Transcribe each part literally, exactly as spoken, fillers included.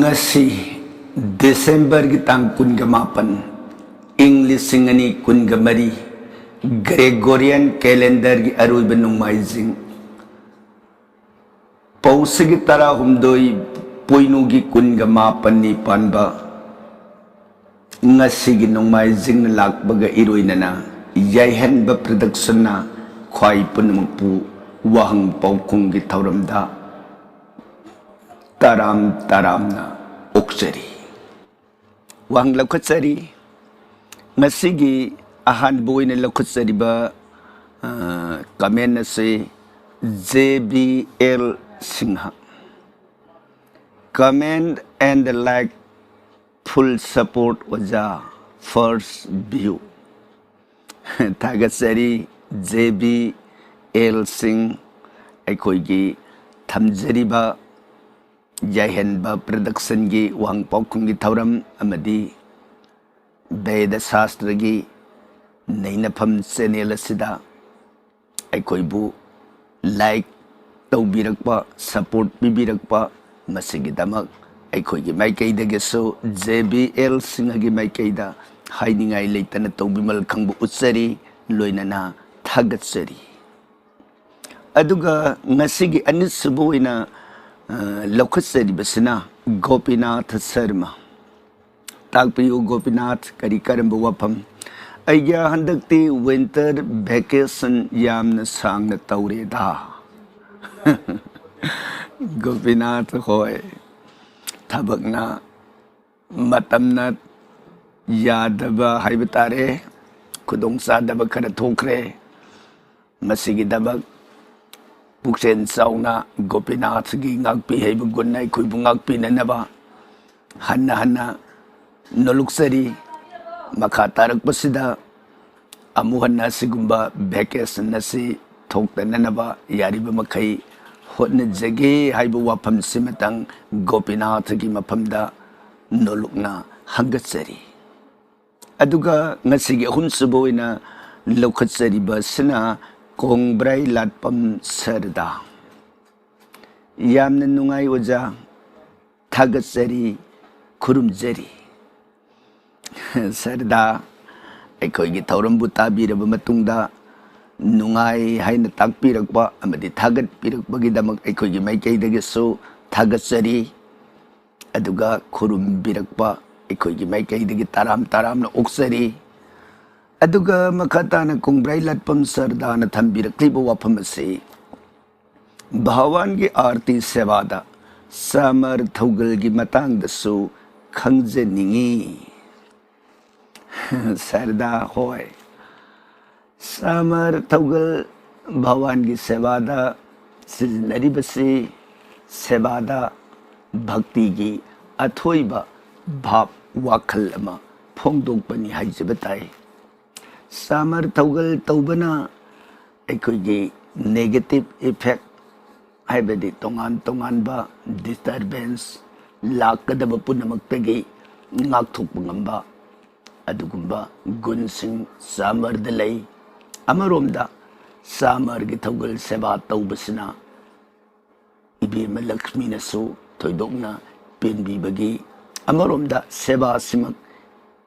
ꯉꯁꯤ ꯗꯤꯁꯦꯝꯕꯔꯒꯤ ꯇꯥꯡ ꯀꯨꯟꯒ ꯃꯥꯄꯟ, ꯏꯪ ꯂꯤꯁꯤꯡ ꯑꯅꯤ ꯀꯨꯟꯒ ꯃꯔꯤ, ꯒ꯭ꯔꯦꯒꯣꯔꯤꯌꯟ ꯀꯦꯂꯦꯟꯗꯔꯒꯤ ꯑꯔꯣꯏꯕ ꯅꯣꯡꯃꯥꯏꯖꯤꯡ, ꯄꯧꯁꯤꯒꯤ ꯇꯔꯥꯍꯨꯝꯗꯣꯏ, ꯄꯣꯏꯅꯨꯒꯤ ꯀꯨꯟꯒ ꯃꯥꯄꯟꯅꯤ ꯄꯥꯟꯕ ꯉꯁꯤꯒꯤ ꯅꯣꯡꯃꯥꯏꯖꯤꯡꯅ ꯂꯥꯛꯄꯒ ꯏꯔꯣꯏꯅꯅ ꯌꯥꯏꯍꯟꯕ ꯄ꯭ꯔꯗꯛꯁꯟꯅ ꯈ꯭ꯋꯥꯏ ꯄꯨꯝꯅꯃꯛꯄꯨ ꯋꯥꯍꯪ ꯄꯥꯎꯈꯨꯝꯒꯤ ꯊꯧꯔꯝꯗ ꯇꯔꯥꯝ ꯇꯔꯥꯝꯅ ꯑꯣꯛꯆꯔꯤ꯫ ꯋꯥꯍꯪ ꯂꯧꯈꯠꯆꯔꯤ꯫ ꯉꯁꯤꯒꯤ ꯑꯍꯥꯟꯕ ꯑꯣꯏꯅ ꯂꯧꯈꯠꯆꯔꯤꯕ, ꯑ, ꯀꯃꯦꯟ ꯑꯁꯤ J B L Singh. Comment and like, full support ꯑꯣꯖꯥ, first view꯫ ꯊꯥꯒꯠꯆꯔꯤ ꯖꯦ ꯕꯤ ꯑꯦꯜ ꯁꯤꯡ, ꯑꯩꯈꯣꯏꯒꯤ ꯊꯝꯖꯔꯤꯕ ꯌꯥꯏꯍꯟꯕ ꯄ꯭ꯔꯗꯛꯁꯟꯒꯤ ꯋꯥꯍꯪ ꯄꯥꯎꯈꯨꯝꯒꯤ ꯊꯧꯔꯝ ꯑꯃꯗꯤ ꯕꯦꯗ ꯁꯥꯁꯇ꯭ꯔꯒꯤ ꯅꯩꯅꯐꯝ ꯆꯦꯅꯦꯜ ꯑꯁꯤꯗ ꯑꯩꯈꯣꯏꯕꯨ ꯂꯥꯏꯛ ꯇꯧꯕꯤꯔꯛꯄ, ꯁꯄꯣꯔꯠ ꯄꯤꯕꯤꯔꯛꯄ, ꯃꯁꯤꯒꯤꯗꯃꯛ ꯑꯩꯈꯣꯏꯒꯤ ꯃꯥꯏꯀꯩꯗꯒꯤꯁꯨ ꯖꯦ ꯕꯤ ꯑꯦꯜ ꯁꯤꯡꯍꯒꯤ ꯃꯥꯏꯀꯩꯗ ꯍꯥꯏꯅꯤꯡꯉꯥꯏ ꯂꯩꯇꯅ ꯇꯧꯕꯤꯃꯜ ꯈꯪꯕ ꯎꯠꯆꯔꯤ, ꯂꯣꯏꯅꯅ ꯊꯥꯒꯠꯆꯔꯤ꯫ ꯑꯗꯨꯒ ꯉꯁꯤꯒꯤ ꯑꯅꯤꯁꯨꯕ ꯑꯣꯏꯅ, ꯑ, ꯂꯧꯈꯠꯆꯔꯤꯕꯁꯤꯅ ꯒꯣꯄꯤꯅꯥꯊ ꯁꯔꯃ꯫ ꯇꯥꯛꯄꯤꯌꯨ ꯒꯣꯄꯤꯅꯥꯊ, ꯀꯔꯤ ꯀꯔꯝꯕ ꯋꯥꯐꯝ? ꯑꯩꯒꯤ ꯍꯟꯗꯛꯇꯤ ꯋꯤꯟꯇꯔ ꯚꯦꯀꯦꯁꯟ ꯌꯥꯝꯅ ꯁꯥꯡꯅ ꯇꯧꯔꯦꯗ꯫ ꯒꯣꯄꯤꯅꯥꯊ ꯍꯣꯏ, ꯊꯕꯛꯅ, ꯃꯇꯝꯅ ꯌꯥꯗꯕ ꯍꯥꯏꯕ ꯇꯥꯔꯦ, ꯈꯨꯗꯣꯡꯆꯥꯗꯕ ꯈꯔ ꯊꯣꯛꯈ꯭ꯔꯦ꯫ ꯃꯁꯤꯒꯤꯗꯃꯛ ꯄꯨꯛꯆꯦꯜ ꯆꯥꯎꯅ ꯒꯣꯄꯤꯅꯥꯊꯒꯤ ꯉꯥꯛꯄꯤ ꯍꯩꯕ ꯒꯨꯟꯅ ꯑꯩꯈꯣꯏꯕꯨ ꯉꯥꯛꯄꯤꯅꯅꯕ ꯍꯟꯅ ꯍꯟꯅ ꯅꯣꯂꯨꯛꯆꯔꯤ꯫ ꯃꯈꯥ ꯇꯥꯔꯛꯄꯁꯤꯗ ꯑꯃꯨꯛ ꯍꯟꯅ ꯑꯁꯤꯒꯨꯝꯕ ꯚꯦꯀꯦꯁꯟ ꯑꯁꯤ ꯊꯣꯛꯇꯅꯅꯕ ꯌꯥꯔꯤꯕ ꯃꯈꯩ ꯍꯣꯠꯅꯖꯒꯦ ꯍꯥꯏꯕ ꯋꯥꯐꯝꯁꯤꯃꯇꯪ ꯒꯣꯄꯤꯅꯥꯊꯒꯤ ꯃꯐꯝꯗ ꯅꯣꯂꯨꯛꯅ ꯍꯪꯒꯠꯆꯔꯤ꯫ ꯑꯗꯨꯒ ꯉꯁꯤꯒꯤ ꯑꯍꯨꯝꯁꯨꯕ ꯑꯣꯏꯅ ꯂꯧꯈꯠꯆꯔꯤꯕꯁꯤꯅ ꯀꯣꯡꯕ꯭ꯔꯥꯏ ꯂꯥꯠꯄꯝ ꯁꯔꯗꯥ꯫ ꯌꯥꯝꯅ ꯅꯨꯡꯉꯥꯏ ꯑꯣꯖꯥ꯫ ꯊꯥꯒꯠꯆꯔꯤ, ꯈꯨꯔꯨꯝꯖꯔꯤ꯫ ꯁꯔꯗꯥ, ꯑꯩꯈꯣꯏꯒꯤ ꯊꯧꯔꯝꯕꯨ ꯇꯥꯕꯤꯔꯕ ꯃꯇꯨꯡꯗ ꯅꯨꯡꯉꯥꯏ ꯍꯥꯏꯅ ꯇꯥꯛꯄꯤꯔꯛꯄ ꯑꯃꯗꯤ ꯊꯥꯒꯠꯄꯤꯔꯛꯄꯒꯤꯗꯃꯛ ꯑꯩꯈꯣꯏꯒꯤ ꯃꯥꯏꯀꯩꯗꯒꯤꯁꯨ ꯊꯥꯒꯠꯆꯔꯤ꯫ ꯑꯗꯨꯒ ꯈꯨꯔꯨꯝꯕꯤꯔꯛꯄ ꯑꯩꯈꯣꯏꯒꯤ ꯃꯥꯏꯀꯩꯗꯒꯤ ꯇꯔꯥꯝ ꯇꯔꯥꯝꯅ ꯑꯣꯛꯆꯔꯤ꯫ ꯑꯗꯨꯒ ꯃꯈꯥ ꯇꯥꯅ ꯀꯣꯡꯕ꯭ꯔꯩ ꯂꯥꯠꯄꯝ ꯁꯔꯗꯥꯅ ꯊꯝꯕꯤꯔꯛꯂꯤꯕ ꯋꯥꯐꯝ ꯑꯁꯤ ꯚꯥꯋꯥꯟꯒꯤ ꯑꯥꯔꯇꯤ ꯁꯦꯕꯥꯗ ꯁꯥꯃꯔ ꯊꯧꯒꯜꯒꯤ ꯃꯇꯥꯡꯗꯁꯨ ꯈꯪꯖꯅꯤꯡꯏ꯫ ꯁꯔꯗꯥ ꯍꯣꯏ, ꯁꯥꯃꯔ ꯊꯧꯒꯜ ꯚꯥꯋꯥꯟꯒꯤ ꯁꯦꯕꯥꯗ ꯁꯤꯖꯤꯟꯅꯔꯤꯕꯁꯤ ꯁꯦꯕꯥꯗ ꯚꯛꯇꯤꯒꯤ ꯑꯊꯣꯏꯕ ꯚꯥꯕ ꯋꯥꯈꯜ ꯑꯃ ꯐꯣꯡꯗꯣꯛꯄꯅꯤ ꯍꯥꯏꯖꯕ ꯇꯥꯏ꯫ ꯁꯥꯃꯔ ꯊꯧꯒꯜ ꯇꯧꯕꯅ ꯑꯩꯈꯣꯏꯒꯤ negative effect, ꯍꯥꯏꯕꯗꯤ ꯇꯣꯉꯥꯟ ꯇꯣꯉꯥꯟꯕ disturbance ꯂꯥꯛꯀꯗꯕ ꯄꯨꯝꯅꯃꯛꯇꯒꯤ ꯉꯥꯛꯊꯣꯛꯄ ꯉꯝꯕ ꯑꯗꯨꯒꯨꯝꯕ ꯒꯨꯟꯁꯤꯡ ꯁꯥꯃꯔꯗ ꯂꯩ꯫ ꯑꯃꯔꯣꯝꯗ ꯁꯥꯃꯔꯒꯤ ꯊꯧꯒꯜ ꯁꯦꯕꯥ ꯇꯧꯕꯁꯤꯅ ꯏꯕꯦꯝꯃ ꯂꯛꯁꯃꯤꯅꯁꯨ ꯊꯣꯏꯗꯣꯛꯅ ꯄꯦꯟꯕꯤꯕꯒꯤ, ꯑꯃꯔꯣꯝꯗ ꯁꯦꯕꯥꯁꯤꯃꯛ,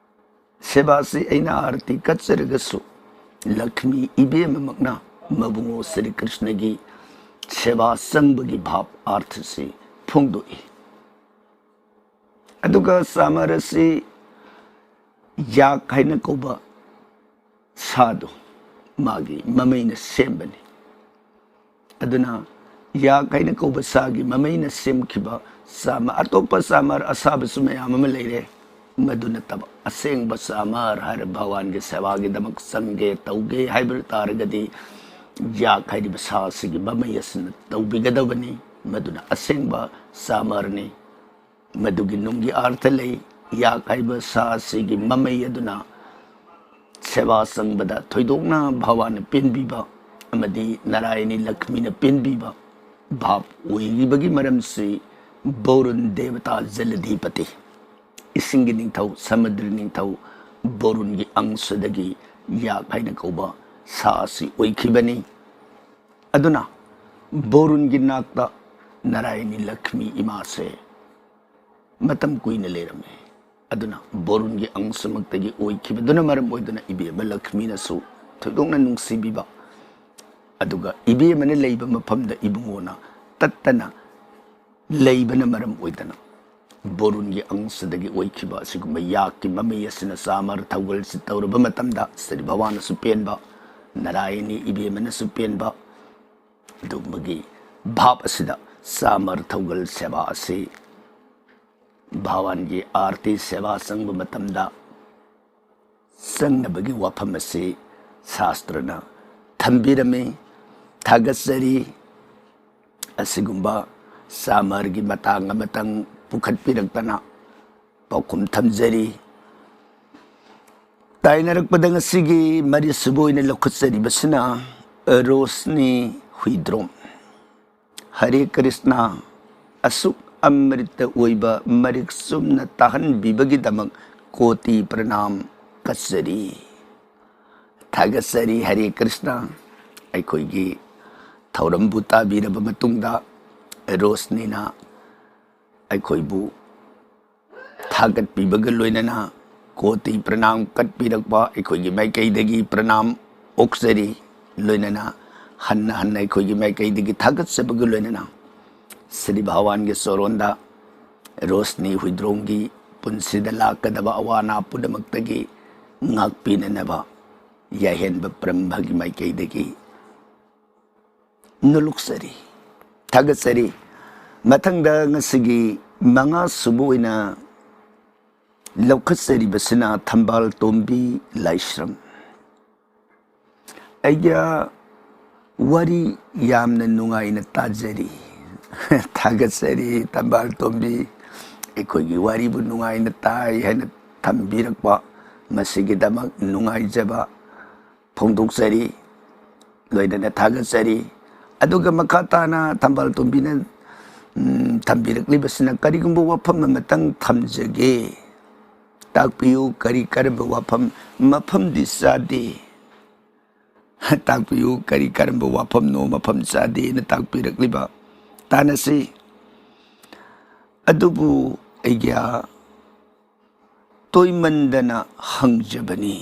ꯁꯦꯕꯥꯁꯤ ꯑꯩꯅ ꯑꯥꯔꯇꯤ ꯀꯠꯆꯔꯒꯁꯨ ꯂꯛꯁꯃꯤ ꯏꯕꯦꯝꯃꯃꯛꯅ ꯃꯕꯨꯡꯉꯣ ꯁ꯭ꯔꯤ ꯀ꯭ꯔꯤꯁꯅꯒꯤ ꯁꯦꯕꯥ ꯆꯪꯕꯒꯤ ꯚꯥꯕ ꯑꯥꯔꯊꯁꯤ ꯐꯣꯡꯗꯣꯛꯏ꯫ ꯑꯗꯨꯒ ꯁꯥꯃꯔ ꯑꯁꯤ ꯌꯥꯛ ꯍꯥꯏꯅ ꯀꯧꯕ ꯁꯥꯗꯣ ꯃꯥꯒꯤ ꯃꯃꯩꯅ ꯁꯦꯝꯕꯅꯤ꯫ ꯑꯗꯨꯅ ꯌꯥꯛ ꯍꯥꯏꯅ ꯀꯧꯕ ꯁꯥꯒꯤ ꯃꯃꯩꯅ ꯁꯦꯝꯈꯤꯕ ꯁꯥꯃꯔ, ꯑꯇꯣꯞꯄ ꯁꯥꯃꯔ ꯑꯁꯥꯕꯁꯨ ꯃꯌꯥꯝ ꯑꯃ ꯂꯩꯔꯦ꯫ ꯃꯗꯨ ꯅꯠꯇꯕ ꯑꯁꯦꯡꯕ ꯁꯥꯃꯔ ꯍꯥꯏꯔ ꯚꯒꯋꯥꯟꯒꯤ ꯁꯦꯕꯥꯒꯤꯗꯃꯛ ꯆꯪꯒꯦ ꯇꯧꯒꯦ ꯍꯥꯏꯕ ꯇꯥꯔꯒꯗꯤ ꯌꯥꯛ ꯍꯥꯏꯔꯤꯕ ꯁꯥ ꯑꯁꯤꯒꯤ ꯃꯃꯩ ꯑꯁꯤꯅ ꯇꯧꯕꯤꯒꯗꯕꯅꯤ꯫ ꯃꯗꯨꯅ ꯑꯁꯦꯡꯕ ꯁꯥꯃꯔꯅꯤ꯫ ꯃꯗꯨꯒꯤ ꯅꯨꯡꯒꯤ ꯑꯥꯔꯊ ꯂꯩ꯫ ꯌꯥꯛ ꯍꯥꯏꯕ ꯁꯥ ꯑꯁꯤꯒꯤ ꯃꯃꯩ ꯑꯗꯨꯅ ꯁꯦꯕꯥ ꯆꯪꯕꯗ ꯊꯣꯏꯗꯣꯛꯅ ꯚꯒꯋꯥꯟꯅ ꯄꯦꯟꯕꯤꯕ ꯑꯃꯗꯤ ꯅꯥꯔꯥꯌꯅꯤ ꯂꯛꯁꯃꯤꯅ ꯄꯦꯟꯕꯤꯕ ꯚꯥꯕ ꯑꯣꯏꯔꯤꯕꯒꯤ ꯃꯔꯝꯁꯤ ꯕꯣꯔꯨꯟ ꯗꯦꯕꯇꯥ ꯖꯂꯙꯤꯄꯇꯤ, ꯏꯁꯤꯡꯒꯤ ꯅꯤꯡꯊꯧ, ꯁꯃꯨꯗ꯭ꯔ ꯅꯤꯡꯊꯧ ꯕꯣꯔꯨꯟꯒꯤ ꯑꯪꯁꯗꯒꯤ ꯌꯥꯛ ꯍꯥꯏꯅ ꯀꯧꯕ ꯁꯥ ꯑꯁꯤ ꯑꯣꯏꯈꯤꯕꯅꯤ꯫ ꯑꯗꯨꯅ ꯕꯣꯔꯨꯟꯒꯤ ꯅꯥꯛꯇ ꯅꯥꯔꯥꯌꯅꯤ ꯂꯛꯁꯃꯤ ꯏꯃꯥꯁꯦ ꯃꯇꯝ ꯀꯨꯏꯅ ꯂꯩꯔꯝꯃꯤ꯫ ꯑꯗꯨꯅ ꯕꯣꯔꯨꯟꯒꯤ ꯑꯪꯁꯃꯛꯇꯒꯤ ꯑꯣꯏꯈꯤꯕꯗꯨꯅ ꯃꯔꯝ ꯑꯣꯏꯗꯨꯅ ꯏꯕꯦꯝꯃ ꯂꯛꯁꯃꯤꯅꯁꯨ ꯊꯣꯏꯗꯣꯛꯅ ꯅꯨꯡꯁꯤꯕꯤꯕ, ꯑꯗꯨꯒ ꯏꯕꯦꯝꯃꯅ ꯂꯩꯕ ꯃꯐꯝꯗ ꯏꯕꯨꯡꯉꯣꯅ ꯇꯠꯇꯅ ꯂꯩꯕꯅ ꯃꯔꯝ ꯑꯣꯏꯗꯅ ꯕꯣꯔꯨꯟꯒꯤ ꯑꯪꯁꯗꯒꯤ ꯑꯣꯏꯈꯤꯕ ꯑꯁꯤꯒꯨꯝꯕ ꯌꯥꯛꯀꯤ ꯃꯃꯩ ꯑꯁꯤꯅ ꯆꯥꯃꯔ ꯊꯧꯒꯜꯁꯤ ꯇꯧꯔꯕ ꯃꯇꯝꯗ ꯁ꯭ꯔꯤ ꯚꯒꯋꯥꯟꯅꯁꯨ ꯄꯦꯟꯕ, ꯅꯥꯔꯥꯌꯅꯤ ꯏꯕꯦꯝꯃꯅꯁꯨ ꯄꯦꯟꯕ, ꯑꯗꯨꯒꯨꯝꯕꯒꯤ ꯚꯥꯞ ꯑꯁꯤꯗ ꯆꯥꯃꯔ ꯊꯧꯒꯜ ꯁꯦꯕꯥ ꯑꯁꯤ ꯚꯒꯋꯥꯟꯒꯤ ꯑꯥꯔꯇꯤ ꯁꯦꯕꯥ ꯆꯪꯕ ꯃꯇꯝꯗ ꯆꯪꯅꯕꯒꯤ ꯋꯥꯐꯝ ꯑꯁꯤ ꯁꯥꯁꯇ꯭ꯔꯅ ꯊꯝꯕꯤꯔꯝꯃꯤ꯫ ꯊꯥꯒꯠꯆꯔꯤ꯫ ꯑꯁꯤꯒꯨꯝꯕ ꯆꯥꯃꯔꯒꯤ ꯃꯇꯥꯡ ꯑꯃꯇꯪ ꯄꯨꯈꯠꯄꯤꯔꯛꯇꯅ ꯄꯥꯎꯈꯨꯝ ꯊꯝꯖꯔꯤ꯫ ꯇꯥꯏꯅꯔꯛꯄꯗ ꯉꯁꯤꯒꯤ ꯃꯔꯤꯁꯨꯕ ꯑꯣꯏꯅ ꯂꯧꯈꯠꯆꯔꯤꯕꯁꯤꯅ ꯔꯣꯁꯅꯤ ꯍꯨꯏꯗ꯭ꯔꯣꯝ꯫ ꯍꯔꯦ ꯀ꯭ꯔꯤꯁꯅ, ꯑꯁꯨꯛ ꯑꯃ꯭ꯔꯤꯇ ꯑꯣꯏꯕ ꯃꯔꯤꯛ ꯆꯨꯝꯅ ꯇꯥꯍꯟꯕꯤꯕꯒꯤꯗꯃꯛ ꯀꯣꯇꯤ ꯄ꯭ꯔꯅꯥꯝ ꯀꯠꯆꯔꯤ꯫ ꯊꯥꯒꯠꯆꯔꯤ꯫ ꯍꯔꯦ ꯀ꯭ꯔꯤꯁꯅ꯫ ꯑꯩꯈꯣꯏꯒꯤ ꯊꯧꯔꯝꯕꯨ ꯇꯥꯕꯤꯔꯕ ꯃꯇꯨꯡꯗ ꯔꯣꯁꯅꯤꯅ ꯑꯩꯈꯣꯏꯕꯨ ꯊꯥꯒꯠꯄꯤꯕꯒ ꯂꯣꯏꯅꯅ ꯀꯣꯇꯤ ꯄ꯭ꯔꯅꯥꯝ ꯀꯠꯄꯤꯔꯛꯄ ꯑꯩꯈꯣꯏꯒꯤ ꯃꯥꯏꯀꯩꯗꯒꯤ ꯄ꯭ꯔꯅꯥꯝ ꯑꯣꯛꯆꯔꯤ꯫ ꯂꯣꯏꯅꯅ ꯍꯟꯅ ꯍꯟꯅ ꯑꯩꯈꯣꯏꯒꯤ ꯃꯥꯏꯀꯩꯗꯒꯤ ꯊꯥꯒꯠꯆꯕꯒ ꯂꯣꯏꯅꯅ ꯁ꯭ꯔꯤ ꯚꯒꯋꯥꯟꯒꯤ ꯆꯣꯔꯣꯟꯗ ꯔꯣꯁꯅꯤ ꯍꯨꯏꯗ꯭ꯔꯣꯝꯒꯤ ꯄꯨꯟꯁꯤꯗ ꯂꯥꯛꯀꯗꯕ ꯑꯋꯥ ꯑꯅꯥ ꯄꯨꯝꯅꯃꯛꯇꯒꯤ ꯉꯥꯛꯄꯤꯅꯅꯕ ꯌꯥꯏꯍꯦꯟꯕ ꯕ꯭ꯔꯍ꯭ꯃꯒꯤ ꯃꯥꯏꯀꯩꯗꯒꯤ ꯅꯣꯂꯨꯛꯆꯔꯤ, ꯊꯥꯒꯠꯆꯔꯤ꯫ ꯃꯊꯪꯗ ꯉꯁꯤꯒꯤ ꯃꯉꯥ ꯁꯨꯕ ꯑꯣꯏꯅ ꯂꯧꯈꯠꯆꯔꯤꯕꯁꯤꯅ ꯊꯝꯕꯥꯜ ꯇꯣꯝꯕꯤ ꯂꯥꯏꯁ꯭ꯔꯝ꯫ ꯑꯩꯒ ꯋꯥꯔꯤ ꯌꯥꯝꯅ ꯅꯨꯡꯉꯥꯏꯅ ꯇꯥꯖꯔꯤ꯫ ꯊꯥꯒꯠꯆꯔꯤ ꯊꯝꯕꯥꯜ ꯇꯣꯝꯕꯤ, ꯑꯩꯈꯣꯏꯒꯤ ꯋꯥꯔꯤꯕꯨ ꯅꯨꯡꯉꯥꯏꯅ ꯇꯥꯏ ꯍꯥꯏꯅ ꯊꯝꯕꯤꯔꯛꯄ, ꯃꯁꯤꯒꯤꯗꯃꯛ ꯅꯨꯡꯉꯥꯏꯖꯕ ꯐꯣꯡꯗꯣꯛꯆꯔꯤ, ꯂꯣꯏꯅꯅ ꯊꯥꯒꯠꯆꯔꯤ꯫ ꯑꯗꯨꯒ ꯃꯈꯥ ꯇꯥꯅ ꯊꯝꯕꯥꯜ ꯇꯣꯝꯕꯤꯅ, ꯎꯝ, ꯊꯝꯕꯤꯔꯛꯂꯤꯕꯁꯤꯅ ꯀꯔꯤꯒꯨꯝꯕ ꯋꯥꯐꯝ ꯑꯃꯇꯪ ꯊꯝꯖꯒꯦ꯫ ꯇꯥꯛꯄꯤꯌꯨ, ꯀꯔꯤ ꯀꯔꯝꯕ ꯋꯥꯐꯝ? ꯃꯐꯝꯗꯤ ꯆꯥꯗꯦ꯫ ꯇꯥꯛꯄꯤꯌꯨ, ꯀꯔꯤ ꯀꯔꯝꯕ ꯋꯥꯐꯝꯅꯣ ꯃꯐꯝ ꯆꯥꯗꯦꯅ ꯇꯥꯛꯄꯤꯔꯛꯂꯤꯕ? ꯇꯥꯟꯅꯁꯤ꯫ ꯑꯗꯨꯕꯨ ꯑꯩꯒꯤ ꯇꯣꯏꯃꯟꯗꯅ ꯍꯪꯖꯕꯅꯤ꯫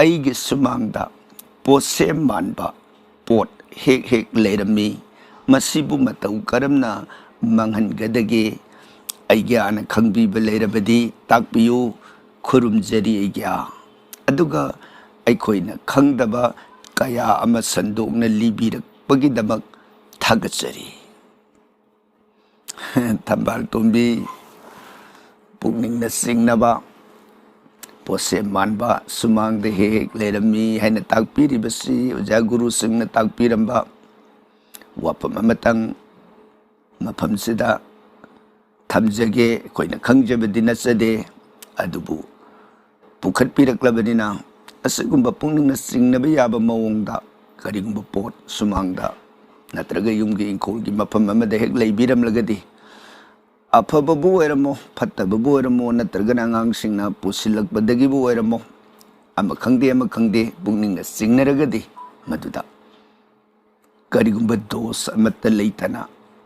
ꯑꯩꯒꯤ ꯁꯨꯃꯥꯡꯗ ꯄꯣꯠꯁꯦꯝ ꯃꯥꯟꯕ ꯄꯣꯠ ꯍꯦꯛ ꯍꯦꯛ ꯂꯩꯔꯝꯃꯤ꯫ ꯃꯁꯤꯕꯨ ꯃꯇꯧ ꯀꯔꯝꯅ ꯃꯥꯡꯍꯟꯒꯗꯒꯦ? ꯑꯩꯒꯤ ꯑꯥꯅ ꯈꯪꯕꯤꯕ ꯂꯩꯔꯕꯗꯤ ꯇꯥꯛꯄꯤꯌꯨ꯫ ꯈꯨꯔꯨꯝꯖꯔꯤ ꯑꯩꯒꯤ ꯑꯥ꯫ ꯑꯗꯨꯒ ꯑꯩꯈꯣꯏꯅ ꯈꯪꯗꯕ ꯀꯌꯥ ꯑꯃ ꯁꯟꯗꯣꯛꯅ ꯂꯤꯕꯤꯔꯛꯄꯒꯤꯗꯃꯛ ꯊꯥꯒꯠꯆꯔꯤ꯫ ꯊꯝꯕꯥꯜ ꯇꯣꯝꯕꯤ, ꯄꯨꯛꯅꯤꯡꯅ ꯆꯤꯡꯅꯕ, ꯄꯣꯠꯁꯦꯝ ꯃꯥꯟꯕ ꯁꯨꯃꯥꯡꯗ ꯍꯦꯛ ꯍꯦꯛ ꯂꯩꯔꯝꯃꯤ ꯍꯥꯏꯅ ꯇꯥꯛꯄꯤꯔꯤꯕꯁꯤ ꯑꯣꯖꯥ ꯒꯨꯔꯨꯁꯤꯡꯅ ꯇꯥꯛꯄꯤꯔꯝꯕ ꯋꯥꯐꯝ ꯑꯃꯇꯪ ꯃꯐꯝꯁꯤꯗ ꯊꯝꯖꯒꯦ꯫ ꯑꯩꯈꯣꯏꯅ ꯈꯪꯖꯕꯗꯤ ꯅꯠꯆꯗꯦ, ꯑꯗꯨꯕꯨ ꯄꯨꯈꯠꯄꯤꯔꯛꯂꯕꯅꯤꯅ, ꯑꯁꯤꯒꯨꯝꯕ ꯄꯨꯛꯅꯤꯡꯅ ꯆꯤꯡꯅꯕ ꯌꯥꯕ ꯃꯑꯣꯡꯗ ꯀꯔꯤꯒꯨꯝꯕ ꯄꯣꯠ ꯁꯨꯃꯥꯡꯗ ꯅꯠꯇ꯭ꯔꯒ ꯌꯨꯝꯒꯤ ꯏꯪꯈꯣꯜꯒꯤ ꯃꯐꯝ ꯑꯃꯗ ꯍꯦꯛ ꯂꯩꯕꯤꯔꯝꯂꯒꯗꯤ, ꯑꯐꯕꯕꯨ ꯑꯣꯏꯔꯝꯃꯣ, ꯐꯠꯇꯕꯕꯨ ꯑꯣꯏꯔꯝꯃꯣ, ꯅꯠꯇ꯭ꯔꯒꯅ ꯑꯉꯥꯡꯁꯤꯡꯅ ꯄꯨꯁꯤꯜꯂꯛꯄꯗꯒꯤꯕꯨ ꯑꯣꯏꯔꯝꯃꯣ, ꯑꯃ ꯈꯪꯗꯦ ꯑꯃ ꯈꯪꯗꯦ, ꯄꯨꯛꯅꯤꯡꯅ ꯆꯤꯡꯅꯔꯒꯗꯤ ꯃꯗꯨꯗ ꯀꯔꯤꯒꯨꯝꯕ ꯗꯣꯁ ꯑꯃꯠꯇ ꯂꯩꯇꯅ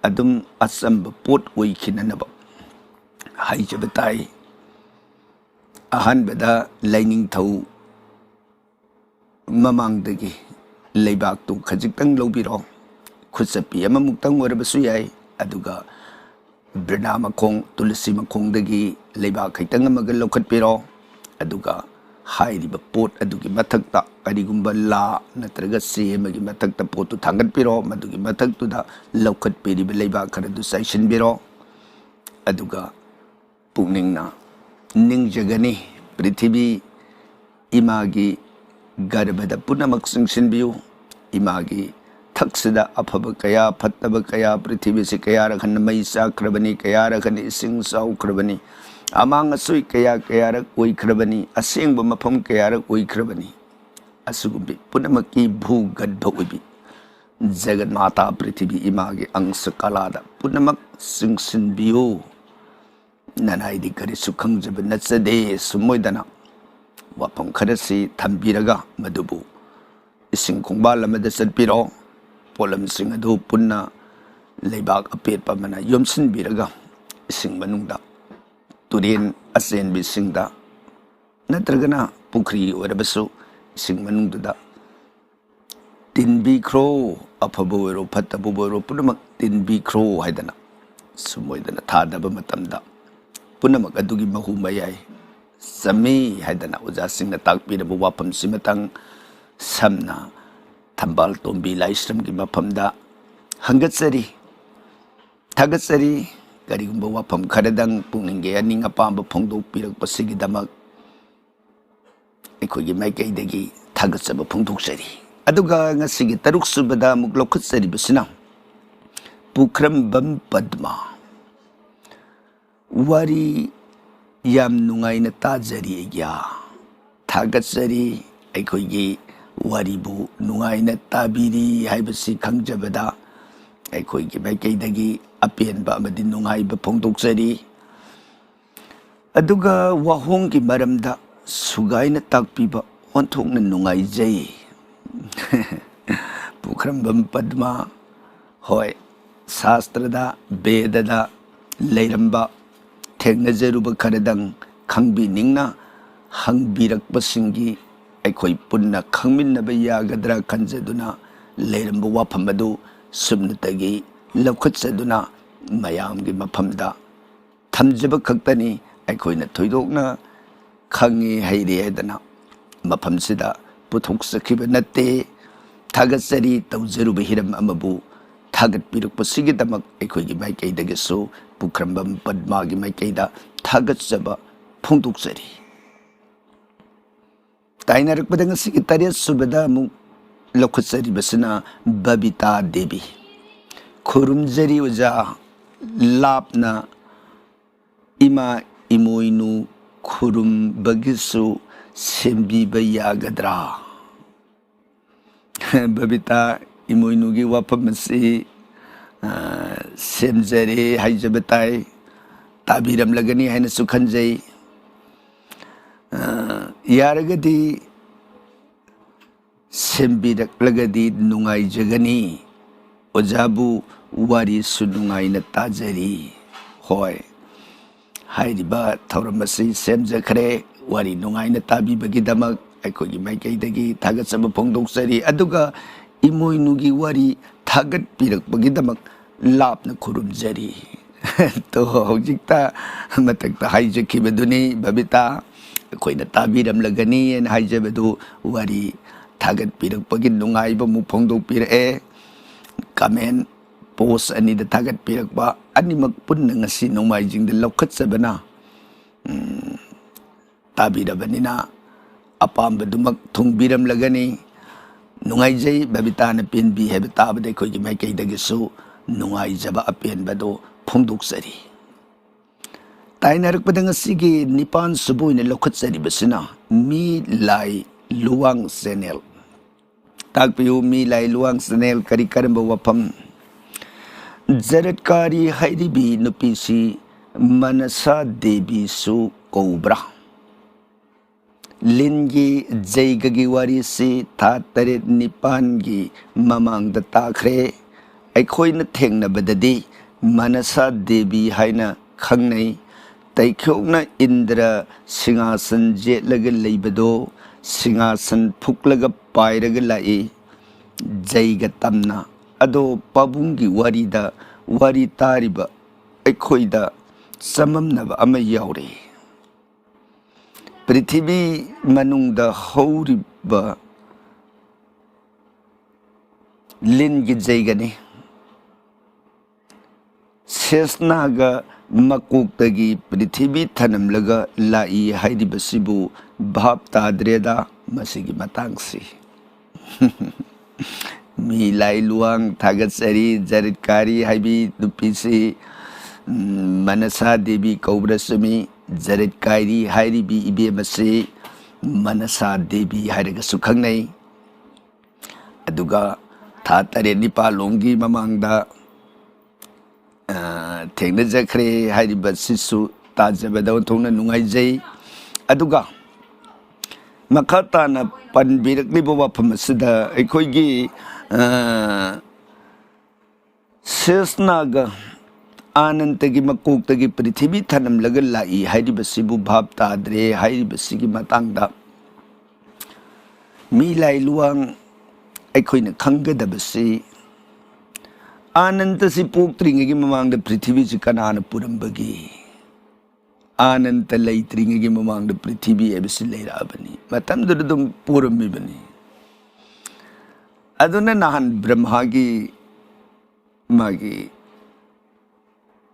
ꯑꯗꯨꯝ ꯑꯆꯝꯕ ꯄꯣꯠ ꯑꯣꯏꯈꯤꯅꯅꯕ ꯍꯥꯏꯖꯕ ꯇꯥꯏ꯫ ꯑꯍꯥꯟꯕꯗ ꯂꯥꯏꯅꯤꯡꯊꯧ ꯃꯃꯥꯡꯗꯒꯤ ꯂꯩꯕꯥꯛꯇꯨ ꯈꯖꯤꯛꯇꯪ ꯂꯧꯕꯤꯔꯣ, ꯈꯨꯠꯆꯞꯄꯤ ꯑꯃꯃꯨꯛꯇꯪ ꯑꯣꯏꯔꯕꯁꯨ ꯌꯥꯏ, ꯑꯗꯨꯒ ꯕ꯭ꯔꯤꯅꯥ ꯃꯈꯣꯡ, ꯇꯨꯂꯁꯤ ꯃꯈꯣꯡꯗꯒꯤ ꯂꯩꯕꯥꯛ ꯈꯤꯇꯪ ꯑꯃꯒ ꯂꯧꯈꯠꯄꯤꯔꯣ꯫ ꯑꯗꯨꯒ ꯍꯥꯏꯔꯤꯕ ꯄꯣꯠ ꯑꯗꯨꯒꯤ ꯃꯊꯛꯇ ꯀꯔꯤꯒꯨꯝꯕ ꯂꯥ ꯅꯠꯇ꯭ꯔꯒ ꯆꯦ ꯑꯃꯒꯤ ꯃꯊꯛꯇ ꯄꯣꯠꯇꯨ ꯊꯥꯡꯒꯠꯄꯤꯔꯣ꯫ ꯃꯗꯨꯒꯤ ꯃꯊꯛꯇꯨꯗ ꯂꯧꯈꯠꯄꯤꯔꯤꯕ ꯂꯩꯕꯥꯛ ꯈꯔꯗꯨ ꯆꯥꯏꯁꯤꯟꯕꯤꯔꯣ꯫ ꯑꯗꯨꯒ ꯄꯨꯛꯅꯤꯡꯅ ꯅꯤꯡꯖꯒꯅꯤ, ꯄ꯭ꯔꯤꯊꯤꯕꯤ ꯏꯃꯥꯒꯤ ꯒꯔꯚꯗ ꯄꯨꯝꯅꯃꯛ ꯆꯤꯡꯁꯤꯟꯕꯤꯌꯨ꯫ ꯏꯃꯥꯒꯤ ꯊꯛꯁꯤꯗ ꯑꯐꯕ ꯀꯌꯥ, ꯐꯠꯇꯕ ꯀꯌꯥ, ꯄ꯭ꯔꯤꯊꯤꯕꯤꯁꯤ ꯀꯌꯥꯔꯛ ꯍꯟꯅ ꯃꯩ ꯆꯥꯛꯈ꯭ꯔꯕꯅꯤ, ꯀꯌꯥꯔꯛ ꯍꯟꯅ ꯏꯁꯤꯡ ꯆꯥꯎꯈ꯭ꯔꯕꯅꯤ, ꯑꯃꯥꯡ ꯑꯁꯣꯏ ꯀꯌꯥ ꯀꯌꯥꯔꯛ ꯑꯣꯏꯈ꯭ꯔꯕꯅꯤ, ꯑꯁꯦꯡꯕ ꯃꯐꯝ ꯀꯌꯥꯔꯛ ꯑꯣꯏꯈ꯭ꯔꯕꯅꯤ꯫ ꯑꯁꯤꯒꯨꯝꯕ ꯄꯨꯝꯅꯃꯛꯀꯤ ꯚꯨ ꯒꯔꯚ ꯑꯣꯏꯕꯤ ꯖꯒꯠ ꯃꯥꯇꯥ ꯄ꯭ꯔꯤꯊꯤꯕꯤ ꯏꯃꯥꯒꯤ ꯑꯪꯁ ꯀꯂꯥꯗ ꯄꯨꯝꯅꯃꯛ ꯆꯤꯡꯁꯤꯟꯕꯤꯌꯨ꯫ ꯅꯅꯥꯏꯗꯤ ꯀꯔꯤꯁꯨ ꯈꯪꯖꯕ ꯅꯠꯆꯗꯦ꯫ ꯁꯨꯝ ꯑꯣꯏꯗꯅ ꯋꯥꯐꯝ ꯈꯔꯁꯤ ꯊꯝꯕꯤꯔꯒ ꯃꯗꯨꯕꯨ ꯏꯁꯤꯡ ꯈꯣꯡꯕꯥꯜ ꯑꯃꯗ ꯆꯠꯄꯤꯔꯣ꯫ ꯄꯣꯠꯂꯝꯁꯤꯡ ꯑꯗꯨ ꯄꯨꯟꯅ ꯂꯩꯕꯥꯛ ꯑꯄꯦꯠꯄ ꯑꯃꯅ ꯌꯣꯝꯁꯤꯟꯕꯤꯔꯒ ꯏꯁꯤꯡ ꯃꯅꯨꯡꯗ, ꯇꯨꯔꯦꯟ ꯑꯆꯦꯟꯕ ꯏꯁꯤꯡꯗ, ꯅꯠꯇ꯭ꯔꯒꯅ ꯄꯨꯈ꯭ꯔꯤ ꯑꯣꯏꯔꯕꯁꯨ, ꯏꯁꯤꯡ ꯃꯅꯨꯡꯗꯨꯗ ꯇꯤꯟꯕꯤꯈ꯭ꯔꯣ, ꯑꯐꯕ ꯑꯣꯏꯔꯣ ꯐꯠꯇꯕꯕꯨ ꯑꯣꯏꯔꯣ ꯄꯨꯝꯅꯃꯛ ꯇꯤꯟꯕꯤꯈ꯭ꯔꯣ ꯍꯥꯏꯗꯅ, ꯁꯨꯝ ꯑꯣꯏꯗꯅ ꯊꯥꯗꯕ ꯃꯇꯝꯗ ꯄꯨꯝꯅꯃꯛ ꯑꯗꯨꯒꯤ ꯃꯍꯨ ꯃꯌꯥꯏ ꯆꯝꯃꯤ ꯍꯥꯏꯗꯅ ꯑꯣꯖꯥꯁꯤꯡꯅ ꯇꯥꯛꯄꯤꯔꯕ ꯋꯥꯐꯝꯁꯤꯃꯇꯪ ꯁꯝꯅ ꯊꯝꯕꯥꯜ ꯇꯣꯝꯕꯤ ꯂꯥꯏꯁ꯭ꯔꯝꯒꯤ ꯃꯐꯝꯗ ꯍꯪꯒꯠꯆꯔꯤ, ꯊꯥꯒꯠꯆꯔꯤ꯫ ꯀꯔꯤꯒꯨꯝꯕ ꯋꯥꯐꯝ ꯈꯔꯗꯪ ꯄꯨꯛꯅꯤꯡꯒꯤ ꯑꯅꯤꯡ ꯑꯄꯥꯝꯕ ꯐꯣꯡꯗꯣꯛꯄꯤꯔꯛꯄꯁꯤꯒꯤꯗꯃꯛ ꯑꯩꯈꯣꯏꯒꯤ ꯃꯥꯏꯀꯩꯗꯒꯤ ꯊꯥꯒꯠꯆꯕ ꯐꯣꯡꯗꯣꯛꯆꯔꯤ꯫ ꯑꯗꯨꯒ ꯉꯁꯤꯒꯤ ꯇꯔꯨꯛ ꯁꯨꯕꯗ ꯑꯃꯨꯛ ꯂꯧꯈꯠꯆꯔꯤꯕꯁꯤꯅ ꯄꯨꯈ꯭ꯔꯝꯕꯝ ꯄꯗꯃ꯫ ꯋꯥꯔꯤ ꯌꯥꯝ ꯅꯨꯡꯉꯥꯏꯅ ꯇꯥꯖꯔꯤ ꯑꯩꯒ꯭ꯌꯥ꯫ ꯊꯥꯒꯠꯆꯔꯤ꯫ ꯑꯩꯈꯣꯏꯒꯤ ꯋꯥꯔꯤꯕꯨ ꯅꯨꯡꯉꯥꯏꯅ ꯇꯥꯕꯤꯔꯤ ꯍꯥꯏꯕꯁꯤ ꯈꯪꯖꯕꯗ ꯑꯩꯈꯣꯏꯒꯤ ꯃꯥꯏꯀꯩꯗꯒꯤ ꯑꯄꯦꯟꯕ ꯑꯃꯗꯤ ꯅꯨꯡꯉꯥꯏꯕ ꯐꯣꯡꯗꯣꯛꯆꯔꯤ꯫ ꯑꯗꯨꯒ ꯋꯥꯍꯣꯡꯒꯤ ꯃꯔꯝꯗ ꯁꯨꯒꯥꯏꯅ ꯇꯥꯛꯄꯤꯕ ꯑꯣꯟꯊꯣꯛꯅ ꯅꯨꯡꯉꯥꯏꯖꯩ꯫ ꯄꯨꯈ꯭ꯔꯝꯕꯝ ꯄꯗꯃ, ꯍꯣꯏ, ꯁꯥꯁꯇ꯭ꯔꯗ, ꯕꯦꯗꯗ ꯂꯩꯔꯝꯕ, ꯊꯦꯡꯅꯖꯔꯨꯕ ꯈꯔꯗꯪ ꯈꯪꯕꯤꯅꯤꯡꯅ ꯍꯪꯕꯤꯔꯛꯄꯁꯤꯡꯒꯤ ꯑꯩꯈꯣꯏ ꯄꯨꯟꯅ ꯈꯪꯃꯤꯟꯅꯕ ꯌꯥꯒꯗ꯭ꯔꯥ ꯈꯟꯖꯗꯨꯅ ꯂꯩꯔꯝꯕ ꯋꯥꯐꯝ ꯑꯗꯨ ꯁꯨꯞꯅꯇꯒꯤ ꯂꯧꯈꯠꯆꯗꯨꯅ ꯃꯌꯥꯝꯒꯤ ꯃꯐꯝꯗ ꯊꯝꯖꯕ ꯈꯛꯇꯅꯤ꯫ ꯑꯩꯈꯣꯏꯅ ꯊꯣꯏꯗꯣꯛꯅ ꯈꯪꯉꯤ ꯍꯩꯔꯦ ꯍꯥꯏꯗꯅ ꯃꯐꯝꯁꯤꯗ ꯄꯨꯊꯣꯛꯆꯈꯤꯕ ꯅꯠꯇꯦ꯫ ꯊꯥꯒꯠꯆꯔꯤ꯫ ꯇꯧꯖꯔꯨꯕ ꯍꯤꯔꯝ ꯑꯃꯕꯨ ꯊꯥꯒꯠꯄꯤꯔꯛꯄꯁꯤꯒꯤꯗꯃꯛ ꯑꯩꯈꯣꯏꯒꯤ ꯃꯥꯏꯀꯩꯗꯒꯤꯁꯨ ꯄꯨꯈ꯭ꯔꯝꯕꯝ ꯄꯗꯃꯒꯤ ꯃꯥꯏꯀꯩꯗ ꯊꯥꯒꯠꯆꯕ ꯐꯣꯡꯗꯣꯛꯆꯔꯤ꯫ ꯇꯥꯏꯅꯔꯛꯄꯗ ꯉꯁꯤꯒꯤ ꯇꯔꯦꯠ ꯁꯨꯕꯗ ꯑꯃꯨꯛ ꯂꯧꯈꯠꯆꯔꯤꯕꯁꯤꯅ ꯕꯕꯤꯇꯥ ꯗꯦꯕꯤ꯫ ꯈꯨꯔꯨꯝꯖꯔꯤ ꯑꯣꯖꯥ, ꯂꯥꯞꯅ ꯏꯃꯥ ꯏꯃꯣꯏꯅꯨ ꯈꯨꯔꯨꯝꯕꯒꯤꯁꯨ ꯁꯦꯝꯕꯤꯕ ꯌꯥꯒꯗ꯭ꯔꯥ? ꯕꯕꯤꯇꯥ, ꯏꯃꯣꯏꯅꯨꯒꯤ ꯋꯥꯐꯝ ꯑꯁꯤ, ꯑ, ꯁꯦꯝꯖꯔꯦ ꯍꯥꯏꯖꯕ ꯇꯥꯏ, ꯇꯥꯕꯤꯔꯝꯂꯒꯅꯤ ꯍꯥꯏꯅꯁꯨ ꯈꯟꯖꯩ꯫ ꯑ, ꯌꯥꯔꯒꯗꯤ ꯁꯦꯝꯕꯤꯔꯛꯂꯒꯗꯤ ꯅꯨꯡꯉꯥꯏꯖꯒꯅꯤ꯫ ꯑꯣꯖꯥꯕꯨ ꯋꯥꯔꯤꯁꯨ ꯅꯨꯡꯉꯥꯏꯅ ꯇꯥꯖꯔꯤ꯫ ꯍꯣꯏ, ꯍꯥꯏꯔꯤꯕ ꯊꯧꯔꯝ ꯑꯁꯤ ꯁꯦꯝꯖꯈ꯭ꯔꯦ꯫ ꯋꯥꯔꯤ ꯅꯨꯡꯉꯥꯏꯅ ꯇꯥꯕꯤꯕꯒꯤꯗꯃꯛ ꯑꯩꯈꯣꯏꯒꯤ ꯃꯥꯏꯀꯩꯗꯒꯤ ꯊꯥꯒꯠꯆꯕ ꯐꯣꯡꯗꯣꯛꯆꯔꯤ꯫ ꯑꯗꯨꯒ ꯏꯃꯣꯏꯅꯨꯒꯤ ꯋꯥꯔꯤ ꯊꯥꯒꯠꯄꯤꯔꯛꯄꯒꯤꯗꯃꯛ ꯂꯥꯞꯅ ꯈꯨꯔꯨꯝꯖꯔꯤ꯫ ꯇꯣ, ꯍꯧꯖꯤꯛꯇ ꯃꯊꯛꯇ ꯍꯥꯏꯖꯈꯤꯕꯗꯨꯅꯤ, ꯕꯕꯤꯇꯥ꯫ ꯑꯩꯈꯣꯏꯅ ꯇꯥꯕꯤꯔꯝꯂꯒꯅꯤ ꯍꯥꯏꯅ ꯍꯥꯏꯖꯕꯗꯨ, ꯋꯥꯔꯤ ꯊꯥꯒꯠꯄꯤꯔꯛꯄꯒꯤ ꯅꯨꯡꯉꯥꯏꯕ ꯑꯃꯨꯛ ꯐꯣꯡꯗꯣꯛꯄꯤꯔꯛꯑꯦ꯫ ꯀꯃꯦꯟ ꯄꯣꯁ ꯑꯅꯤꯗ ꯊꯥꯒꯠꯄꯤꯔꯛꯄ ꯑꯅꯤꯃꯛ ꯄꯨꯟꯅ ꯉꯁꯤ ꯅꯣꯡꯃꯥꯏꯖꯤꯡꯗ ꯂꯧꯈꯠꯆꯕꯅ, ꯎꯝ, ꯇꯥꯕꯤꯔꯕꯅꯤꯅ ꯑꯄꯥꯝꯕꯗꯨꯃꯛ ꯊꯨꯡꯕꯤꯔꯝꯂꯒꯅꯤ꯫ ꯅꯨꯡꯉꯥꯏꯖꯩ, ꯕꯕꯤꯇꯥꯅ ꯄꯦꯟꯕꯤ ꯍꯥꯏꯕ ꯇꯥꯕꯗ ꯑꯩꯈꯣꯏꯒꯤ ꯃꯥꯏꯀꯩꯗꯒꯤꯁꯨ ꯅꯨꯡꯉꯥꯏꯖꯕ ꯑꯄꯦꯟꯕꯗꯨ ꯐꯣꯡꯗꯣꯛꯆꯔꯤ꯫ ꯇꯥꯏꯅꯔꯛꯄꯗ ꯉꯁꯤꯒꯤ ꯅꯤꯄꯥꯟ ꯁꯨꯕ ꯑꯣꯏꯅ ꯂꯧꯈꯠꯆꯔꯤꯕꯁꯤꯅ ꯃꯤ ꯂꯥꯏ ꯂꯨꯋꯥꯡ ꯆꯦꯅꯦꯜ꯫ ꯇꯥꯛꯄꯤꯌꯨ, ꯃꯤ ꯂꯥꯏ ꯂꯨꯋꯥꯡ ꯆꯦꯅꯦꯜ ꯀꯔꯤ ꯀꯔꯝꯕ ꯋꯥꯐꯝ? ꯖꯔꯠꯀꯥꯔꯤ ꯍꯥꯏꯔꯤꯕꯤ ꯅꯨꯄꯤꯁꯤ ꯃꯅꯁꯥ ꯗꯦꯕꯤꯁꯨ ꯀꯧꯕ꯭ꯔꯥ? ꯂꯤꯟꯒꯤ ꯖꯩꯒꯒꯤ ꯋꯥꯔꯤꯁꯤ ꯊꯥ ꯇꯔꯦꯠ ꯅꯤꯄꯥꯟꯒꯤ ꯃꯃꯥꯡꯗ ꯇꯥꯈ꯭ꯔꯦ꯫ ꯑꯩꯈꯣꯏꯅ ꯊꯦꯡꯅꯕꯗꯗꯤ ꯃꯅꯁꯥ ꯗꯦꯕꯤ ꯍꯥꯏꯅ ꯈꯪꯅꯩ꯫ ꯇꯩꯈꯣꯛꯅ ꯏꯟꯗ꯭ꯔ ꯁꯤꯡꯍꯥꯁꯟ ꯌꯦꯠꯂꯒ ꯂꯩꯕꯗꯣ ꯁꯤꯡꯍꯥꯁꯟ ꯐꯨꯛꯂꯒ ꯄꯥꯏꯔꯒ ꯂꯥꯛꯏ꯫ ꯖꯩꯒ ꯇꯝꯅ꯫ ꯑꯗꯣ ꯄꯥꯕꯨꯡꯒꯤ ꯋꯥꯔꯤꯗ ꯋꯥꯔꯤ ꯇꯥꯔꯤꯕ ꯑꯩꯈꯣꯏꯗ ꯆꯃꯝꯅꯕ ꯑꯃ ꯌꯥꯎꯔꯤ꯫ ꯄ꯭ꯔꯤꯊꯤꯕꯤ ꯃꯅꯨꯡꯗ ꯍꯧꯔꯤꯕ ꯂꯤꯟꯒꯤ ꯖꯩꯒꯅꯤ꯫ ꯁꯦꯁꯅꯥꯒ ꯃꯀꯣꯛꯇꯒꯤ ꯄ꯭ꯔꯤꯊꯤꯕꯤ ꯊꯅꯝꯂꯒ ꯂꯥꯛꯏ ꯍꯥꯏꯔꯤꯕꯁꯤꯕꯨ ꯚꯥꯞ ꯇꯥꯗ꯭ꯔꯦꯗ ꯃꯁꯤꯒꯤ ꯃꯇꯥꯡꯁꯤ꯫ ꯃꯤ ꯂꯥꯏ ꯂꯨꯋꯥꯡ ꯊꯥꯒꯠꯆꯔꯤ꯫ ꯖꯔꯠꯀꯥꯔꯤ ꯍꯥꯏꯕꯤ ꯅꯨꯄꯤꯁꯤ, ꯎꯝ, ꯃꯅꯁꯥ ꯗꯦꯕꯤ ꯀꯧꯕ꯭ꯔꯥ ꯆꯨꯝꯃꯤ꯫ ꯖꯔꯠꯀꯥꯔꯤ ꯍꯥꯏꯔꯤꯕꯤ ꯏꯕꯦꯝ ꯑꯁꯤ ꯃꯅꯁꯥ ꯗꯦꯕꯤ ꯍꯥꯏꯔꯒꯁꯨ ꯈꯪꯅꯩ꯫ ꯑꯗꯨꯒ ꯊꯥ ꯇꯔꯦꯠ ꯅꯤꯄꯥꯜꯂꯣꯝꯒꯤ ꯃꯃꯥꯡꯗ, ꯑ, ꯊꯦꯡꯅꯖꯈ꯭ꯔꯦ ꯍꯥꯏꯔꯤꯕꯁꯤꯁꯨ ꯇꯥꯖꯕꯗ ꯑꯣꯟꯊꯣꯛꯅ ꯅꯨꯡꯉꯥꯏꯖꯩ꯫ ꯑꯗꯨꯒ ꯃꯈꯥ ꯇꯥꯅ ꯄꯟꯕꯤꯔꯛꯂꯤꯕ ꯋꯥꯐꯝ ꯑꯁꯤꯗ ꯑꯩꯈꯣꯏꯒꯤ, ꯑ, ꯁꯦꯁꯅꯥꯒ ꯑꯅꯟꯇꯒꯤ ꯃꯀꯣꯛꯇꯒꯤ ꯄ꯭ꯔꯤꯊꯤꯕꯤ ꯊꯅꯝꯂꯒ ꯂꯥꯛꯏ ꯍꯥꯏꯔꯤꯕꯁꯤꯕꯨ ꯚꯥꯞ ꯇꯥꯗ꯭ꯔꯦ ꯍꯥꯏꯔꯤꯕꯁꯤꯒꯤ ꯃꯇꯥꯡꯗ ꯃꯤ ꯂꯥꯏ ꯂꯨꯋꯥꯡ ꯑꯩꯈꯣꯏꯅ ꯈꯪꯒꯗꯕꯁꯤ, ꯑꯅꯟꯇꯁꯤ ꯄꯣꯛꯇ꯭ꯔꯤꯉꯩꯒꯤ ꯃꯃꯥꯡꯗ ꯄ꯭ꯔꯤꯊꯤꯕꯤꯁꯤ ꯀꯅꯥꯅ ꯄꯨꯔꯝꯕꯒꯦ? ꯑꯅꯟꯇ ꯂꯩꯇ꯭ꯔꯤꯉꯩꯒꯤ ꯃꯃꯥꯡꯗ ꯄ꯭ꯔꯤꯊꯤꯕꯤ ꯍꯥꯏꯕꯁꯤ ꯂꯩꯔꯛꯑꯕꯅꯤ, ꯃꯇꯝꯗꯨꯗ ꯑꯗꯨꯝ ꯄꯨꯔꯝꯃꯤꯕꯅꯤ꯫ ꯑꯗꯨꯅ ꯅꯍꯥꯟ ꯕ꯭ꯔꯍ꯭ꯃꯥꯒꯤ ꯃꯥꯒꯤ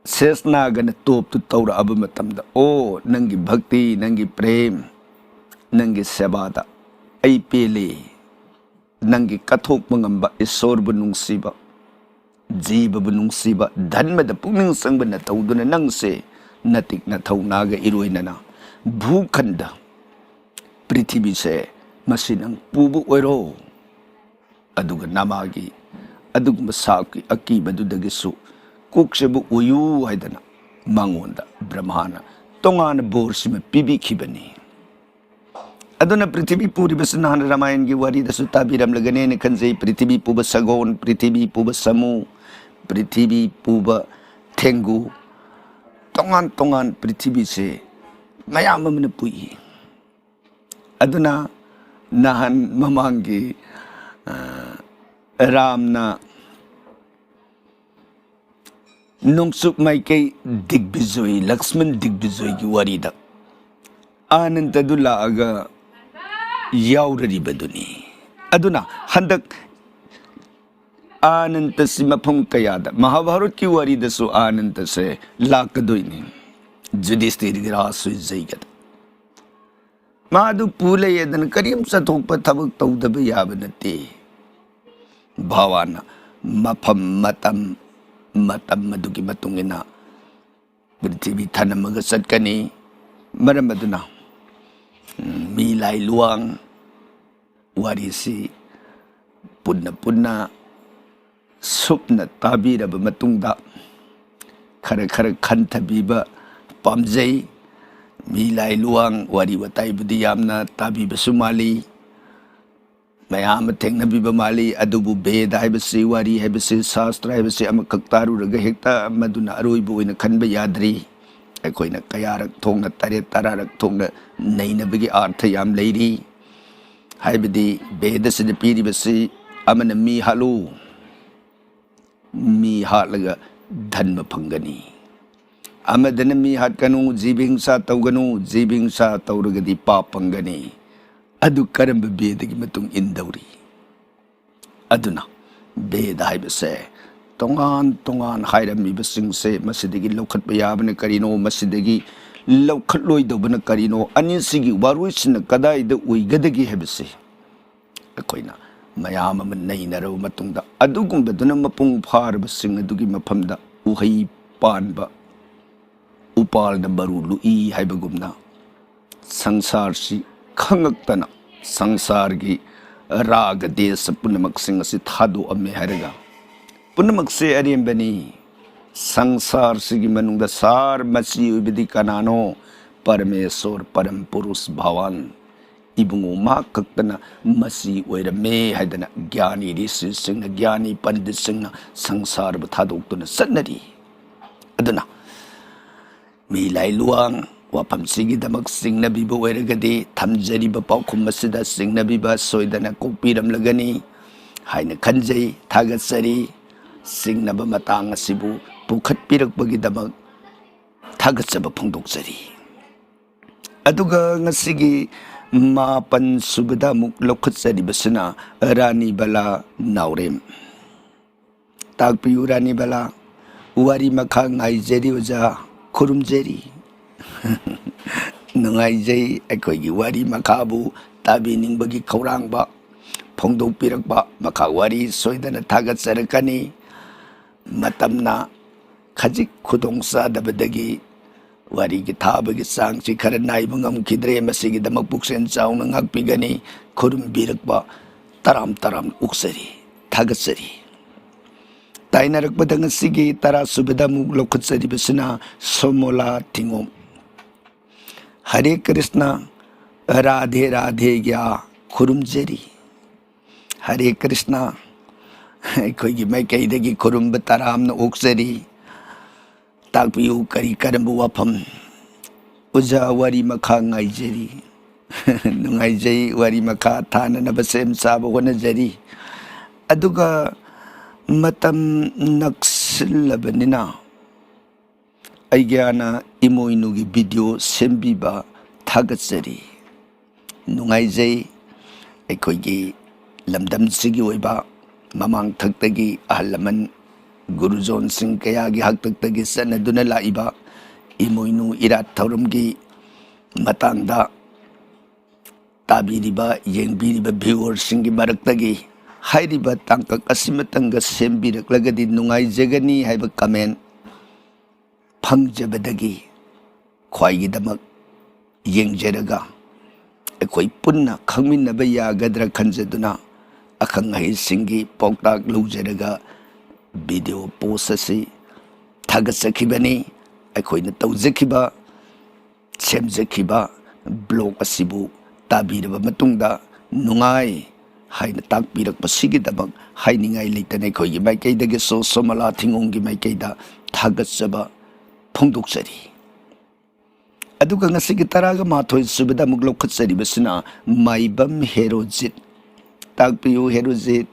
ꯁꯦꯁꯅꯥꯒꯅ ꯇꯣꯞꯇꯨ ꯇꯧꯔꯛꯑꯕ ꯃꯇꯝꯗ, "ꯑꯣ, ꯅꯪꯒꯤ ꯚꯛꯇꯤ, ꯅꯪꯒꯤ ꯄ꯭ꯔꯦꯝ, ꯅꯪꯒꯤ ꯁꯦꯕꯥꯗ ꯑꯩ ꯄꯦꯜꯂꯤ꯫ ꯅꯪꯒꯤ ꯀꯠꯊꯣꯛꯄ ꯉꯝꯕ ꯏꯁꯣꯔꯕꯨ ꯅꯨꯡꯁꯤꯕ, ꯖꯤꯕꯕꯨ ꯅꯨꯡꯁꯤꯕ, ꯙꯔꯃꯗ ꯄꯨꯛꯅꯤꯡ ꯆꯪꯕ ꯅꯇꯧꯗꯨꯅ ꯅꯪꯁꯦ ꯅꯇꯤꯛ ꯅꯊꯧꯅꯥꯒ ꯏꯔꯣꯏꯅꯅ ꯚꯨꯈꯟꯗ, ꯄ꯭ꯔꯤꯊꯤꯕꯤꯁꯦ ꯃꯁꯤ ꯅꯪ ꯄꯨꯕ ꯑꯣꯏꯔꯣ꯫ ꯑꯗꯨꯒ ꯅꯃꯥꯒꯤ ꯑꯗꯨꯒꯨꯝꯕ ꯁꯥ ꯑꯀꯤꯕꯗꯨꯗꯒꯤꯁꯨ ꯀꯣꯛꯆꯕ ꯑꯣꯏꯌꯨ" ꯍꯥꯏꯗꯅ ꯃꯉꯣꯟꯗ ꯕ꯭ꯔꯍ꯭ꯃꯥꯅ ꯇꯣꯉꯥꯟꯅ ꯕꯣꯔꯁꯤꯃ ꯄꯤꯕꯤꯈꯤꯕꯅꯤ꯫ ꯑꯗꯨꯅ ꯄ꯭ꯔꯤꯊꯤꯕꯤ ꯄꯨꯔꯤꯕꯁꯤ ꯅꯍꯥꯟ ꯔꯥꯃꯥꯌꯟꯒꯤ ꯋꯥꯔꯤꯗꯁꯨ ꯇꯥꯕꯤꯔꯝꯂꯒꯅꯦꯅ ꯈꯟꯖꯩ꯫ ꯄ꯭ꯔꯤꯊꯤꯕꯤ ꯄꯨꯕ ꯁꯒꯣꯜ, ꯄ꯭ꯔꯤꯊꯤꯕꯤ ꯄꯨꯕ ꯁꯥꯃꯨ, ꯄ꯭ꯔꯤꯊꯤꯕꯤ ꯄꯨꯕ ꯊꯦꯡꯒꯨ, ꯇꯣꯉꯥꯟ ꯇꯣꯉꯥꯟ ꯄ꯭ꯔꯤꯊꯤꯕꯤꯁꯦ ꯃꯌꯥꯝ ꯑꯃꯅ ꯄꯨꯏ꯫ ꯑꯗꯨꯅ ꯅꯍꯥꯟ ꯃꯃꯥꯡꯒꯤ, ꯑ, ꯔꯥꯝꯅ ꯅꯣꯡꯆꯨꯞ ꯃꯥꯏꯀꯩ ꯗꯤꯒꯕꯤꯖꯣꯏ, ꯂꯛꯁꯃꯟ ꯗꯤꯒꯕꯤꯖꯣꯏꯒꯤ ꯋꯥꯔꯤꯗ ꯑꯅꯟꯇꯗꯨ ꯂꯥꯛꯑꯒ ꯌꯥꯎꯔꯔꯤꯕꯗꯨꯅꯤ꯫ ꯑꯗꯨꯅ ꯍꯟꯗꯛ ꯑꯅꯟꯇꯁꯤ ꯃꯐꯝ ꯀꯌꯥꯗ, ꯃꯍꯥꯚꯥꯔꯠꯀꯤ ꯋꯥꯔꯤꯗꯁꯨ ꯑꯅꯟꯇꯁꯦ ꯂꯥꯛꯀꯗꯣꯏꯅꯤ, ꯌꯨꯙꯤꯁꯊꯤꯔꯒꯤ ꯔꯥꯁ ꯍꯨꯏꯖꯩꯒꯗ꯫ ꯃꯥꯗꯨ ꯄꯨ ꯂꯩꯌꯦꯗꯅ ꯀꯔꯤꯝ ꯆꯠꯊꯣꯛꯄ ꯊꯕꯛ ꯇꯧꯗꯕ ꯌꯥꯕ ꯅꯠꯇꯦ꯫ ꯚꯒꯋꯥꯟꯅ ꯃꯐꯝ, ꯃꯇꯝ, ꯃꯇꯝ ꯑꯗꯨꯒꯤ ꯃꯇꯨꯡ ꯏꯟꯅ ꯄ꯭ꯔꯤꯊꯤꯕꯤ ꯊꯅꯝꯃꯒ ꯆꯠꯀꯅꯤ꯫ ꯃꯔꯝ ꯑꯗꯨꯅ, ꯎꯝ, ꯃꯤ ꯂꯥꯏ ꯂꯨꯋꯥꯡ ꯋꯥꯔꯤꯁꯤ ꯄꯨꯟꯅ ꯄꯨꯟꯅ ꯁꯨꯞꯅ ꯇꯥꯕꯤꯔꯕ ꯃꯇꯨꯡꯗ ꯈꯔ ꯈꯔ ꯈꯟꯊꯕꯤꯕ ꯄꯥꯝꯖꯩ꯫ ꯃꯤ ꯂꯥꯏ ꯂꯨꯋꯥꯡ ꯋꯥꯔꯤ ꯋꯥꯇꯥꯏꯕꯨꯗꯤ ꯌꯥꯝꯅ ꯇꯥꯕꯤꯕꯁꯨ ꯃꯥꯜꯂꯤ꯫ ꯃꯌꯥꯝ ꯑꯃ ꯊꯦꯡꯅꯕꯤꯕ ꯃꯥꯜꯂꯤ꯫ ꯑꯗꯨꯕꯨ ꯚꯦꯗ ꯍꯥꯏꯕꯁꯤ, ꯋꯥꯔꯤ ꯍꯥꯏꯕꯁꯤ, ꯁꯥꯁꯇ꯭ꯔ ꯍꯥꯏꯕꯁꯤ ꯑꯃꯈꯛ ꯇꯥꯔꯨꯔꯒ ꯍꯦꯛꯇ ꯃꯗꯨꯅ ꯑꯔꯣꯏꯕ ꯑꯣꯏꯅ ꯈꯟꯕ ꯌꯥꯗ꯭ꯔꯤ꯫ ꯑꯩꯈꯣꯏꯅ ꯀꯌꯥꯔꯛ ꯊꯣꯛꯅ, ꯇꯔꯦꯠ ꯇꯔꯥꯔꯛ ꯊꯣꯛꯅ ꯅꯩꯅꯕꯒꯤ ꯑꯥꯔꯊ ꯌꯥꯝ ꯂꯩꯔꯤ꯫ ꯍꯥꯏꯕꯗꯤ ꯚꯦꯗꯁꯤꯗ ꯄꯤꯔꯤꯕꯁꯤ, ꯑꯃꯅ ꯃꯤ ꯍꯥꯠꯂꯨ, ꯃꯤ ꯍꯥꯠꯂꯒ ꯙꯟꯕ ꯐꯪꯒꯅꯤ꯫ ꯑꯃꯗꯅ ꯃꯤ ꯍꯥꯠꯀꯅꯨ, ꯖꯤꯕ ꯍꯤꯡꯁꯥ ꯇꯧꯒꯅꯨ, ꯖꯤꯕ ꯍꯤꯡꯁꯥ ꯇꯧꯔꯒꯗꯤ ꯄꯥꯞ ꯐꯪꯒꯅꯤ꯫ ꯑꯗꯨ ꯀꯔꯝꯕ ꯚꯦꯗꯒꯤ ꯃꯇꯨꯡ ꯏꯟꯗꯧꯔꯤ? ꯑꯗꯨꯅ ꯚꯦꯗ ꯍꯥꯏꯕꯁꯦ ꯇꯣꯉꯥꯟ ꯇꯣꯉꯥꯟ ꯍꯥꯏꯔꯝꯃꯤꯕꯁꯤꯡꯁꯦ ꯃꯁꯤꯗꯒꯤ ꯂꯧꯈꯠꯄ ꯌꯥꯕꯅ ꯀꯔꯤꯅꯣ, ꯃꯁꯤꯗꯒꯤ ꯂꯧꯈꯠꯂꯣꯏꯗꯧꯕꯅ ꯀꯔꯤꯅꯣ, ꯑꯅꯤꯁꯤꯒꯤ ꯋꯥꯔꯣꯏꯁꯤꯟꯅ ꯀꯗꯥꯏꯗ ꯑꯣꯏꯒꯗꯒꯦ ꯍꯥꯏꯕꯁꯤ ꯑꯩꯈꯣꯏꯅ ꯃꯌꯥꯝ ꯑꯃ ꯅꯩꯅꯔꯕ ꯃꯇꯨꯡꯗ, ꯑꯗꯨꯒꯨꯝꯕꯗꯨꯅ ꯃꯄꯨꯡ ꯐꯥꯔꯕꯁꯤꯡ ꯑꯗꯨꯒꯤ ꯃꯐꯝꯗ ꯎꯍꯩ ꯄꯥꯟꯕ, ꯎꯄꯥꯜꯅ ꯃꯔꯨ ꯂꯨꯛꯏ ꯍꯥꯏꯕꯒꯨꯝꯅ, ꯁꯪꯁꯥꯔꯁꯤ ꯈꯪꯉꯛꯇꯅ ꯁꯪꯁꯥꯔꯒꯤ ꯔꯥꯒ ꯗꯦꯁ ꯄꯨꯝꯅꯃꯛꯁꯤꯡ ꯑꯁꯤ ꯊꯥꯗꯣꯛꯑꯝꯃꯦ ꯍꯥꯏꯔꯒ, ꯄꯨꯝꯅꯃꯛꯁꯦ ꯑꯔꯦꯝꯕꯅꯤ꯫ ꯁꯪꯁꯥꯔꯁꯤꯒꯤ ꯃꯅꯨꯡꯗ ꯁꯥꯔ ꯃꯆꯤ ꯑꯣꯏꯕꯗꯤ ꯀꯅꯥꯅꯣ? ꯄꯔꯃꯦꯁꯣꯔ, ꯄꯔꯝ ꯄꯨꯔꯨꯁ ꯚꯥꯋꯥꯟ, ꯏꯕꯨꯡꯉꯣ ꯃꯍꯥꯛ ꯈꯛꯇꯅ ꯃꯆꯤ ꯑꯣꯏꯔꯝꯃꯦ ꯍꯥꯏꯗꯅ ꯒ꯭ꯌꯥꯅꯤ ꯔꯤꯁꯤꯁꯤꯡꯅ, ꯒ꯭ꯌꯥꯅꯤ ꯄꯟꯗꯤꯠꯁꯤꯡꯅ ꯁꯪꯁꯥꯔꯕꯨ ꯊꯥꯗꯣꯛꯇꯨꯅ ꯆꯠꯅꯔꯤ꯫ ꯑꯗꯨꯅ ꯃꯤ ꯂꯥꯏ ꯂꯨꯋꯥꯡ ꯋꯥꯐꯝꯁꯤꯒꯤꯗꯃꯛ ꯆꯤꯡꯅꯕꯤꯕ ꯑꯣꯏꯔꯒꯗꯤ, ꯊꯝꯖꯔꯤꯕ ꯄꯥꯎꯈꯨꯝ ꯑꯁꯤꯗ ꯆꯤꯡꯅꯕꯤꯕ ꯁꯣꯏꯗꯅ ꯀꯣꯛꯄꯤꯔꯝꯂꯒꯅꯤ ꯍꯥꯏꯅ ꯈꯟꯖꯩ꯫ ꯊꯥꯒꯠꯆꯔꯤ꯫ ꯆꯤꯡꯅꯕ ꯃꯇꯥꯡ ꯑꯁꯤꯕꯨ ꯄꯨꯈꯠꯄꯤꯔꯛꯄꯒꯤꯗꯃꯛ ꯊꯥꯒꯠꯆꯕ ꯐꯣꯡꯗꯣꯛꯆꯔꯤ꯫ ꯑꯗꯨꯒ ꯉꯁꯤꯒꯤ ꯃꯥꯄꯟ ꯁꯨꯕꯗ ꯑꯃꯨꯛ ꯂꯧꯈꯠꯆꯔꯤꯕꯁꯤꯅ ꯔꯥꯅꯤ ꯕꯂꯥ ꯅꯥꯎꯔꯦꯝ꯫ ꯇꯥꯛꯄꯤꯌꯨ ꯔꯥꯅꯤ ꯕꯂꯥ꯫ ꯋꯥꯔꯤ ꯃꯈꯥ ꯉꯥꯏꯖꯔꯤ ꯑꯣꯖꯥ, ꯈꯨꯔꯨꯝꯖꯔꯤ꯫ ꯅꯨꯡꯉꯥꯏꯖꯩ ꯑꯩꯈꯣꯏꯒꯤ ꯋꯥꯔꯤ ꯃꯈꯥꯕꯨ ꯇꯥꯕꯤꯅꯤꯡꯕꯒꯤ ꯈꯧꯔꯥꯡꯕ ꯐꯣꯡꯗꯣꯛꯄꯤꯔꯛꯄ꯫ ꯃꯈꯥ ꯋꯥꯔꯤ ꯁꯣꯏꯗꯅ ꯊꯥꯒꯠꯆꯔꯛꯀꯅꯤ꯫ ꯃꯇꯝꯅ ꯈꯖꯤꯛ ꯈꯨꯗꯣꯡ ꯆꯥꯗꯕꯗꯒꯤ ꯋꯥꯔꯤꯒꯤ ꯊꯥꯕꯒꯤ ꯆꯥꯡꯁꯤ ꯈꯔ ꯅꯥꯏꯕ ꯉꯝꯈꯤꯗ꯭ꯔꯦ꯫ ꯃꯁꯤꯒꯤꯗꯃꯛ ꯄꯨꯛꯆꯦꯜ ꯆꯥꯎꯅ ꯉꯥꯛꯄꯤꯒꯅꯤ꯫ ꯈꯨꯔꯨꯝꯕꯤꯔꯛꯄ ꯇꯔꯥꯝ ꯇꯔꯥꯝ ꯑꯣꯛꯆꯔꯤ, ꯊꯥꯒꯠꯆꯔꯤ꯫ ꯇꯥꯏꯅꯔꯛꯄꯗ ꯉꯁꯤꯒꯤ ꯇꯔꯥ ꯁꯨꯕꯗ ꯑꯃꯨꯛ ꯂꯧꯈꯠꯆꯔꯤꯕꯁꯤꯅ ꯁꯣꯃꯣꯂꯥ ꯊꯤꯉꯣꯝ꯫ ꯍꯔꯦ ꯀ꯭ꯔꯤꯁꯅ, ꯔꯥꯙꯦ ꯔꯥꯙꯦ ꯒ꯭ꯌꯥ ꯈꯨꯔꯨꯝꯖꯔꯤ꯫ ꯍꯔꯦ ꯀ꯭ꯔꯤꯁꯅ꯫ ꯑꯩꯈꯣꯏꯒꯤ ꯃꯥꯏꯀꯩꯗꯒꯤ ꯈꯨꯔꯨꯝꯕ ꯇꯔꯥꯝꯅ ꯑꯣꯛꯆꯔꯤ꯫ ꯇꯥꯛꯄꯤꯌꯨ, ꯀꯔꯤ ꯀꯔꯝꯕ ꯋꯥꯐꯝ? ꯑꯣꯖꯥ, ꯋꯥꯔꯤ ꯃꯈꯥ ꯉꯥꯏꯖꯔꯤ꯫ ꯅꯨꯡꯉꯥꯏꯖꯩ, ꯋꯥꯔꯤ ꯃꯈꯥ ꯊꯥꯅꯅꯕ ꯁꯦꯝ ꯁꯥꯕ ꯍꯣꯠꯅꯖꯔꯤ꯫ ꯑꯗꯨꯒ ꯃꯇꯝ ꯅꯛꯁꯤꯜꯂꯕꯅꯤꯅ ꯑꯩꯒꯤ ꯑꯅ ꯏꯃꯣꯏꯅꯨꯒꯤ ꯚꯤꯗꯤꯑꯣ ꯁꯦꯝꯕꯤꯕ ꯊꯥꯒꯠꯆꯔꯤ꯫ ꯅꯨꯡꯉꯥꯏꯖꯩ꯫ ꯑꯩꯈꯣꯏꯒꯤ ꯂꯝꯗꯝꯁꯤꯒꯤ ꯑꯣꯏꯕ ꯃꯃꯥꯡꯊꯛꯇꯒꯤ ꯑꯍꯜ ꯂꯃꯟ ꯒꯨꯔꯨꯖꯣꯟꯁꯤꯡ ꯀꯌꯥꯒꯤ ꯍꯥꯛꯇꯛꯇꯒꯤ ꯆꯠꯅꯗꯨꯅ ꯂꯥꯛꯏꯕ ꯏꯃꯣꯏꯅꯨ ꯏꯔꯥꯠ ꯊꯧꯔꯝꯒꯤ ꯃꯇꯥꯡꯗ ꯇꯥꯕꯤꯔꯤꯕ, ꯌꯦꯡꯕꯤꯔꯤꯕ ꯚ꯭ꯌꯨꯋꯔꯁꯤꯡꯒꯤ ꯃꯔꯛꯇꯒꯤ ꯍꯥꯏꯔꯤꯕ ꯇꯥꯡꯀꯛ ꯑꯁꯤꯃꯇꯪꯒ ꯁꯦꯝꯕꯤꯔꯛꯂꯒꯗꯤ ꯅꯨꯡꯉꯥꯏꯖꯒꯅꯤ ꯍꯥꯏꯕ ꯀꯃꯦꯟ ꯐꯪꯖꯕꯗꯒꯤ ꯈ꯭ꯋꯥꯏꯒꯤꯗꯃꯛ ꯌꯦꯡꯖꯔꯒ ꯑꯩꯈꯣꯏ ꯄꯨꯟꯅ ꯈꯪꯃꯤꯟꯅꯕ ꯌꯥꯒꯗ꯭ꯔꯥ ꯈꯟꯖꯗꯨꯅ ꯑꯈꯪ ꯑꯍꯩꯁꯤꯡꯒꯤ ꯄꯥꯎꯇꯥꯛ ꯂꯧꯖꯔꯒ ꯚꯤꯗꯤꯑꯣ ꯄꯣꯁ ꯑꯁꯤ ꯊꯥꯒꯠꯆꯈꯤꯕꯅꯤ꯫ ꯑꯩꯈꯣꯏꯅ ꯇꯧꯖꯈꯤꯕ, ꯁꯦꯝꯖꯈꯤꯕ ꯕ꯭ꯂꯣꯒ ꯑꯁꯤꯕꯨ ꯇꯥꯕꯤꯔꯕ ꯃꯇꯨꯡꯗ ꯅꯨꯡꯉꯥꯏ ꯍꯥꯏꯅ ꯇꯥꯛꯄꯤꯔꯛꯄꯁꯤꯒꯤꯗꯃꯛ ꯍꯥꯏꯅꯤꯡꯉꯥꯏ ꯂꯩꯇꯅ ꯑꯩꯈꯣꯏꯒꯤ ꯃꯥꯏꯀꯩꯗꯒꯤꯁꯨ ꯁꯣꯃꯂꯥ ꯊꯤꯡꯒꯣꯡꯒꯤ ꯃꯥꯏꯀꯩꯗ ꯊꯥꯒꯠꯆꯕ ꯐꯣꯡꯗꯣꯛꯆꯔꯤ꯫ ꯑꯗꯨꯒ ꯉꯁꯤꯒꯤ ꯇꯔꯥꯒ ꯃꯥꯊꯣꯏ ꯁꯨꯕꯗ ꯑꯃꯨꯛ ꯂꯧꯈꯠꯆꯔꯤꯕꯁꯤꯅ ꯃꯥꯏꯕꯝ ꯍꯦꯔꯣꯖꯤꯠ꯫ ꯇꯥꯛꯄꯤꯌꯨ ꯍꯦꯔꯣꯖꯤꯠ,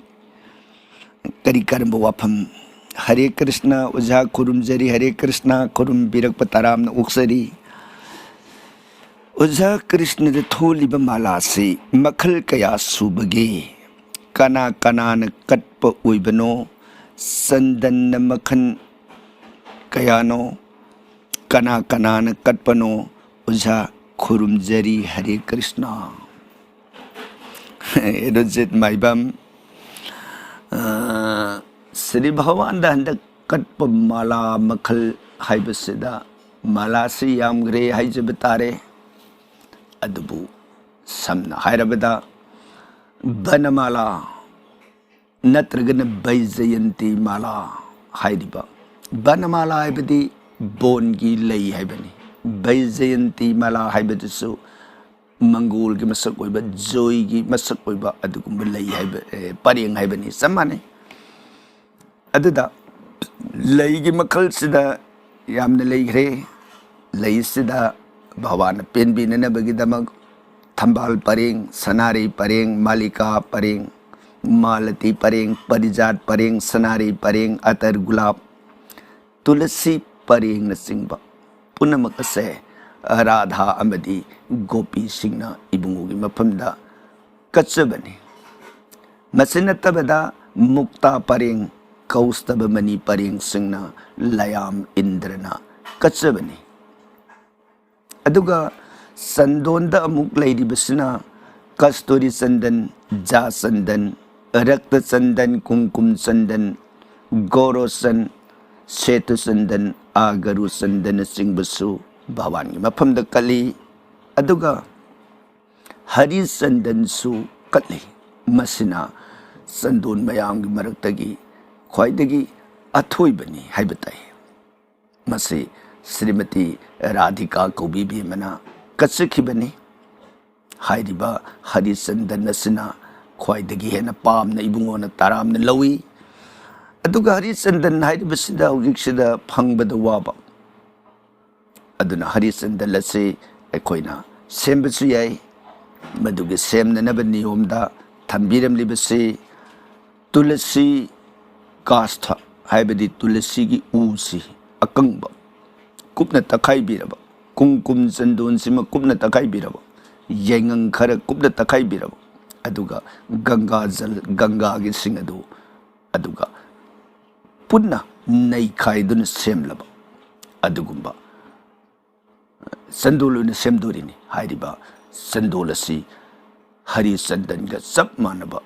ꯀꯔꯤ ꯀꯔꯝꯕ ꯋꯥꯐꯝ? ꯍꯔꯦ ꯀ꯭ꯔꯤꯁꯅ ꯑꯣꯖꯥ, ꯈꯨꯔꯨꯝꯖꯔꯤ꯫ ꯍꯔꯦ ꯀ꯭ꯔꯤꯁꯅ, ꯈꯨꯔꯨꯝꯕꯤꯔꯛꯄ ꯇꯔꯥꯝꯅ ꯑꯣꯛꯆꯔꯤ꯫ ꯑꯣꯖꯥ, ꯀ꯭ꯔꯤꯁꯅꯗ ꯊꯣꯜꯂꯤꯕ ꯃꯥꯂꯥꯁꯤ ꯃꯈꯜ ꯀꯌꯥ ꯁꯨꯕꯒꯦ? ꯀꯅꯥ ꯀꯅꯥꯅ ꯀꯠꯄ ꯑꯣꯏꯕꯅꯣ? ꯆꯟꯗꯟꯅ ꯃꯈꯜ ꯀꯌꯥꯅꯣ? ꯀꯅꯥ ꯀꯅꯥꯅ ꯀꯠꯄꯅꯣ? ꯑꯣꯖꯥ, ꯈꯨꯔꯨꯝꯖꯔꯤ꯫ ꯍꯔꯦ ꯀ꯭ꯔꯤꯁꯅ꯫ ꯍꯦꯔꯣꯖꯤꯠ ꯃꯥꯏꯕꯝ, ꯑ, ꯁ꯭ꯔꯤ ꯚꯒꯋꯥꯟꯗ ꯍꯟꯗꯛ ꯀꯠꯄ ꯃꯥꯂꯥ ꯃꯈꯜ ꯍꯥꯏꯕꯁꯤꯗ ꯃꯥꯂꯥꯁꯤ ꯌꯥꯝꯈ꯭ꯔꯦ ꯍꯥꯏꯖꯕ ꯇꯥꯔꯦ꯫ ꯑꯗꯨꯕꯨ ꯁꯝꯅ ꯍꯥꯏꯔꯕꯗ ꯕꯅꯃꯥꯂꯥ ꯅꯠꯇ꯭ꯔꯒꯅ ꯕꯩꯖꯌꯟꯇꯤ ꯃꯥꯂꯥ ꯍꯥꯏꯔꯤꯕ, ꯕꯅꯃꯥꯂꯥ ꯍꯥꯏꯕꯗꯤ ꯕꯣꯟꯒꯤ ꯂꯩ ꯍꯥꯏꯕꯅꯤ꯫ ꯕꯩꯖꯌꯟꯇꯤ ꯃꯥꯂꯥ ꯍꯥꯏꯕꯗꯨꯁꯨ ꯃꯪꯒꯣꯜꯒꯤ ꯃꯁꯛ ꯑꯣꯏꯕ, ꯖꯣꯏꯒꯤ ꯃꯁꯛ ꯑꯣꯏꯕ ꯑꯗꯨꯒꯨꯝꯕ ꯂꯩ ꯍꯥꯏꯕ, ꯑꯦ, ꯄꯔꯦꯡ ꯍꯥꯏꯕꯅꯤ, ꯆꯞ ꯃꯥꯟꯅꯩ꯫ ꯑꯗꯨꯗ ꯂꯩꯒꯤ ꯃꯈꯜꯁꯤꯗ ꯌꯥꯝꯅ ꯂꯩꯈ꯭ꯔꯦ꯫ ꯂꯩꯁꯤꯗ ꯚꯒꯋꯥꯟꯅ ꯄꯦꯟꯕꯤꯅꯅꯕꯒꯤꯗꯃꯛ ꯊꯝꯕꯥꯜ ꯄꯔꯦꯡ, ꯁꯅꯥꯔꯩ ꯄꯔꯦꯡ, ꯃꯥꯂꯤꯀꯥ ꯄꯔꯦꯡ, ꯃꯥꯂꯇꯤ ꯄꯔꯦꯡ, ꯄꯔꯤꯖꯥꯠ ꯄꯔꯦꯡ, ꯁꯅꯥꯔꯩ ꯄꯔꯦꯡ, ꯑꯇꯔ ꯒꯨꯂꯥꯞ, ꯇꯨꯂꯁꯤ ꯄꯔꯦꯡꯅꯆꯤꯡꯕ ꯄꯨꯝꯅꯃꯛ ꯑꯁꯦ ꯔꯥꯙꯥ ꯑꯃꯗꯤ ꯒꯣꯄꯤꯁꯤꯡꯅ ꯏꯕꯨꯡꯉꯣꯒꯤ ꯃꯐꯝꯗ ꯀꯠꯆꯕꯅꯤ꯫ ꯃꯁꯤ ꯅꯠꯇꯕꯗ ꯃꯨꯛꯇꯥ ꯄꯔꯦꯡ, ꯀꯧꯁꯇꯕ ꯃꯅꯤ ꯄꯔꯦꯡꯁꯤꯡꯅ ꯂꯌꯥꯝ ꯏꯟꯗ꯭ꯔꯅ ꯀꯠꯆꯕꯅꯤ꯫ ꯑꯗꯨꯒ ꯆꯟꯗꯣꯟꯗ ꯑꯃꯨꯛ ꯂꯩꯔꯤꯕꯁꯤꯅ ꯀꯁꯇꯨꯔꯤ ꯆꯟꯗꯟ, ꯖꯥ ꯆꯟꯗꯟ, ꯔꯛꯇ ꯆꯟꯗꯟ, ꯀꯨꯡꯀꯨꯝ ꯆꯟꯗꯟ, ꯒꯣꯔꯣꯆꯟ, ꯁꯦꯇꯨ ꯆꯟꯗꯟ, ꯑꯥꯒꯔꯨ ꯆꯟꯗꯟꯅꯆꯤꯡꯕꯁꯨ ꯚꯒꯋꯥꯟꯒꯤ ꯃꯐꯝꯗ ꯀꯠꯂꯤ꯫ ꯑꯗꯨꯒ ꯍꯔꯤ ꯆꯟꯗꯟꯁꯨ ꯀꯠꯂꯤ꯫ ꯃꯁꯤꯅ ꯆꯟꯗꯣꯟ ꯃꯌꯥꯝꯒꯤ ꯃꯔꯛꯇꯒꯤ ꯈ꯭ꯋꯥꯏꯗꯒꯤ ꯑꯊꯣꯏꯕꯅꯤ ꯍꯥꯏꯕ ꯇꯥꯏ꯫ ꯃꯁꯤ ꯁ꯭ꯔꯤꯃꯇꯤ ꯔꯥꯙꯤꯀꯥ ꯀꯧꯕꯤ ꯏꯕꯦꯝꯃꯅ ꯀꯠꯆꯈꯤꯕꯅꯤ꯫ ꯍꯥꯏꯔꯤꯕ ꯍꯔꯤꯆꯟꯗꯟ ꯑꯁꯤꯅ ꯈ꯭ꯋꯥꯏꯗꯒꯤ ꯍꯦꯟꯅ ꯄꯥꯝꯅ ꯏꯕꯨꯡꯉꯣꯅ ꯇꯔꯥꯝꯅ ꯂꯧꯏ꯫ ꯑꯗꯨꯒ ꯍꯔꯤꯆꯟꯗꯟ ꯍꯥꯏꯔꯤꯕꯁꯤꯗ ꯍꯧꯖꯤꯛꯁꯤꯗ ꯐꯪꯕꯗ ꯋꯥꯕ, ꯑꯗꯨꯅ ꯍꯔꯤꯆꯟꯗꯟ ꯑꯁꯤ ꯑꯩꯈꯣꯏꯅ ꯁꯦꯝꯕꯁꯨ ꯌꯥꯏ꯫ ꯃꯗꯨꯒꯤ ꯁꯦꯝꯅꯅꯕ ꯅꯤꯌꯣꯝꯗ ꯊꯝꯕꯤꯔꯝꯂꯤꯕꯁꯤ ꯇꯨꯂꯁꯤ ꯀꯥꯁꯊ, ꯍꯥꯏꯕꯗꯤ ꯇꯨꯂꯁꯤꯒꯤ ꯎꯁꯤ ꯑꯀꯪꯕ ꯀꯨꯞꯅ ꯇꯛꯈꯥꯏꯕꯤꯔꯕ, ꯀꯨꯡꯀꯨꯝ ꯆꯟꯗꯣꯟꯁꯤꯃ ꯀꯨꯞꯅ ꯇꯛꯈꯥꯏꯕꯤꯔꯕ, ꯌꯥꯏꯉꯪ ꯈꯔ ꯀꯨꯞꯅ ꯇꯛꯈꯥꯏꯕꯤꯔꯕ, ꯑꯗꯨꯒ ꯒꯪꯒꯥ ꯖꯜ, ꯒꯪꯒꯥꯒꯤ ꯏꯁꯤꯡ ꯑꯗꯨ, ꯑꯗꯨꯒ ꯄꯨꯟꯅ ꯅꯩꯈꯥꯏꯗꯨꯅ ꯁꯦꯝꯂꯕ ꯑꯗꯨꯒꯨꯝꯕ ꯆꯟꯗꯣꯜ ꯑꯣꯏꯅ ꯁꯦꯝꯗꯣꯔꯤꯅꯤ꯫ ꯍꯥꯏꯔꯤꯕ ꯆꯟꯗꯣꯜ ꯑꯁꯤ ꯍꯔꯤꯆꯟꯗꯟꯒ ꯆꯞ ꯃꯥꯟꯅꯕ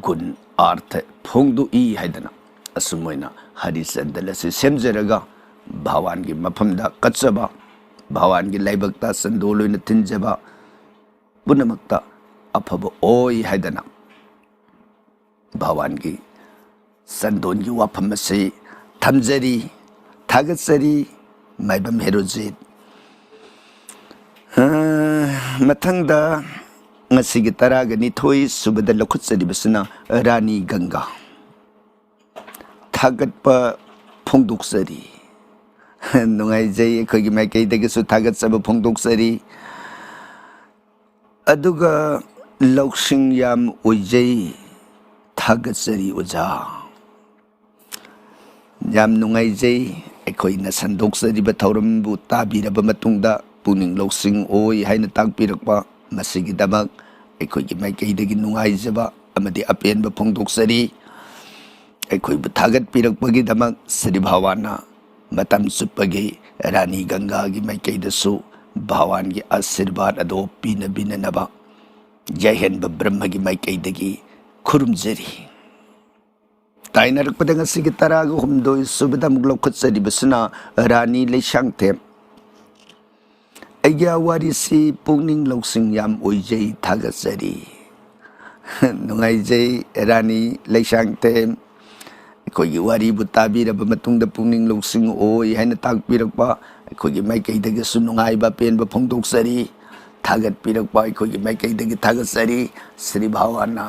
ꯒꯨꯟ, ꯑꯥꯔꯊ ꯐꯣꯡꯗꯣꯛꯏ ꯍꯥꯏꯗꯅ ꯑꯁꯨꯝ ꯑꯣꯏꯅ ꯍꯔꯤꯆꯟꯗꯟ ꯑꯁꯤ ꯁꯦꯝꯖꯔꯒ ꯚꯒꯋꯥꯟꯒꯤ ꯃꯐꯝꯗ ꯀꯠꯆꯕ, ꯚꯒꯋꯥꯟꯒꯤ ꯂꯥꯏꯕꯛꯇ ꯆꯟꯗꯣꯜ ꯑꯣꯏꯅ ꯊꯤꯟꯖꯕ ꯄꯨꯝꯅꯃꯛꯇ ꯑꯐꯕ ꯑꯣꯏ ꯍꯥꯏꯗꯅ ꯚꯒꯋꯥꯟꯒꯤ ꯆꯟꯗꯣꯟꯒꯤ ꯋꯥꯐꯝ ꯑꯁꯤ ꯊꯝꯖꯔꯤ꯫ ꯊꯥꯒꯠꯆꯔꯤ, ꯃꯥꯏꯕꯝ ꯍꯦꯔꯣꯖꯤꯠ꯫ ꯃꯊꯪꯗ ꯉꯁꯤꯒꯤ ꯇꯔꯥꯒ ꯅꯤꯊꯣꯏ ꯁꯨꯕꯗ ꯂꯧꯈꯠꯆꯔꯤꯕꯁꯤꯅ ꯔꯥꯅꯤ ꯒꯪꯒꯥ꯫ ꯊꯥꯒꯠꯄ ꯐꯣꯡꯗꯣꯛꯆꯔꯤ꯫ ꯅꯨꯡꯉꯥꯏꯖꯩ, ꯑꯩꯈꯣꯏꯒꯤ ꯃꯥꯏꯀꯩꯗꯒꯤꯁꯨ ꯊꯥꯒꯠꯆꯕ ꯐꯣꯡꯗꯣꯛꯆꯔꯤ꯫ ꯑꯗꯨꯒ ꯂꯧꯁꯤꯡ ꯌꯥꯝ ꯑꯣꯏꯖꯩ, ꯊꯥꯒꯠꯆꯔꯤ ꯑꯣꯖꯥ꯫ ꯌꯥꯝ ꯅꯨꯡꯉꯥꯏꯖꯩ, ꯑꯩꯈꯣꯏꯅ ꯁꯟꯗꯣꯛꯆꯔꯤꯕ ꯊꯧꯔꯝꯕꯨ ꯇꯥꯕꯤꯔꯕ ꯃꯇꯨꯡꯗ ꯄꯨꯛꯅꯤꯡ ꯂꯧꯁꯤꯡ ꯑꯣꯏ ꯍꯥꯏꯅ ꯇꯥꯛꯄꯤꯔꯛꯄ, ꯃꯁꯤꯒꯤꯗꯃꯛ ꯑꯩꯈꯣꯏꯒꯤ ꯃꯥꯏꯀꯩꯗꯒꯤ ꯅꯨꯡꯉꯥꯏꯖꯕ ꯑꯃꯗꯤ ꯑꯄꯦꯟꯕ ꯐꯣꯡꯗꯣꯛꯆꯔꯤ꯫ ꯑꯩꯈꯣꯏꯕꯨ ꯊꯥꯒꯠꯄꯤꯔꯛꯄꯒꯤꯗꯃꯛ ꯁ꯭ꯔꯤ ꯚꯒꯋꯥꯟꯅ ꯃꯇꯝ ꯆꯨꯞꯄꯒꯤ ꯔꯥꯅꯤ ꯒꯪꯒꯥꯒꯤ ꯃꯥꯏꯀꯩꯗꯁꯨ ꯚꯒꯋꯥꯟꯒꯤ ꯑꯥꯁꯤꯔꯕꯥꯗ ꯑꯗꯣ ꯄꯤꯅꯕꯤꯅꯅꯕ ꯌꯥꯏꯍꯟꯕ ꯕ꯭ꯔꯍ꯭ꯃꯒꯤ ꯃꯥꯏꯀꯩꯗꯒꯤ ꯈꯨꯔꯨꯝꯖꯔꯤ꯫ ꯇꯥꯏꯅꯔꯛꯄꯗ ꯉꯁꯤꯒꯤ ꯇꯔꯥꯒ ꯍꯨꯝꯗꯣꯏ ꯁꯨꯕꯗ ꯑꯃꯨꯛ ꯂꯧꯈꯠꯆꯔꯤꯕꯁꯤꯅ ꯔꯥꯅꯤ ꯂꯩꯁꯥꯡꯊꯦꯝ꯫ ꯑꯩꯒꯤ ꯋꯥꯔꯤꯁꯤ ꯄꯨꯛꯅꯤꯡ ꯂꯧꯁꯤꯡ ꯌꯥꯝ ꯑꯣꯏꯖꯩ, ꯊꯥꯒꯠꯆꯔꯤ꯫ ꯅꯨꯡꯉꯥꯏꯖꯩ ꯔꯥꯅꯤ ꯂꯩꯁꯥꯡꯊꯦꯝ꯫ ꯑꯩꯈꯣꯏꯒꯤ ꯋꯥꯔꯤꯕꯨ ꯇꯥꯕꯤꯔꯕ ꯃꯇꯨꯡꯗ ꯄꯨꯛꯅꯤꯡ ꯂꯧꯁꯤꯡ ꯑꯣꯏ ꯍꯥꯏꯅ ꯇꯥꯛꯄꯤꯔꯛꯄ ꯑꯩꯈꯣꯏꯒꯤ ꯃꯥꯏꯀꯩꯗꯒꯤꯁꯨ ꯅꯨꯡꯉꯥꯏꯕ ꯑꯄꯦꯟꯕ ꯐꯣꯡꯗꯣꯛꯆꯔꯤ꯫ ꯊꯥꯒꯠꯄꯤꯔꯛꯄ ꯑꯩꯈꯣꯏꯒꯤ ꯃꯥꯏꯀꯩꯗꯒꯤ ꯊꯥꯒꯠꯆꯔꯤ꯫ ꯁ꯭ꯔꯤ ꯚꯒꯋꯥꯟꯅ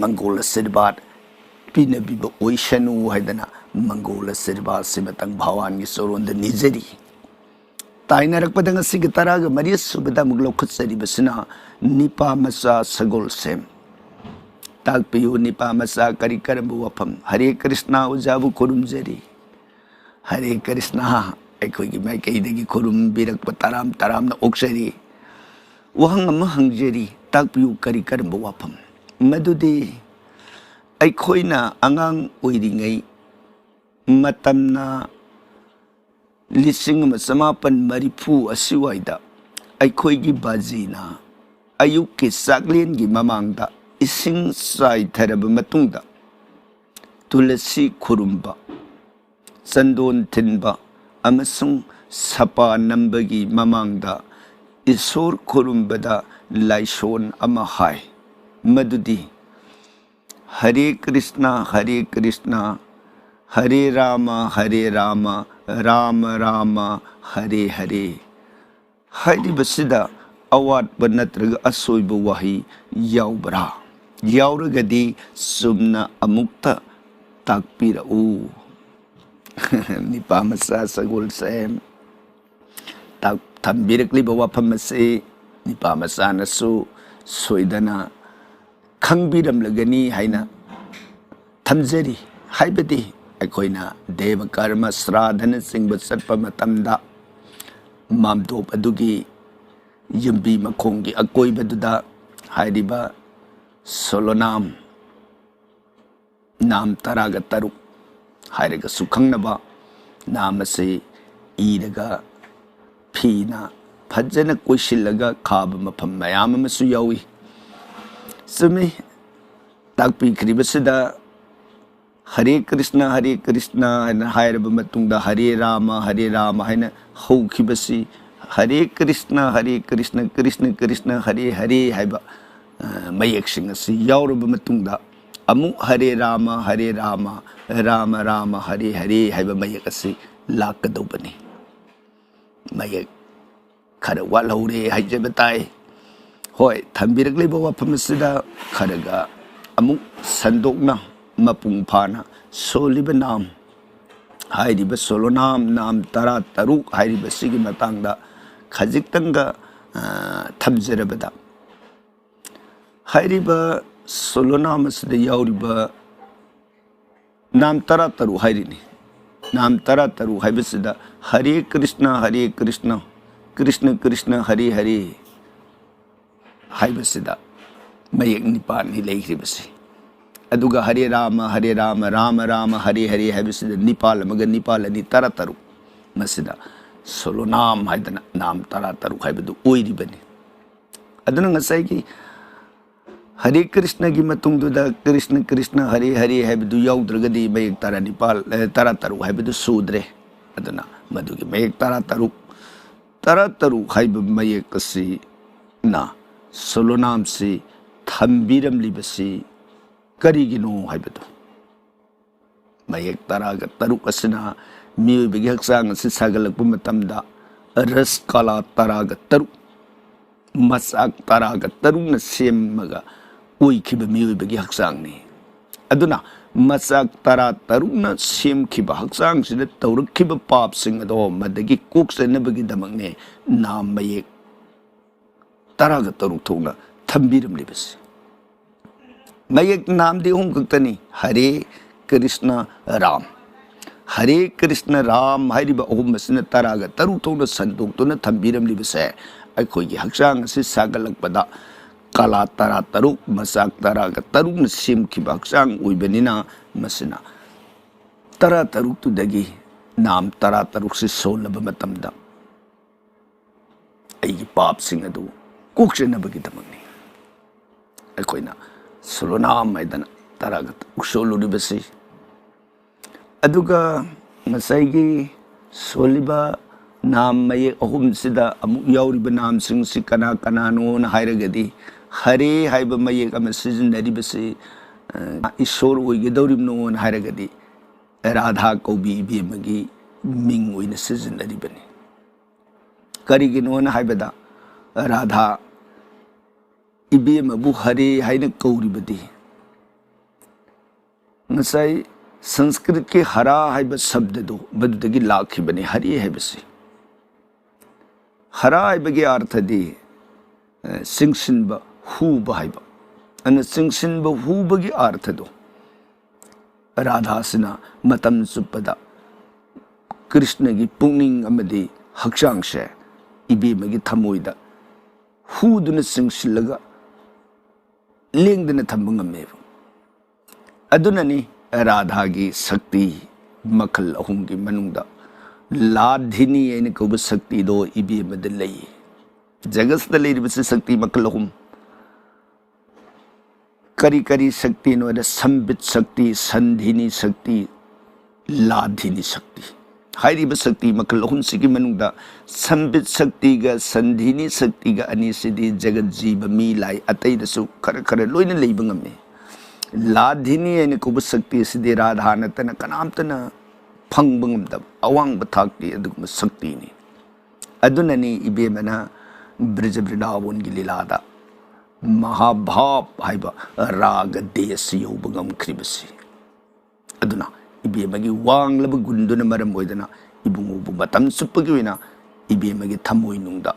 ꯃꯪꯒꯣꯜ ꯑꯥꯁꯤꯔꯕꯥꯗ ꯄꯤꯅꯕꯤꯕ ꯑꯣꯏꯁꯅꯨ ꯍꯥꯏꯗꯅ ꯃꯪꯒꯣꯜ ꯑꯥꯁꯤꯔꯕꯥꯗ ꯁꯤꯃꯇꯪ ꯚꯒꯋꯥꯟꯒꯤ ꯆꯔꯣꯟꯗ ꯅꯤꯖꯔꯤ꯫ ꯇꯥꯏꯅꯔꯛꯄꯗ ꯉꯁꯤꯒꯤ ꯇꯔꯥꯒ ꯃꯔꯤ ꯁꯨꯕꯗ ꯑꯃꯨꯛ ꯂꯧꯈꯠꯆꯔꯤꯕꯁꯤꯅ ꯅꯤꯄꯥ ꯃꯆꯥ ꯁꯒꯣꯜꯁꯦꯝ꯫ ꯇꯥꯛꯄꯤꯌꯨ ꯅꯤꯄꯥ ꯃꯆꯥ ꯀꯔꯤ ꯀꯔꯝꯕ ꯋꯥꯐꯝ? ꯍꯔꯦ ꯀ꯭ꯔꯤꯁꯅ ꯑꯣꯖꯥꯕꯨ ꯈꯨꯔꯨꯝꯖꯔꯤ꯫ ꯍꯔꯦ ꯀ꯭ꯔꯤꯁꯅ, ꯑꯩꯈꯣꯏꯒꯤ ꯃꯥꯏꯀꯩꯗꯒꯤ ꯈꯨꯔꯨꯝꯕꯤꯔꯛꯄ ꯇꯔꯥꯝ ꯇꯔꯥꯝꯅ ꯑꯣꯛꯆꯔꯤ꯫ ꯋꯥꯍꯪ ꯑꯃ ꯍꯪꯖꯔꯤ, ꯇꯥꯛꯄꯤꯌꯨ ꯀꯔꯤ ꯀꯔꯝꯕ ꯋꯥꯐꯝ? ꯃꯗꯨꯗꯤ ꯑꯩꯈꯣꯏꯅ ꯑꯉꯥꯡ ꯑꯣꯏꯔꯤꯉꯩ ꯃꯇꯝꯅ ꯂꯤꯁꯤꯡ ꯑꯃ ꯆꯃꯥꯄꯟ ꯃꯔꯤꯐꯨ ꯑꯁꯤꯋꯥꯏꯗ ꯑꯩꯈꯣꯏꯒꯤ ꯕꯥꯖꯤꯅ ꯑꯌꯨꯛꯀꯤ ꯆꯥꯛꯂꯦꯟꯒꯤ ꯃꯃꯥꯡꯗ ꯏꯁꯤꯡ ꯆꯥꯏꯊꯔꯕ ꯃꯇꯨꯡꯗ ꯇꯨꯂꯁꯤ ꯈꯨꯔꯨꯝꯕ, ꯆꯟꯗꯣꯟ ꯊꯤꯟꯕ ꯑꯃꯁꯨꯡ ꯁꯄꯥ ꯅꯝꯕꯒꯤ ꯃꯃꯥꯡꯗ ꯏꯁꯣꯔ ꯈꯨꯔꯨꯝꯕꯗ ꯂꯥꯏꯁꯣꯟ ꯑꯃ ꯍꯥꯏ, ꯃꯗꯨꯗꯤ ꯍꯔꯦ ꯀ꯭ꯔꯤꯁꯅ ꯍꯔꯦ ꯀ꯭ꯔꯤꯁꯅ ꯍꯔꯦ ꯔꯥꯃ ꯍꯔꯦ ꯔꯥꯃ ꯔꯥꯃ ꯔꯥꯃ ꯍꯔꯦ ꯍꯔꯦ꯫ ꯍꯥꯏꯔꯤꯕꯁꯤꯗ ꯑꯋꯥꯠꯄ ꯅꯠꯇ꯭ꯔꯒ ꯑꯁꯣꯏꯕ ꯋꯥꯍꯩ ꯌꯥꯎꯕ꯭ꯔꯥ? ꯌꯥꯎꯔꯒꯗꯤ ꯆꯨꯝꯅ ꯑꯃꯨꯛꯇ ꯇꯥꯛꯄꯤꯔꯛꯎ꯫ ꯅꯤꯄꯥ ꯃꯆꯥ ꯁꯒꯣꯜꯁꯦꯝ ꯇꯥꯛ-, ꯊꯝꯕꯤꯔꯛꯂꯤꯕ ꯋꯥꯐꯝ ꯑꯁꯤ ꯅꯤꯄꯥ ꯃꯆꯥꯅꯁꯨ ꯁꯣꯏꯗꯅ ꯈꯪꯕꯤꯔꯝꯂꯒꯅꯤ ꯍꯥꯏꯅ ꯊꯝꯖꯔꯤ꯫ ꯍꯥꯏꯕꯗꯤ ꯑꯩꯈꯣꯏꯅ ꯗꯦꯕ ꯀꯔꯃ, ꯁ꯭ꯔꯥꯗꯅꯆꯤꯡꯕ ꯆꯠꯄ ꯃꯇꯝꯗ ꯃꯥꯝꯇꯣꯞ ꯑꯗꯨꯒꯤ ꯌꯨꯝꯕꯤ ꯃꯈꯣꯡꯒꯤ ꯑꯀꯣꯏꯕꯗꯨꯗ ꯍꯥꯏꯔꯤꯕ ꯁꯣꯂꯣꯅꯥꯝ, ꯅꯥꯝ ꯇꯔꯥꯒ ꯇꯔꯨꯛ ꯍꯥꯏꯔꯒꯁꯨ ꯈꯪꯅꯕ ꯅꯥꯝ ꯑꯁꯤ ꯏꯔꯒ ꯐꯤꯅ ꯐꯖꯅ ꯀꯣꯏꯁꯤꯜꯂꯒ ꯈꯥꯕ ꯃꯐꯝ ꯃꯌꯥꯝ ꯑꯃꯁꯨ ꯌꯥꯎꯏ꯫ ꯆꯨꯝꯃꯤ, ꯇꯥꯛꯄꯤꯈ꯭ꯔꯤꯕꯁꯤꯗ ꯍꯔꯦ ꯀ꯭ꯔꯤꯁꯅ, ꯍꯔꯦ ꯀ꯭ꯔꯤꯁꯅ ꯍꯥꯏꯅ ꯍꯥꯏꯔꯕ ꯃꯇꯨꯡꯗ ꯍꯔꯦ ꯔꯥꯃ, ꯍꯔꯦ ꯔꯥꯃ ꯍꯥꯏꯅ ꯍꯧꯈꯤꯕꯁꯤ ꯍꯔꯦ ꯀ꯭ꯔꯤꯁꯅ, ꯍꯔꯦ ꯀ꯭ꯔꯤꯁꯅ, ꯀ꯭ꯔꯤꯁꯅ ꯀ꯭ꯔꯤꯁꯅ, ꯍꯔꯦ ꯍꯔꯦ ꯍꯥꯏꯕ, ꯑ, ꯃꯌꯦꯛꯁꯤꯡ ꯑꯁꯤ ꯌꯥꯎꯔꯕ ꯃꯇꯨꯡꯗ ꯑꯃꯨꯛ ꯍꯔꯦ ꯔꯥꯃ, ꯍꯔꯦ ꯔꯥꯃ, ꯔꯥꯃ ꯔꯥꯃ, ꯍꯔꯦ ꯍꯔꯦ ꯍꯥꯏꯕ ꯃꯌꯦꯛ ꯑꯁꯤ ꯂꯥꯛꯀꯗꯧꯕꯅꯤ꯫ ꯃꯌꯦꯛ ꯈꯔ ꯋꯥꯠꯍꯧꯔꯦ ꯍꯥꯏꯖꯕ ꯇꯥꯏ꯫ ꯍꯣꯏ, ꯊꯝꯕꯤꯔꯛꯂꯤꯕ ꯋꯥꯐꯝ ꯑꯁꯤꯗ ꯈꯔꯒ ꯑꯃꯨꯛ ꯁꯟꯗꯣꯛꯅ ꯃꯄꯨꯡ ꯐꯥꯅ ꯁꯣꯜꯂꯤꯕ ꯅꯥꯝ ꯍꯥꯏꯔꯤꯕ ꯁꯣꯂꯣꯅꯥꯝ ꯅꯥꯝ ꯇꯔꯥ ꯇꯔꯨꯛ ꯍꯥꯏꯔꯤꯕꯁꯤꯒꯤ ꯃꯇꯥꯡꯗ ꯈꯖꯤꯛꯇꯪꯒ, ꯑ, ꯊꯝꯖꯔꯕꯗ, ꯍꯥꯏꯔꯤꯕ ꯁꯣꯂꯣꯅꯥꯝ ꯑꯁꯤꯗ ꯌꯥꯎꯔꯤꯕ ꯅꯥꯝ ꯇꯔꯥ ꯇꯔꯨꯛ ꯍꯥꯏꯔꯤꯅꯤ꯫ ꯅꯥꯝ ꯇꯔꯥ ꯇꯔꯨꯛ ꯍꯥꯏꯕꯁꯤꯗ ꯍꯔꯦ ꯀ꯭ꯔꯤꯁꯅ, ꯍꯔꯦ ꯀ꯭ꯔꯤꯁꯅ, ꯀ꯭ꯔꯤꯁꯅ ꯀ꯭ꯔꯤꯁꯅ, ꯍꯔꯦ ꯍꯔꯦ ꯍꯥꯏꯕꯁꯤꯗ ꯃꯌꯦꯛ ꯅꯤꯄꯥꯜꯅꯤ ꯂꯩꯈ꯭ꯔꯤꯕꯁꯤ꯫ ꯑꯗꯨꯒ ꯍꯔꯦ ꯔꯥꯃ, ꯍꯔꯦ ꯔꯥꯃ, ꯔꯥꯃ ꯔꯥꯃ, ꯍꯔꯦ ꯍꯔꯦ ꯍꯥꯏꯕꯁꯤꯗ ꯅꯤꯄꯥꯜ ꯑꯃꯒ ꯅꯤꯄꯥꯜ ꯑꯅꯤ ꯇꯔꯥ ꯇꯔꯨꯛ꯫ ꯃꯁꯤꯗ ꯁꯣꯂꯣꯅꯥꯝ ꯍꯥꯏꯗꯅ ꯅꯥꯝ ꯇꯔꯥ ꯇꯔꯨꯛ ꯍꯥꯏꯕꯗꯨ ꯑꯣꯏꯔꯤꯕꯅꯤ꯫ ꯑꯗꯨꯅ ꯉꯁꯥꯏꯒꯤ ꯍꯔꯦ ꯀ꯭ꯔꯤꯁꯅꯒꯤ ꯃꯇꯨꯡꯗꯨꯗ ꯀ꯭ꯔꯤꯁꯅ ꯀ꯭ꯔꯤꯁꯅ ꯍꯔꯦ ꯍꯔꯦ ꯍꯥꯏꯕꯗꯨ ꯌꯥꯎꯗ꯭ꯔꯒꯗꯤ ꯃꯌꯦꯛ ꯇꯔꯥꯅꯤꯄꯥꯜ, ꯑꯦ, ꯇꯔꯥ ꯇꯔꯨꯛ ꯍꯥꯏꯕꯗꯨ ꯁꯨꯗ꯭ꯔꯦ꯫ ꯑꯗꯨꯅ ꯃꯗꯨꯒꯤ ꯃꯌꯦꯛ ꯇꯔꯥ ꯇꯔꯨꯛ, ꯇꯔꯥ ꯇꯔꯨꯛ ꯍꯥꯏꯕ ꯃꯌꯦꯛ ꯑꯁꯤꯅ ꯁꯣꯂꯣꯅꯥꯝꯁꯤ ꯊꯝꯕꯤꯔꯝꯂꯤꯕꯁꯤ ꯀꯔꯤꯒꯤꯅꯣ ꯍꯥꯏꯕꯗꯨ꯫ ꯃꯌꯦꯛ ꯇꯔꯥꯒ ꯇꯔꯨꯛ ꯑꯁꯤꯅ ꯃꯤꯑꯣꯏꯕꯒꯤ ꯍꯛꯆꯥꯡ ꯑꯁꯤ ꯁꯥꯒꯠꯂꯛꯄ ꯃꯇꯝꯗ ꯔꯁ ꯀꯂꯥ ꯇꯔꯥꯒ ꯇꯔꯨꯛ ꯃꯆꯥꯛ ꯇꯔꯥꯒ ꯇꯔꯨꯛꯅ ꯁꯦꯝꯃꯒ ꯑꯣꯏꯈꯤꯕ ꯃꯤꯑꯣꯏꯕꯒꯤ ꯍꯛꯆꯥꯡꯅꯤ꯫ ꯑꯗꯨꯅ ꯃꯆꯥꯛ ꯇꯔꯥ ꯇꯔꯨꯛꯅ ꯁꯦꯝꯈꯤꯕ ꯍꯛꯆꯥꯡꯁꯤꯗ ꯇꯧꯔꯛꯈꯤꯕ ꯄꯥꯞꯁꯤꯡ ꯑꯗꯣ ꯃꯗꯒꯤ ꯀꯣꯛꯆꯅꯕꯒꯤꯗꯃꯛꯅꯦ ꯅꯥꯝ ꯃꯌꯦꯛ ꯇꯔꯥꯒ ꯇꯔꯨꯛ ꯊꯣꯛꯅ ꯊꯝꯕꯤꯔꯝꯂꯤꯕꯁꯤ꯫ ꯃꯌꯦꯛ ꯅꯥꯝꯗꯤ ꯑꯍꯨꯝ ꯈꯛꯇꯅꯤ, ꯍꯔꯦ ꯀ꯭ꯔꯤꯁꯅ ꯔꯥꯝ꯫ ꯍꯔꯦ ꯀ꯭ꯔꯤꯁꯅ ꯔꯥꯝ ꯍꯥꯏꯔꯤꯕ ꯑꯍꯨꯝ ꯑꯁꯤꯅ ꯇꯔꯥꯒ ꯇꯔꯨꯛ ꯊꯣꯛꯅ ꯁꯟꯗꯣꯛꯇꯨꯅ ꯊꯝꯕꯤꯔꯝꯂꯤꯕꯁꯦ ꯑꯩꯈꯣꯏꯒꯤ ꯍꯛꯆꯥꯡ ꯑꯁꯤ ꯁꯥꯒꯠꯂꯛꯄꯗ ꯀꯂꯥ ꯇꯔꯥ ꯇꯔꯨꯛ, ꯃꯆꯥꯛ ꯇꯔꯥꯒ ꯇꯔꯨꯛꯅ ꯁꯦꯝꯈꯤꯕ ꯍꯛꯆꯥꯡ ꯑꯣꯏꯕꯅꯤꯅ ꯃꯁꯤꯅ ꯇꯔꯥ ꯇꯔꯨꯛꯇꯨꯗꯒꯤ ꯅꯥꯝ ꯇꯔꯥ ꯇꯔꯨꯛꯁꯤ ꯁꯣꯜꯂꯕ ꯃꯇꯝꯗ ꯑꯩꯒꯤ ꯄꯥꯞꯁꯤꯡ ꯑꯗꯨ ꯀꯣꯛꯆꯅꯕꯒꯤꯗꯃꯛꯅꯤ ꯑꯩꯈꯣꯏꯅ ꯁꯣꯂꯣꯅꯥꯝ ꯍꯥꯏꯗꯅ ꯇꯔꯥꯒ ꯇꯔꯨꯛ ꯁꯣꯜꯂꯨꯔꯤꯕꯁꯤ꯫ ꯑꯗꯨꯒ ꯉꯁꯥꯏꯒꯤ ꯁꯣꯜꯂꯤꯕ ꯅꯥꯝ ꯃꯌꯦꯛ ꯑꯍꯨꯝꯁꯤꯗ ꯑꯃꯨꯛ ꯌꯥꯎꯔꯤꯕ ꯅꯥꯝꯁꯤꯡꯁꯤ ꯀꯅꯥ ꯀꯅꯥꯅꯣꯅ ꯍꯥꯏꯔꯒꯗꯤ, ꯍꯔꯦ ꯍꯥꯏꯕ ꯃꯌꯦꯛ ꯑꯃ ꯁꯤꯖꯤꯟꯅꯔꯤꯕꯁꯤ, ꯑ, ꯏꯁꯣꯔ ꯑꯣꯏꯒꯗꯧꯔꯤꯕꯅꯣꯅ ꯍꯥꯏꯔꯒꯗꯤ, ꯔꯥꯙꯥ ꯀꯧꯕꯤ ꯏꯕꯦꯝꯃꯒꯤ ꯃꯤꯡ ꯑꯣꯏꯅ ꯁꯤꯖꯤꯟꯅꯔꯤꯕꯅꯤ꯫ ꯀꯔꯤꯒꯤꯅꯣꯅ ꯍꯥꯏꯕꯗ, ꯔꯥꯙꯥ ꯏꯕꯦꯝꯃꯕꯨ ꯍꯔꯦ ꯍꯥꯏꯅ ꯀꯧꯔꯤꯕꯗꯤ, ꯉꯁꯥꯏ ꯁꯪꯁꯀ꯭ꯔꯤꯠꯀꯤ ꯍꯔꯥ ꯍꯥꯏꯕ ꯁꯕꯗꯗꯨ ꯃꯗꯨꯗꯒꯤ ꯂꯥꯛꯈꯤꯕꯅꯤ, ꯍꯔꯦ ꯍꯥꯏꯕꯁꯤ꯫ ꯍꯔꯥ ꯍꯥꯏꯕꯒꯤ ꯑꯥꯔꯊꯗꯤ, ꯑ, ꯆꯤꯡꯁꯤꯟꯕ, ꯍꯨꯕ ꯍꯥꯏꯕ꯫ ꯑꯗꯨꯅ ꯆꯤꯡꯁꯤꯟꯕ, ꯍꯨꯕꯒꯤ ꯑꯥꯔꯊꯗꯣ ꯔꯥꯙꯥꯁꯤꯅ ꯃꯇꯝ ꯆꯨꯞꯄꯗ ꯀ꯭ꯔꯤꯁꯅꯒꯤ ꯄꯨꯛꯅꯤꯡ ꯑꯃꯗꯤ ꯍꯛꯆꯥꯡꯁꯦ ꯏꯕꯦꯝꯃꯒꯤ ꯊꯃꯣꯏꯗ ꯍꯨꯗꯨꯅ ꯆꯤꯡꯁꯤꯜꯂꯒ ꯂꯦꯡꯗꯅ ꯊꯝꯕ ꯉꯝꯃꯦꯕ꯫ ꯑꯗꯨꯅꯅꯤ ꯔꯥꯙꯥꯒꯤ ꯁꯛꯇꯤ ꯃꯈꯜ ꯑꯍꯨꯝꯒꯤ ꯃꯅꯨꯡꯗ ꯂꯥꯙꯤꯅꯤ ꯍꯥꯏꯅ ꯀꯧꯕ ꯁꯛꯇꯤꯗꯣ ꯏꯕꯦꯝꯃꯗ ꯂꯩ꯫ ꯖꯒꯠꯁꯤꯗ ꯂꯩꯔꯤꯕꯁꯤ ꯁꯛꯇꯤ ꯃꯈꯜ ꯑꯍꯨꯝ꯫ ꯀꯔꯤ ꯀꯔꯤ ꯁꯛꯇꯤꯅꯣ ꯍꯥꯏꯗ, ꯁꯝꯕꯤꯠ ꯁꯛꯇꯤ, ꯁꯟꯙꯤꯅꯤ ꯁꯛꯇꯤ, ꯂꯥꯙꯤꯅꯤ ꯁꯛꯇꯤ꯫ ꯍꯥꯏꯔꯤꯕ ꯁꯛꯇꯤ ꯃꯈꯜ ꯑꯍꯨꯝꯁꯤꯒꯤ ꯃꯅꯨꯡꯗ ꯁꯝꯕꯤꯠ ꯁꯛꯇꯤꯒ ꯁꯟꯙꯤꯅꯤ ꯁꯛꯇꯤꯒ ꯑꯅꯤꯁꯤꯗꯤ ꯖꯒꯠ ꯖꯤꯕ ꯃꯤ ꯂꯥꯏ ꯑꯇꯩꯗꯁꯨ ꯈꯔ ꯈꯔ ꯂꯣꯏꯅ ꯂꯩꯕ ꯉꯝꯃꯤ꯫ ꯂꯥꯙꯤꯅꯤ ꯍꯥꯏꯅ ꯀꯧꯕ ꯁꯛꯇꯤ ꯑꯁꯤꯗꯤ ꯔꯥꯙꯥ ꯅꯠꯇꯅ ꯀꯅꯥꯝꯇꯅ ꯐꯪꯕ ꯉꯝꯗꯕ ꯑꯋꯥꯡꯕ ꯊꯥꯛꯀꯤ ꯑꯗꯨꯒꯨꯝꯕ ꯁꯛꯇꯤꯅꯤ꯫ ꯑꯗꯨꯅꯅꯤ ꯏꯕꯦꯝꯃꯅ ꯕ꯭ꯔꯖ ꯕ꯭ꯔꯤꯟꯗꯥꯕꯣꯟꯒꯤ ꯂꯤꯂꯥꯗ ꯃꯍꯥꯚꯥꯕ ꯍꯥꯏꯕ ꯔꯥꯒ ꯗꯦꯁ ꯌꯧꯕ ꯉꯝꯈ꯭ꯔꯤꯕꯁꯤ꯫ ꯑꯗꯨꯅ ꯏꯕꯦꯝꯃꯒꯤ ꯋꯥꯡꯂꯕ ꯒꯨꯟꯗꯨꯅ ꯃꯔꯝ ꯑꯣꯏꯗꯅ ꯏꯕꯨꯡꯉꯣꯕꯨ ꯃꯇꯝ ꯆꯨꯞꯄꯒꯤ ꯑꯣꯏꯅ ꯏꯕꯦꯝꯃꯒꯤ ꯊꯃꯣꯏꯅꯨꯡꯗ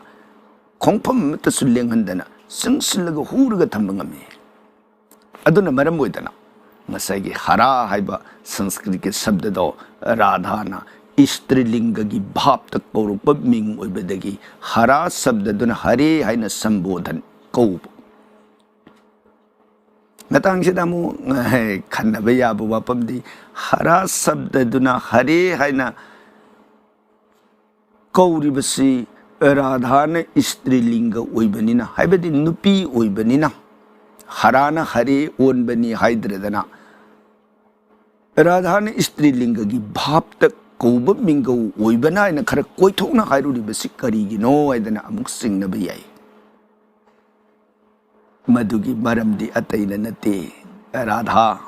ꯈꯣꯡꯐꯝ ꯑꯃꯠꯇꯁꯨ ꯂꯦꯡꯍꯟꯗꯅ ꯆꯪꯁꯤꯜꯂꯒ ꯍꯨꯔꯒ ꯊꯝꯕ ꯉꯝꯃꯤ꯫ ꯑꯗꯨꯅ ꯃꯔꯝ ꯑꯣꯏꯗꯅ ꯉꯁꯥꯏꯒꯤ ꯍꯔꯥ ꯍꯥꯏꯕ ꯁꯪꯁꯀ꯭ꯔꯤꯠꯀꯤ ꯁꯕꯗꯗꯣ ꯔꯥꯙꯥꯅ ꯏꯁꯇ꯭ꯔꯤꯂꯤꯡꯒꯒꯤ ꯚꯥꯞꯇ ꯀꯧꯔꯛꯄ ꯃꯤꯡ ꯑꯣꯏꯕꯗꯒꯤ ꯍꯔꯥ ꯁꯕꯗꯗꯨꯅ ꯍꯔꯦ ꯍꯥꯏꯅ ꯁꯝꯕꯣꯙꯟ ꯀꯧꯕ꯫ ꯃꯇꯥꯡꯁꯤꯗ ꯑꯃꯨꯛ ꯈꯟꯅꯕ ꯌꯥꯕ ꯋꯥꯐꯝꯗꯤ, ꯍꯔꯥ ꯁꯕꯗꯗꯨꯅ ꯍꯔꯦ ꯍꯥꯏꯅ ꯀꯧꯔꯤꯕꯁꯤ ꯔꯥꯙꯥꯅ ꯏꯁꯇ꯭ꯔꯤꯂꯤꯡꯒ ꯑꯣꯏꯕꯅꯤꯅ, ꯍꯥꯏꯕꯗꯤ ꯅꯨꯄꯤ ꯑꯣꯏꯕꯅꯤꯅ, ꯍꯔꯥꯅ ꯍꯔꯦ ꯑꯣꯟꯕꯅꯤ ꯍꯥꯏꯗ꯭ꯔꯗꯅ, ꯔꯥꯙꯥꯅ ꯏꯁꯇ꯭ꯔꯤꯂꯤꯡꯒꯒꯤ ꯚꯥꯞꯇ ꯀꯧꯕ ꯃꯤꯡꯒꯧ ꯑꯣꯏꯕꯅ ꯍꯥꯏꯅ ꯈꯔ ꯀꯣꯏꯊꯣꯛꯅ ꯍꯥꯏꯔꯨꯔꯤꯕꯁꯤ ꯀꯔꯤꯒꯤꯅꯣ ꯍꯥꯏꯗꯅ ꯑꯃꯨꯛ ꯆꯤꯡꯅꯕ ꯌꯥꯏ꯫ ꯃꯗꯨꯒꯤ ꯃꯔꯝꯗꯤ ꯑꯇꯩꯅ ꯅꯠꯇꯦ, ꯔꯥꯙꯥ꯫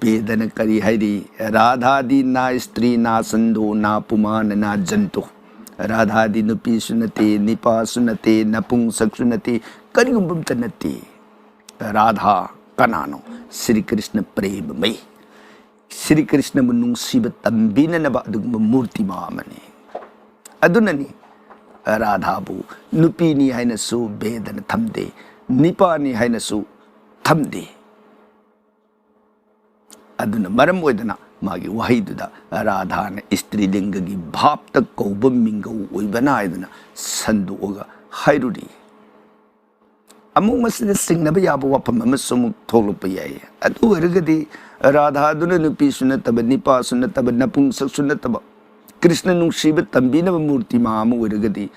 ꯕꯦꯗꯅ ꯀꯔꯤ ꯍꯥꯏꯔꯤ? "ꯔꯥꯙꯥꯗꯤ ꯅꯥ ꯏꯁꯇ꯭ꯔꯤ ꯅꯥ ꯁꯟꯗꯣ ꯅꯥ ꯄꯨꯃꯥꯅ ꯅꯥ ꯖꯟꯇꯨ"꯫ ꯔꯥꯙꯥꯗꯤ ꯅꯨꯄꯤꯁꯨ ꯅꯠꯇꯦ, ꯅꯤꯄꯥꯁꯨ ꯅꯠꯇꯦ, ꯅꯄꯨꯡꯁꯛꯁꯨ ꯅꯠꯇꯦ, ꯀꯔꯤꯒꯨꯝꯕ ꯑꯝꯇ ꯅꯠꯇꯦ꯫ ꯔꯥꯙꯥ ꯀꯅꯥꯅꯣ? ꯁ꯭ꯔꯤ ꯀ꯭ꯔꯤꯁꯅ ꯄ꯭ꯔꯦꯃꯃꯩ꯫ ꯁ꯭ꯔꯤ ꯀ꯭ꯔꯤꯁꯅꯕꯨ ꯅꯨꯡꯁꯤꯕ ꯇꯝꯕꯤꯅꯅꯕ ꯑꯗꯨꯒꯨꯝꯕ ꯃꯨꯔꯇꯤꯃꯥ ꯑꯃꯅꯤ꯫ ꯑꯗꯨꯅꯅꯤ ꯔꯥꯙꯥꯕꯨ ꯅꯨꯄꯤꯅꯤ ꯍꯥꯏꯅꯁꯨ ꯕꯦꯗꯅ ꯊꯝꯗꯦ, ꯅꯤꯄꯥꯅꯤ ꯍꯥꯏꯅꯁꯨ ꯊꯝꯗꯦ꯫ ꯑꯗꯨꯅ ꯃꯔꯝ ꯑꯣꯏꯗꯅ ꯃꯥꯒꯤ ꯋꯥꯍꯩꯗꯨꯗ ꯔꯥꯙꯥꯅ ꯏꯁꯇ꯭ꯔꯤꯂꯤꯡꯒꯒꯤ ꯚꯥꯞꯇ ꯀꯧꯕ ꯃꯤꯡꯒꯧ ꯑꯣꯏꯕꯅ ꯍꯥꯏꯗꯅ ꯁꯟꯗꯣꯛꯑꯒ ꯍꯥꯏꯔꯨꯔꯤ꯫ ꯑꯃꯨꯛ ꯃꯁꯤꯗ ꯆꯤꯡꯅꯕ ꯌꯥꯕ ꯋꯥꯐꯝ ꯑꯃꯁꯨ ꯑꯃꯨꯛ ꯊꯣꯛꯂꯛꯄ ꯌꯥꯏ꯫ ꯑꯗꯨ ꯑꯣꯏꯔꯒꯗꯤ ꯔꯥꯙꯥꯗꯨꯅ ꯅꯨꯄꯤꯁꯨ ꯅꯠꯇꯕ, ꯅꯤꯄꯥꯁꯨ ꯅꯠꯇꯕ, ꯅꯄꯨꯡꯁꯛꯁꯨ ꯅꯠꯇꯕ, ꯀ꯭ꯔꯤꯁꯅ ꯅꯨꯡꯁꯤꯕ ꯇꯝꯕꯤꯅꯕ ꯃꯨꯔꯇꯤꯃꯥ ꯑꯃ ꯑꯣꯏꯔꯒꯗꯤ,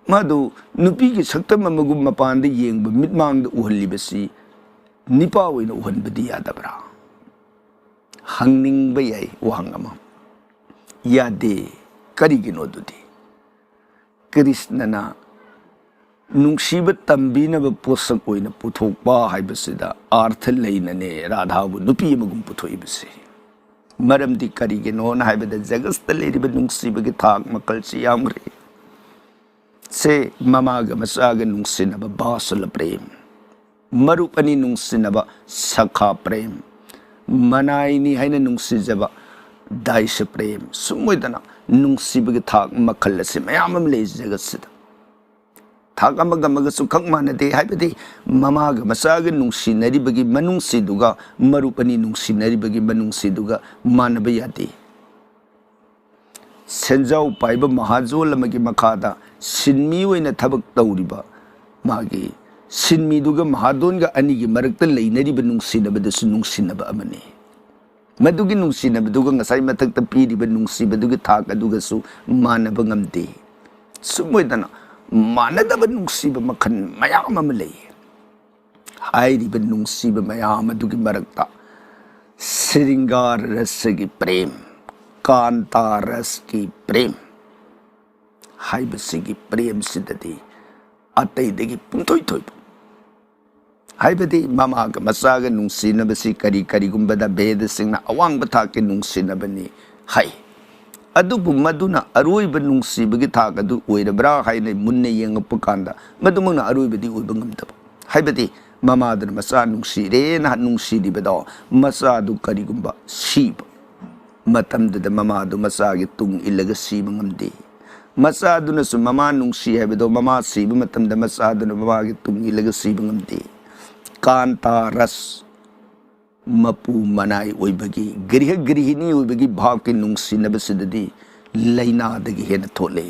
ꯃꯥꯗꯨ ꯅꯨꯄꯤꯒꯤ ꯁꯛꯇꯝ ꯑꯃꯒꯨꯝ ꯃꯄꯥꯟꯗ ꯌꯦꯡꯕ ꯃꯤꯠꯃꯥꯡꯗ ꯎꯍꯜꯂꯤꯕꯁꯤ ꯅꯤꯄꯥ ꯑꯣꯏꯅ ꯎꯍꯟꯕꯗꯤ ꯌꯥꯗꯕ꯭ꯔꯥ? ꯍꯪꯅꯤꯡꯕ ꯌꯥꯏ ꯋꯥꯍꯪ ꯑꯃ꯫ ꯌꯥꯗꯦ꯫ ꯀꯔꯤꯒꯤꯅꯣ ꯑꯗꯨꯗꯤ? ꯀ꯭ꯔꯤꯁꯅꯅ ꯅꯨꯡꯁꯤꯕ ꯇꯝꯕꯤꯅꯕ ꯄꯣꯠꯁꯛ ꯑꯣꯏꯅ ꯄꯨꯊꯣꯛꯄ ꯍꯥꯏꯕꯁꯤꯗ ꯑꯥꯔꯊ ꯂꯩꯅꯅꯦ ꯔꯥꯙꯥꯕꯨ ꯅꯨꯄꯤ ꯑꯃꯒꯨꯝ ꯄꯨꯊꯣꯛꯏꯕꯁꯦ꯫ ꯃꯔꯝꯗꯤ ꯀꯔꯤꯒꯤꯅꯣꯅ ꯍꯥꯏꯕꯗ, ꯖꯒꯠꯇ ꯂꯩꯔꯤꯕ ꯅꯨꯡꯁꯤꯕꯒꯤ ꯊꯥꯛ ꯃꯈꯜꯁꯤ ꯌꯥꯝꯈ꯭ꯔꯦ꯫ ꯁꯦ ꯃꯃꯥꯒ ꯃꯆꯥꯒ ꯅꯨꯡꯁꯤꯅꯕ ꯕꯥꯁꯨꯂ ꯄ꯭ꯔꯦꯝ, ꯃꯔꯨꯞ ꯑꯅꯤ ꯅꯨꯡꯁꯤꯅꯕ ꯁꯈꯥ ꯄ꯭ꯔꯦꯝ, ꯃꯅꯥꯏꯅꯤ ꯍꯥꯏꯅ ꯅꯨꯡꯁꯤꯖꯕ ꯗꯥꯏꯁ ꯄ꯭ꯔꯦꯝ, ꯁꯨꯝ ꯑꯣꯏꯗꯅ ꯅꯨꯡꯁꯤꯕꯒꯤ ꯊꯥꯛ ꯃꯈꯜ ꯑꯁꯤ ꯃꯌꯥꯝ ꯑꯃ ꯂꯩ ꯖꯒꯠꯁꯤꯗ꯫ ꯊꯥꯛ ꯑꯃꯒ ꯑꯃꯒꯁꯨ ꯈꯛ ꯃꯥꯟꯅꯗꯦ, ꯍꯥꯏꯕꯗꯤ ꯃꯃꯥꯒ ꯃꯆꯥꯒ ꯅꯨꯡꯁꯤꯅꯔꯤꯕꯒꯤ ꯃꯅꯨꯡꯁꯤꯗꯨꯒ ꯃꯔꯨꯞ ꯑꯅꯤ ꯅꯨꯡꯁꯤꯅꯔꯤꯕꯒꯤ ꯃꯅꯨꯡꯁꯤꯗꯨꯒ ꯃꯥꯟꯅꯕ ꯌꯥꯗꯦ꯫ ꯁꯦꯟꯖꯥꯎ ꯄꯥꯏꯕ ꯃꯍꯥꯖꯣꯟ ꯑꯃꯒꯤ ꯃꯈꯥꯗ ꯁꯤꯟꯃꯤ ꯑꯣꯏꯅ ꯊꯕꯛ ꯇꯧꯔꯤꯕ ꯃꯥꯒꯤ ꯁꯤꯟꯃꯤꯗꯨꯒ ꯃꯍꯥꯖꯣꯟꯒ ꯑꯅꯤꯒꯤ ꯃꯔꯛꯇ ꯂꯩꯅꯔꯤꯕ ꯅꯨꯡꯁꯤꯅꯕꯗꯨꯁꯨ ꯅꯨꯡꯁꯤꯅꯕ ꯑꯃꯅꯤ꯫ ꯃꯗꯨꯒꯤ ꯅꯨꯡꯁꯤꯅꯕꯗꯨꯒ ꯉꯁꯥꯏ ꯃꯊꯛꯇ ꯄꯤꯔꯤꯕ ꯅꯨꯡꯁꯤꯕꯗꯨꯒꯤ ꯊꯥꯛ ꯑꯗꯨꯒꯁꯨ ꯃꯥꯟꯅꯕ ꯉꯝꯗꯦ꯫ ꯁꯨꯝ ꯑꯣꯏꯗꯅ ꯃꯥꯟꯅꯗꯕ ꯅꯨꯡꯁꯤꯕ ꯃꯈꯜ ꯃꯌꯥꯝ ꯑꯃ ꯂꯩ꯫ ꯍꯥꯏꯔꯤꯕ ꯅꯨꯡꯁꯤꯕ ꯃꯌꯥꯝ ꯑꯗꯨꯒꯤ ꯃꯔꯛꯇ ꯁ꯭ꯔꯤꯡꯒꯥꯔ ꯔꯁꯒꯤ ꯄ꯭ꯔꯦꯝ, ꯀꯥꯟꯇꯥ ꯔꯁꯀꯤ ꯄ꯭ꯔꯦꯝ ꯍꯥꯏꯕꯁꯤꯒꯤ ꯄ꯭ꯔꯦꯝꯁꯤꯗꯗꯤ ꯑꯇꯩꯗꯒꯤ ꯄꯨꯡꯊꯣꯏ ꯊꯣꯏꯕ, ꯍꯥꯏꯕꯗꯤ ꯃꯃꯥꯒ ꯃꯆꯥꯒ ꯅꯨꯡꯁꯤꯅꯕꯁꯤ ꯀꯔꯤ ꯀꯔꯤꯒꯨꯝꯕꯗ ꯚꯦꯗꯁꯤꯡꯅ ꯑꯋꯥꯡꯕ ꯊꯥꯛꯀꯤ ꯅꯨꯡꯁꯤꯅꯕꯅꯤ ꯍꯥꯏ꯫ ꯑꯗꯨꯕꯨ ꯃꯗꯨꯅ ꯑꯔꯣꯏꯕ ꯅꯨꯡꯁꯤꯕꯒꯤ ꯊꯥꯛ ꯑꯗꯨ ꯑꯣꯏꯔꯕ꯭ꯔꯥ ꯍꯥꯏꯅ ꯃꯨꯟꯅ ꯌꯦꯡꯉꯛꯄ ꯀꯥꯟꯗ ꯃꯗꯨꯃꯛꯅ ꯑꯔꯣꯏꯕꯗꯤ ꯑꯣꯏꯕ ꯉꯝꯗꯕ꯫ ꯍꯥꯏꯕꯗꯤ ꯃꯃꯥꯗꯨꯅ ꯃꯆꯥ ꯅꯨꯡꯁꯤꯔꯦꯅ ꯅꯨꯡꯁꯤꯔꯤꯕꯗꯣ ꯃꯆꯥꯗꯨ ꯀꯔꯤꯒꯨꯝꯕ ꯁꯤꯕ ꯃꯇꯝꯗꯨꯗ ꯃꯃꯥꯗꯨ ꯃꯆꯥꯒꯤ ꯇꯨꯡ ꯏꯜꯂꯒ ꯁꯤꯕ ꯉꯝꯗꯦ꯫ ꯃꯆꯥꯗꯨꯅꯁꯨ ꯃꯃꯥ ꯅꯨꯡꯁꯤ ꯍꯥꯏꯕꯗꯣ ꯃꯃꯥ ꯁꯤꯕ ꯃꯇꯝꯗ ꯃꯆꯥꯗꯨꯅ ꯃꯃꯥꯒꯤ ꯇꯨꯡ ꯏꯜꯂꯒ ꯁꯤꯕ ꯉꯝꯗꯦ꯫ ꯀꯥꯟꯇꯥ ꯔꯁ, ꯃꯄꯨ ꯃꯅꯥꯏ ꯑꯣꯏꯕꯒꯤ, ꯒ꯭ꯔꯤꯍ ꯒ꯭ꯔꯤꯍꯤꯅꯤ ꯑꯣꯏꯕꯒꯤ ꯚꯥꯕꯀꯤ ꯅꯨꯡꯁꯤꯅꯕꯁꯤꯗꯗꯤ ꯂꯥꯏꯅꯥꯗꯒꯤ ꯍꯦꯟꯅ ꯊꯣꯠꯂꯦ,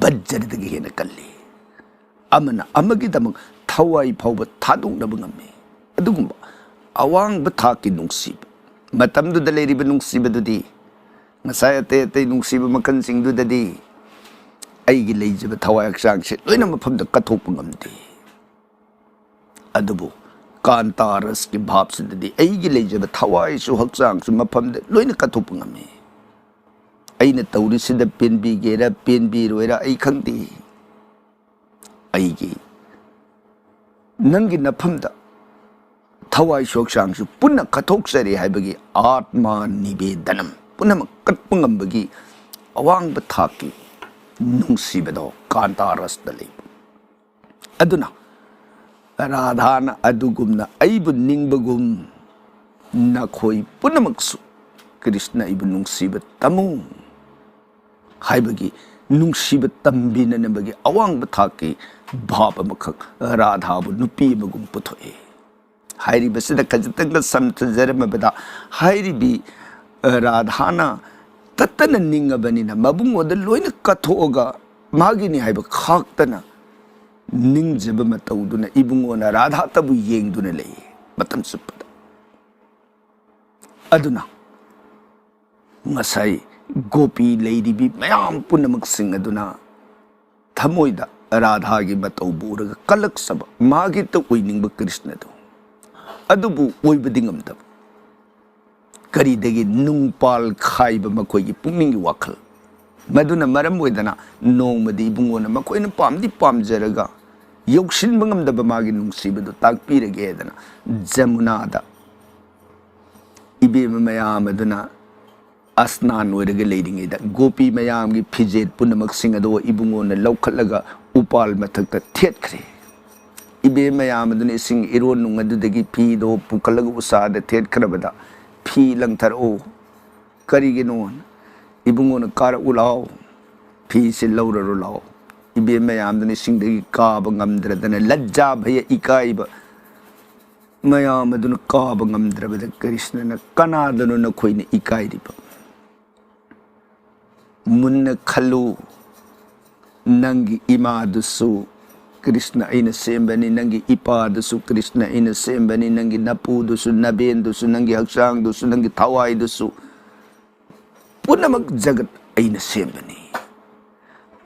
ꯕꯖ꯭ꯔꯗꯒꯤ ꯍꯦꯟꯅ ꯀꯜꯂꯤ꯫ ꯑꯃꯅ ꯑꯃꯒꯤꯗꯃꯛ ꯊꯋꯥꯏ ꯐꯥꯎꯕ ꯊꯥꯗꯣꯛꯅꯕ ꯉꯝꯃꯤ꯫ ꯑꯗꯨꯒꯨꯝꯕ ꯑꯋꯥꯡꯕ ꯊꯥꯛꯀꯤ ꯅꯨꯡꯁꯤꯕ, ꯃꯇꯝꯗꯨꯗ ꯂꯩꯔꯤꯕ ꯅꯨꯡꯁꯤꯕꯗꯨꯗꯤ ꯉꯁꯥꯏ ꯑꯇꯩ ꯑꯇꯩ ꯅꯨꯡꯁꯤꯕ ꯃꯈꯜꯁꯤꯡꯗꯨꯗꯗꯤ ꯑꯩꯒꯤ ꯂꯩꯖꯕ ꯊꯋꯥꯏ ꯍꯛꯆꯥꯡꯁꯦ ꯂꯣꯏꯅ ꯃꯐꯝꯗ ꯀꯠꯊꯣꯛꯄ ꯉꯝꯗꯦ꯫ ꯑꯗꯨꯕꯨ ꯀꯥꯟꯇꯥ ꯔꯁꯀꯤ ꯚꯥꯕꯁꯤꯗꯗꯤ ꯑꯩꯒꯤ ꯂꯩꯖꯕ ꯊꯋꯥꯏꯁꯨ ꯍꯛꯆꯥꯡꯁꯨ ꯃꯐꯝꯗ ꯂꯣꯏꯅ ꯀꯠꯊꯣꯛꯄ ꯉꯝꯃꯤ꯫ ꯑꯩꯅ ꯇꯧꯔꯤꯁꯤꯗ ꯄꯦꯟꯕꯤꯒꯦꯔꯥ ꯄꯦꯟꯕꯤꯔꯣꯏꯔꯥ ꯑꯩ ꯈꯪꯗꯦ꯫ ꯑꯩꯒꯤ ꯅꯪꯒꯤ ꯅꯐꯝꯗ ꯊꯋꯥꯏꯁꯨ ꯍꯛꯆꯥꯡꯁꯨ ꯄꯨꯟꯅ ꯀꯠꯊꯣꯛꯆꯔꯦ ꯍꯥꯏꯕꯒꯤ ꯑꯥꯠꯃꯥ ꯅꯤꯕꯦꯗꯅꯝ, ꯄꯨꯝꯅꯃꯛ ꯀꯠꯄ ꯉꯝꯕꯒꯤ ꯑꯋꯥꯡꯕ ꯊꯥꯛꯀꯤ ꯅꯨꯡꯁꯤꯕꯗꯣ ꯀꯥꯟꯇꯥꯔꯁꯇ ꯂꯩꯕ꯫ ꯑꯗꯨꯅ ꯔꯥꯙꯥꯅ ꯑꯗꯨꯒꯨꯝꯅ ꯑꯩꯕꯨ ꯅꯤꯡꯕꯒꯨꯝ ꯅꯈꯣꯏ ꯄꯨꯝꯅꯃꯛꯁꯨ ꯀ꯭ꯔꯤꯁꯅ ꯑꯩꯕꯨ ꯅꯨꯡꯁꯤꯕ ꯇꯝꯃꯨ ꯍꯥꯏꯕꯒꯤ ꯅꯨꯡꯁꯤꯕ ꯇꯝꯕꯤꯅꯅꯕꯒꯤ ꯑꯋꯥꯡꯕ ꯊꯥꯛꯀꯤ ꯚꯥꯕ ꯑꯃꯈꯛ ꯔꯥꯙꯥꯕꯨ ꯅꯨꯄꯤ ꯑꯃꯒꯨꯝ ꯄꯨꯊꯣꯛꯏ꯫ ꯍꯥꯏꯔꯤꯕꯁꯤꯗ ꯈꯖꯤꯛꯇꯪꯒ ꯁꯝꯊꯖꯔꯝꯃꯕꯗ, ꯍꯥꯏꯔꯤꯕꯤ, ꯑ, ꯔꯥꯙꯥꯅ ꯇꯠꯇꯅ ꯅꯤꯡꯉꯕꯅꯤꯅ ꯃꯕꯨꯡꯉꯣꯗ ꯂꯣꯏꯅ ꯀꯠꯊꯣꯛꯑꯒ ꯃꯥꯒꯤꯅꯤ ꯍꯥꯏꯕ ꯈꯥꯛꯇꯅ ꯅꯤꯡꯖꯕ ꯃꯇꯧꯗꯨꯅ ꯏꯕꯨꯡꯉꯣꯅ ꯔꯥꯙꯥꯇꯕꯨ ꯌꯦꯡꯗꯨꯅ ꯂꯩ ꯃꯇꯝ ꯆꯨꯞꯄꯗ꯫ ꯑꯗꯨꯅ ꯉꯁꯥꯏ ꯒꯣꯄꯤ ꯂꯩꯔꯤꯕꯤ ꯃꯌꯥꯝ ꯄꯨꯝꯅꯃꯛꯁꯤꯡ ꯑꯗꯨꯅ ꯊꯃꯣꯏꯗ ꯔꯥꯙꯥꯒꯤ ꯃꯇꯧꯕꯨ ꯎꯔꯒ ꯀꯜꯂꯛꯆꯕ, ꯃꯥꯒꯤꯇ ꯑꯣꯏꯅꯤꯡꯕ ꯀ꯭ꯔꯤꯁꯅꯗꯨ, ꯑꯗꯨꯕꯨ ꯑꯣꯏꯕꯗꯤ ꯉꯝꯗꯕ꯫ ꯀꯔꯤꯗꯒꯤ ꯅꯨꯡꯄꯥꯜ ꯈꯥꯏꯕ ꯃꯈꯣꯏꯒꯤ ꯄꯨꯛꯅꯤꯡꯒꯤ ꯋꯥꯈꯜ, ꯃꯗꯨꯅ ꯃꯔꯝ ꯑꯣꯏꯗꯅ ꯅꯣꯡꯃꯗꯤ ꯏꯕꯨꯡꯉꯣꯅ ꯃꯈꯣꯏꯅ ꯄꯥꯝꯗꯤ ꯄꯥꯝꯖꯔꯒ ꯌꯧꯁꯤꯟꯕ ꯉꯝꯗꯕ ꯃꯥꯒꯤ ꯅꯨꯡꯁꯤꯕꯗꯨ ꯇꯥꯛꯄꯤꯔꯒꯦꯗꯅ ꯖꯃꯨꯅꯥꯗ ꯏꯕꯦꯝꯃ ꯃꯌꯥꯝ ꯑꯗꯨꯅ ꯑꯁꯅꯥꯟ ꯑꯣꯏꯔꯒ ꯂꯩꯔꯤꯉꯩꯗ ꯒꯣꯄꯤ ꯃꯌꯥꯝꯒꯤ ꯐꯤꯖꯦꯠ ꯄꯨꯝꯅꯃꯛꯁꯤꯡ ꯑꯗꯨ ꯏꯕꯨꯡꯉꯣꯅ ꯂꯧꯈꯠꯂꯒ ꯎꯄꯥꯜ ꯃꯊꯛꯇ ꯊꯦꯠꯈ꯭ꯔꯦ꯫ ꯏꯕꯦꯝ ꯃꯌꯥꯝ ꯑꯗꯨꯅ ꯏꯁꯤꯡ ꯏꯔꯣꯟꯅꯨꯡ ꯑꯗꯨꯗꯒꯤ ꯐꯤꯗꯣ ꯄꯨꯈꯠꯂꯒ ꯎꯁꯥꯗ ꯊꯦꯠꯈ꯭ꯔꯕꯗ, "ꯐꯤ ꯂꯪꯊꯔꯛꯎ꯫ ꯀꯔꯤꯒꯤꯅꯣ?" "ꯏꯕꯨꯡꯉꯣꯅ ꯀꯥꯔꯛꯎ ꯂꯥꯎ, ꯐꯤꯁꯦ ꯂꯧꯔꯔꯣ ꯂꯥꯎ"꯫ ꯏꯕꯦꯝ ꯃꯌꯥꯝꯗꯨꯅ ꯏꯁꯤꯡꯗꯒꯤ ꯀꯥꯕ ꯉꯝꯗ꯭ꯔꯗꯅ ꯂꯖꯥ ꯚꯌ, ꯏꯀꯥꯏꯕ ꯃꯌꯥꯝ ꯑꯗꯨꯅ ꯀꯥꯕ ꯉꯝꯗ꯭ꯔꯕꯗ ꯀ꯭ꯔꯤꯁꯅꯅ, "ꯀꯅꯥꯗꯅꯣ ꯅꯈꯣꯏꯅ ꯏꯀꯥꯏꯔꯤꯕ? ꯃꯨꯟꯅ ꯈꯜꯂꯨ, ꯅꯪꯒꯤ ꯏꯃꯥꯗꯨꯁꯨ ꯀ꯭ꯔꯤꯁꯅ ꯑꯩꯅ ꯁꯦꯝꯕꯅꯤ, ꯅꯪꯒꯤ ꯏꯄꯥꯗꯨꯁꯨ ꯀ꯭ꯔꯤꯁꯅ ꯑꯩꯅ ꯁꯦꯝꯕꯅꯤ, ꯅꯪꯒꯤ ꯅꯄꯨꯗꯨꯁꯨ, ꯅꯕꯦꯟꯗꯨꯁꯨ, ꯅꯪꯒꯤ ꯍꯛꯆꯥꯡꯗꯨꯁꯨ, ꯅꯪꯒꯤ ꯊꯋꯥꯏꯗꯨꯁꯨ, ꯄꯨꯝꯅꯃꯛ ꯖꯒꯠ ꯑꯩꯅ ꯁꯦꯝꯕꯅꯤ꯫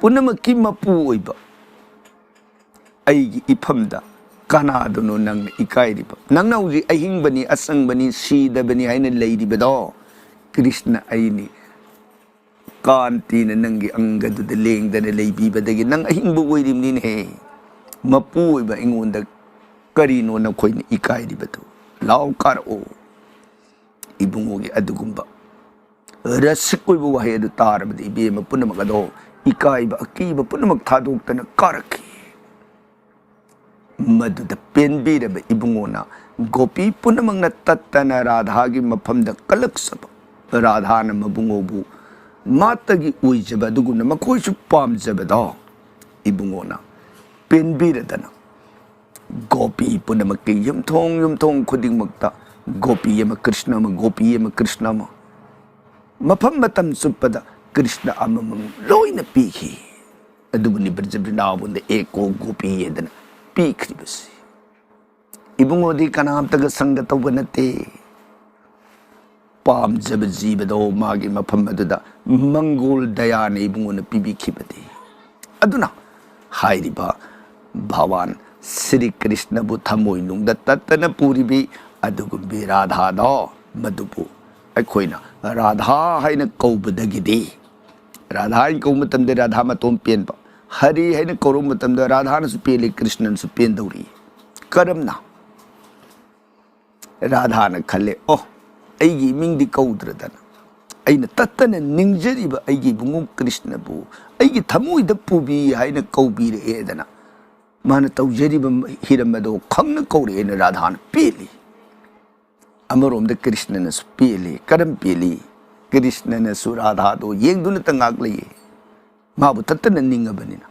ꯄꯨꯝꯅꯃꯛꯀꯤ ꯃꯄꯨ ꯑꯣꯏꯕ ꯑꯩꯒꯤ ꯏꯐꯝꯗ ꯀꯅꯥꯗꯅꯣ ꯅꯪꯅ ꯏꯀꯥꯏꯔꯤꯕ? ꯅꯪꯅ ꯍꯧꯖꯤꯛ ꯑꯍꯤꯡꯕꯅꯤ, ꯑꯁꯪꯕꯅꯤ, ꯁꯤꯗꯕꯅꯤ ꯍꯥꯏꯅ ꯂꯩꯔꯤꯕꯗꯣ, ꯀ꯭ꯔꯤꯁꯅ ꯑꯩꯅꯤ꯫ ꯀꯥꯟꯇꯤꯅ ꯅꯪꯒꯤ ꯑꯪꯒꯗꯨꯗ ꯂꯦꯡꯗꯅ ꯂꯩꯕꯤꯕꯗꯒꯤ ꯅꯪ ꯑꯍꯤꯡꯕ ꯑꯣꯏꯔꯤꯕꯅꯤꯅꯦꯍꯦ꯫ ꯃꯄꯨ ꯑꯣꯏꯕ ꯑꯩꯉꯣꯟꯗ ꯀꯔꯤꯅꯣ ꯅꯈꯣꯏꯅ ꯏꯀꯥꯏꯔꯤꯕꯗꯨ? ꯂꯥꯎ ꯀꯥꯔꯛꯑꯣ"꯫ ꯏꯕꯨꯡꯉꯣꯒꯤ ꯑꯗꯨꯒꯨꯝꯕ ꯔꯁꯤꯛ ꯑꯣꯏꯕ ꯋꯥꯍꯩ ꯑꯗꯨ ꯇꯥꯔꯕꯗꯤ ꯏꯕꯦꯝꯃ ꯄꯨꯝꯅꯃꯛ ꯑꯗꯣ ꯏꯀꯥꯏꯕ ꯑꯀꯤꯕ ꯄꯨꯝꯅꯃꯛ ꯊꯥꯗꯣꯛꯇꯅ ꯀꯥꯔꯛꯈꯤ꯫ ꯃꯗꯨꯗ ꯄꯦꯟꯕꯤꯔꯕ ꯏꯕꯨꯡꯉꯣꯅ ꯒꯣꯄꯤ ꯄꯨꯝꯅꯃꯛꯅ ꯇꯠꯇꯅ ꯔꯥꯙꯥꯒꯤ ꯃꯐꯝꯗ ꯀꯜꯂꯛꯆꯕ, ꯔꯥꯙꯥꯅ ꯃꯕꯨꯡꯉꯣꯕꯨ ꯃꯥꯇꯒꯤ ꯑꯣꯏꯖꯕ ꯑꯗꯨꯒꯨꯝꯅ ꯃꯈꯣꯏꯁꯨ ꯄꯥꯝꯖꯕꯗꯣ ꯏꯕꯨꯡꯉꯣꯅ ꯄꯦꯟꯕꯤꯔꯗꯅ ꯒꯣꯄꯤ ꯄꯨꯝꯅꯃꯛꯀꯤ ꯌꯨꯝꯊꯣꯡ ꯌꯨꯝꯊꯣꯡ ꯈꯨꯗꯤꯡꯃꯛꯇ ꯒꯣꯄꯤ ꯑꯃ ꯀ꯭ꯔꯤꯁꯅ ꯑꯃ, ꯒꯣꯄꯤ ꯑꯃ ꯀ꯭ꯔꯤꯁꯅ ꯑꯃ, ꯃꯐꯝ ꯃꯇꯝ ꯆꯨꯞꯄꯗ ꯀ꯭ꯔꯤꯁꯅ ꯑꯃꯃꯝ ꯂꯣꯏꯅ ꯄꯤꯈꯤ꯫ ꯑꯗꯨꯕꯨꯅꯤ ꯕ꯭ꯔꯖ ꯕ꯭ꯔꯤꯟꯗꯥꯕꯟꯗ ꯑꯦꯀꯣ ꯒꯣꯄꯤ ꯍꯥꯏꯗꯅ ꯄꯤꯈ꯭ꯔꯤꯕꯁꯤ꯫ ꯏꯕꯨꯡꯉꯣꯗꯤ ꯀꯅꯥꯝꯇꯒ ꯁꯪꯒ ꯇꯧꯕ ꯅꯠꯇꯦ꯫ ꯄꯥꯝꯖꯕ ꯖꯤꯕꯗꯣ ꯃꯥꯒꯤ ꯃꯐꯝ ꯑꯗꯨꯗ ꯃꯪꯒꯣꯜ ꯗꯌꯥꯅ ꯏꯕꯨꯡꯉꯣꯅ ꯄꯤꯕꯤꯈꯤꯕꯅꯤ꯫ ꯑꯗꯨꯅ ꯍꯥꯏꯔꯤꯕ ꯚꯒꯋꯥꯟ ꯁ꯭ꯔꯤ ꯀ꯭ꯔꯤꯁꯅꯕꯨ ꯊꯃꯣꯏꯅꯨꯡꯗ ꯇꯠꯇꯅ ꯄꯨꯔꯤꯕꯤ ꯑꯗꯨꯒꯨꯝꯕꯤ ꯔꯥꯙꯥꯗꯣ, ꯃꯗꯨꯕꯨ ꯑꯩꯈꯣꯏꯅ ꯔꯥꯙꯥ ꯍꯥꯏꯅ ꯀꯧꯕꯗꯒꯤꯗꯤ, ꯔꯥꯙꯥ ꯍꯥꯏꯅ ꯀꯧꯕ ꯃꯇꯝꯗ ꯔꯥꯙꯥ ꯃꯇꯣꯝ ꯄꯦꯟꯕ, ꯍꯔꯤ ꯍꯥꯏꯅ ꯀꯧꯔꯨꯕ ꯃꯇꯝꯗ ꯔꯥꯙꯥꯅꯁꯨ ꯄꯦꯜꯂꯤ, ꯀ꯭ꯔꯤꯁꯅꯅꯁꯨ ꯄꯦꯟꯗꯧꯔꯤ꯫ ꯀꯔꯝꯅ? ꯔꯥꯙꯥꯅ ꯈꯜꯂꯦ, "ꯑꯣ, ꯑꯩꯒꯤ ꯏꯃꯤꯡꯗꯤ ꯀꯧꯗ꯭ꯔꯗꯅ, ꯑꯩꯅ ꯇꯠꯇꯅ ꯅꯤꯡꯖꯔꯤꯕ ꯑꯩꯒꯤ ꯏꯕꯨꯡꯉꯣ ꯀ꯭ꯔꯤꯁꯅꯕꯨ ꯑꯩꯒꯤ ꯊꯃꯣꯏꯗ ꯄꯨꯕꯤ ꯍꯥꯏꯅ ꯀꯧꯕꯤꯔꯛꯑꯦꯗꯅ, ꯃꯥꯅ ꯇꯧꯖꯔꯤꯕ ꯍꯤꯔꯝ ꯑꯗꯣ ꯈꯪꯅ ꯀꯧꯔꯛꯑꯦꯅ ꯔꯥꯙꯥꯅ ꯄꯦꯜꯂꯤ꯫" ꯑꯃꯔꯣꯝꯗ ꯀ꯭ꯔꯤꯁꯅꯅꯁꯨ ꯄꯦꯜꯂꯤ꯫ ꯀꯔꯝ ꯄꯦꯜꯂꯤ? ꯀ꯭ꯔꯤꯁꯅꯅꯁꯨ ꯔꯥꯙꯥꯗꯣ ꯌꯦꯡꯗꯨꯅꯇ ꯉꯥꯛ ꯂꯩꯌꯦ꯫ ꯃꯥꯕꯨ ꯇꯠꯇꯅ ꯅꯤꯡꯉꯕꯅꯤꯅ꯫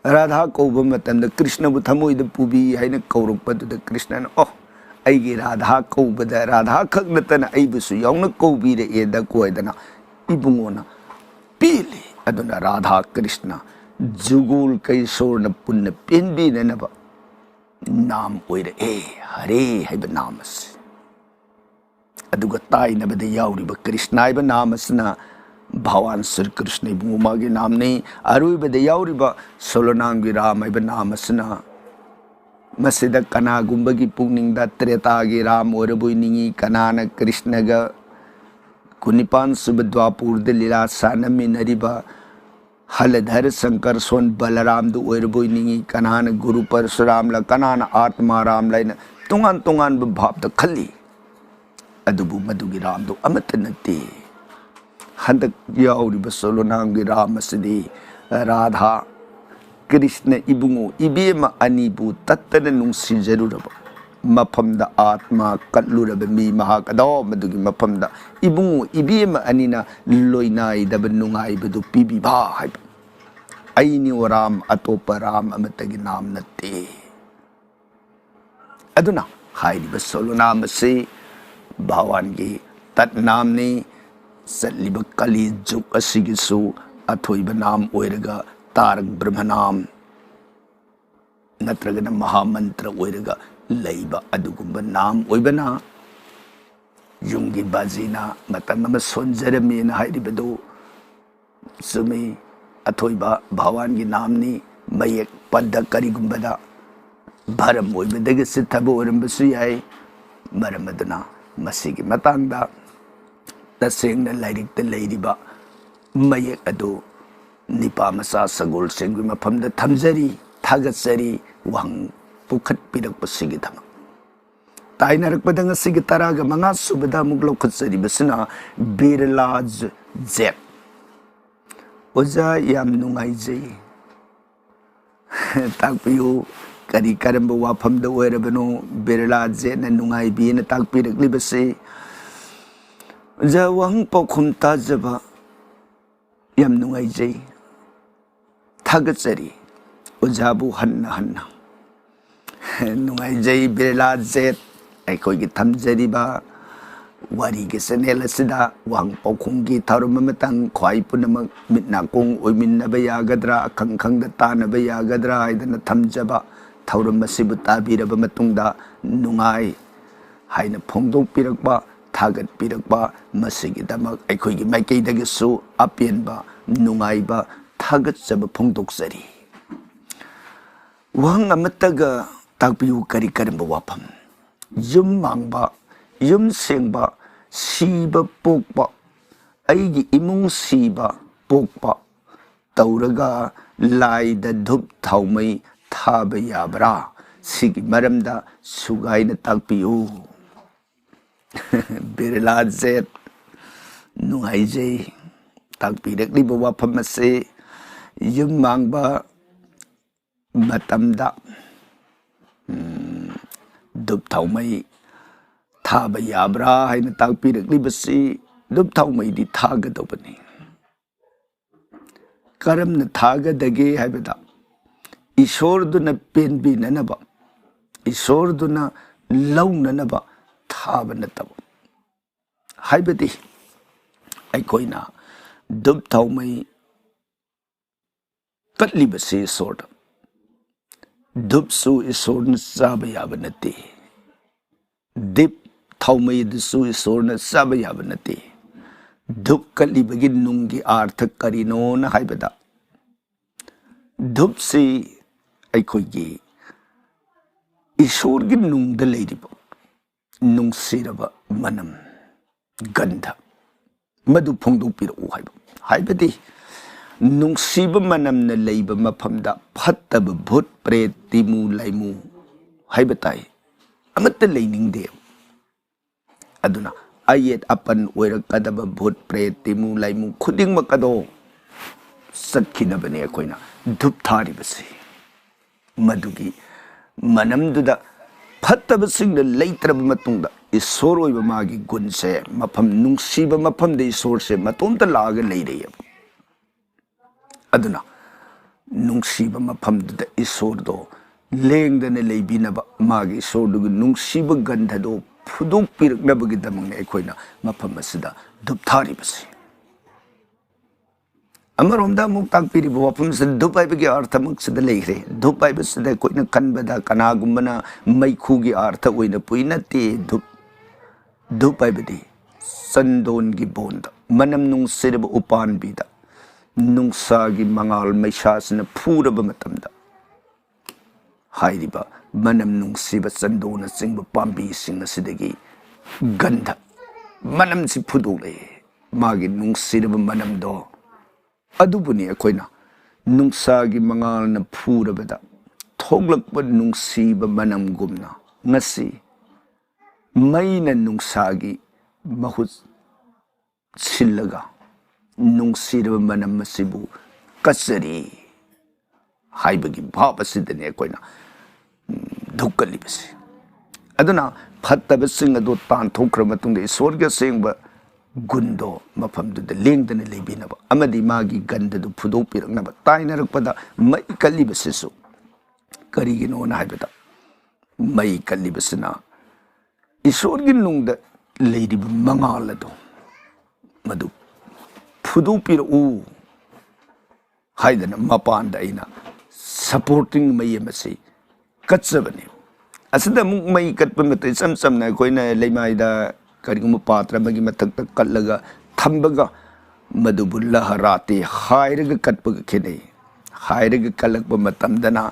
ꯔꯥꯙꯥ ꯀꯧꯕ ꯃꯇꯝꯗ ꯀ꯭ꯔꯤꯁꯅꯕꯨ ꯊꯃꯣꯏꯗ ꯄꯨꯕꯤ ꯍꯥꯏꯅ ꯀꯧꯔꯛꯄꯗꯨꯗ ꯀ꯭ꯔꯤꯁꯅꯅ, "ꯑꯣ, ꯑꯩꯒꯤ ꯔꯥꯙꯥ ꯀꯧꯕꯗ ꯔꯥꯙꯥ ꯈꯛ ꯅꯠꯇꯅ ꯑꯩꯕꯨꯁꯨ ꯌꯥꯎꯅ ꯀꯧꯕꯤꯔꯛꯑꯦꯗ" ꯀꯣꯏꯗꯅ ꯏꯕꯨꯡꯉꯣꯅ ꯄꯦꯜꯂꯤ꯫ ꯑꯗꯨꯅ ꯔꯥꯙꯥ ꯀ꯭ꯔꯤꯁꯅ ꯖꯨꯒꯣꯜ ꯀꯩꯁꯣꯔꯅ ꯄꯨꯟꯅ ꯄꯦꯟꯕꯤꯅꯅꯕ ꯅꯥꯝ ꯑꯣꯏꯔꯛꯑꯦ, ꯍꯔꯦ ꯍꯥꯏꯕ ꯅꯥꯝ ꯑꯁꯤ꯫ ꯑꯗꯨꯒ ꯇꯥꯏꯅꯕꯗ ꯌꯥꯎꯔꯤꯕ ꯀ꯭ꯔꯤꯁꯅ ꯍꯥꯏꯕ ꯅꯥꯝ ꯑꯁꯤꯅ ꯚꯒꯋꯥꯟ ꯁ꯭ꯔꯤ ꯀ꯭ꯔꯤꯁꯅ ꯏꯕꯨꯡꯉꯣ ꯃꯥꯒꯤ ꯅꯥꯝꯅꯤ꯫ ꯑꯔꯣꯏꯕꯗ ꯌꯥꯎꯔꯤꯕ ꯁꯣꯂꯣꯅꯥꯝꯒꯤ ꯔꯥꯝ ꯍꯥꯏꯕ ꯅꯥꯝ ꯑꯁꯤꯅ, ꯃꯁꯤꯗ ꯀꯅꯥꯒꯨꯝꯕꯒꯤ ꯄꯨꯛꯅꯤꯡꯗ ꯇ꯭ꯔꯦꯇꯥꯒꯤ ꯔꯥꯝ ꯑꯣꯏꯔꯕꯣꯏ ꯅꯤꯡꯉꯤ, ꯀꯅꯥꯅ ꯀ꯭ꯔꯤꯁꯅꯒ ꯀꯨꯟꯅꯤꯄꯥꯟ ꯁꯨꯕ ꯗ꯭ꯋꯥꯄꯨꯔꯗ ꯂꯤꯂꯥ ꯁꯥꯟꯅꯃꯤꯟꯅꯔꯤꯕ ꯍꯂꯙꯔ ꯁꯪꯀꯔꯁꯣꯟ ꯕꯂꯔꯥꯝꯗꯨ ꯑꯣꯏꯔꯕꯣꯏ ꯅꯤꯡꯉꯤ, ꯀꯅꯥꯅ ꯒꯨꯔꯨ ꯄꯔꯁꯨꯔꯥꯝꯂ, ꯀꯅꯥꯅ ꯑꯥꯠꯃꯥꯔꯥꯝꯂ ꯍꯥꯏꯅ ꯇꯣꯉꯥꯟ ꯇꯣꯉꯥꯟꯕ ꯚꯥꯞꯇ ꯈꯜꯂꯤ꯫ ꯑꯗꯨꯕꯨ ꯃꯗꯨꯒꯤ ꯔꯥꯝꯗꯨ ꯑꯃꯠꯇ ꯅꯠꯇꯦ꯫ ꯍꯟꯗꯛ ꯌꯥꯎꯔꯤꯕ ꯁꯣꯂꯣꯅꯥꯝꯒꯤ ꯔꯥꯝ ꯑꯁꯤꯗꯤ ꯔꯥꯙꯥ ꯀ꯭ꯔꯤꯁꯅ ꯏꯕꯨꯡꯉꯣ ꯏꯕꯦꯝꯃ ꯑꯅꯤꯕꯨ ꯇꯠꯇꯅ ꯅꯨꯡꯁꯤꯖꯔꯨꯔꯕ ꯃꯐꯝꯗ, ꯑꯥꯠꯃꯥ ꯀꯠꯂꯨꯔꯕ ꯃꯤ ꯃꯍꯥꯛ ꯑꯗꯣ ꯃꯗꯨꯒꯤ ꯃꯐꯝꯗ ꯏꯕꯨꯡꯉꯣ ꯏꯕꯦꯝꯃ ꯑꯅꯤꯅ ꯂꯣꯏꯅꯥꯏꯗꯕ ꯅꯨꯡꯉꯥꯏꯕꯗꯨ ꯄꯤꯕꯤꯕ ꯍꯥꯏꯕ꯫ ꯑꯩꯅꯤ ꯑꯣ ꯔꯥꯝ, ꯑꯇꯣꯞꯄ ꯔꯥꯝ ꯑꯃꯠꯇꯒꯤ ꯅꯥꯝ ꯅꯠꯇꯦ꯫ ꯑꯗꯨꯅ ꯍꯥꯏꯔꯤꯕ ꯁꯣꯂꯣꯅꯥꯝ ꯑꯁꯤ ꯚꯒꯋꯥꯟꯒꯤ ꯇꯠꯅꯥꯝꯅꯤ꯫ ꯆꯠꯂꯤꯕ ꯀꯂꯤ ꯖꯨꯒ ꯑꯁꯤꯒꯤꯁꯨ ꯑꯊꯣꯏꯕ ꯅꯥꯝ ꯑꯣꯏꯔꯒ ꯇꯥꯔꯛ ꯕ꯭ꯔꯍ꯭ꯃꯅꯥꯝ ꯅꯠꯇ꯭ꯔꯒꯅ ꯃꯍꯥꯃꯟꯇ꯭ꯔ ꯑꯣꯏꯔꯒ ꯂꯩꯕ ꯑꯗꯨꯒꯨꯝꯕ ꯅꯥꯝ ꯑꯣꯏꯕꯅ, ꯌꯨꯝꯒꯤ ꯕꯥꯖꯤꯅ ꯃꯇꯝ ꯑꯃ ꯁꯣꯟꯖꯔꯝꯃꯦꯅ ꯍꯥꯏꯔꯤꯕꯗꯨ ꯆꯨꯝꯃꯤ꯫ ꯑꯊꯣꯏꯕ ꯚꯒꯋꯥꯟꯒꯤ ꯅꯥꯝꯅꯤ꯫ ꯃꯌꯦꯛ ꯄꯗ ꯀꯔꯤꯒꯨꯝꯕꯗ ꯚꯔꯝ ꯑꯣꯏꯕꯗꯒꯤ ꯆꯤꯠꯊꯕ ꯑꯣꯏꯔꯝꯕꯁꯨ ꯌꯥꯏ꯫ ꯃꯔꯝ ꯑꯗꯨꯅ ꯃꯁꯤꯒꯤ ꯃꯇꯥꯡꯗ ꯇꯁꯦꯡꯅ ꯂꯥꯏꯔꯤꯛꯇ ꯂꯩꯔꯤꯕ ꯃꯌꯦꯛ ꯑꯗꯨ ꯅꯤꯄꯥ ꯃꯆꯥ ꯁꯒꯣꯜꯁꯦꯝꯒꯤ ꯃꯐꯝꯗ ꯊꯝꯖꯔꯤ, ꯊꯥꯒꯠꯆꯔꯤ ꯋꯥꯍꯪ ꯄꯨꯈꯠꯄꯤꯔꯛꯄꯁꯤꯒꯤꯗꯃꯛ꯫ ꯇꯥꯏꯅꯔꯛꯄꯗ ꯉꯁꯤꯒꯤ ꯇꯔꯥꯒ ꯃꯉꯥ ꯁꯨꯕꯗ ꯑꯃꯨꯛ ꯂꯧꯈꯠꯆꯔꯤꯕꯁꯤꯅ ꯕꯤꯔꯂꯥ ꯖ-, ꯖꯦꯠ꯫ ꯑꯣꯖꯥ, ꯌꯥꯝ ꯅꯨꯡꯉꯥꯏꯖꯩ꯫ ꯇꯥꯛꯄꯤꯌꯨ, ꯀꯔꯤ ꯀꯔꯝꯕ ꯋꯥꯐꯝꯗ ꯑꯣꯏꯔꯕꯅꯣ ꯕꯤꯔꯂꯥ ꯖꯦꯠꯅ ꯅꯨꯡꯉꯥꯏꯕꯤꯅ ꯇꯥꯛꯄꯤꯔꯛꯂꯤꯕꯁꯤ? ꯑꯣꯖꯥ, ꯋꯥꯍꯪ ꯄꯥꯎꯈꯨꯝ ꯇꯥꯖꯕ ꯌꯥꯝ ꯅꯨꯡꯉꯥꯏꯖꯩ꯫ ꯊꯥꯒꯠꯆꯔꯤ ꯑꯣꯖꯥꯕꯨ ꯍꯟꯅ ꯍꯟꯅ꯫ ꯅꯨꯡꯉꯥꯏꯖꯩ ꯕꯤꯔꯂꯥ ꯖꯦꯠ, ꯑꯩꯈꯣꯏꯒꯤ ꯊꯝꯖꯔꯤꯕ ꯋꯥꯔꯤꯒꯤ ꯆꯦꯅꯦꯜ ꯑꯁꯤꯗ ꯋꯥꯍꯪ ꯄꯥꯎꯈꯨꯝꯒꯤ ꯊꯧꯔꯝ ꯑꯃꯇꯪ ꯈ꯭ꯋꯥꯏ ꯄꯨꯝꯅꯃꯛ ꯃꯤꯠ ꯅꯥꯀꯣꯡ ꯑꯣꯏꯃꯤꯟꯅꯕ ꯌꯥꯒꯗ꯭ꯔꯥ, ꯑꯈꯪ ꯈꯪꯗ ꯇꯥꯅꯕ ꯌꯥꯒꯗ꯭ꯔꯥ ꯍꯥꯏꯗꯅ ꯊꯝꯖꯕ ꯊꯧꯔꯝ ꯑꯁꯤꯕꯨ ꯇꯥꯕꯤꯔꯕ ꯃꯇꯨꯡꯗ ꯅꯨꯡꯉꯥꯏ ꯍꯥꯏꯅ ꯐꯣꯡꯗꯣꯛꯄꯤꯔꯛꯄ, ꯊꯥꯒꯠꯄꯤꯔꯛꯄ, ꯃꯁꯤꯒꯤꯗꯃꯛ ꯑꯩꯈꯣꯏꯒꯤ ꯃꯥꯏꯀꯩꯗꯒꯤꯁꯨ ꯑꯄꯦꯟꯕ, ꯅꯨꯡꯉꯥꯏꯕ, ꯊꯥꯒꯠꯆꯕ ꯐꯣꯡꯗꯣꯛꯆꯔꯤ꯫ ꯋꯥꯍꯪ ꯑꯃꯠꯇꯒ ꯇꯥꯛꯄꯤꯌꯨ, ꯀꯔꯤ ꯀꯔꯝꯕ ꯋꯥꯐꯝ? ꯌꯨꯝ ꯃꯥꯡꯕ, ꯌꯨꯝ ꯁꯦꯡꯕ, ꯁꯤꯕ ꯄꯣꯛꯄ, ꯑꯩꯒꯤ ꯏꯃꯨꯡ ꯁꯤꯕ ꯄꯣꯛꯄ ꯇꯧꯔꯒ ꯂꯥꯏꯗ ꯙꯨꯞ ꯊꯥꯎꯃꯩ ꯊꯥꯕ ꯌꯥꯕ꯭ꯔꯥ? ꯁꯤꯒꯤ ꯃꯔꯝꯗ ꯁꯨꯒꯥꯏꯅ ꯇꯥꯛꯄꯤꯌꯨ꯫ ꯕꯤꯔꯂꯥ ꯖꯦꯠ, ꯅꯨꯡꯉꯥꯏꯖꯩ꯫ ꯇꯥꯛꯄꯤꯔꯛꯂꯤꯕ ꯋꯥꯐꯝ ꯑꯁꯤ ꯌꯨꯝ ꯃꯥꯡꯕ ꯃꯇꯝꯗ, ꯎꯝ, ꯙꯨꯞ ꯊꯥꯎꯃꯩ ꯊꯥꯕ ꯌꯥꯕ꯭ꯔꯥ ꯍꯥꯏꯅ ꯇꯥꯛꯄꯤꯔꯛꯂꯤꯕꯁꯤ, ꯙꯨꯞ ꯊꯥꯎꯃꯩꯗꯤ ꯊꯥꯒꯗꯧꯕꯅꯤ꯫ ꯀꯔꯝꯅ ꯊꯥꯒꯗꯒꯦ ꯍꯥꯏꯕꯗ, ꯏꯁꯣꯔꯗꯨꯅ ꯄꯦꯟꯕꯤꯅꯅꯕ, ꯏꯁꯣꯔꯗꯨꯅ ꯂꯧꯅꯅꯕ ꯊꯥꯕ ꯅꯠꯇꯕ꯫ ꯍꯥꯏꯕꯗꯤ ꯑꯩꯈꯣꯏꯅ ꯙꯨꯞ ꯊꯥꯎꯃꯩ ꯀꯠꯂꯤꯕꯁꯤ ꯏꯁꯣꯔꯗ꯫ ꯙꯨꯞꯁꯨ ꯏꯁꯣꯔꯅ ꯆꯥꯕ ꯌꯥꯕ ꯅꯠꯇꯦ꯫ ꯙꯨꯞ ꯊꯥꯎꯃꯩ ꯑꯗꯨꯁꯨ ꯏꯁꯣꯔꯅ ꯆꯥꯕ ꯌꯥꯕ ꯅꯠꯇꯦ꯫ ꯙꯨꯞ ꯀꯠꯂꯤꯕꯒꯤ ꯅꯨꯡꯒꯤ ꯑꯥꯔꯊ ꯀꯔꯤꯅꯣꯅ ꯍꯥꯏꯕꯗ, ꯙꯨꯞꯁꯤ ꯑꯩꯈꯣꯏꯒꯤ ꯏꯁꯣꯔꯒꯤ ꯅꯨꯡꯗ ꯂꯩꯔꯤꯕ ꯅꯨꯡꯁꯤꯔꯕ ꯃꯅꯝ, ꯒꯟꯙ, ꯃꯗꯨ ꯐꯣꯡꯗꯣꯛꯄꯤꯔꯛꯎ ꯍꯥꯏꯕ꯫ ꯍꯥꯏꯕꯗꯤ ꯅꯨꯡꯁꯤꯕ ꯃꯅꯝꯅ ꯂꯩꯕ ꯃꯐꯝꯗ ꯐꯠꯇꯕ ꯚꯨꯠ, ꯄ꯭ꯔꯦꯠ, ꯇꯤꯃꯨ, ꯂꯥꯏꯃꯨ ꯍꯥꯏꯕ ꯇꯥꯏ, ꯑꯃꯠꯇ ꯂꯩꯅꯤꯡꯗꯦ꯫ ꯑꯗꯨꯅ ꯑꯌꯦꯠ ꯑꯄꯟ ꯑꯣꯏꯔꯛꯀꯗꯕ ꯚꯨꯠ, ꯄ꯭ꯔꯦꯠ, ꯇꯤꯃꯨ, ꯂꯥꯏꯃꯨ ꯈꯨꯗꯤꯡꯃꯛ ꯑꯗꯣ ꯆꯠꯈꯤꯅꯕꯅꯦ ꯑꯩꯈꯣꯏꯅ ꯙꯨꯞ ꯊꯥꯔꯤꯕꯁꯤ꯫ ꯃꯗꯨꯒꯤ ꯃꯅꯝꯗꯨꯗ ꯐꯠꯇꯕꯁꯤꯡꯅ ꯂꯩꯇ꯭ꯔꯕ ꯃꯇꯨꯡꯗ, ꯏꯁꯣꯔ ꯑꯣꯏꯕ ꯃꯥꯒꯤ ꯒꯨꯟꯁꯦ ꯃꯐꯝ, ꯅꯨꯡꯁꯤꯕ ꯃꯐꯝꯗ ꯏꯁꯣꯔꯁꯦ ꯃꯇꯣꯝꯇ ꯂꯥꯛꯑꯒ ꯂꯩꯔꯩꯌꯦꯕ꯫ ꯑꯗꯨꯅ ꯅꯨꯡꯁꯤꯕ ꯃꯐꯝꯗꯨꯗ ꯏꯁꯣꯔꯗꯣ ꯂꯦꯡꯗꯅ ꯂꯩꯕꯤꯅꯕ, ꯃꯥꯒꯤ ꯏꯁꯣꯔꯗꯨꯒꯤ ꯅꯨꯡꯁꯤꯕ ꯒꯟꯙꯗꯣ ꯐꯨꯗꯣꯛꯄꯤꯔꯛꯅꯕꯒꯤꯗꯃꯛꯅꯦ ꯑꯩꯈꯣꯏꯅ ꯃꯐꯝ ꯑꯁꯤꯗ ꯙꯨꯞ ꯊꯥꯔꯤꯕꯁꯦ꯫ ꯑꯃꯔꯣꯝꯗ ꯑꯃꯨꯛ ꯇꯥꯛꯄꯤꯔꯤꯕ ꯋꯥꯐꯝꯁꯤꯗ, ꯙꯨꯞ ꯍꯥꯏꯕꯒꯤ ꯑꯥꯔꯊꯃꯛꯁꯤꯗ ꯂꯩꯈ꯭ꯔꯦ꯫ ꯙꯨꯞ ꯍꯥꯏꯕꯁꯤꯗ ꯑꯩꯈꯣꯏꯅ ꯈꯟꯕꯗ ꯀꯅꯥꯒꯨꯝꯕꯅ ꯃꯩꯈꯨꯒꯤ ꯑꯥꯔꯊ ꯑꯣꯏꯅ ꯄꯨꯏ, ꯅꯠꯇꯦ꯫ ꯙꯨꯞ, ꯙꯨꯞ ꯍꯥꯏꯕꯗꯤ ꯆꯟꯗꯣꯟꯒꯤ ꯕꯣꯟꯗ, ꯃꯅꯝ ꯅꯨꯡꯁꯤꯔꯕ ꯎꯄꯥꯟꯕꯤꯗ ꯅꯨꯡꯁꯥꯒꯤ ꯃꯉꯥꯜ ꯃꯩꯁꯥꯁꯤꯅ ꯐꯨꯔꯕ ꯃꯇꯝꯗ, ꯍꯥꯏꯔꯤꯕ ꯃꯅꯝ ꯅꯨꯡꯁꯤꯕ ꯆꯟꯗꯣꯟꯅꯆꯤꯡꯕ ꯄꯥꯝꯕꯤꯁꯤꯡ ꯑꯁꯤꯗꯒꯤ ꯒꯟꯙ, ꯃꯅꯝꯁꯤ ꯐꯨꯗꯣꯛꯂꯛꯏ꯫ ꯃꯥꯒꯤ ꯅꯨꯡꯁꯤꯔꯕ ꯃꯅꯝꯗꯣ ꯑꯗꯨꯕꯨꯅꯤ ꯑꯩꯈꯣꯏꯅ ꯅꯨꯡꯁꯥꯒꯤ ꯃꯉꯥꯜꯅ ꯐꯨꯔꯕꯗ ꯊꯣꯛꯂꯛꯄ ꯅꯨꯡꯁꯤꯕ ꯃꯅꯝꯒꯨꯝꯅ ꯉꯁꯤ ꯃꯩꯅ ꯅꯨꯡꯁꯥꯒꯤ ꯃꯍꯨꯠ ꯁꯤꯜꯂꯒ ꯅꯨꯡꯁꯤꯔꯕ ꯃꯅꯝ ꯑꯁꯤꯕꯨ ꯀꯠꯆꯔꯤ ꯍꯥꯏꯕꯒꯤ ꯚꯥꯕ ꯑꯁꯤꯗꯅꯤ ꯑꯩꯈꯣꯏꯅ, ꯎꯝ, ꯙꯨꯞ ꯀꯠꯂꯤꯕꯁꯤ꯫ ꯑꯗꯨꯅ ꯐꯠꯇꯕꯁꯤꯡ ꯑꯗꯨ ꯇꯥꯟꯊꯣꯛꯈ꯭ꯔ ꯃꯇꯨꯡꯗ ꯏꯁꯣꯔꯒꯤ ꯑꯁꯦꯡꯕ ꯒꯨꯟꯗꯣ ꯃꯐꯝꯗꯨꯗ ꯂꯦꯡꯗꯅ ꯂꯩꯕꯤꯅꯕ ꯑꯃꯗꯤ ꯃꯥꯒꯤ ꯒꯟꯙꯗꯨ ꯐꯨꯗꯣꯛꯄꯤꯔꯛꯅꯕ ꯇꯥꯏꯅꯔꯛꯄꯗ ꯃꯩ ꯀꯠꯂꯤꯕꯁꯤꯁꯨ ꯀꯔꯤꯒꯤꯅꯣꯅ ꯍꯥꯏꯕꯗ, ꯃꯩ ꯀꯠꯂꯤꯕꯁꯤꯅ ꯏꯁꯣꯔꯒꯤ ꯅꯨꯡꯗ ꯂꯩꯔꯤꯕ ꯃꯉꯥꯜ ꯑꯗꯨ ꯃꯗꯨ ꯐꯨꯗꯣꯛꯄꯤꯔꯛꯎ ꯍꯥꯏꯗꯅ ꯃꯄꯥꯟꯗ ꯑꯩꯅ supporting ꯃꯩ ꯑꯃꯁꯤ ꯀꯠꯆꯕꯅꯤ꯫ ꯑꯁꯤꯗ ꯑꯃꯨꯛ ꯃꯩ ꯀꯠꯄ ꯃꯇꯝ ꯏꯆꯝ ꯆꯝꯅ ꯑꯩꯈꯣꯏꯅ ꯂꯩꯃꯥꯏꯗ ꯀꯔꯤꯒꯨꯝꯕ ꯄꯥꯇ꯭ꯔ ꯑꯃꯒꯤ ꯃꯊꯛꯇ ꯀꯠꯂꯒ ꯊꯝꯕꯒ ꯃꯗꯨꯕꯨ ꯂꯍꯔꯥꯇꯤ ꯍꯥꯏꯔꯒ ꯀꯠꯄꯒ ꯈꯦꯠꯅꯩ꯫ ꯍꯥꯏꯔꯒ ꯀꯠꯂꯛꯄ ꯃꯇꯝꯗꯅ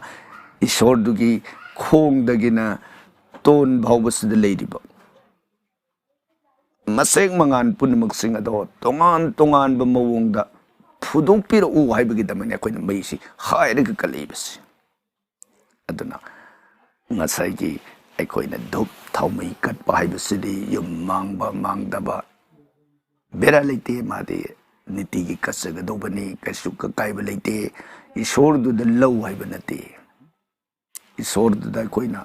ꯏꯁꯣꯔꯗꯨꯒꯤ ꯈꯣꯡꯗꯒꯤꯅ ꯇꯣꯟ ꯐꯥꯎꯕꯁꯤꯗ ꯂꯩꯔꯤꯕ ꯃꯁꯦꯛ ꯃꯉꯥꯜ ꯄꯨꯝꯅꯃꯛꯁꯤꯡ ꯑꯗꯣ ꯇꯣꯉꯥꯟ ꯇꯣꯉꯥꯟꯕ ꯃꯑꯣꯡꯗ ꯐꯨꯗꯣꯛꯄꯤꯔꯛꯎ ꯍꯥꯏꯕꯒꯤꯗꯃꯛꯅꯤ ꯑꯩꯈꯣꯏꯅ ꯃꯩꯁꯤ ꯍꯥꯏꯔꯒ ꯀꯠꯂꯛꯏꯕꯁꯤ꯫ ꯑꯗꯨꯅ ꯉꯁꯥꯏꯒꯤ ꯑꯩꯈꯣꯏꯅ ꯙꯨꯞ ꯊꯥꯎꯃꯩ ꯀꯠꯄ ꯍꯥꯏꯕꯁꯤꯗꯤ ꯌꯨꯝ ꯃꯥꯡꯕ ꯃꯥꯡꯗꯕ ꯕꯦꯔꯥ ꯂꯩꯇꯦ, ꯃꯥꯗꯤ ꯅꯤꯇꯤꯒꯤ ꯀꯠꯆꯒꯗꯧꯕꯅꯤ, ꯀꯩꯁꯨ ꯑꯀꯥꯏꯕ ꯂꯩꯇꯦ꯫ ꯏꯁꯣꯔꯗꯨꯗ ꯂꯧ ꯍꯥꯏꯕ ꯅꯠꯇꯦ꯫ ꯏꯁꯣꯔꯗꯨꯗ ꯑꯩꯈꯣꯏꯅ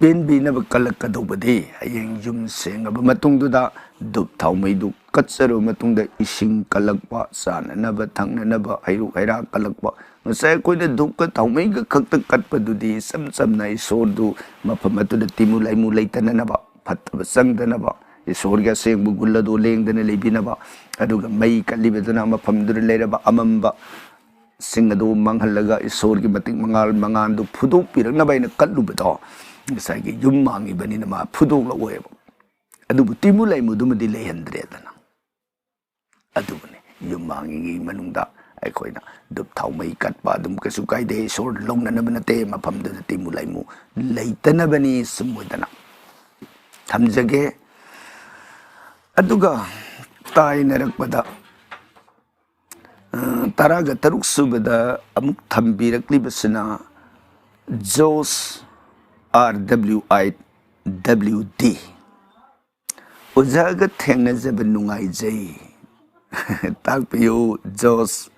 ꯄꯦꯟꯕꯤꯅꯕ ꯀꯜꯂꯛꯀꯗꯧꯕꯗꯤ ꯍꯌꯦꯡ ꯌꯨꯝ ꯁꯦꯡꯉꯕ ꯃꯇꯨꯡꯗꯨꯗ ꯙꯨꯞ ꯊꯥꯎꯃꯩꯗꯨ ꯀꯠꯆꯔꯕ ꯃꯇꯨꯡꯗ ꯏꯁꯤꯡ ꯀꯜꯂꯛꯄ, ꯆꯥꯅꯅꯕ ꯊꯛꯅꯅꯕ ꯍꯩꯔꯨꯛ ꯍꯩꯔꯥ ꯀꯜꯂꯛꯄ꯫ ꯉꯁꯥꯏ ꯑꯩꯈꯣꯏꯅ ꯙꯨꯞꯀ ꯊꯥꯎꯃꯩꯒ ꯈꯛꯇ ꯀꯠꯄꯗꯨꯗꯤ ꯏꯆꯝ ꯆꯝꯅ ꯏꯁꯣꯔꯗꯨ ꯃꯐꯝ ꯑꯗꯨꯗ ꯇꯤꯃꯨ ꯂꯩꯃꯨ ꯂꯩꯇꯅꯅꯕ, ꯐꯠꯇꯕ ꯆꯪꯗꯅꯕ, ꯏꯁꯣꯔꯒꯤ ꯑꯁꯦꯡꯕ ꯒꯨꯜ ꯑꯗꯨ ꯂꯦꯡꯗꯅ ꯂꯩꯕꯤꯅꯕ, ꯑꯗꯨꯒ ꯃꯩ ꯀꯠꯂꯤꯕꯗꯨꯅ ꯃꯐꯝꯗꯨꯗ ꯂꯩꯔꯕ ꯑꯃꯝꯕ ꯁꯤꯡ ꯑꯗꯨ ꯃꯥꯡꯍꯜꯂꯒ ꯏꯁꯣꯔꯒꯤ ꯃꯇꯤꯛ ꯃꯉꯥꯜ ꯃꯉꯥꯜꯗꯨ ꯐꯨꯗꯣꯛꯄꯤꯔꯛꯅꯕ ꯍꯥꯏꯅ ꯀꯠꯂꯨꯕꯗꯣ ꯉꯁꯥꯏꯒꯤ ꯌꯨꯝ ꯃꯥꯡꯉꯤꯕꯅꯤꯅ ꯃꯥ ꯐꯨꯗꯣꯛꯂꯛꯑꯣꯏꯕ꯫ ꯑꯗꯨꯕꯨ ꯇꯤꯃꯨ ꯂꯩꯃꯨꯗꯨꯃꯗꯤ ꯂꯩꯍꯟꯗ꯭ꯔꯦꯗꯅ꯫ ꯑꯗꯨꯕꯨꯅꯤ ꯌꯨꯝ ꯃꯥꯡꯉꯤꯉꯩ ꯃꯅꯨꯡꯗ ꯑꯩꯈꯣꯏꯅ ꯙꯨꯞ ꯊꯥꯎꯃꯩ ꯀꯠꯄ ꯑꯗꯨꯝ ꯀꯩꯁꯨ ꯀꯥꯏꯗꯦ, ꯏꯁꯣꯔ ꯂꯧꯅꯅꯕ ꯅꯠꯇꯦ, ꯃꯐꯝꯗꯨꯗ ꯇꯤꯃꯨ ꯂꯩꯃꯨ ꯂꯩꯇꯅꯕꯅꯤ꯫ ꯁꯨꯝ ꯑꯣꯏꯗꯅ ꯊꯝꯖꯒꯦ꯫ ꯑꯗꯨꯒ ꯇꯥꯏꯅꯔꯛꯄꯗ, ꯑ, ꯇꯔꯥꯒ ꯇꯔꯨꯛ ꯁꯨꯕꯗ ꯑꯃꯨꯛ ꯊꯝꯕꯤꯔꯛꯂꯤꯕꯁꯤꯅ José, R W I W D, ꯑꯣꯖꯥꯒ ꯊꯦꯡꯅꯖꯕ ꯅꯨꯡꯉꯥꯏꯖꯩ꯫ ꯇꯥꯛꯄꯤꯌꯨ, ꯖꯣꯁ꯫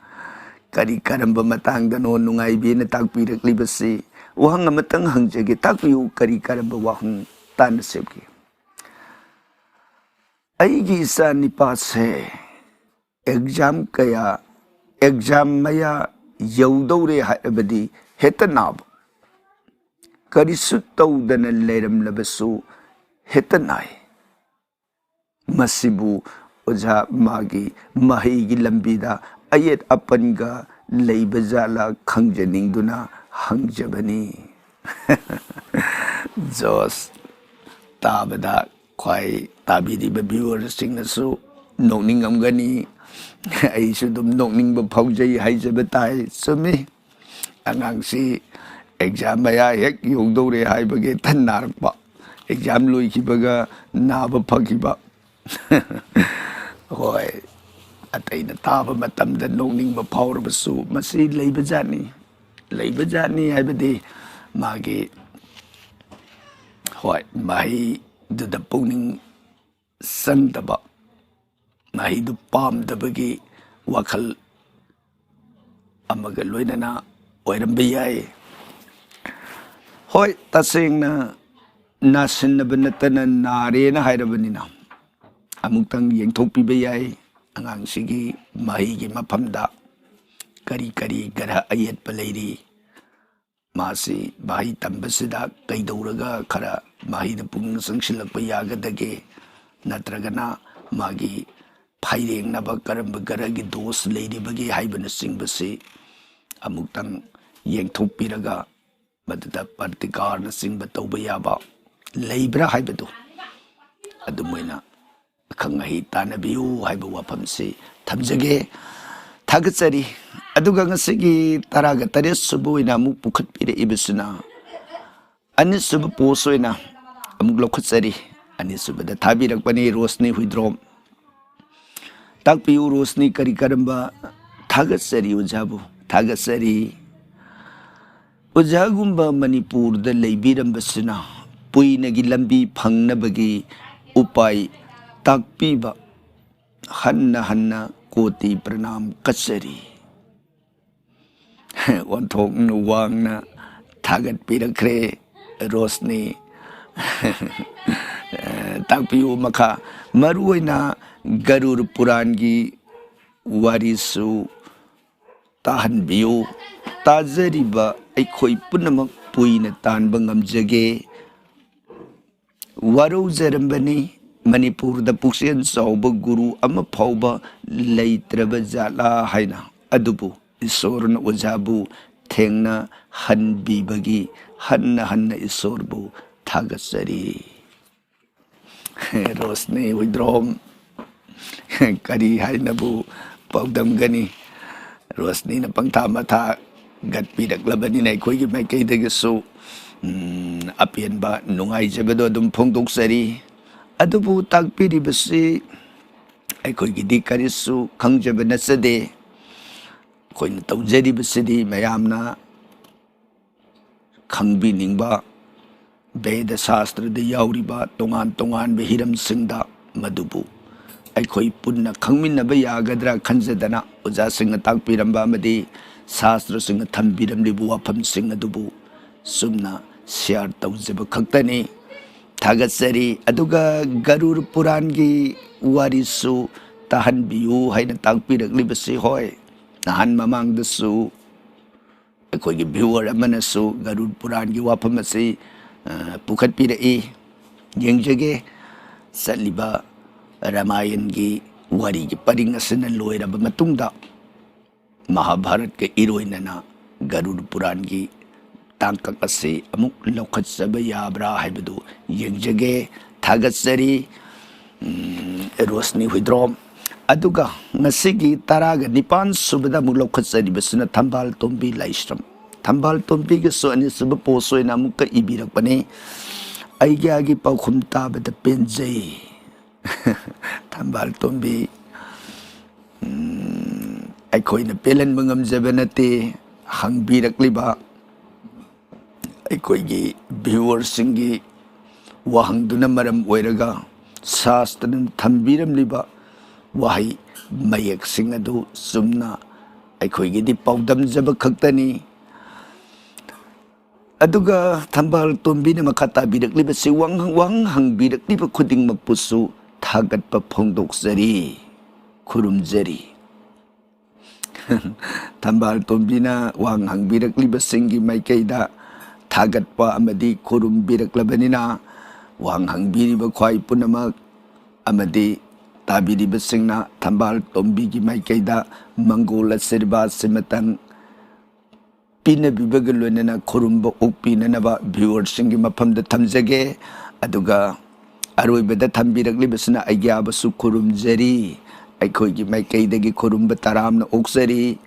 ꯀꯔꯤ ꯀꯔꯝꯕ ꯃꯇꯥꯡꯗꯅꯣ ꯅꯨꯡꯉꯥꯏꯕꯤꯅ ꯇꯥꯛꯄꯤꯔꯛꯂꯤꯕꯁꯤ? ꯋꯥꯍꯪ ꯑꯃꯇꯪ ꯍꯪꯖꯒꯦ, ꯇꯥꯛꯄꯤꯌꯨ, ꯀꯔꯤ ꯀꯔꯝꯕ ꯋꯥꯍꯪ ꯇꯥꯟꯅꯁꯤꯒꯦ? ꯑꯩꯒꯤ ꯏꯆꯥ ꯅꯤꯄꯥꯁꯦ ꯑꯦꯛꯖꯥꯝ ꯀꯌꯥ, ꯑꯦꯛꯖꯥꯝ ꯃꯌꯥ ꯌꯧꯗꯧꯔꯦ ꯍꯥꯏꯔꯕꯗꯤ ꯍꯦꯛꯇ ꯅꯥꯕ, ꯀꯔꯤꯁꯨ ꯇꯧꯗꯅ ꯂꯩꯔꯝꯂꯕꯁꯨ ꯍꯦꯛꯇ ꯅꯥꯏ꯫ ꯃꯁꯤꯕꯨ ꯑꯣꯖꯥ ꯃꯥꯒꯤ ꯃꯍꯩꯒꯤ ꯂꯝꯕꯤꯗ ꯑꯌꯦꯠ ꯑꯄꯟꯒ ꯂꯩꯕ ꯖꯥꯠꯂ ꯈꯪꯖꯅꯤꯡꯗꯨꯅ ꯍꯪꯖꯕꯅꯤ꯫ ꯖꯣꯁ, ꯇꯥꯕꯗ ꯈ꯭ꯋꯥꯏ ꯇꯥꯕꯤꯔꯤꯕ ꯚ꯭ꯌꯨꯋꯔꯁꯤꯡꯅꯁꯨ ꯅꯣꯛꯅꯤꯡꯉꯝꯒꯅꯤ꯫ ꯑꯩꯁꯨ ꯑꯗꯨꯝ ꯅꯣꯛꯅꯤꯡꯕ ꯐꯥꯎꯖꯩ ꯍꯥꯏꯖꯕ ꯇꯥꯏ꯫ ꯆꯨꯝꯃꯤ, ꯑꯉꯥꯡꯁꯤ ꯑꯦꯛꯖꯥꯝ ꯃꯌꯥ ꯍꯦꯛ ꯌꯧꯗꯧꯔꯦ ꯍꯥꯏꯕꯒꯤ ꯍꯦꯛꯇ ꯅꯥꯔꯛꯄ, ꯑꯦꯛꯖꯥꯝ ꯂꯣꯏꯈꯤꯕꯒ ꯅꯥꯕ ꯐꯈꯤꯕ꯫ ꯍꯣꯏ, ꯑꯇꯩꯅ ꯇꯥꯕ ꯃꯇꯝꯗ ꯅꯣꯛꯅꯤꯡꯕ ꯐꯥꯎꯔꯕꯁꯨ ꯃꯁꯤ ꯂꯩꯕꯖꯥꯠꯅꯤ꯫ ꯂꯩꯕꯖꯥꯠꯅꯤ ꯍꯥꯏꯕꯗꯤ ꯃꯥꯒꯤ, ꯍꯣꯏ, ꯃꯍꯩꯗꯨꯗ ꯄꯨꯛꯅꯤꯡ ꯆꯪꯗꯕ, ꯃꯍꯩꯗꯨ ꯄꯥꯝꯗꯕꯒꯤ ꯋꯥꯈꯜ ꯑꯃꯒ ꯂꯣꯏꯅꯅ ꯑꯣꯏꯔꯝꯕ ꯌꯥꯏ꯫ ꯍꯣꯏ, ꯇꯁꯦꯡꯅ ꯅꯥꯁꯤꯟꯅꯕ ꯅꯠꯇꯅ ꯅꯥꯔꯦꯅ ꯍꯥꯏꯔꯕꯅꯤꯅ ꯑꯃꯨꯛꯇꯪ ꯌꯦꯡꯊꯣꯛꯄꯤꯕ ꯌꯥꯏ꯫ ꯑꯉꯥꯡꯁꯤꯒꯤ ꯃꯍꯩꯒꯤ ꯃꯐꯝꯗ ꯀꯔꯤ ꯀꯔꯤ ꯒ꯭ꯔꯍ ꯑꯌꯦꯠꯄ ꯂꯩꯔꯤ, ꯃꯥꯁꯤ ꯃꯍꯩ ꯇꯝꯕꯁꯤꯗ ꯀꯩꯗꯧꯔꯒ ꯈꯔ ꯃꯍꯩꯗ ꯄꯨꯛꯅꯤꯡ ꯆꯪꯁꯤꯜꯂꯛꯄ ꯌꯥꯒꯗꯒꯦ, ꯅꯠꯇ꯭ꯔꯒꯅ ꯃꯥꯒꯤ ꯐꯩꯔꯦꯡꯅꯕ ꯀꯔꯝꯕ ꯒ꯭ꯔꯍꯒꯤ ꯗꯣꯁ ꯂꯩꯔꯤꯕꯒꯦ ꯍꯥꯏꯕꯅꯆꯤꯡꯕꯁꯤ ꯑꯃꯨꯛꯇꯪ ꯌꯦꯡꯊꯣꯛꯄꯤꯔꯒ ꯃꯗꯨꯗ ꯄ꯭ꯔꯇꯤꯀꯥꯔꯅꯆꯤꯡꯕ ꯇꯧꯕ ꯌꯥꯕ ꯂꯩꯕ꯭ꯔꯥ ꯍꯥꯏꯕꯗꯨ ꯑꯗꯨꯝ ꯑꯣꯏꯅ ꯑꯈꯪ ꯑꯍꯩ ꯇꯥꯟꯅꯕꯤꯌꯨ ꯍꯥꯏꯕ ꯋꯥꯐꯝꯁꯤ ꯊꯝꯖꯒꯦ꯫ ꯊꯥꯒꯠꯆꯔꯤ꯫ ꯑꯗꯨꯒ ꯉꯁꯤꯒꯤ ꯇꯔꯥꯒ ꯇꯔꯦꯠ ꯁꯨꯕ ꯑꯣꯏꯅ ꯑꯃꯨꯛ ꯄꯨꯈꯠꯄꯤꯔꯛꯏꯕꯁꯤꯅ ꯑꯅꯤꯁꯨꯕ ꯄꯣꯁ ꯑꯣꯏꯅ ꯑꯃꯨꯛ ꯂꯧꯈꯠꯆꯔꯤ꯫ ꯑꯅꯤꯁꯨꯕꯗ ꯊꯥꯕꯤꯔꯛꯄꯅꯤ ꯔꯣꯁꯅꯤ ꯍꯨꯏꯗ꯭ꯔꯣꯝ꯫ ꯇꯥꯛꯄꯤꯌꯨ ꯔꯣꯁꯅꯤ, ꯀꯔꯤ ꯀꯔꯝꯕ? ꯊꯥꯒꯠꯆꯔꯤ ꯑꯣꯖꯥꯕꯨ, ꯊꯥꯒꯠꯆꯔꯤ꯫ ꯑꯣꯖꯥꯒꯨꯝꯕ ꯃꯅꯤꯄꯨꯔꯗ ꯂꯩꯕꯤꯔꯝꯕꯁꯤꯅ ꯄꯨꯏꯅꯒꯤ ꯂꯝꯕꯤ ꯐꯪꯅꯕꯒꯤ ꯎꯄꯥꯏ ꯇꯥꯛꯄꯤꯕ ꯍꯟꯅ ꯍꯟꯅ ꯀꯣꯇꯤ ꯄ꯭ꯔꯅꯥꯝ ꯀꯠꯆꯔꯤ꯫ ꯑꯣꯟꯊꯣꯛꯅ ꯋꯥꯡꯅ ꯊꯥꯒꯠꯄꯤꯔꯛꯈ꯭ꯔꯦ ꯔꯣꯁꯅꯤ꯫ ꯇꯥꯛꯄꯤꯌꯨ ꯃꯈꯥ꯫ ꯃꯔꯨꯑꯣꯏꯅ ꯒꯔꯨꯔ ꯄꯨꯔꯥꯟꯒꯤ ꯋꯥꯔꯤꯁꯨ ꯇꯥꯍꯟꯕꯤꯌꯨ꯫ ꯇꯥꯖꯔꯤꯕ ꯑꯩꯈꯣꯏ ꯄꯨꯝꯅꯃꯛ ꯄꯨꯏꯅ ꯇꯥꯟꯕ ꯉꯝꯖꯒꯦ꯫ ꯋꯥꯔꯧꯖꯔꯝꯕꯅꯤ, ꯃꯅꯤꯄꯨꯔꯗ ꯄꯨꯛꯆꯦꯜ ꯆꯥꯎꯕ ꯒꯨꯔꯨ ꯑꯃ ꯐꯥꯎꯕ ꯂꯩꯇ꯭ꯔꯕ ꯖꯥꯠꯂꯥ ꯍꯥꯏꯅ꯫ ꯑꯗꯨꯕꯨ ꯏꯁꯣꯔꯅ ꯑꯣꯖꯥꯕꯨ ꯊꯦꯡꯅꯍꯟꯕꯤꯕꯒꯤ ꯍꯟꯅ ꯍꯟꯅ ꯏꯁꯣꯔꯕꯨ ꯊꯥꯒꯠꯆꯔꯤ꯫ ꯔꯣꯁꯅꯤ ꯍꯨꯏꯗ꯭ꯔꯣꯝ, ꯀꯔꯤ ꯍꯥꯏꯅꯕꯨ ꯄꯥꯎꯗꯝꯒꯅꯤ? ꯔꯣꯁꯅꯤꯅ ꯄꯪꯊꯥ ꯃꯊꯥ ꯒꯠꯄꯤꯔꯛꯂꯕꯅꯤꯅ ꯑꯩꯈꯣꯏꯒꯤ ꯃꯥꯏꯀꯩꯗꯒꯤꯁꯨ, ꯎꯝ, ꯑꯄꯦꯟꯕ ꯅꯨꯡꯉꯥꯏꯖꯕꯗꯣ ꯑꯗꯨꯝ ꯐꯣꯡꯗꯣꯛꯆꯔꯤ꯫ ꯑꯗꯨꯕꯨ ꯇꯥꯛꯄꯤꯔꯤꯕꯁꯤ ꯑꯩꯈꯣꯏꯒꯤꯗꯤ ꯀꯔꯤꯁꯨ ꯈꯪꯖꯕ ꯅꯠꯆꯗꯦ꯫ ꯑꯩꯈꯣꯏꯅ ꯇꯧꯖꯔꯤꯕꯁꯤꯗꯤ ꯃꯌꯥꯝꯅ ꯈꯪꯕꯤꯅꯤꯡꯕ ꯕꯦꯗ ꯁꯥꯁꯇ꯭ꯔꯗ ꯌꯥꯎꯔꯤꯕ ꯇꯣꯉꯥꯟ ꯇꯣꯉꯥꯟꯕ ꯍꯤꯔꯝꯁꯤꯡꯗ ꯃꯗꯨꯕꯨ ꯑꯩꯈꯣꯏ ꯄꯨꯟꯅ ꯈꯪꯃꯤꯟꯅꯕ ꯌꯥꯒꯗ꯭ꯔꯥ ꯈꯟꯖꯗꯅ ꯑꯣꯖꯥꯁꯤꯡꯅ ꯇꯥꯛꯄꯤꯔꯝꯕ ꯑꯃꯗꯤ ꯁꯥꯁꯇ꯭ꯔꯁꯤꯡꯅ ꯊꯝꯕꯤꯔꯝꯂꯤꯕ ꯋꯥꯐꯝꯁꯤꯡ ꯑꯗꯨꯕꯨ ꯆꯨꯝꯅ ꯁꯤꯌꯥꯔ ꯇꯧꯖꯕ ꯈꯛꯇꯅꯤ꯫ ꯊꯥꯒꯠꯆꯔꯤ꯫ ꯑꯗꯨꯒ ꯒꯔꯨꯔ ꯄꯨꯔꯥꯟꯒꯤ ꯋꯥꯔꯤꯁꯨ ꯇꯥꯍꯟꯕꯤꯌꯨ ꯍꯥꯏꯅ ꯇꯥꯛꯄꯤꯔꯛꯂꯤꯕꯁꯤ, ꯍꯣꯏ, ꯅꯍꯥꯟ ꯃꯃꯥꯡꯗꯁꯨ ꯑꯩꯈꯣꯏꯒꯤ ꯚ꯭ꯌꯨꯋꯔ ꯑꯃꯅꯁꯨ ꯒꯔꯨꯔ ꯄꯨꯔꯥꯟꯒꯤ ꯋꯥꯐꯝ ꯑꯁꯤ, ꯑ, ꯄꯨꯈꯠꯄꯤꯔꯛꯏ꯫ ꯌꯦꯡꯖꯒꯦ꯫ ꯆꯠꯂꯤꯕ ꯔꯥꯃꯥꯌꯟꯒꯤ ꯋꯥꯔꯤꯒꯤ ꯄꯔꯤꯡ ꯑꯁꯤꯅ ꯂꯣꯏꯔꯕ ꯃꯇꯨꯡꯗ, ꯃꯍꯥꯚꯥꯔꯠꯀ ꯏꯔꯣꯏꯅꯅ ꯒꯔꯨꯔ ꯄꯨꯔꯥꯟꯒꯤ ꯇꯥꯡꯀꯛ ꯑꯁꯤ ꯑꯃꯨꯛ ꯂꯧꯈꯠꯆꯕ ꯌꯥꯕ꯭ꯔꯥ ꯍꯥꯏꯕꯗꯨ ꯌꯦꯡꯖꯒꯦ꯫ ꯊꯥꯒꯠꯆꯔꯤ, ꯎꯝ, ꯔꯣꯁꯅꯤ ꯍꯨꯏꯗ꯭ꯔꯣꯝ꯫ ꯑꯗꯨꯒ ꯉꯁꯤꯒꯤ ꯇꯔꯥꯒ ꯅꯤꯄꯥꯟ ꯁꯨꯕꯗ ꯑꯃꯨꯛ ꯂꯧꯈꯠꯆꯔꯤꯕꯁꯤꯅ ꯊꯝꯕꯥꯜ ꯇꯣꯝꯕꯤ ꯂꯥꯏꯁ꯭ꯔꯝ꯫ ꯊꯝꯕꯥꯜ ꯇꯣꯝꯕꯤꯒꯤꯁꯨ ꯑꯅꯤꯁꯨꯕ ꯄꯣꯁ ꯑꯣꯏꯅ ꯑꯃꯨꯛꯀ ꯏꯕꯤꯔꯛꯄꯅꯤ꯫ "ꯑꯩꯒ꯭ꯌꯥꯒꯤ ꯄꯥꯎꯈꯨꯝ ꯇꯥꯕꯗ ꯄꯦꯟꯖꯩ"꯫ ꯊꯝꯕꯥꯜ ꯇꯣꯝꯕꯤ, ꯎꯝ, ꯑꯩꯈꯣꯏꯅ ꯄꯦꯜꯍꯟꯕ ꯉꯝꯖꯕ ꯅꯠꯇꯦ꯫ ꯍꯪꯕꯤꯔꯛꯂꯤꯕ ꯑꯩꯈꯣꯏꯒꯤ ꯚ꯭ꯌꯨꯋꯔꯁꯤꯡꯒꯤ ꯋꯥꯍꯪꯗꯨꯅ ꯃꯔꯝ ꯑꯣꯏꯔꯒ ꯁꯥꯁꯇ꯭ꯔꯅ ꯊꯝꯕꯤꯔꯝꯂꯤꯕ ꯋꯥꯍꯩ ꯃꯌꯦꯛꯁꯤꯡ ꯑꯗꯨ ꯆꯨꯝꯅ ꯑꯩꯈꯣꯏꯒꯤꯗꯤ ꯄꯥꯎꯗꯝꯖꯕ ꯈꯛꯇꯅꯤ꯫ ꯑꯗꯨꯒ ꯊꯝꯕꯥꯜ ꯇꯣꯝꯕꯤꯅ ꯃꯈꯥ ꯇꯥꯕꯤꯔꯛꯂꯤꯕꯁꯤ, ꯋꯥꯍꯪ ꯍꯪꯕꯤꯔꯛꯂꯤꯕ ꯈꯨꯗꯤꯡꯃꯛꯄꯨꯁꯨ ꯊꯥꯒꯠꯄ ꯐꯣꯡꯗꯣꯛꯆꯔꯤ, ꯈꯨꯔꯨꯝꯖꯔꯤ꯫ ꯊꯝꯕꯥꯜ ꯇꯣꯝꯕꯤꯅ ꯋꯥꯍꯪ ꯍꯪꯕꯤꯔꯛꯂꯤꯕꯁꯤꯡꯒꯤ ꯃꯥꯏꯀꯩꯗ ꯊꯥꯒꯠꯄ ꯑꯃꯗꯤ ꯈꯨꯔꯨꯝꯕꯤꯔꯛꯂꯕꯅꯤꯅ, ꯋꯥꯍꯪ ꯍꯪꯕꯤꯔꯤꯕ ꯈ꯭ꯋꯥꯏ ꯄꯨꯝꯅꯃꯛ ꯑꯃꯗꯤ ꯇꯥꯕꯤꯔꯤꯕꯁꯤꯡꯅ ꯊꯝꯕꯥꯜ ꯇꯣꯝꯕꯤꯒꯤ ꯃꯥꯏꯀꯩꯗ ꯃꯪꯒꯣꯜ ꯑꯁꯤꯔꯕꯥꯗ ꯁꯤꯃꯇꯪ ꯄꯤꯅꯕꯤꯕꯒ ꯂꯣꯏꯅꯅ ꯈꯨꯔꯨꯝꯕ ꯑꯣꯛꯄꯤꯅꯅꯕ viewerꯁꯤꯡꯒꯤ ꯃꯐꯝꯗ ꯊꯝꯖꯒꯦ꯫ ꯑꯗꯨꯒ ꯑꯔꯣꯏꯕꯗ ꯊꯝꯕꯤꯔꯛꯂꯤꯕꯁꯤꯅ ꯑꯩꯒꯤ ꯑꯥꯕꯁꯨ ꯈꯨꯔꯨꯝꯖꯔꯤ꯫ ꯑꯩꯈꯣꯏꯒꯤ ꯃꯥꯏꯀꯩꯗꯒꯤ ꯈꯨꯔꯨꯝꯕ ꯇꯔꯥꯝꯅ ꯑꯣꯛꯆꯔꯤ꯫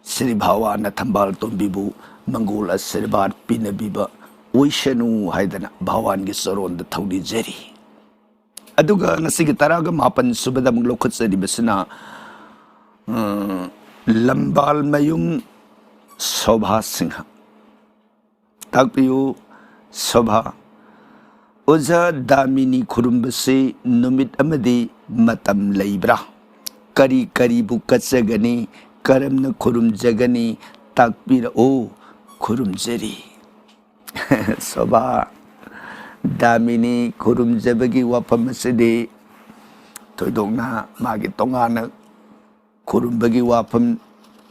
ꯁ꯭ꯔꯤ ꯚꯒꯋꯥꯟꯅ ꯊꯝꯕꯥꯜ ꯇꯣꯝꯕꯤꯕꯨ ꯃꯪꯒꯣꯜ ꯑꯁꯤꯔꯕꯥꯗ ꯄꯤꯅꯕꯤꯕ ꯑꯣꯏꯁꯅꯨ ꯍꯥꯏꯗꯅ ꯚꯒꯋꯥꯟꯒꯤ ꯆꯔꯣꯟꯗ ꯊꯧꯅꯤꯖꯔꯤ꯫ ꯑꯗꯨꯒ ꯉꯁꯤꯒꯤ ꯇꯔꯥꯒ ꯃꯥꯄꯟ ꯁꯨꯕꯗ ꯑꯃꯨꯛ ꯂꯧꯈꯠꯆꯔꯤꯕꯁꯤꯅ, ꯑ, ꯂꯝꯕꯥꯜꯃꯌꯨꯝ ꯁꯣꯚꯥ ꯁꯤꯡꯍ꯫ ꯇꯥꯛꯄꯤꯌꯨ, ꯁꯣꯚꯥ꯫ ꯑꯣꯖꯥ, ꯗꯥꯃꯤꯅꯤ ꯈꯨꯔꯨꯝꯕꯁꯤ ꯅꯨꯃꯤꯠ ꯑꯃꯗꯤ ꯃꯇꯝ ꯂꯩꯕ꯭ꯔꯥ? ꯀꯔꯤ ꯀꯔꯤꯕꯨ ꯀꯠꯆꯒꯅꯤ? ꯀꯔꯝꯅ ꯈꯨꯔꯨꯝꯖꯒꯅꯤ? ꯇꯥꯛꯄꯤꯔꯛꯎ꯫ ꯈꯨꯔꯨꯝꯖꯔꯤ꯫ ꯁꯣꯚꯥ, ꯗꯥꯃꯤꯅꯤ ꯈꯨꯔꯨꯝꯖꯕꯒꯤ ꯋꯥꯐꯝ ꯑꯁꯤꯗꯤ ꯊꯣꯏꯗꯣꯛꯅ ꯃꯥꯒꯤ ꯇꯣꯉꯥꯟꯅ ꯈꯨꯔꯨꯝꯕꯒꯤ ꯋꯥꯐꯝ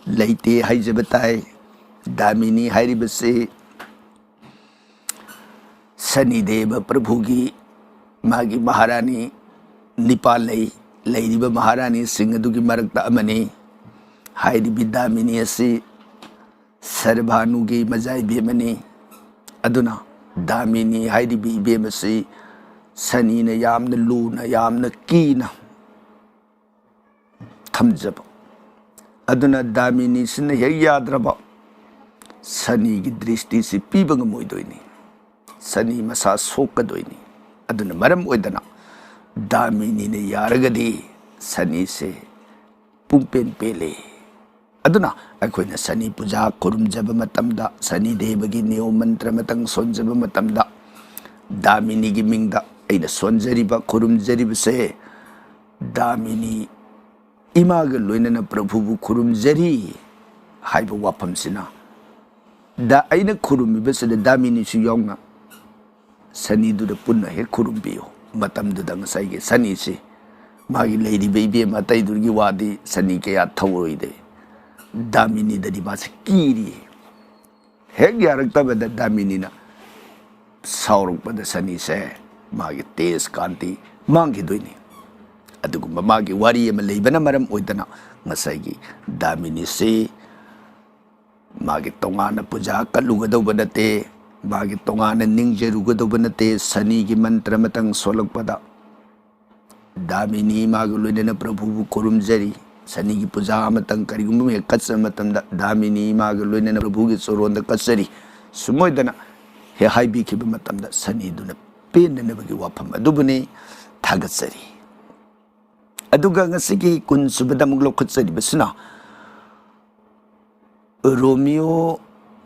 ꯂꯩꯇꯦ ꯍꯥꯏꯖꯕ ꯇꯥꯏ꯫ ꯗꯥꯃꯤꯅꯤ ꯍꯥꯏꯔꯤꯕꯁꯤ ꯁꯅꯤꯗꯦꯕ ꯄ꯭ꯔꯚꯨꯒꯤ, ꯃꯥꯒꯤ ꯃꯍꯥꯔꯥꯅꯤ ꯅꯤꯄꯥꯜ ꯂꯩ, ꯂꯩꯔꯤꯕ ꯃꯍꯥꯔꯥꯅꯤꯁꯤꯡ ꯑꯗꯨꯒꯤ ꯃꯔꯛꯇ ꯑꯃꯅꯤ꯫ ꯍꯥꯏꯔꯤꯕ ꯗꯥꯃꯤꯅꯤ ꯑꯁꯤ ꯁꯔꯚꯥꯅꯨꯒꯤ ꯃꯆꯥ ꯏꯕꯦꯝ ꯑꯃꯅꯤ꯫ ꯑꯗꯨꯅ ꯗꯥꯃꯤꯅꯤ ꯍꯥꯏꯔꯤꯕ ꯏꯕꯦꯝ ꯑꯁꯤ ꯁꯅꯤꯅ ꯌꯥꯝꯅ ꯂꯨꯅ, ꯌꯥꯝꯅ ꯀꯤꯅ ꯊꯝꯖꯕ꯫ ꯑꯗꯨꯅ ꯗꯥꯃꯤꯅꯤꯁꯤꯅ ꯍꯦꯛ ꯌꯥꯗ꯭ꯔꯕ, ꯁꯅꯤꯒꯤ ꯗ꯭ꯔꯤꯁꯇꯤꯁꯤ ꯄꯤꯕ ꯉꯝꯃꯣꯏꯗꯣꯏꯅꯤ, ꯁꯅꯤ ꯃꯁꯥ ꯁꯣꯛꯀꯗꯣꯏꯅꯤ꯫ ꯑꯗꯨꯅ ꯃꯔꯝ ꯑꯣꯏꯗꯅ ꯗꯥꯃꯤꯅꯤꯅ ꯌꯥꯔꯒꯗꯤ ꯁꯅꯤꯁꯦ ꯄꯨꯡꯄꯦꯟ ꯄꯦꯜꯂꯤ꯫ ꯑꯗꯨꯅ ꯑꯩꯈꯣꯏꯅ ꯁꯅꯤ ꯄꯨꯖꯥ ꯈꯨꯔꯨꯝꯖꯕ ꯃꯇꯝꯗ, ꯁꯅꯤ ꯗꯦꯕꯒꯤ ꯅꯤꯌꯣꯝ ꯃꯟꯇ꯭ꯔ ꯃꯇꯪ ꯁꯣꯟꯖꯕ ꯃꯇꯝꯗ, ꯗꯥꯃꯤꯅꯤꯒꯤ ꯃꯤꯡꯗ ꯑꯩꯅ ꯁꯣꯟꯖꯔꯤꯕ, ꯈꯨꯔꯨꯝꯖꯔꯤꯕꯁꯦ ꯗꯥꯃꯤꯅꯤ ꯏꯃꯥꯒ ꯂꯣꯏꯅꯅ ꯄ꯭ꯔꯚꯨꯕꯨ ꯈꯨꯔꯨꯝꯖꯔꯤ ꯍꯥꯏꯕ ꯋꯥꯐꯝꯁꯤꯅ, ꯗ-, ꯑꯩꯅ ꯈꯨꯔꯨꯝꯃꯤꯕꯁꯤꯗ ꯗꯥꯃꯤꯅꯤꯁꯨ ꯌꯥꯎꯅ ꯁꯅꯤꯗꯨꯗ ꯄꯨꯟꯅ ꯍꯦꯛ ꯈꯨꯔꯨꯝꯕꯤꯌꯨ꯫ ꯃꯇꯝꯗꯨꯗ ꯉꯁꯥꯏꯒꯤ ꯁꯅꯤꯁꯤ, ꯃꯥꯒꯤ ꯂꯩꯔꯤꯕ ꯏꯕꯦꯝ ꯑꯇꯩꯗꯨꯒꯤ ꯋꯥꯗꯤ ꯁꯅꯤ ꯀꯌꯥ ꯊꯧꯔꯣꯏꯗꯦ꯫ ꯗꯥꯃꯤꯅꯤꯗꯗꯤ ꯃꯥꯁꯤ ꯀꯤꯔꯤ꯫ ꯍꯦꯛ ꯌꯥꯔꯛꯇꯕꯗ ꯗꯥꯃꯤꯅꯤꯅ ꯁꯥꯎꯔꯛꯄꯗ ꯁꯅꯤꯁꯦ ꯃꯥꯒꯤ ꯇꯦꯖ ꯀꯥꯟꯇꯤ ꯃꯥꯡꯈꯤꯗꯣꯏꯅꯤ꯫ ꯑꯗꯨꯒꯨꯝꯕ ꯃꯥꯒꯤ ꯋꯥꯔꯤ ꯑꯃ ꯂꯩꯕꯅ ꯃꯔꯝ ꯑꯣꯏꯗꯅ ꯉꯁꯥꯏꯒꯤ ꯗꯥꯃꯤꯅꯤꯁꯤ ꯃꯥꯒꯤ ꯇꯣꯉꯥꯟꯅ ꯄꯨꯖꯥ ꯀꯠꯂꯨꯒꯗꯧꯕ ꯅꯠꯇꯦ, ꯃꯥꯒꯤ ꯇꯣꯉꯥꯟꯅ ꯅꯤꯡꯖꯔꯨꯒꯗꯧꯕ ꯅꯠꯇꯦ꯫ ꯁꯅꯤꯒꯤ ꯃꯟꯇ꯭ꯔ ꯑꯃꯇꯪ ꯁꯣꯜꯂꯛꯄꯗ ꯗꯥꯃꯤꯅꯤ ꯏꯃꯥꯒ ꯂꯣꯏꯅꯅ ꯄ꯭ꯔꯚꯨꯕꯨ ꯈꯨꯔꯨꯝꯖꯔꯤ꯫ ꯁꯅꯤꯒꯤ ꯄꯨꯖꯥ ꯑꯃꯇꯪ ꯀꯔꯤꯒꯨꯝꯕ ꯑꯃ ꯍꯦꯛ ꯀꯠꯆꯕ ꯃꯇꯝꯗ ꯗꯥꯃꯤꯅꯤ ꯏꯃꯥꯒ ꯂꯣꯏꯅꯅ ꯄ꯭ꯔꯚꯨꯒꯤ ꯆꯣꯔꯣꯟꯗ ꯀꯠꯆꯔꯤ꯫ ꯁꯨꯝ ꯑꯣꯏꯗꯅ ꯍꯦꯛ ꯍꯥꯏꯕꯤꯈꯤꯕ ꯃꯇꯝꯗ ꯁꯅꯤꯗꯨꯅ ꯄꯦꯟꯅꯅꯕꯒꯤ ꯋꯥꯐꯝ ꯑꯗꯨꯕꯨꯅꯤ꯫ ꯊꯥꯒꯠꯆꯔꯤ꯫ ꯑꯗꯨꯒ ꯉꯁꯤꯒꯤ ꯀꯨꯟꯁꯨꯕꯗ ꯑꯃꯨꯛ ꯂꯧꯈꯠꯆꯔꯤꯕꯁꯤꯅ ꯔꯣꯃꯤꯌꯣ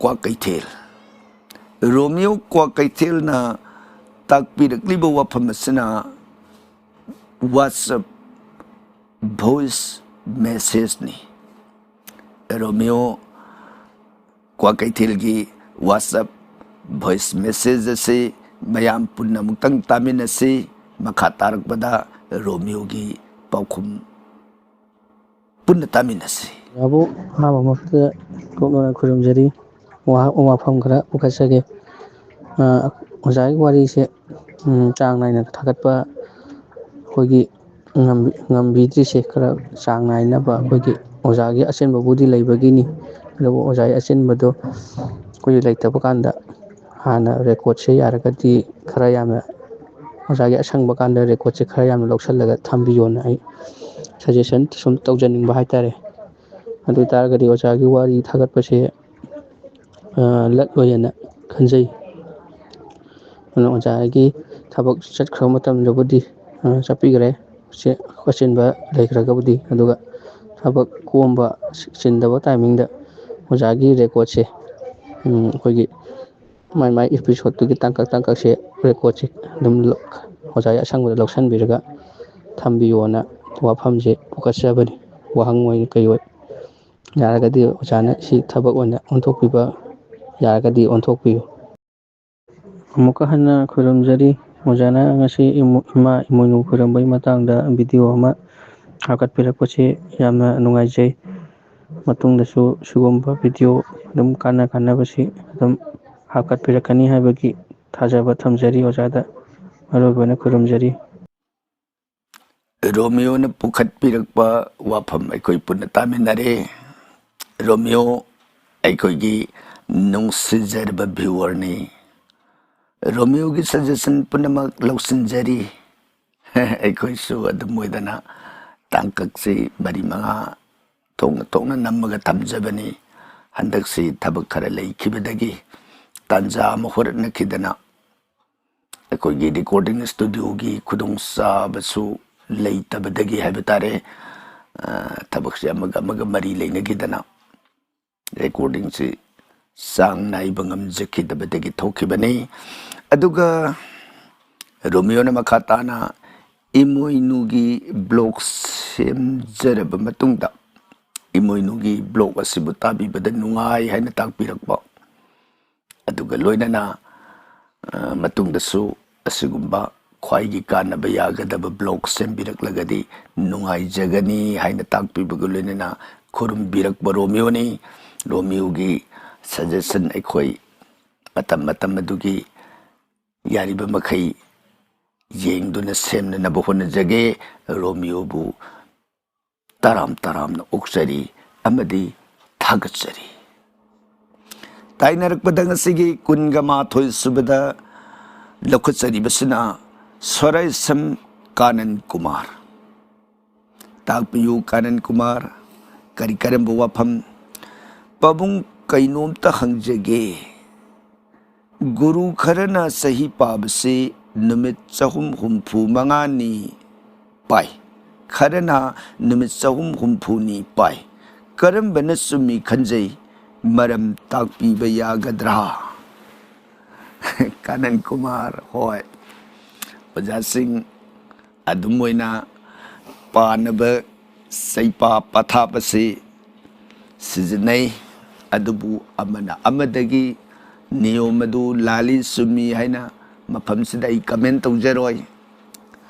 ꯀ꯭ꯋꯥꯀꯩꯊꯦꯜ꯫ ꯔꯣꯃꯤꯌꯣ ꯀ꯭ꯋꯥꯀꯩꯊꯦꯜꯅ ꯇꯥꯛꯄꯤꯔꯛꯂꯤꯕ ꯋꯥꯐꯝ ꯑꯁꯤꯅ WhatsApp voice messageꯅꯤ꯫ ꯔꯣꯃꯤꯌꯣ ꯀ꯭ꯋꯥꯀꯩꯊꯦꯜꯒꯤ WhatsApp voice message ꯑꯁꯤ ꯃꯌꯥꯝ ꯄꯨꯟꯅ ꯑꯃꯨꯛꯇꯪ ꯇꯥꯃꯤꯟꯅꯁꯤ꯫ ꯃꯈꯥ ꯇꯥꯔꯛꯄꯗ ꯔꯣꯃꯤꯌꯣꯒꯤ ꯄꯥꯎꯈꯨꯝ ꯄꯨꯟꯅ ꯇꯥꯃꯤꯟꯅꯁꯤ꯫ ꯑꯣꯖꯥꯕꯨ ꯑꯍꯥꯟꯕ ꯃꯛꯇꯗ ꯀꯣꯛꯅꯅ ꯈꯨꯔꯨꯝꯖꯔꯤ꯫ ꯋꯥꯍꯪ ꯋꯥꯐꯝ ꯈꯔ ꯄꯨꯈꯠꯆꯒꯦ꯫ ꯑ, ꯑꯣꯖꯥꯒꯤ ꯋꯥꯔꯤꯁꯦ, ꯎꯝ, ꯆꯥꯡ ꯅꯥꯏꯅ ꯊꯥꯒꯠꯄ ꯑꯩꯈꯣꯏꯒꯤ ꯉꯝꯕꯤ-, ꯉꯝꯕꯤꯗ꯭ꯔꯤꯁꯦ ꯈꯔ ꯆꯥꯡ ꯅꯥꯏꯅꯕ ꯑꯩꯈꯣꯏꯒꯤ ꯑꯣꯖꯥꯒꯤ ꯑꯆꯤꯟꯕꯕꯨꯗꯤ ꯂꯩꯕꯒꯤꯅꯤ, ꯑꯗꯨꯕꯨ ꯑꯣꯖꯥꯒꯤ ꯑꯆꯤꯟꯕꯗꯣ ꯑꯩꯈꯣꯏꯒꯤ ꯂꯩꯇꯕ ꯀꯥꯟꯗ ꯍꯥꯟꯅ recordꯁꯦ ꯌꯥꯔꯒꯗꯤ ꯈꯔ ꯌꯥꯝꯅ ꯑꯣꯖꯥꯒꯤ ꯑꯁꯪꯕ ꯀꯥꯟꯗ recordꯁꯦ ꯈꯔ ꯌꯥꯝꯅ ꯂꯧꯁꯤꯜꯂꯒ ꯊꯝꯕꯤꯌꯣꯅ ꯑꯩ suggestion ꯁꯨꯝ ꯇꯧꯖꯅꯤꯡꯕ ꯍꯥꯏꯇꯥꯔꯦ꯫ ꯑꯗꯨ ꯑꯣꯏ ꯇꯥꯔꯒꯗꯤ ꯑꯣꯖꯥꯒꯤ ꯋꯥꯔꯤ ꯊꯥꯒꯠꯄꯁꯦ, ꯑ, ꯂꯠꯂꯣꯏꯅ ꯈꯟꯖꯩ꯫ ꯑꯗꯨꯅ ꯑꯣꯖꯥꯒꯤ ꯊꯕꯛ ꯆꯠꯈ꯭ꯔꯕ ꯃꯇꯝꯗꯕꯨꯗꯤ, ꯑ, ꯆꯠꯄꯤꯈ꯭ꯔꯦ, ꯆꯦ-, ꯑꯆꯤꯟꯕ ꯂꯩꯈ꯭ꯔꯒꯕꯨꯗꯤ꯫ ꯑꯗꯨꯒ ꯊꯕꯛ ꯀꯣꯝꯕ, ꯆꯤꯟꯗꯕ timingꯗ ꯑꯣꯖꯥꯒꯤ recordꯁꯦ, ꯎꯝ, ꯑꯩꯈꯣꯏꯒꯤ ꯃꯥꯏ ꯃꯥꯏ episodeꯇꯨꯒꯤ ꯇꯥꯡꯀꯛ ꯇꯥꯡꯀꯛꯁꯦ recordꯁꯦ ꯑꯗꯨꯝ ꯂꯧ-, ꯑꯣꯖꯥꯒꯤ ꯑꯁꯪꯕꯗ ꯂꯧꯁꯤꯟꯕꯤꯔꯒ ꯊꯝꯕꯤꯌꯣꯅ ꯋꯥꯐꯝꯁꯦ ꯄꯨꯈꯠꯆꯕꯅꯤ꯫ ꯋꯥꯍꯪ ꯑꯣꯏꯅ ꯀꯩ ꯑꯣꯏ, ꯌꯥꯔꯒꯗꯤ ꯑꯣꯖꯥꯅ ꯁꯤ ꯊꯕꯛ ꯑꯣꯏꯅ ꯑꯣꯟꯊꯣꯛꯄꯤꯕ ꯌꯥꯔꯒꯗꯤ ꯑꯣꯟꯊꯣꯛꯄꯤꯌꯨ꯫ ꯑꯃꯨꯛꯀ ꯍꯟꯅ ꯈꯨꯔꯨꯝꯖꯔꯤ꯫ ꯑꯣꯖꯥꯅ ꯉꯁꯤ ꯏꯃꯣ-, ꯏꯃꯥ ꯏꯃꯣꯏꯅꯨ ꯈꯨꯔꯨꯝꯕꯒꯤ ꯃꯇꯥꯡꯗ ꯚꯤꯗꯤꯑꯣ ꯑꯃ ꯍꯥꯞꯀꯠꯄꯤꯔꯛꯄꯁꯤ ꯌꯥꯝꯅ ꯅꯨꯡꯉꯥꯏꯖꯩ꯫ ꯃꯇꯨꯡꯗꯁꯨ ꯁꯤꯒꯨꯝꯕ ꯚꯤꯗꯤꯑꯣ ꯑꯗꯨꯝ ꯀꯥꯟꯅ ꯀꯥꯟꯅꯕꯁꯤ ꯑꯗꯨꯝ ꯍꯥꯞꯀꯠꯄꯤꯔꯛꯀꯅꯤ ꯍꯥꯏꯕꯒꯤ ꯊꯥꯖꯕ ꯊꯝꯖꯔꯤ ꯑꯣꯖꯥꯗ꯫ ꯃꯔꯨ ꯑꯣꯏꯅ ꯈꯨꯔꯨꯝꯖꯔꯤ꯫ ꯔꯣꯃꯤꯌꯣꯅ ꯄꯨꯈꯠꯄꯤꯔꯛꯄ ꯋꯥꯐꯝ ꯑꯩꯈꯣꯏ ꯄꯨꯟꯅ ꯇꯥꯃꯤꯟꯅꯔꯦ꯫ ꯔꯣꯃꯤꯌꯣ ꯑꯩꯈꯣꯏꯒꯤ ꯅꯨꯡꯁꯤꯖꯔꯕ ꯚ꯭ꯌꯨꯋꯔꯅꯤ꯫ ꯔꯣꯃꯤꯌꯣꯒꯤ ꯁꯖꯦꯁꯟ ꯄꯨꯝꯅꯃꯛ ꯂꯧꯁꯤꯟꯖꯔꯤ꯫ ꯑꯩꯈꯣꯏꯁꯨ ꯑꯗꯨꯝ ꯑꯣꯏꯗꯅ ꯇꯥꯡꯀꯛꯁꯤ ꯃꯔꯤ ꯃꯉꯥ ꯊꯣꯛꯅ ꯊꯣꯛꯅ ꯅꯝꯃꯒ ꯊꯝꯖꯕꯅꯤ꯫ ꯍꯟꯗꯛꯁꯤ ꯊꯕꯛ ꯈꯔ ꯂꯩꯈꯤꯕꯗꯒꯤ ꯇꯥꯟꯖꯥ ꯑꯃ ꯍꯣꯔꯠꯅꯈꯤꯗꯅ ꯑꯩꯈꯣꯏꯒꯤ ꯔꯦꯀꯣꯔꯗꯤꯡ ꯁ꯭ꯇꯨꯗꯤꯑꯣꯒꯤ ꯈꯨꯗꯣꯡꯆꯥꯕꯁꯨ ꯂꯩꯇꯕꯗꯒꯤ ꯍꯥꯏꯕ ꯇꯥꯔꯦ, ꯑ, ꯊꯕꯛꯁꯦ ꯑꯃꯒ ꯑꯃꯒ ꯃꯔꯤ ꯂꯩꯅꯈꯤꯗꯅ ꯔꯦꯀꯣꯔꯗꯤꯡꯁꯤ ꯆꯥꯡ ꯅꯥꯏꯕ ꯉꯝꯖꯈꯤꯗꯕꯗꯒꯤ ꯊꯣꯛꯈꯤꯕꯅꯤ꯫ ꯑꯗꯨꯒ ꯔꯣꯃꯤꯌꯣꯅ ꯃꯈꯥ ꯇꯥꯅ ꯏꯃꯣꯏꯅꯨꯒꯤ ꯕ꯭ꯂꯣꯛ ꯁꯦꯝꯖꯔꯕ ꯃꯇꯨꯡꯗ ꯏꯃꯣꯏꯅꯨꯒꯤ ꯕ꯭ꯂꯣꯛ ꯑꯁꯤꯕꯨ ꯇꯥꯕꯤꯕꯗ ꯅꯨꯡꯉꯥꯏ ꯍꯥꯏꯅ ꯇꯥꯛꯄꯤꯔꯛꯄ, ꯑꯗꯨꯒ ꯂꯣꯏꯅꯅ, ꯑ, ꯃꯇꯨꯡꯗꯁꯨ ꯑꯁꯤꯒꯨꯝꯕ ꯈ꯭ꯋꯥꯏꯒꯤ ꯀꯥꯟꯅꯕ ꯌꯥꯒꯗꯕ ꯕ꯭ꯂꯣꯛ ꯁꯦꯝꯕꯤꯔꯛꯂꯒꯗꯤ ꯅꯨꯡꯉꯥꯏꯖꯒꯅꯤ ꯍꯥꯏꯅ ꯇꯥꯛꯄꯤꯕꯒ ꯂꯣꯏꯅꯅ ꯈꯨꯔꯨꯝꯕꯤꯔꯛꯄ ꯔꯣꯃꯤꯌꯣꯅꯤ꯫ ꯔꯣꯃꯤꯌꯣꯒꯤ ꯁꯖꯦꯁꯟ ꯑꯩꯈꯣꯏ ꯃꯇꯝ ꯃꯇꯝ ꯑꯗꯨꯒꯤ ꯌꯥꯔꯤꯕ ꯃꯈꯩ ꯌꯦꯡꯗꯨꯅ ꯁꯦꯝꯅꯅꯕ ꯍꯣꯠꯅꯖꯒꯦ꯫ ꯔꯣꯃꯤꯌꯣꯕꯨ ꯇꯔꯥꯝ ꯇꯔꯥꯝꯅ ꯑꯣꯛꯆꯔꯤ ꯑꯃꯗꯤ ꯊꯥꯒꯠꯆꯔꯤ꯫ ꯇꯥꯏꯅꯔꯛꯄꯗ ꯉꯁꯤꯒꯤ ꯀꯨꯟꯒ ꯃꯥꯊꯣꯏ ꯁꯨꯕꯗ ꯂꯧꯈꯠꯆꯔꯤꯕꯁꯤꯅ ꯁꯣꯔꯥꯏꯁꯝ ꯀꯥꯅꯟ ꯀꯨꯃꯥꯔ꯫ ꯇꯥꯛꯄꯤꯌꯨ ꯀꯥꯅꯟ ꯀꯨꯃꯥꯔ, ꯀꯔꯤ ꯀꯔꯝꯕ ꯋꯥꯐꯝ? ꯄꯥꯕꯨꯡ, ꯀꯩꯅꯣꯝꯇ ꯍꯪꯖꯒꯦ꯫ ꯒꯨꯔꯨ ꯈꯔꯅ ꯆꯍꯤ ꯄꯥꯕꯁꯤ ꯅꯨꯃꯤꯠ ꯆꯍꯨꯝ ꯍꯨꯝꯐꯨ ꯃꯉꯥꯅꯤ ꯄꯥꯏ, ꯈꯔꯅ ꯅꯨꯃꯤꯠ ꯆꯍꯨꯝ ꯍꯨꯝꯐꯨꯅꯤ ꯄꯥꯏ꯫ ꯀꯔꯝꯕꯅ ꯆꯨꯝꯃꯤ ꯈꯟꯖꯩ? ꯃꯔꯝ ꯇꯥꯛꯄꯤꯕ ꯌꯥꯒꯗ꯭ꯔꯥ? ꯀꯥꯅꯟ ꯀꯨꯃꯥꯔ, ꯍꯣꯏ, ꯑꯣꯖꯥꯁꯤꯡ ꯑꯗꯨꯝ ꯑꯣꯏꯅ ꯄꯥꯅꯕ ꯆꯩꯄꯥ ꯄꯊꯥꯞ ꯑꯁꯤ ꯁꯤꯖꯤꯟꯅꯩ꯫ ꯑꯗꯨꯕꯨ ꯑꯃꯅ ꯑꯃꯗꯒꯤ ꯅꯤꯌꯣꯝ ꯑꯗꯨ ꯂꯥꯜꯂꯤ ꯆꯨꯝꯃꯤ ꯍꯥꯏꯅ ꯃꯐꯝꯁꯤꯗ ꯑꯩ ꯀꯃꯦꯟ ꯇꯧꯖꯔꯣꯏ꯫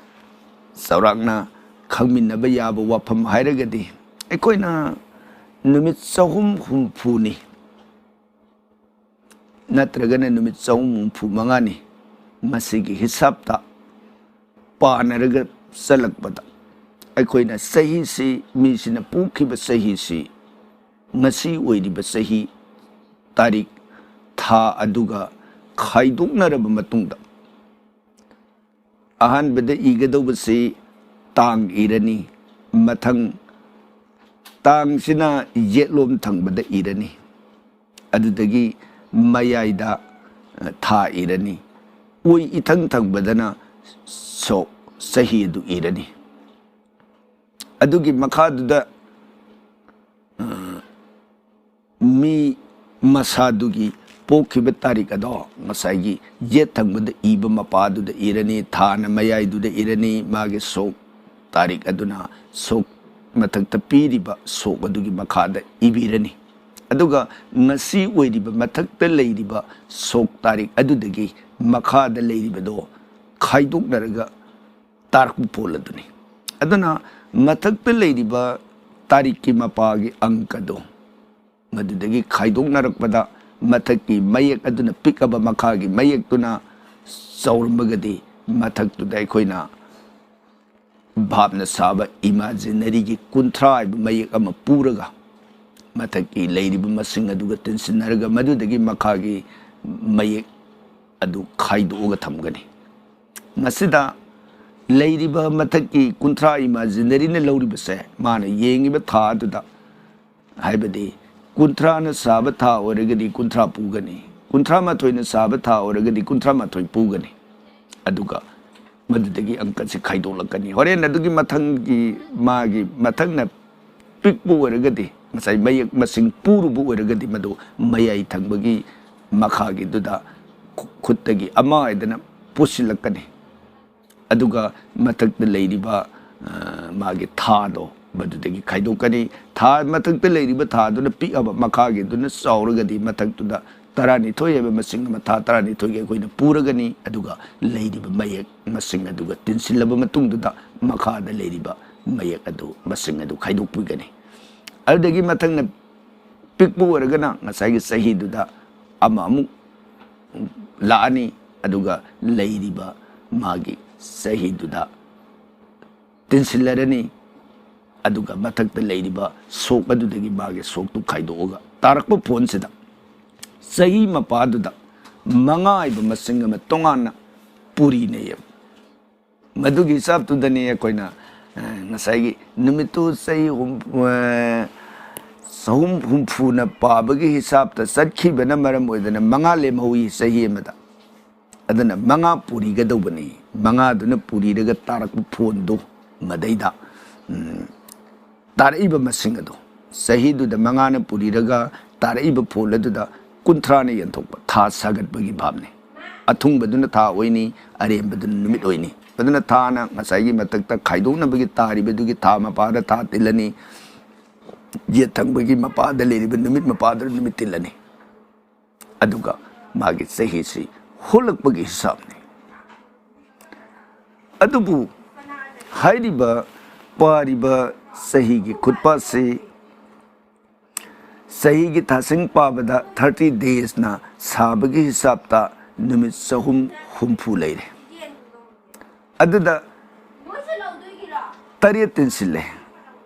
ꯆꯥꯎꯔꯥꯛꯅ ꯈꯪꯃꯤꯟꯅꯕ ꯌꯥꯕ ꯋꯥꯐꯝ ꯍꯥꯏꯔꯒꯗꯤ, ꯑꯩꯈꯣꯏꯅ ꯅꯨꯃꯤꯠ ꯆꯍꯨꯝ ꯍꯨꯝꯐꯨꯅꯤ ꯅꯠꯇ꯭ꯔꯒꯅ ꯅꯨꯃꯤꯠ ꯆꯍꯨꯝ ꯍꯨꯝꯐꯨ ꯃꯉꯥꯅꯤ, ꯃꯁꯤꯒꯤ ꯍꯤꯁꯥꯞꯇ ꯄꯥꯅꯔꯒ ꯆꯠꯂꯛꯄꯗ, ꯑꯩꯈꯣꯏꯅ ꯆꯍꯤꯁꯤ, ꯃꯤꯁꯤꯅ ꯄꯣꯛꯈꯤꯕ ꯆꯍꯤꯁꯤ, ꯉꯁꯤ ꯑꯣꯏꯔꯤꯕ ꯆꯍꯤ, ꯇꯥꯔꯤꯛ, ꯊꯥ ꯑꯗꯨꯒ ꯈꯥꯏꯗꯣꯛꯅꯔꯕ ꯃꯇꯨꯡꯗ, ꯑꯍꯥꯟꯕꯗ ꯏꯒꯗꯧꯕꯁꯤ ꯇꯥꯡ ꯏꯔꯅꯤ, ꯃꯊꯪ ꯇꯥꯡꯁꯤꯅ ꯌꯦꯠꯂꯣꯝ ꯊꯪꯕꯗ ꯏꯔꯅꯤ, ꯑꯗꯨꯗꯒꯤ ꯃꯌꯥꯏꯗ, ꯑ, ꯊꯥ ꯏꯔꯅꯤ, ꯑꯣꯏ ꯏꯊꯪ ꯊꯪꯕꯗꯅ ꯁꯣꯛ, ꯆꯍꯤ ꯑꯗꯨ ꯏꯔꯅꯤ꯫ ꯑꯗꯨꯒꯤ ꯃꯈꯥꯗꯨꯗ, ꯑ, ꯃꯤ ꯃꯁꯥꯗꯨꯒꯤ ꯄꯣꯛꯈꯤꯕ ꯇꯥꯔꯤꯛ ꯑꯗꯣ ꯉꯁꯥꯏꯒꯤ ꯌꯦꯠ ꯊꯪꯕꯗ ꯏꯕ ꯃꯄꯥꯗꯨꯗ ꯏꯔꯅꯤ, ꯊꯥꯅ ꯃꯌꯥꯏꯗꯨꯗ ꯏꯔꯅꯤ, ꯃꯥꯒꯤ ꯁꯣꯛ ꯇꯥꯔꯤꯛ ꯑꯗꯨꯅ ꯁꯣꯛ ꯃꯊꯛꯇ ꯄꯤꯔꯤꯕ ꯁꯣꯛ ꯑꯗꯨꯒꯤ ꯃꯈꯥꯗ ꯏꯕꯤꯔꯅꯤ꯫ ꯑꯗꯨꯒ ꯉꯁꯤ ꯑꯣꯏꯔꯤꯕ ꯃꯊꯛꯇ ꯂꯩꯔꯤꯕ ꯁꯣꯛ ꯇꯥꯔꯤꯛ ꯑꯗꯨꯗꯒꯤ ꯃꯈꯥꯗ ꯂꯩꯔꯤꯕꯗꯣ ꯈꯥꯏꯗꯣꯛꯅꯔꯒ ꯇꯥꯔꯛꯄ ꯄꯣꯜ ꯑꯗꯨꯅꯤ꯫ ꯑꯗꯨꯅ ꯃꯊꯛꯇ ꯂꯩꯔꯤꯕ ꯇꯥꯔꯤꯛꯀꯤ ꯃꯄꯥꯒꯤ ꯑꯪꯀꯗꯣ, ꯃꯗꯨꯗꯒꯤ ꯈꯥꯏꯗꯣꯛꯅꯔꯛꯄꯗ ꯃꯊꯛꯀꯤ ꯃꯌꯦꯛ ꯑꯗꯨꯅ ꯄꯤꯛꯑꯕ, ꯃꯈꯥꯒꯤ ꯃꯌꯦꯛꯇꯨꯅ ꯆꯥꯎꯔꯝꯃꯒꯗꯤ, ꯃꯊꯛꯇꯨꯗ ꯑꯩꯈꯣꯏꯅ ꯚꯥꯞꯅ ꯁꯥꯕ ꯏꯃꯥꯖꯤꯅꯔꯤꯒꯤ ꯀꯨꯟꯊ꯭ꯔꯥ ꯍꯥꯏꯕ ꯃꯌꯦꯛ ꯑꯃ ꯄꯨꯔꯒ, ꯃꯊꯛꯀꯤ ꯂꯩꯔꯤꯕ ꯃꯁꯤꯡ ꯑꯗꯨꯒ ꯇꯤꯟꯁꯤꯟꯅꯔꯒ, ꯃꯗꯨꯗꯒꯤ ꯃꯈꯥꯒꯤ ꯃꯌꯦꯛ ꯑꯗꯨ ꯈꯥꯏꯗꯣꯛꯑꯒ ꯊꯝꯒꯅꯤ꯫ ꯃꯁꯤꯗ ꯂꯩꯔꯤꯕ ꯃꯊꯛꯀꯤ ꯀꯨꯟꯊ꯭ꯔꯥ ꯏꯃꯥꯖꯤꯅꯔꯤꯅ ꯂꯧꯔꯤꯕꯁꯦ, ꯃꯥꯅ ꯌꯦꯡꯉꯤꯕ ꯊꯥ ꯑꯗꯨꯗ, ꯍꯥꯏꯕꯗꯤ ꯀꯨꯟꯊ꯭ꯔꯥꯅ ꯁꯥꯕ ꯊꯥ ꯑꯣꯏꯔꯒꯗꯤ ꯀꯨꯟꯊ꯭ꯔꯥ ꯄꯨꯒꯅꯤ, ꯀꯨꯟꯊ꯭ꯔꯥ ꯃꯥꯊꯣꯏꯅ ꯁꯥꯕ ꯊꯥ ꯑꯣꯏꯔꯒꯗꯤ ꯀꯨꯟꯊ꯭ꯔꯥ ꯃꯥꯊꯣꯏ ꯄꯨꯒꯅꯤ꯫ ꯑꯗꯨꯒ ꯃꯗꯨꯗꯒꯤ ꯑꯪꯀꯁꯤ ꯈꯥꯏꯗꯣꯛꯂꯛꯀꯅꯤ꯫ ꯍꯣꯔꯦꯟ ꯑꯗꯨꯒꯤ ꯃꯊꯪꯒꯤ, ꯃꯥꯒꯤ ꯃꯊꯪꯅ ꯄꯤꯛꯄ ꯑꯣꯏꯔꯒꯗꯤ, ꯉꯁꯥꯏ ꯃꯌꯦꯛ ꯃꯁꯤꯡ ꯄꯨꯔꯨꯕ ꯑꯣꯏꯔꯒꯗꯤ, ꯃꯗꯨ ꯃꯌꯥꯏ ꯊꯪꯕꯒꯤ ꯃꯈꯥꯒꯤꯗꯨꯗ ꯈꯨ-, ꯈꯨꯠꯇꯒꯤ ꯑꯃ ꯍꯥꯏꯗꯅ ꯄꯨꯁꯤꯜꯂꯛꯀꯅꯤ꯫ ꯑꯗꯨꯒ ꯃꯊꯛꯇ ꯂꯩꯔꯤꯕ, ꯑ, ꯃꯥꯒꯤ ꯊꯥꯗꯣ ꯃꯗꯨꯗꯒꯤ ꯈꯥꯏꯗꯣꯛꯀꯅꯤ꯫ ꯊꯥ, ꯃꯊꯛꯇ ꯂꯩꯔꯤꯕ ꯊꯥꯗꯨꯅ ꯄꯤꯛꯑꯕ, ꯃꯈꯥꯒꯤꯗꯨꯅ ꯆꯥꯎꯔꯒꯗꯤ ꯃꯊꯛꯇꯨꯗ ꯇꯔꯥꯅꯤꯊꯣꯏ ꯍꯥꯏꯕ ꯃꯁꯤꯡ ꯑꯃ, ꯊꯥ ꯇꯔꯥꯅꯤꯊꯣꯏꯒꯤ ꯑꯩꯈꯣꯏꯅ ꯄꯨꯔꯒꯅꯤ, ꯑꯗꯨꯒ ꯂꯩꯔꯤꯕ ꯃꯌꯦꯛ ꯃꯁꯤꯡ ꯑꯗꯨꯒ ꯇꯤꯟꯁꯤꯜꯂꯕ ꯃꯇꯨꯡꯗꯨꯗ ꯃꯈꯥꯗ ꯂꯩꯔꯤꯕ ꯃꯌꯦꯛ ꯑꯗꯨ, ꯃꯁꯤꯡ ꯑꯗꯨ ꯈꯥꯏꯗꯣꯛꯄꯤꯒꯅꯤ꯫ ꯑꯗꯨꯗꯒꯤ ꯃꯊꯪꯅ ꯄꯤꯛꯄ ꯑꯣꯏꯔꯒꯅ ꯉꯁꯥꯏꯒꯤ ꯆꯍꯤꯗꯨꯗ ꯑꯃ ꯑꯃꯨꯛ ꯂꯥꯛꯑꯅꯤ, ꯑꯗꯨꯒ ꯂꯩꯔꯤꯕ ꯃꯥꯒꯤ ꯆꯍꯤꯗꯨꯗ ꯇꯤꯟꯁꯤꯜꯂꯔꯅꯤ꯫ ꯑꯗꯨꯒ ꯃꯊꯛꯇ ꯂꯩꯔꯤꯕ ꯁꯣꯛ ꯑꯗꯨꯗꯒꯤ ꯃꯥꯒꯤ ꯁꯣꯛꯇꯨ ꯈꯥꯏꯗꯣꯛꯑꯒ ꯇꯥꯔꯛꯄ ꯐꯣꯟꯁꯤꯗ ꯆꯍꯤ ꯃꯄꯥꯗꯨꯗ ꯃꯉꯥ ꯍꯥꯏꯕ ꯃꯁꯤꯡ ꯑꯃ ꯇꯣꯉꯥꯟꯅ ꯄꯨꯔꯤꯅꯩꯌꯦꯕ꯫ ꯃꯗꯨꯒꯤ ꯍꯤꯁꯥꯞꯇꯨꯗꯅꯤ ꯑꯩꯈꯣꯏꯅ, ꯑ, ꯉꯁꯥꯏꯒꯤ ꯅꯨꯃꯤꯠꯇꯨ ꯆꯍꯤ ꯍꯨꯝ-, ꯑ, ꯆꯍꯨꯝ ꯍꯨꯝꯐꯨꯅ ꯄꯥꯕꯒꯤ ꯍꯤꯁꯥꯞꯇ ꯆꯠꯈꯤꯕꯅ ꯃꯔꯝ ꯑꯣꯏꯗꯅ ꯃꯉꯥ ꯂꯦꯝꯍꯧꯏ ꯆꯍꯤ ꯑꯃꯗ꯫ ꯑꯗꯨꯅ ꯃꯉꯥ ꯄꯨꯔꯤꯒꯗꯧꯕꯅꯤ꯫ ꯃꯉꯥꯗꯨꯅ ꯄꯨꯔꯤꯔꯒ ꯇꯥꯔꯛꯄ ꯐꯣꯟꯗꯨ ꯃꯗꯩꯗ, ꯎꯝ, ꯇꯥꯔꯛꯏꯕ ꯃꯁꯤꯡ ꯑꯗꯨ, ꯆꯍꯤꯗꯨꯗ ꯃꯉꯥꯅ ꯄꯨꯔꯤꯔꯒ ꯇꯥꯔꯛꯏꯕ ꯐꯣꯟ ꯑꯗꯨꯗ ꯀꯨꯟꯊ꯭ꯔꯥꯅ ꯌꯦꯟꯊꯣꯛꯄ, ꯊꯥ ꯁꯥꯒꯠꯄꯒꯤ ꯚꯥꯞꯅꯤ꯫ ꯑꯊꯨꯡꯕꯗꯨꯅ ꯊꯥ ꯑꯣꯏꯅꯤ, ꯑꯔꯦꯝꯕꯗꯨꯅ ꯅꯨꯃꯤꯠ ꯑꯣꯏꯅꯤ꯫ ꯑꯗꯨꯅ ꯊꯥꯅ ꯉꯁꯥꯏꯒꯤ ꯃꯊꯛꯇ ꯈꯥꯏꯗꯣꯛꯅꯕꯒꯤ ꯇꯥꯔꯤꯕꯗꯨꯒꯤ ꯊꯥ ꯃꯄꯥꯗ ꯊꯥ ꯇꯤꯜꯂꯅꯤ, ꯌꯦꯠ ꯊꯪꯕꯒꯤ ꯃꯄꯥꯗ ꯂꯩꯔꯤꯕ ꯅꯨꯃꯤꯠ ꯃꯄꯥꯗꯨꯅ ꯅꯨꯃꯤꯠ ꯇꯤꯜꯂꯅꯤ꯫ ꯑꯗꯨꯒ ꯃꯥꯒꯤ ꯆꯍꯤꯁꯤ ꯍꯣꯜꯂꯛꯄꯒꯤ ꯍꯤꯁꯥꯞꯅꯤ꯫ ꯑꯗꯨꯕꯨ ꯍꯥꯏꯔꯤꯕ ꯄꯥꯔꯤꯕ ꯆꯍꯤꯒꯤ ꯈꯨꯠꯄꯥꯁꯤ ꯆꯍꯤꯒꯤ ꯊꯥꯁꯤꯡ ꯄꯥꯕꯗ ꯊꯥꯔꯇꯤ ꯗꯦꯖꯅ ꯁꯥꯕꯒꯤ ꯍꯤꯁꯥꯞꯇ ꯅꯨꯃꯤꯠ ꯆꯍꯨꯝ ꯍꯨꯝꯐꯨ ꯂꯩꯔꯦ꯫ ꯑꯗꯨꯗ ꯇꯔꯦꯠ ꯇꯤꯟꯁꯤꯜꯂꯦ꯫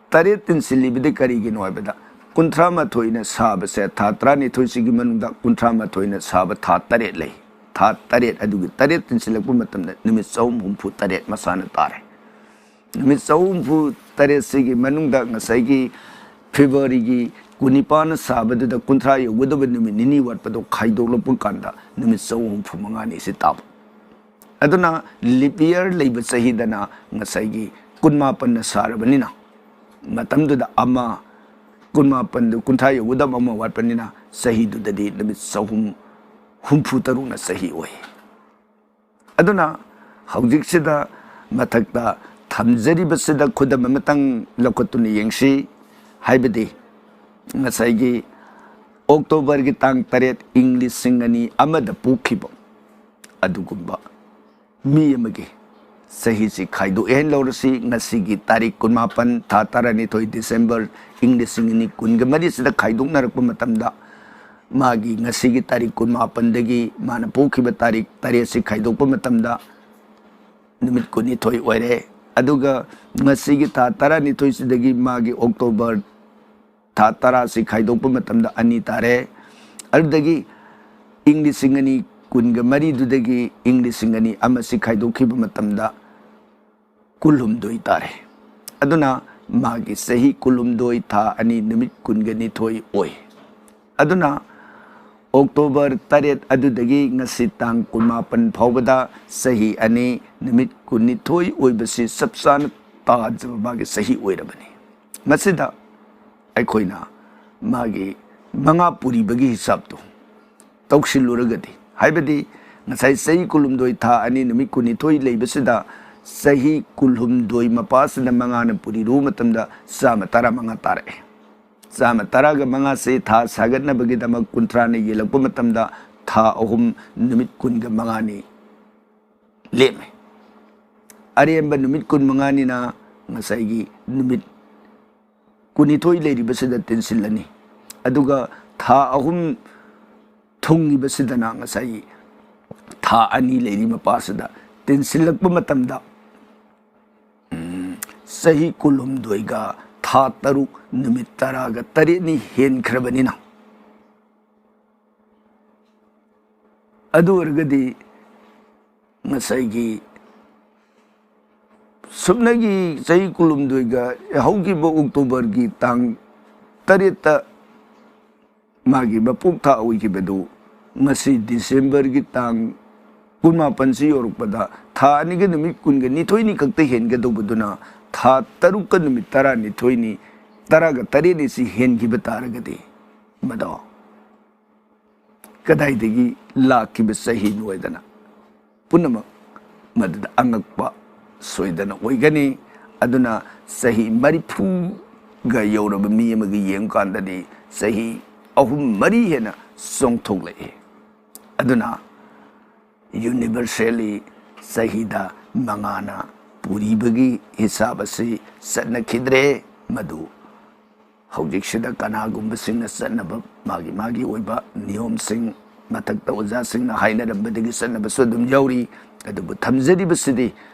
ꯇꯔꯦꯠ ꯇꯤꯟꯁꯤꯜꯂꯤꯕꯗꯤ ꯀꯔꯤꯒꯤꯅꯣ ꯍꯥꯏꯕꯗ, ꯀꯨꯟꯊ꯭ꯔꯥ ꯃꯥꯊꯣꯏꯅ ꯁꯥꯕꯁꯦ, ꯊꯥ ꯇꯔꯥꯅꯤꯊꯣꯏꯁꯤꯒꯤ ꯃꯅꯨꯡꯗ ꯀꯨꯟꯊ꯭ꯔꯥ ꯃꯥꯊꯣꯏꯅ ꯁꯥꯕ ꯊꯥ ꯇꯔꯦꯠ ꯂꯩ꯫ ꯊꯥ ꯇꯔꯦꯠ ꯑꯗꯨꯒꯤ ꯇꯔꯦꯠ ꯇꯤꯟꯁꯤꯜꯂꯛꯄ ꯃꯇꯝꯗ ꯅꯨꯃꯤꯠ ꯆꯍꯨꯝ ꯍꯨꯝꯐꯨ ꯇꯔꯦꯠ ꯃꯁꯥꯅ ꯇꯥꯔꯦ꯫ ꯅꯨꯃꯤꯠ ꯆꯍꯨꯝ ꯍꯨꯝꯐꯨ ꯇꯔꯦꯠꯁꯤꯒꯤ ꯃꯅꯨꯡꯗ ꯉꯁꯥꯏꯒꯤ ꯐꯦꯕ꯭ꯔꯨꯋꯥꯔꯤꯒꯤ ꯀꯨꯟꯅꯤꯄꯥꯟꯅ ꯁꯥꯕꯗꯨꯗ ꯀꯨꯟꯊ꯭ꯔꯥ ꯌꯧꯒꯗꯕ ꯅꯨꯃꯤꯠ ꯅꯤꯅꯤ ꯋꯥꯠꯄꯗꯣ ꯈꯥꯏꯗꯣꯛꯂꯛꯄ ꯀꯥꯟꯗ ꯅꯨꯃꯤꯠ ꯆꯍꯨꯝ ꯍꯨꯝꯐꯨ ꯃꯉꯥꯅꯤ ꯁꯤ ꯇꯥꯕ꯫ ꯑꯗꯨꯅ ꯂꯤꯞ ꯏꯌꯥꯔ ꯂꯩꯕ ꯆꯍꯤꯗꯅ ꯉꯁꯥꯏꯒꯤ ꯀꯨꯟꯃꯥꯄꯟꯅ ꯁꯥꯔꯕꯅꯤꯅ, ꯃꯇꯝꯗꯨꯗ ꯑꯃ, ꯀꯨꯟꯃꯥꯄꯟꯗꯨ ꯀꯨꯟꯊ꯭ꯔꯥ ꯌꯧꯒꯗꯕ ꯑꯃ ꯋꯥꯠꯄꯅꯤꯅ, ꯆꯍꯤꯗꯨꯗꯗꯤ ꯅꯨꯃꯤꯠ ꯆꯍꯨꯝ ꯍꯨꯝꯐꯨ ꯇꯔꯨꯛꯅ ꯆꯍꯤ ꯑꯣꯏ꯫ ꯑꯗꯨꯅ ꯍꯧꯖꯤꯛꯁꯤꯗ ꯃꯊꯛꯇ ꯊꯝꯖꯔꯤꯕꯁꯤꯗ ꯈꯨꯗꯝ ꯑꯃꯇꯪ ꯂꯧꯈꯠꯇꯨꯅ ꯌꯦꯡꯁꯤ꯫ ꯍꯥꯏꯕꯗꯤ ꯉꯁꯥꯏꯒꯤ ꯑꯣꯛꯇꯣꯕꯔꯒꯤ ꯇꯥꯡ ꯇꯔꯦꯠ, ꯏꯪ ꯂꯤꯁꯤꯡ ꯑꯅꯤ ꯑꯃꯗ ꯄꯣꯛꯈꯤꯕ ꯑꯗꯨꯒꯨꯝꯕ ꯃꯤ ꯑꯃꯒꯤ ꯆꯍꯤꯁꯤ ꯈꯥꯏꯗꯣꯛꯑꯦ ꯍꯥꯏꯅ ꯂꯧꯔꯁꯤ꯫ ꯉꯁꯤꯒꯤ ꯇꯥꯔꯤꯛ ꯀꯨꯟꯃꯥꯄꯟ, ꯊꯥ ꯇꯔꯥꯅꯤꯊꯣꯏ, ꯗꯤꯁꯦꯝꯕꯔ, ꯏꯪ ꯂꯤꯁꯤꯡ ꯑꯅꯤ ꯀꯨꯟꯒ ꯃꯔꯤꯁꯤꯗ ꯈꯥꯏꯗꯣꯛꯅꯔꯛꯄ ꯃꯇꯝꯗ, ꯃꯥꯒꯤ ꯉꯁꯤꯒꯤ ꯇꯥꯔꯤꯛ ꯀꯨꯟꯃꯥꯄꯟꯗꯒꯤ ꯃꯥꯅ ꯄꯣꯛꯈꯤꯕ ꯇꯥꯔꯤꯛ ꯇꯔꯦꯠꯁꯤ ꯈꯥꯏꯗꯣꯛꯄ ꯃꯇꯝꯗ, ꯅꯨꯃꯤꯠ ꯀꯨꯟꯅꯤꯊꯣꯏ ꯑꯣꯏꯔꯦ꯫ ꯑꯗꯨꯒ ꯉꯁꯤꯒꯤ ꯊꯥ ꯇꯔꯥꯅꯤꯊꯣꯏꯁꯤꯗꯒꯤ ꯃꯥꯒꯤ ꯑꯣꯛꯇꯣꯕꯔ ꯊꯥ ꯇꯔꯥꯁꯤ ꯈꯥꯏꯗꯣꯛꯄ ꯃꯇꯝꯗ ꯑꯅꯤ ꯇꯥꯔꯦ꯫ ꯑꯗꯨꯗꯒꯤ ꯏꯪ ꯂꯤꯁꯤꯡ ꯑꯅꯤ ꯀꯨꯟꯒ ꯃꯔꯤꯗꯨꯗꯒꯤ ꯏꯪ ꯂꯤꯁꯤꯡ ꯑꯅꯤ ꯑꯃꯁꯤ ꯈꯥꯏꯗꯣꯛꯈꯤꯕ ꯃꯇꯝꯗ ꯀꯨꯜꯍꯨꯝꯗꯣꯏ ꯇꯥꯔꯦ꯫ ꯑꯗꯨꯅ ꯃꯥꯒꯤ ꯆꯍꯤ ꯀꯨꯜꯍꯨꯝꯗꯣꯏ, ꯊꯥ ꯑꯅꯤ, ꯅꯨꯃꯤꯠ ꯀꯨꯟꯒ ꯅꯤꯊꯣꯏ ꯑꯣꯏ꯫ ꯑꯗꯨꯅ ꯑꯣꯛꯇꯣꯕꯔ ꯇꯔꯦꯠ ꯑꯗꯨꯗꯒꯤ ꯉꯁꯤ ꯇꯥꯡ ꯀꯨꯟꯃꯥꯄꯟ ꯐꯥꯎꯕꯗ ꯆꯍꯤ ꯑꯅꯤ, ꯅꯨꯃꯤꯠ ꯀꯨꯟꯅꯤꯊꯣꯏ ꯑꯣꯏꯕꯁꯤ ꯆꯞ ꯆꯥꯅ ꯇꯥꯖꯕ ꯃꯥꯒꯤ ꯆꯍꯤ ꯑꯣꯏꯔꯕꯅꯤ꯫ ꯃꯁꯤꯗ ꯑꯩꯈꯣꯏꯅ ꯃꯥꯒꯤ ꯃꯉꯥ ꯄꯨꯔꯤꯕꯒꯤ ꯍꯤꯁꯥꯞꯇꯨ ꯇꯧꯁꯤꯜꯂꯨꯔꯒꯗꯤ, ꯍꯥꯏꯕꯗꯤ ꯉꯁꯥꯏ ꯆꯍꯤ ꯀꯨꯜꯍꯨꯝꯗꯣꯏ, ꯊꯥ ꯑꯅꯤ, ꯅꯨꯃꯤꯠ ꯀꯨꯟꯅꯤꯊꯣꯏ ꯂꯩꯕꯁꯤꯗ ꯆꯍꯤ ꯀꯨꯜꯍꯨꯝꯗꯣꯏ ꯃꯄꯥꯁꯤꯗ ꯃꯉꯥꯅ ꯄꯨꯔꯤꯔꯨꯕ ꯃꯇꯝꯗ ꯆꯥꯝꯃ ꯇꯔꯥꯃꯉꯥ ꯇꯥꯔꯛꯑꯦ꯫ ꯆꯥꯝꯃ ꯇꯔꯥꯒ ꯃꯉꯥꯁꯤ ꯊꯥ ꯁꯥꯒꯠꯅꯕꯒꯤꯗꯃꯛ ꯀꯨꯟꯊ꯭ꯔꯥꯅ ꯌꯦꯜꯂꯛꯄ ꯃꯇꯝꯗ ꯊꯥ ꯑꯍꯨꯝ, ꯅꯨꯃꯤꯠ ꯀꯨꯟꯒ ꯃꯉꯥꯅꯤ ꯂꯦꯝꯃꯦ꯫ ꯑꯔꯦꯝꯕ ꯅꯨꯃꯤꯠ ꯀꯨꯟꯃꯉꯥꯅꯤꯅ ꯉꯁꯥꯏꯒꯤ ꯅꯨꯃꯤꯠ ꯀꯨꯟꯅꯤꯊꯣꯏ ꯂꯩꯔꯤꯕꯁꯤꯗ ꯇꯦꯟꯁꯤꯜꯂꯅꯤ꯫ ꯑꯗꯨꯒ ꯊꯥ ꯑꯍꯨꯝ ꯊꯨꯡꯉꯤꯕꯁꯤꯗꯅ ꯉꯁꯥꯏꯒꯤ ꯊꯥ ꯑꯅꯤ ꯂꯩꯔꯤ ꯃꯄꯥꯁꯤꯗ ꯇꯦꯟꯁꯤꯜꯂꯛꯄ ꯃꯇꯝꯗ, ꯎꯝ, ꯆꯍꯤ ꯀꯨꯜꯍꯨꯝꯗꯣꯏꯒ ꯊꯥ ꯇꯔꯨꯛ, ꯅꯨꯃꯤꯠ ꯇꯔꯥꯒ ꯇꯔꯦꯠꯅꯤ ꯍꯦꯟꯈ꯭ꯔꯕꯅꯤꯅ, ꯑꯗꯨ ꯑꯣꯏꯔꯒꯗꯤ ꯉꯁꯥꯏꯒꯤ ꯁꯨꯞꯅꯒꯤ ꯆꯍꯤ ꯀꯨꯜꯍꯨꯝꯗꯣꯏꯒ ꯍꯧꯈꯤꯕ ꯑꯣꯛꯇꯣꯕꯔꯒꯤ ꯇꯥꯡ ꯇꯔꯦꯠꯇ ꯃꯥꯒꯤ ꯃꯄꯣꯛ ꯊꯥ ꯑꯣꯏꯈꯤꯕꯗꯨ ꯉꯁꯤ ꯗꯤꯁꯦꯝꯕꯔꯒꯤ ꯇꯥꯡ ꯀꯨꯟꯃꯥꯄꯟꯁꯤ ꯌꯧꯔꯛꯄꯗ ꯊꯥ ꯑꯅꯤꯒ ꯅꯨꯃꯤꯠ ꯀꯨꯟꯒ ꯅꯤꯊꯣꯏꯅꯤ ꯈꯛꯇ ꯍꯦꯟꯒꯗꯧꯕꯗꯨꯅ ꯊꯥ ꯇꯔꯨꯛꯀ ꯅꯨꯃꯤꯠ ꯇꯔꯥꯅꯤꯊꯣꯏꯅꯤ, ꯇꯔꯥꯒ ꯇꯔꯦꯠꯅꯤꯁꯤ ꯍꯦꯟꯈꯤꯕ ꯇꯥꯔꯒꯗꯤ, ꯃꯗꯣ ꯀꯗꯥꯏꯗꯒꯤ ꯂꯥꯛꯈꯤꯕ ꯆꯍꯤꯅꯣ ꯍꯥꯏꯗꯅ ꯄꯨꯝꯅꯃꯛ ꯃꯗꯨꯗ ꯑꯉꯛꯄ ꯁꯣꯏꯗꯅ ꯑꯣꯏꯒꯅꯤ꯫ ꯑꯗꯨꯅ ꯆꯍꯤ ꯃꯔꯤꯐꯨꯒ ꯌꯧꯔꯕ ꯃꯤ ꯑꯃꯒ ꯌꯦꯡꯕ ꯀꯥꯟꯗꯗꯤ ꯆꯍꯤ ꯑꯍꯨꯝ ꯃꯔꯤ ꯍꯦꯟꯅ ꯆꯣꯡꯊꯣꯛꯂꯛꯏ꯫ ꯑꯗꯨꯅ ꯌꯨꯅꯤꯚꯔꯁꯦꯜꯂꯤ ꯆꯍꯤꯗ ꯃꯉꯥꯅ ꯄꯨꯔꯤꯕꯒꯤ ꯍꯤꯁꯥꯕ ꯑꯁꯤ ꯆꯠꯅꯈꯤꯗ꯭ꯔꯦ꯫ ꯃꯗꯨ ꯍꯧꯖꯤꯛꯁꯤꯗ ꯀꯅꯥꯒꯨꯝꯕꯁꯤꯡꯅ ꯆꯠꯅꯕ ꯃꯥꯒꯤ ꯃꯥꯒꯤ ꯑꯣꯏꯕ ꯅꯤꯌꯣꯝꯁꯤꯡ, ꯃꯊꯛꯇ ꯑꯣꯖꯥꯁꯤꯡꯅ ꯍꯥꯏꯅꯔꯝꯕꯗꯒꯤ ꯆꯠꯅꯕꯁꯨ ꯑꯗꯨꯝ ꯌꯥꯎꯔꯤ꯫ ꯑꯗꯨꯕꯨ ꯊꯝꯖꯔꯤꯕꯁꯤꯗꯤ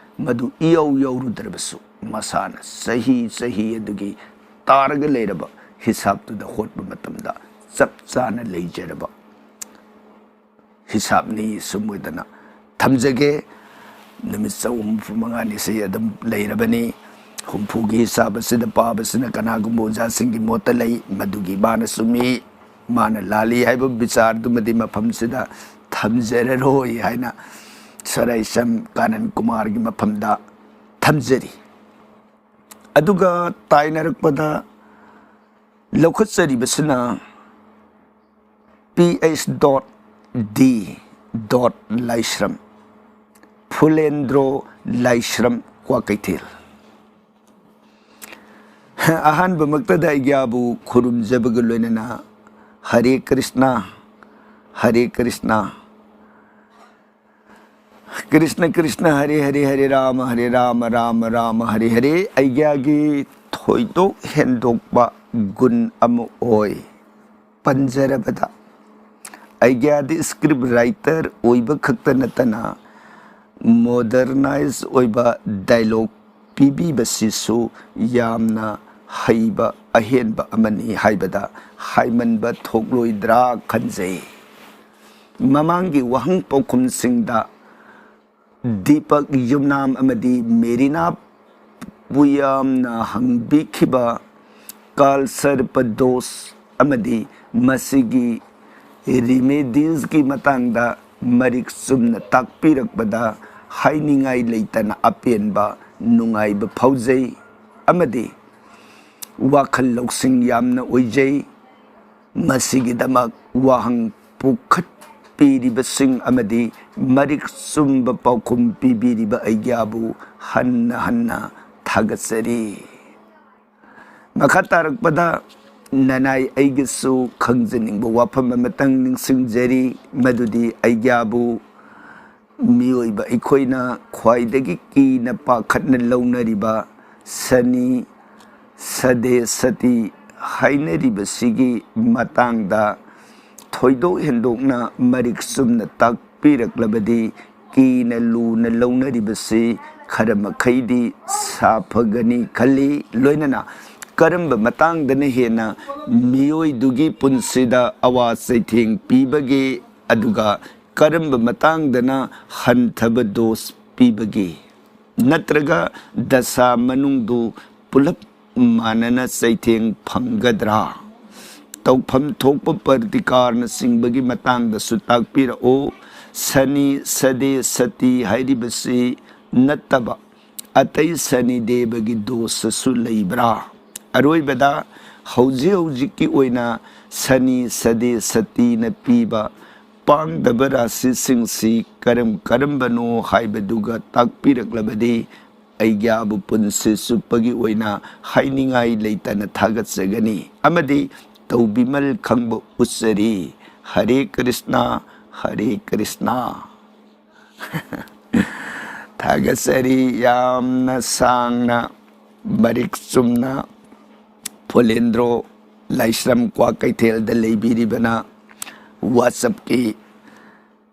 ꯃꯗꯨ ꯏꯌꯥꯎ ꯌꯥꯎꯔꯨꯗ꯭ꯔꯕꯁꯨ ꯃꯁꯥꯅ ꯆꯍꯤ ꯆꯍꯤ ꯑꯗꯨꯒꯤ ꯇꯥꯔꯒ ꯂꯩꯔꯕ ꯍꯤꯁꯥꯞꯇꯨꯗ ꯍꯣꯠꯄ ꯃꯇꯝꯗ ꯆꯞ ꯆꯥꯅ ꯂꯩꯖꯔꯕ ꯍꯤꯁꯥꯞꯅꯤ꯫ ꯁꯨꯝ ꯑꯣꯏꯗꯅ ꯊꯝꯖꯒꯦ꯫ ꯅꯨꯃꯤꯠ ꯆꯍꯨꯝ ꯍꯨꯝꯐꯨ ꯃꯉꯥꯅꯤꯁꯤ ꯑꯗꯨꯝ ꯂꯩꯔꯕꯅꯤ꯫ ꯍꯨꯝꯐꯨꯒꯤ ꯍꯤꯁꯥꯞ ꯑꯁꯤꯗ ꯄꯥꯕꯁꯤꯅ ꯀꯅꯥꯒꯨꯝꯕ ꯑꯣꯖꯥꯁꯤꯡꯒꯤ ꯃꯣꯠꯇ ꯂꯩ, ꯃꯗꯨꯒꯤ ꯃꯥꯅ ꯆꯨꯝꯃꯤ, ꯃꯥꯅ ꯂꯥꯜꯂꯤ ꯍꯥꯏꯕ ꯕꯤꯆꯥꯔꯗꯨꯃꯗꯤ ꯃꯐꯝꯁꯤꯗ ꯊꯝꯖꯔꯔꯣꯏ ꯍꯥꯏꯅ ꯁꯔꯥꯏꯁꯝ ꯀꯥꯅꯟ ꯀꯨꯃꯥꯔꯒꯤ ꯃꯐꯝꯗ ꯊꯝꯖꯔꯤ꯫ ꯑꯗꯨꯒ ꯇꯥꯏꯅꯔꯛꯄꯗ ꯂꯧꯈꯠꯆꯔꯤꯕꯁꯤꯅ P H dot D dot Laishram, ꯐꯨꯂꯦꯟꯗ꯭ꯔꯣ ꯂꯥꯏꯁ꯭ꯔꯝ, ꯀ꯭ꯋꯥꯀꯩꯊꯦꯜ꯫ ꯑꯍꯥꯟꯕꯃꯛꯇꯗ ꯑꯩꯒ꯭ꯌꯥꯕꯨ ꯈꯨꯔꯨꯝꯖꯕꯒ ꯂꯣꯏꯅꯅ ꯍꯔꯦ ꯀ꯭ꯔꯤꯁꯅ, ꯍꯔꯦ ꯀ꯭ꯔꯤꯁꯅ, ꯀ꯭ꯔꯤꯁꯅ ꯀ꯭ꯔꯤꯁꯅ, ꯍꯔꯦ ꯍꯔꯦ, ꯍꯔꯦ ꯔꯥꯃ, ꯍꯔꯦ ꯔꯥꯃ, ꯔꯥꯃ ꯔꯥꯃ, ꯍꯔꯦ ꯍꯔꯦ꯫ ꯑꯩꯒ꯭ꯌꯥꯒꯤ ꯊꯣꯏꯗꯣꯛ ꯍꯦꯟꯗꯣꯛꯄ ꯒꯨꯟ ꯑꯃ ꯑꯣꯏ꯫ ꯄꯟꯖꯔꯕꯗ ꯑꯩꯒ꯭ꯌꯥꯗꯤ ꯁ꯭ꯀ꯭ꯔꯤꯞ ꯔꯥꯏꯇꯔ ꯑꯣꯏꯕ ꯈꯛꯇ ꯅꯠꯇꯅ ꯃꯣꯗꯔꯅꯥꯏꯖ ꯑꯣꯏꯕ ꯗꯥꯏꯂꯣꯛ ꯄꯤꯕꯤꯕꯁꯤꯁꯨ ꯌꯥꯝꯅ ꯍꯩꯕ ꯑꯍꯦꯟꯕ ꯑꯃꯅꯤ ꯍꯥꯏꯕꯗ ꯍꯥꯏꯃꯟꯕ ꯊꯣꯛꯂꯣꯏꯗ꯭ꯔꯥ ꯈꯟꯖꯩ꯫ ꯃꯃꯥꯡꯒꯤ ꯋꯥꯍꯪ ꯄꯥꯎꯈꯨꯝꯁꯤꯡꯗ ꯗꯤꯄꯛ ꯌꯨꯝꯅꯥꯝ ꯑꯃꯗꯤ ꯃꯦꯔꯤꯅꯥ ꯄꯨꯌꯥꯝꯅ ꯍꯪꯕꯤꯈꯤꯕ ꯀꯥꯜ ꯁꯔꯄ ꯗꯣꯁ ꯑꯃꯗꯤ ꯃꯁꯤꯒꯤ ꯔꯤꯃꯦꯗꯤꯁꯀꯤ ꯃꯇꯥꯡꯗ ꯃꯔꯤꯛ ꯆꯨꯝꯅ ꯇꯥꯛꯄꯤꯔꯛꯄꯗ ꯍꯥꯏꯅꯤꯡꯉꯥꯏ ꯂꯩꯇꯅ ꯑꯄꯦꯟꯕ ꯅꯨꯡꯉꯥꯏꯕ ꯐꯥꯎꯖꯩ ꯑꯃꯗꯤ ꯋꯥꯈꯜ ꯂꯧꯁꯤꯡ ꯌꯥꯝꯅ ꯑꯣꯏꯖꯩ꯫ ꯃꯁꯤꯒꯤꯗꯃꯛ ꯋꯥꯍꯪ ꯄꯨꯈꯠ-, ꯏꯔꯤꯕꯁꯤꯡ ꯑꯃꯗꯤ ꯃꯔꯤꯛ ꯆꯨꯝꯕ ꯄꯥꯎꯈꯨꯝ ꯄꯤꯕꯤꯔꯤꯕ ꯑꯩꯒ꯭ꯌꯥꯕꯨ ꯍꯟꯅ ꯍꯟꯅ ꯊꯥꯒꯠꯆꯔꯤ꯫ ꯃꯈꯥ ꯇꯥꯔꯛꯄꯗ ꯅꯅꯥꯏ ꯑꯩꯒꯤꯁꯨ ꯈꯪꯖꯅꯤꯡꯕ ꯋꯥꯐꯝ ꯑꯃꯇꯪ ꯅꯤꯡꯁꯤꯡꯖꯔꯤ, ꯃꯗꯨꯗꯤ ꯑꯩꯒ꯭ꯌꯥꯕꯨ ꯃꯤꯑꯣꯏꯕ ꯑꯩꯈꯣꯏꯅ ꯈ꯭ꯋꯥꯏꯗꯒꯤ ꯀꯤꯅ ꯄꯥꯈꯠꯅ ꯂꯧꯅꯔꯤꯕ ꯁꯅꯤ, ꯁꯗꯦ, ꯁꯇꯤ ꯍꯥꯏꯅꯔꯤꯕꯁꯤꯒꯤ ꯃꯇꯥꯡꯗ ꯊꯣꯏꯗꯣꯛ ꯍꯦꯟꯗꯣꯛꯅ ꯃꯔꯤꯛ ꯆꯨꯝꯅ ꯇꯥꯛꯄꯤꯔꯛꯂꯕꯗꯤ ꯀꯤꯅ ꯂꯨꯅ ꯂꯧꯅꯔꯤꯕꯁꯤ ꯈꯔ ꯃꯈꯩꯗꯤ ꯁꯥꯐꯒꯅꯤ ꯈꯜꯂꯤ꯫ ꯂꯣꯏꯅꯅ ꯀꯔꯝꯕ ꯃꯇꯥꯡꯗꯅ ꯍꯦꯟꯅ ꯃꯤꯑꯣꯏꯗꯨꯒꯤ ꯄꯨꯟꯁꯤꯗ ꯑꯋꯥ ꯆꯩꯊꯦꯡ ꯄꯤꯕꯒꯦ, ꯑꯗꯨꯒ ꯀꯔꯝꯕ ꯃꯇꯥꯡꯗꯅ ꯍꯟꯊꯕ ꯗꯣꯁ ꯄꯤꯕꯒꯦ? ꯅꯠꯇ꯭ꯔꯒ ꯗꯁꯥ ꯃꯅꯨꯡꯗꯨ ꯄꯨꯂꯞ ꯃꯥꯟꯅꯅ ꯆꯩꯊꯦꯡ ꯐꯪꯒꯗ꯭ꯔꯥ? ꯇꯧꯐꯝ ꯊꯣꯛꯄ ꯄ꯭ꯔꯇꯤꯀꯥꯔꯅꯆꯤꯡꯕꯒꯤ ꯃꯇꯥꯡꯗꯁꯨ ꯇꯥꯛꯄꯤꯔꯛꯎ꯫ ꯁꯅꯤ, ꯁꯗꯦ, ꯁꯇꯤ ꯍꯥꯏꯔꯤꯕꯁꯤ ꯅꯠꯇꯕ ꯑꯇꯩ ꯁꯅꯤ ꯗꯦꯕꯒꯤ ꯗꯣꯁꯁꯨ ꯂꯩꯕ꯭ꯔꯥ? ꯑꯔꯣꯏꯕꯗ, ꯍꯧꯖꯤꯛ ꯍꯧꯖꯤꯛꯀꯤ ꯑꯣꯏꯅ ꯁꯅꯤ, ꯁꯗꯦ, ꯁꯇꯤꯅ ꯄꯤꯕ ꯄꯥꯡꯗꯕ ꯔꯥꯁꯤꯁꯤꯡꯁꯤ ꯀꯔꯝ ꯀꯔꯝꯕꯅꯣ ꯍꯥꯏꯕꯗꯨꯒ ꯇꯥꯛꯄꯤꯔꯛꯂꯕꯗꯤ ꯑꯩꯒ꯭ꯌꯥꯕꯨ ꯄꯨꯟꯁꯤ ꯆꯨꯞꯄꯒꯤ ꯑꯣꯏꯅ ꯍꯥꯏꯅꯤꯡꯉꯥꯏ ꯂꯩꯇꯅ ꯊꯥꯒꯠꯆꯒꯅꯤ ꯑꯃꯗꯤ ꯇꯧꯕꯤꯃꯜ ꯈꯪꯕ ꯎꯠꯆꯔꯤ꯫ ꯍꯔꯦ ꯀ꯭ꯔꯤꯁꯅ, ꯍꯔꯦ ꯀ꯭ꯔꯤꯁꯅ꯫ ꯊꯥꯒꯠꯆꯔꯤ꯫ ꯌꯥꯝꯅ ꯁꯥꯡꯅ ꯃꯔꯤꯛ ꯆꯨꯝꯅ ꯐꯣꯂꯦꯟꯗ꯭ꯔꯣ ꯂꯥꯏꯁ꯭ꯔꯝ ꯀ꯭ꯋꯥꯀꯩꯊꯦꯜꯗ ꯂꯩꯕꯤꯔꯤꯕꯅ WhatsApp-ꯀꯤ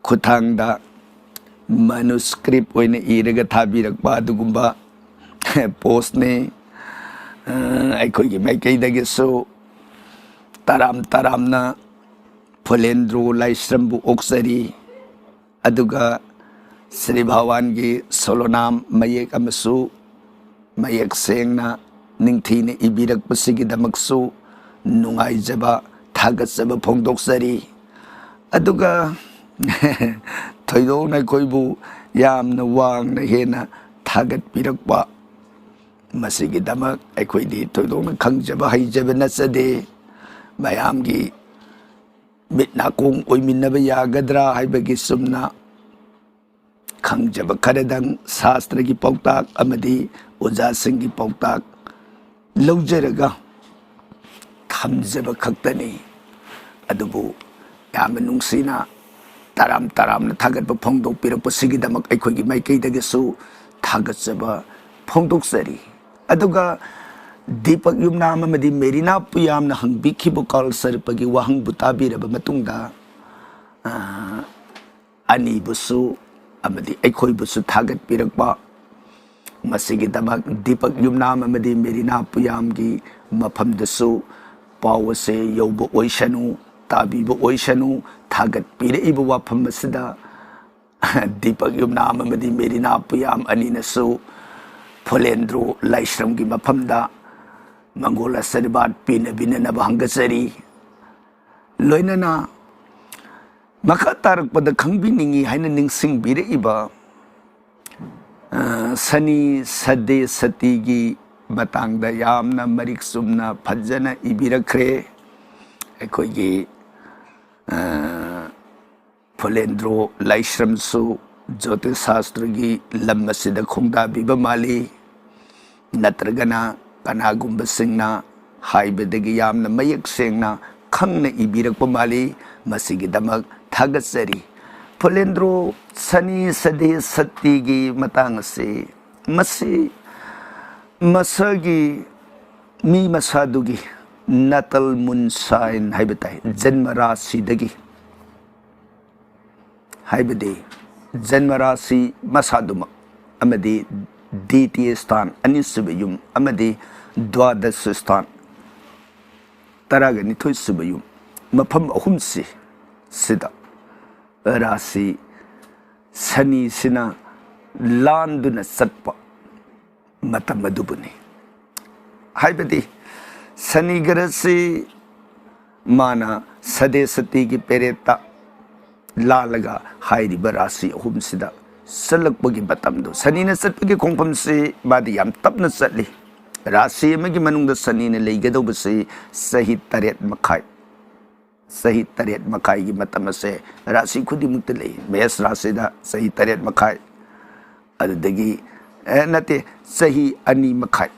ꯈꯨꯠꯊꯥꯡꯗ manuscript ꯑꯣꯏꯅ ꯏꯔꯒ ꯊꯥꯕꯤꯔꯛꯄ ꯑꯗꯨꯒꯨꯝꯕ post-ꯅꯤ꯫ ꯑ, ꯑꯩꯈꯣꯏꯒꯤ ꯃꯥꯏꯀꯩꯗꯒꯤꯁꯨ ꯇꯔꯥꯝ ꯇꯔꯥꯝꯅ ꯐꯣꯂꯦꯟꯗ꯭ꯔꯣ ꯂꯥꯏꯁ꯭ꯔꯝꯕꯨ ꯑꯣꯛꯆꯔꯤ꯫ ꯑꯗꯨꯒ ꯁ꯭ꯔꯤ ꯚꯒꯋꯥꯟꯒꯤ ꯁꯣꯂꯣꯅꯥꯝ ꯃꯌꯦꯛ ꯑꯃꯁꯨ ꯃꯌꯦꯛ ꯁꯦꯡꯅ ꯅꯤꯡꯊꯤꯅ ꯏꯕꯤꯔꯛꯄꯁꯤꯒꯤꯗꯃꯛꯁꯨ ꯅꯨꯡꯉꯥꯏꯖꯕ, ꯊꯥꯒꯠꯆꯕ ꯐꯣꯡꯗꯣꯛꯆꯔꯤ꯫ ꯑꯗꯨꯒ ꯊꯣꯏꯗꯣꯛꯅ ꯑꯩꯈꯣꯏꯕꯨ ꯌꯥꯝꯅ ꯋꯥꯡꯅ ꯍꯦꯟꯅ ꯊꯥꯒꯠꯄꯤꯔꯛꯄ, ꯃꯁꯤꯒꯤꯗꯃꯛ ꯑꯩꯈꯣꯏꯗꯤ ꯊꯣꯏꯗꯣꯛꯅ ꯈꯪꯖꯕ ꯍꯩꯖꯕ ꯅꯠꯆꯗꯦ꯫ ꯃꯌꯥꯝꯒꯤ ꯃꯤꯠ ꯅꯥꯀꯣꯡ ꯑꯣꯏꯃꯤꯟꯅꯕ ꯌꯥꯒꯗ꯭ꯔꯥ ꯍꯥꯏꯕꯒꯤ ꯆꯨꯝꯅ ꯈꯪꯖꯕ ꯈꯔꯗꯪ ꯁꯥꯁꯇ꯭ꯔꯒꯤ ꯄꯥꯎꯇꯥꯛ ꯑꯃꯗꯤ ꯑꯣꯖꯥꯁꯤꯡꯒꯤ ꯄꯥꯎꯇꯥꯛ ꯂꯧꯖꯔꯒ ꯊꯝꯖꯕ ꯈꯛꯇꯅꯤ꯫ ꯑꯗꯨꯕꯨ ꯌꯥꯝꯅ ꯅꯨꯡꯁꯤꯅ ꯇꯔꯥꯝ ꯇꯔꯥꯝꯅ ꯊꯥꯒꯠꯄ ꯐꯣꯡꯗꯣꯛꯄꯤꯔꯛꯄꯁꯤꯒꯤꯗꯃꯛ ꯑꯩꯈꯣꯏꯒꯤ ꯃꯥꯏꯀꯩꯗꯒꯤꯁꯨ ꯊꯥꯒꯠꯆꯕ ꯐꯣꯡꯗꯣꯛꯆꯔꯤ꯫ ꯑꯗꯨꯒ ꯗꯤꯄꯛ ꯌꯨꯝꯅꯥꯝ ꯑꯃꯗꯤ ꯃꯦꯔꯤꯅꯥ ꯄꯨꯌꯥꯝꯅ ꯍꯪꯕꯤꯈꯤꯕ ꯀꯥꯜ ꯁꯔꯄꯒꯤ ꯋꯥꯍꯪꯕꯨ ꯇꯥꯕꯤꯔꯕ ꯃꯇꯨꯡꯗ, ꯑ, ꯑꯅꯤꯕꯨꯁꯨ ꯑꯃꯗꯤ ꯑꯩꯈꯣꯏꯕꯨꯁꯨ ꯊꯥꯒꯠꯄꯤꯔꯛꯄ, ꯃꯁꯤꯒꯤꯗꯃꯛ ꯗꯤꯄꯛ ꯌꯨꯝꯅꯥꯝ ꯑꯃꯗꯤ ꯃꯦꯔꯤꯅꯥ ꯄꯨꯌꯥꯝꯒꯤ ꯃꯐꯝꯗꯁꯨ ꯄꯥꯎ ꯑꯁꯦ ꯌꯧꯕ ꯑꯣꯏꯁꯅꯨ, ꯇꯥꯕꯤꯕ ꯑꯣꯏꯁꯅꯨ꯫ ꯊꯥꯒꯠꯄꯤꯔꯛꯏꯕ ꯋꯥꯐꯝ ꯑꯁꯤꯗ ꯗꯤꯄꯛ ꯌꯨꯝꯅꯥꯝ ꯑꯃꯗꯤ ꯃꯦꯔꯤꯅꯥ ꯄꯨꯌꯥꯝ ꯑꯅꯤꯅꯁꯨ ꯐꯣꯂꯦꯟꯗ꯭ꯔꯣ ꯂꯥꯏꯁ꯭ꯔꯝꯒꯤ ꯃꯐꯝꯗ ꯃꯪꯒꯣꯜ ꯑꯁꯤꯔꯕꯥꯗ ꯄꯤꯅꯕꯤꯅꯅꯕ ꯍꯪꯒꯠꯆꯔꯤ꯫ ꯂꯣꯏꯅꯅ ꯃꯈꯥ ꯇꯥꯔꯛꯄꯗ ꯈꯪꯕꯤꯅꯤꯡꯏ ꯍꯥꯏꯅ ꯅꯤꯡꯁꯤꯡꯕꯤꯔꯛꯏꯕ, ꯑ, ꯁꯅꯤ ꯁꯗꯦ ꯁꯇꯤꯒꯤ ꯃꯇꯥꯡꯗ ꯌꯥꯝꯅ ꯃꯔꯤꯛ ꯆꯨꯝꯅ ꯐꯖꯅ ꯏꯕꯤꯔꯛꯈ꯭ꯔꯦ꯫ ꯑꯩꯈꯣꯏꯒꯤ, ꯑ, ꯐꯨꯂꯦꯟꯗ꯭ꯔꯣ ꯂꯥꯏꯁ꯭ꯔꯝꯁꯨ ꯖ꯭ꯌꯣꯇꯤꯁ ꯁꯥꯁꯇ꯭ꯔꯒꯤ ꯂꯝ ꯑꯁꯤꯗ ꯈꯣꯡꯗꯥꯕꯤꯕ ꯃꯥꯜꯂꯤ꯫ ꯅꯠꯇ꯭ꯔꯒꯅ ꯀꯅꯥꯒꯨꯝꯕꯁꯤꯡꯅ ꯍꯥꯏꯕꯗꯒꯤ ꯌꯥꯝꯅ ꯃꯌꯦꯛ ꯁꯦꯡꯅ ꯈꯪꯅ ꯏꯕꯤꯔꯛꯄ ꯃꯥꯜꯂꯤ꯫ ꯃꯁꯤꯒꯤꯗꯃꯛ ꯊꯥꯒꯠꯆꯔꯤ꯫ ꯐꯨꯂꯦꯟꯗ꯭ꯔꯣ ꯁꯅꯤ ꯁꯗꯦ ꯁꯇꯤꯒꯤ ꯃꯇꯥꯡ ꯑꯁꯤ, ꯃꯁꯤ ꯃꯁꯥꯒꯤ ꯃꯤ ꯃꯁꯥꯗꯨꯒꯤ ꯅꯇꯜ ꯃꯨꯟ ꯁꯥꯏꯟ ꯍꯥꯏꯕ ꯇꯥꯏ, ꯖꯟꯃ ꯔꯥꯁꯤꯗꯒꯤ, ꯍꯥꯏꯕꯗꯤ ꯖꯟꯃ ꯔꯥꯁꯤ ꯃꯁꯥꯗꯨꯃꯛ ꯑꯃꯗꯤ ꯗꯤꯇꯤꯌ ꯁ꯭ꯊꯥꯟ, ꯑꯅꯤꯁꯨꯕ ꯌꯨꯝ, ꯑꯃꯗꯤ ꯗ꯭ꯋꯥꯗꯁ ꯁ꯭ꯊꯥꯟ, ꯇꯔꯥꯒ ꯅꯤꯊꯣꯏ ꯁꯨꯕ ꯌꯨꯝ, ꯃꯐꯝ ꯑꯍꯨꯝꯁꯤ ꯁꯤꯗ ꯔꯥꯁꯤ ꯁꯅꯤꯁꯤꯅ ꯂꯥꯟꯗꯨꯅ ꯆꯠꯄ ꯃꯇꯝ ꯑꯗꯨꯕꯨꯅꯤ꯫ ꯍꯥꯏꯕꯗꯤ ꯁꯅꯤ ꯒ꯭ꯔꯍꯁꯤ ꯃꯥꯅ ꯁꯗꯦ ꯁꯇꯤꯒꯤ ꯄꯦꯔꯦꯠꯇ ꯂꯥꯜꯂꯒ ꯍꯥꯏꯔꯤꯕ ꯔꯥꯁꯤ ꯑꯍꯨꯝꯁꯤꯗ ꯆꯠꯂꯛꯄꯒꯤ ꯃꯇꯝꯗꯣ, ꯁꯅꯤꯅ ꯆꯠꯄꯒꯤ ꯈꯣꯡꯐꯝꯁꯤ ꯃꯥꯗꯤ ꯌꯥꯝ ꯇꯞꯅ ꯆꯠꯂꯤ꯫ ꯔꯥꯁꯤ ꯑꯃꯒꯤ ꯃꯅꯨꯡꯗ ꯁꯅꯤꯅ ꯂꯩꯒꯗꯧꯕꯁꯤ ꯆꯍꯤ ꯇꯔꯦꯠ ꯃꯈꯥꯏ꯫ ꯆꯍꯤ ꯇꯔꯦꯠ ꯃꯈꯥꯏꯒꯤ ꯃꯇꯝ ꯑꯁꯦ ꯔꯥꯁꯤ ꯈꯨꯗꯤꯡꯃꯛꯇ ꯂꯩ꯫ ꯃꯦꯁ ꯔꯥꯁꯤꯗ ꯆꯍꯤ ꯇꯔꯦꯠ ꯃꯈꯥꯏ, ꯑꯗꯨꯗꯒꯤ, ꯑꯦ, ꯅꯠꯇꯦ, ꯆꯍꯤ ꯑꯅꯤ ꯃꯈꯥꯏ,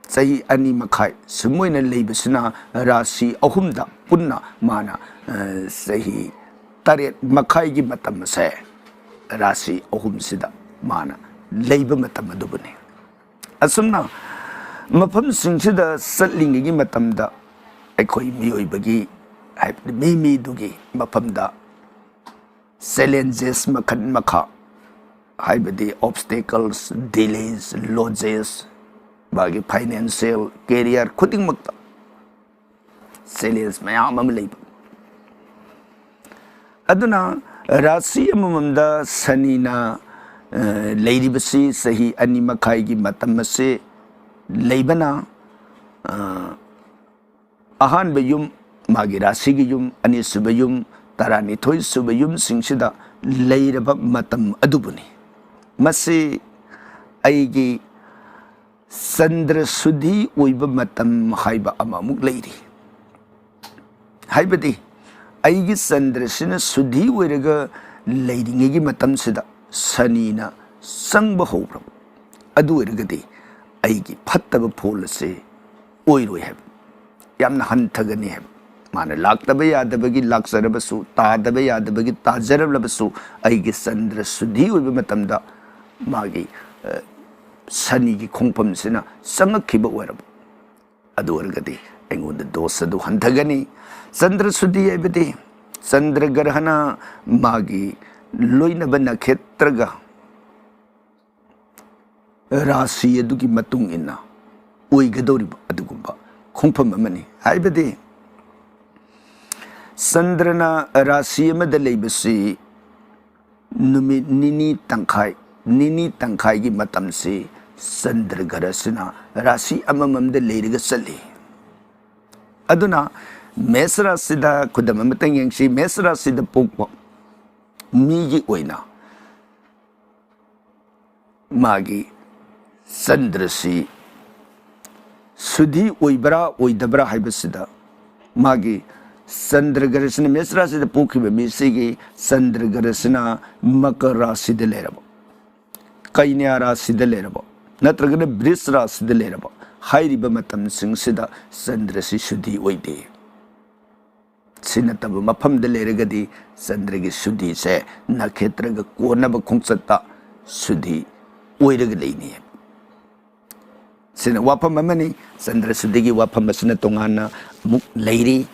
ꯆꯍꯤ ꯑꯅꯤ ꯃꯈꯥꯏ ꯁꯨꯃꯥꯏꯅ ꯂꯩꯕꯁꯤꯅ ꯔꯥꯁꯤ ꯑꯍꯨꯝꯗ ꯄꯨꯟꯅ ꯃꯥꯅ, ꯑ, ꯆꯍꯤ ꯇꯔꯦꯠ ꯃꯈꯥꯏꯒꯤ ꯃꯇꯝ ꯑꯁꯦ ꯔꯥꯁꯤ ꯑꯍꯨꯝꯁꯤꯗ ꯃꯥꯅ ꯂꯩꯕ ꯃꯇꯝ ꯑꯗꯨꯕꯨꯅꯤ꯫ ꯑꯁꯨꯝꯅ ꯃꯐꯝꯁꯤꯡꯁꯤꯗ ꯆꯠꯂꯤꯉꯩꯒꯤ ꯃꯇꯝꯗ ꯑꯩꯈꯣꯏ ꯃꯤꯑꯣꯏꯕꯒꯤ, ꯍꯥꯏꯕꯗꯤ ꯃꯤ ꯃꯤꯗꯨꯒꯤ ꯃꯐꯝꯗ ꯆꯦꯂꯦꯟꯖꯦꯁ ꯃꯈꯜ ꯃꯈꯥ, ꯍꯥꯏꯕꯗꯤ ꯑꯣꯕꯁꯇꯦꯀꯜꯁ, ꯗꯤꯂꯦꯁ, ꯂꯣꯖꯦꯁ, ꯃꯥꯒꯤ ꯐꯥꯏꯅꯥꯟꯁꯤꯌꯦꯜ, ꯀꯦꯔꯤꯌꯔ ꯈꯨꯗꯤꯡꯃꯛꯇ ꯆꯦꯂꯦꯟꯖ ꯃꯌꯥꯝ ꯑꯃ ꯂꯩꯕ꯫ ꯑꯗꯨꯅ ꯔꯥꯁꯤ ꯑꯃꯃꯝꯗ ꯁꯅꯤꯅ, ꯑ, ꯂꯩꯔꯤꯕꯁꯤ ꯆꯍꯤ ꯑꯅꯤ ꯃꯈꯥꯏꯒꯤ ꯃꯇꯝ ꯑꯁꯤ ꯂꯩꯕꯅ, ꯑ, ꯑꯍꯥꯟꯕ ꯌꯨꯝ, ꯃꯥꯒꯤ ꯔꯥꯁꯤꯒꯤ ꯌꯨꯝ, ꯑꯅꯤꯁꯨꯕ ꯌꯨꯝ, ꯇꯔꯥꯅꯤꯊꯣꯏ ꯁꯨꯕ ꯌꯨꯝꯁꯤꯡꯁꯤꯗ ꯂꯩꯔꯕ ꯃꯇꯝ ꯑꯗꯨꯕꯨꯅꯤ꯫ ꯃꯁꯤ ꯑꯩꯒꯤ ꯆꯟꯗ꯭ꯔ ꯁꯨꯗꯤ ꯑꯣꯏꯕ ꯃꯇꯝ ꯍꯥꯏꯕ ꯑꯃꯃꯨꯛ ꯂꯩꯔꯤ꯫ ꯍꯥꯏꯕꯗꯤ ꯑꯩꯒꯤ ꯆꯟꯗ꯭ꯔꯁꯤꯅ ꯁꯨꯗꯤ ꯑꯣꯏꯔꯒ ꯂꯩꯔꯤꯉꯩꯒꯤ ꯃꯇꯝꯁꯤꯗ ꯁꯅꯤꯅ ꯆꯪꯕ ꯍꯧꯔꯕ, ꯑꯗꯨ ꯑꯣꯏꯔꯒꯗꯤ ꯑꯩꯒꯤ ꯐꯠꯇꯕ ꯐꯣꯜ ꯑꯁꯦ ꯑꯣꯏꯔꯣꯏ ꯍꯥꯏꯕ, ꯌꯥꯝꯅ ꯍꯟꯊꯒꯅꯤ ꯍꯥꯏꯕ꯫ ꯃꯥꯅ ꯂꯥꯛꯇꯕ ꯌꯥꯗꯕꯒꯤ ꯂꯥꯛꯆꯔꯕꯁꯨ, ꯇꯥꯗꯕ ꯌꯥꯗꯕꯒꯤ ꯇꯥꯖꯔꯕꯁꯨ, ꯑꯩꯒꯤ ꯆꯟꯗ꯭ꯔ ꯁꯨꯗꯤ ꯑꯣꯏꯕ ꯃꯇꯝꯗ ꯃꯥꯒꯤ, ꯑ, ꯁꯅꯤꯒꯤ ꯈꯣꯡꯐꯝꯁꯤꯅ ꯆꯪꯉꯛꯈꯤꯕ ꯑꯣꯏꯔꯕ, ꯑꯗꯨ ꯑꯣꯏꯔꯒꯗꯤ ꯑꯩꯉꯣꯟꯗ ꯗꯣꯁ ꯑꯗꯨ ꯍꯟꯊꯒꯅꯤ꯫ ꯆꯟꯗ꯭ꯔ ꯁꯨꯗꯤ ꯍꯥꯏꯕꯗꯤ ꯆꯟꯗ꯭ꯔ ꯒ꯭ꯔꯍꯅ ꯃꯥꯒꯤ ꯂꯣꯏꯅꯕ ꯅꯈꯦꯇ꯭ꯔꯒ ꯔꯥꯁꯤ ꯑꯗꯨꯒꯤ ꯃꯇꯨꯡ ꯏꯟꯅ ꯑꯣꯏꯒꯗꯧꯔꯤꯕ ꯑꯗꯨꯒꯨꯝꯕ ꯈꯣꯡꯐꯝ ꯑꯃꯅꯤ꯫ ꯍꯥꯏꯕꯗꯤ ꯆꯟꯗ꯭ꯔꯅ ꯔꯥꯁꯤ ꯑꯃꯗ ꯂꯩꯕꯁꯤ ꯅꯨꯃꯤꯠ ꯅꯤꯅꯤ ꯇꯪꯈꯥꯏ, ꯅꯤꯅꯤ ꯇꯪꯈꯥꯏꯒꯤ ꯃꯇꯝꯁꯤ ꯆꯟꯗ꯭ꯔ ꯒ꯭ꯔꯍꯁꯤꯅ ꯔꯥꯁꯤ ꯑꯃꯃꯝꯗ ꯂꯩꯔꯒ ꯆꯠꯂꯤ꯫ ꯑꯗꯨꯅ ꯃꯦꯁ ꯔꯥꯁꯤꯗ ꯈꯨꯗꯝ ꯑꯃꯇꯪ ꯌꯦꯡꯁꯤ꯫ ꯃꯦꯁ ꯔꯥꯁꯤꯗ ꯄꯣꯛꯄ ꯃꯤꯒꯤ ꯑꯣꯏꯅ ꯃꯥꯒꯤ ꯆꯟꯗ꯭ꯔꯁꯤ ꯁꯨꯗꯤ ꯑꯣꯏꯕ꯭ꯔꯥ ꯑꯣꯏꯗꯕ꯭ꯔꯥ ꯍꯥꯏꯕꯁꯤꯗ ꯃꯥꯒꯤ ꯆꯟꯗ꯭ꯔꯒꯔꯁꯤꯅ ꯃꯦꯁ ꯔꯥꯁꯤꯗ ꯄꯣꯛꯈꯤꯕ ꯃꯤꯁꯤꯒꯤ ꯆꯟꯗ꯭ꯔꯒꯔꯁꯤꯅ ꯃꯀꯔ ꯔꯥꯁꯤꯗ ꯂꯩꯔꯕ, ꯀꯩꯅ꯭ꯌꯥ ꯔꯥꯁꯤꯗ ꯂꯩꯔꯕ, ꯅꯠꯇ꯭ꯔꯒꯅ ꯕ꯭ꯔꯤꯖ ꯔꯥꯁꯤꯗ ꯂꯩꯔꯕ ꯍꯥꯏꯔꯤꯕ ꯃꯇꯝꯁꯤꯡꯁꯤꯗ ꯆꯟꯗ꯭ꯔꯁꯤ ꯁꯨꯗꯤ ꯑꯣꯏꯗꯦ꯫ ꯁꯤ ꯅꯠꯇꯕ ꯃꯐꯝꯗ ꯂꯩꯔꯒꯗꯤ ꯆꯟꯗ꯭ꯔꯒꯤ ꯁꯨꯗꯤꯁꯦ ꯅꯈꯦꯇ꯭ꯔꯒ ꯀꯣꯟꯅꯕ ꯈꯣꯡꯆꯠꯇ ꯁꯨꯗꯤ ꯑꯣꯏꯔꯒ ꯂꯩꯅꯤ꯫ ꯁꯤꯅ ꯋꯥꯐꯝ ꯑꯃꯅꯤ꯫ ꯆꯟꯗ꯭ꯔ ꯁꯨꯗꯤꯒꯤ ꯋꯥꯐꯝ ꯑꯁꯤꯅ ꯇꯣꯉꯥꯟꯅ ꯑꯃꯨꯛ ꯂꯩꯔꯤ꯫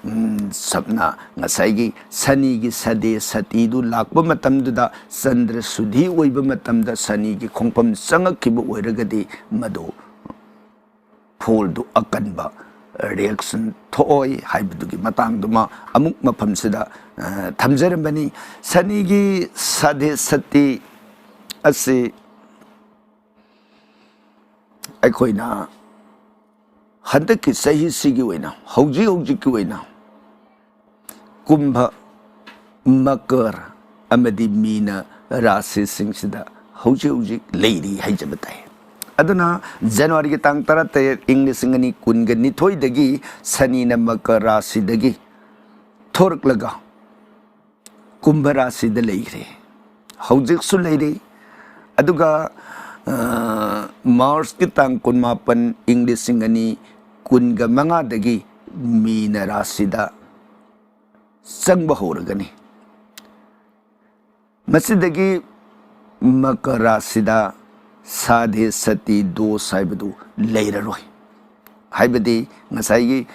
ꯎꯝ, ꯁꯝꯅ ꯉꯁꯥꯏꯒꯤ ꯁꯅꯤꯒꯤ ꯁꯗꯦ ꯁꯇꯤꯗꯨ ꯂꯥꯛꯄ ꯃꯇꯝꯗꯨꯗ ꯆꯟꯗ꯭ꯔ ꯁꯨꯗꯤ ꯑꯣꯏꯕ ꯃꯇꯝꯗ ꯁꯅꯤꯒꯤ ꯈꯣꯡꯐꯝ ꯆꯪꯉꯛꯈꯤꯕ ꯑꯣꯏꯔꯒꯗꯤ ꯃꯗꯨ ꯐꯣꯜꯗꯨ ꯑꯀꯟꯕ ꯔꯤꯌꯦꯛꯁꯟ ꯊꯣꯛꯑꯣꯏ ꯍꯥꯏꯕꯗꯨꯒꯤ ꯃꯇꯥꯡꯗꯨꯃ ꯑꯃꯨꯛ ꯃꯐꯝꯁꯤꯗ, ꯑ, ꯊꯝꯖꯔꯝꯕꯅꯤ꯫ ꯁꯅꯤꯒꯤ ꯁꯥꯗꯦ ꯁꯇꯤ ꯑꯁꯤ ꯑꯩꯈꯣꯏꯅ ꯍꯟꯗꯛꯀꯤ ꯆꯍꯤꯁꯤꯒꯤ ꯑꯣꯏꯅ, ꯍꯧꯖꯤꯛ ꯍꯧꯖꯤꯛꯀꯤ ꯑꯣꯏꯅ ꯀꯨꯝꯚ, ꯃꯀꯔ ꯑꯃꯗꯤ ꯃꯤꯅ ꯔꯥꯁꯤꯁꯤꯡꯁꯤꯗ ꯍꯧꯖꯤꯛ ꯍꯧꯖꯤꯛ ꯂꯩꯔꯤ ꯍꯥꯏꯖꯕ ꯇꯥꯏ꯫ ꯑꯗꯨꯅ ꯖꯅꯋꯥꯔꯤꯒꯤ ꯇꯥꯡ ꯇꯔꯥꯇꯔꯦꯠ, ꯏꯪ ꯂꯤꯁꯤꯡ ꯑꯅꯤ ꯀꯨꯟꯒ ꯅꯤꯊꯣꯏꯗꯒꯤ ꯁꯅꯤꯅ ꯃꯀꯔ ꯔꯥꯁꯤꯗꯒꯤ ꯊꯣꯔꯛꯂꯒ ꯀꯨꯝꯚ ꯔꯥꯁꯤꯗ ꯂꯩꯈ꯭ꯔꯦ꯫ ꯍꯧꯖꯤꯛꯁꯨ ꯂꯩꯔꯤ꯫ ꯑꯗꯨꯒ, ꯑ, ꯃꯥꯔꯆꯀꯤ ꯇꯥꯡ ꯀꯨꯟꯃꯥꯄꯟ, ꯏꯪ ꯂꯤꯁꯤꯡ ꯑꯅꯤ ꯀꯨꯟꯒ ꯃꯉꯥꯗꯒꯤ ꯃꯤꯅ ꯔꯥꯁꯤꯗ ꯆꯪꯕ ꯍꯧꯔꯒꯅꯤ꯫ ꯃꯁꯤꯗꯒꯤ ꯃꯀꯔ ꯔꯥꯁꯤꯗ ꯁꯥꯗꯦ ꯁꯇꯤ ꯗꯣꯁ ꯍꯥꯏꯕꯗꯨ ꯂꯩꯔꯔꯣꯏ꯫ ꯍꯥꯏꯕꯗꯤ ꯉꯁꯥꯏꯒꯤ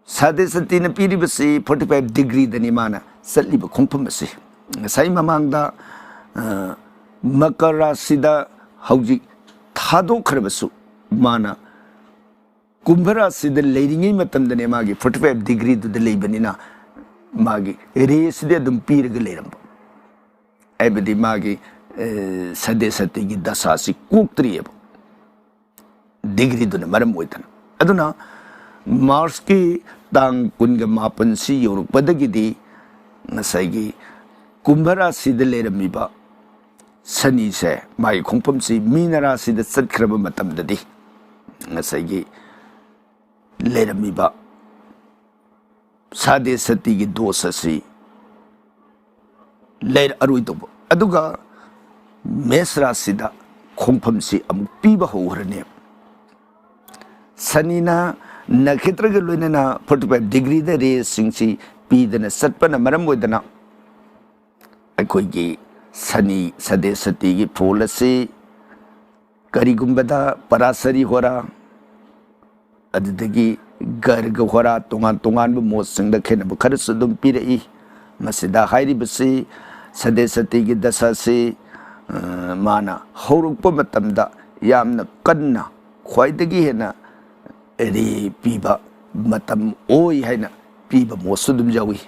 ꯁꯥꯗꯦ ꯁꯇꯤꯅ ꯄꯤꯔꯤꯕꯁꯤ forty five degreeꯗꯅꯤ ꯃꯥꯅ ꯆꯠꯂꯤꯕ ꯈꯣꯡꯐꯝ ꯑꯁꯤ꯫ ꯉꯁꯥꯏ ꯃꯃꯥꯡꯗ, ꯑ, ꯃꯀꯔ ꯔꯥꯁꯤꯗ ꯍꯧꯖꯤꯛ ꯊꯥꯗꯣꯛꯈ꯭ꯔꯕꯁꯨ ꯃꯥꯅ ꯀꯨꯝꯚ ꯔꯥꯁꯤꯗ ꯂꯩꯔꯤꯉꯩ ꯃꯇꯝꯗꯅꯦ ꯃꯥꯒꯤ forty five degreeꯗꯨꯗ ꯂꯩꯕꯅꯤꯅ ꯃꯥꯒꯤ ꯔꯦꯁꯤꯗꯤ ꯑꯗꯨꯝ ꯄꯤꯔꯒ ꯂꯩꯔꯝꯕ꯫ ꯍꯥꯏꯕꯗꯤ ꯃꯥꯒꯤ, ꯑ, ꯁꯥꯗꯦ ꯁꯇꯤꯒꯤ ꯗꯁꯥꯁꯤ ꯀꯣꯛꯇ꯭ꯔꯤꯑꯕ꯫ Degreeꯗꯨꯅ ꯃꯔꯝ ꯑꯣꯏꯗꯅ꯫ ꯑꯗꯨꯅ ꯃꯥꯔꯆꯀꯤ ꯇꯥꯡ ꯀꯨꯟꯒ ꯃꯥꯄꯟꯁꯤ ꯌꯧꯔꯛꯄꯗꯒꯤꯗꯤ ꯉꯁꯥꯏꯒꯤ ꯀꯨꯝꯚ ꯔꯥꯁꯤꯗ ꯂꯩꯔꯝꯃꯤꯕ ꯁꯅꯤꯁꯦ ꯃꯥꯒꯤ ꯈꯣꯡꯐꯝꯁꯤ ꯃꯤꯅ ꯔꯥꯁꯤꯗ ꯆꯠꯈ꯭ꯔꯕ ꯃꯇꯝꯗꯗꯤ ꯉꯁꯥꯏꯒꯤ ꯂꯩꯔꯝꯃꯤꯕ ꯁꯥꯗꯦ ꯁꯇꯤꯒꯤ ꯗꯣꯁ ꯑꯁꯤ ꯂꯩꯔꯛꯑꯔꯣꯏꯗꯧꯕ꯫ ꯑꯗꯨꯒ ꯃꯦꯁ ꯔꯥꯁꯤꯗ ꯈꯣꯡꯐꯝꯁꯤ ꯑꯃꯨꯛ ꯄꯤꯕ ꯍꯧꯈ꯭ꯔꯅꯦꯕ꯫ ꯁꯅꯤꯅ ꯅꯈꯦꯇ꯭ꯔꯒ ꯂꯣꯏꯅꯅ ꯐꯣꯔꯇꯤ ꯐꯥꯏꯚ ꯗꯤꯒ꯭ꯔꯤꯗ ꯔꯦꯁꯤꯡꯁꯤ ꯄꯤꯗꯅ ꯆꯠꯄꯅ ꯃꯔꯝ ꯑꯣꯏꯗꯅ ꯑꯩꯈꯣꯏꯒꯤ ꯁꯅꯤ ꯁꯗꯦ ꯁꯇꯤꯒꯤ ꯐꯣꯜ ꯑꯁꯤ ꯀꯔꯤꯒꯨꯝꯕꯗ ꯄꯔꯥꯁꯔꯤ ꯍꯣꯔꯥ, ꯑꯗꯨꯗꯒꯤ ꯒꯔꯒ ꯍꯣꯔꯥ, ꯇꯣꯉꯥꯟ ꯇꯣꯉꯥꯟꯕ ꯃꯣꯠꯁꯤꯡꯗ ꯈꯦꯠꯅꯕ ꯈꯔꯁꯨ ꯑꯗꯨꯝ ꯄꯤꯔꯛꯏ꯫ ꯃꯁꯤꯗ ꯍꯥꯏꯔꯤꯕꯁꯤ ꯁꯗꯦ ꯁꯇꯤꯒꯤ ꯗꯁꯥꯁꯤ, ꯑ, ꯃꯥꯅ ꯍꯧꯔꯛꯄ ꯃꯇꯝꯗ ꯌꯥꯝꯅ ꯀꯟꯅ, ꯈ꯭ꯋꯥꯏꯗꯒꯤ ꯍꯦꯟꯅ ꯔꯦ ꯄꯤꯕ ꯃꯇꯝ ꯑꯣꯏ ꯍꯥꯏꯅ ꯄꯤꯕ ꯃꯣꯠꯁꯨ ꯑꯗꯨꯝ ꯌꯥꯎꯏ꯫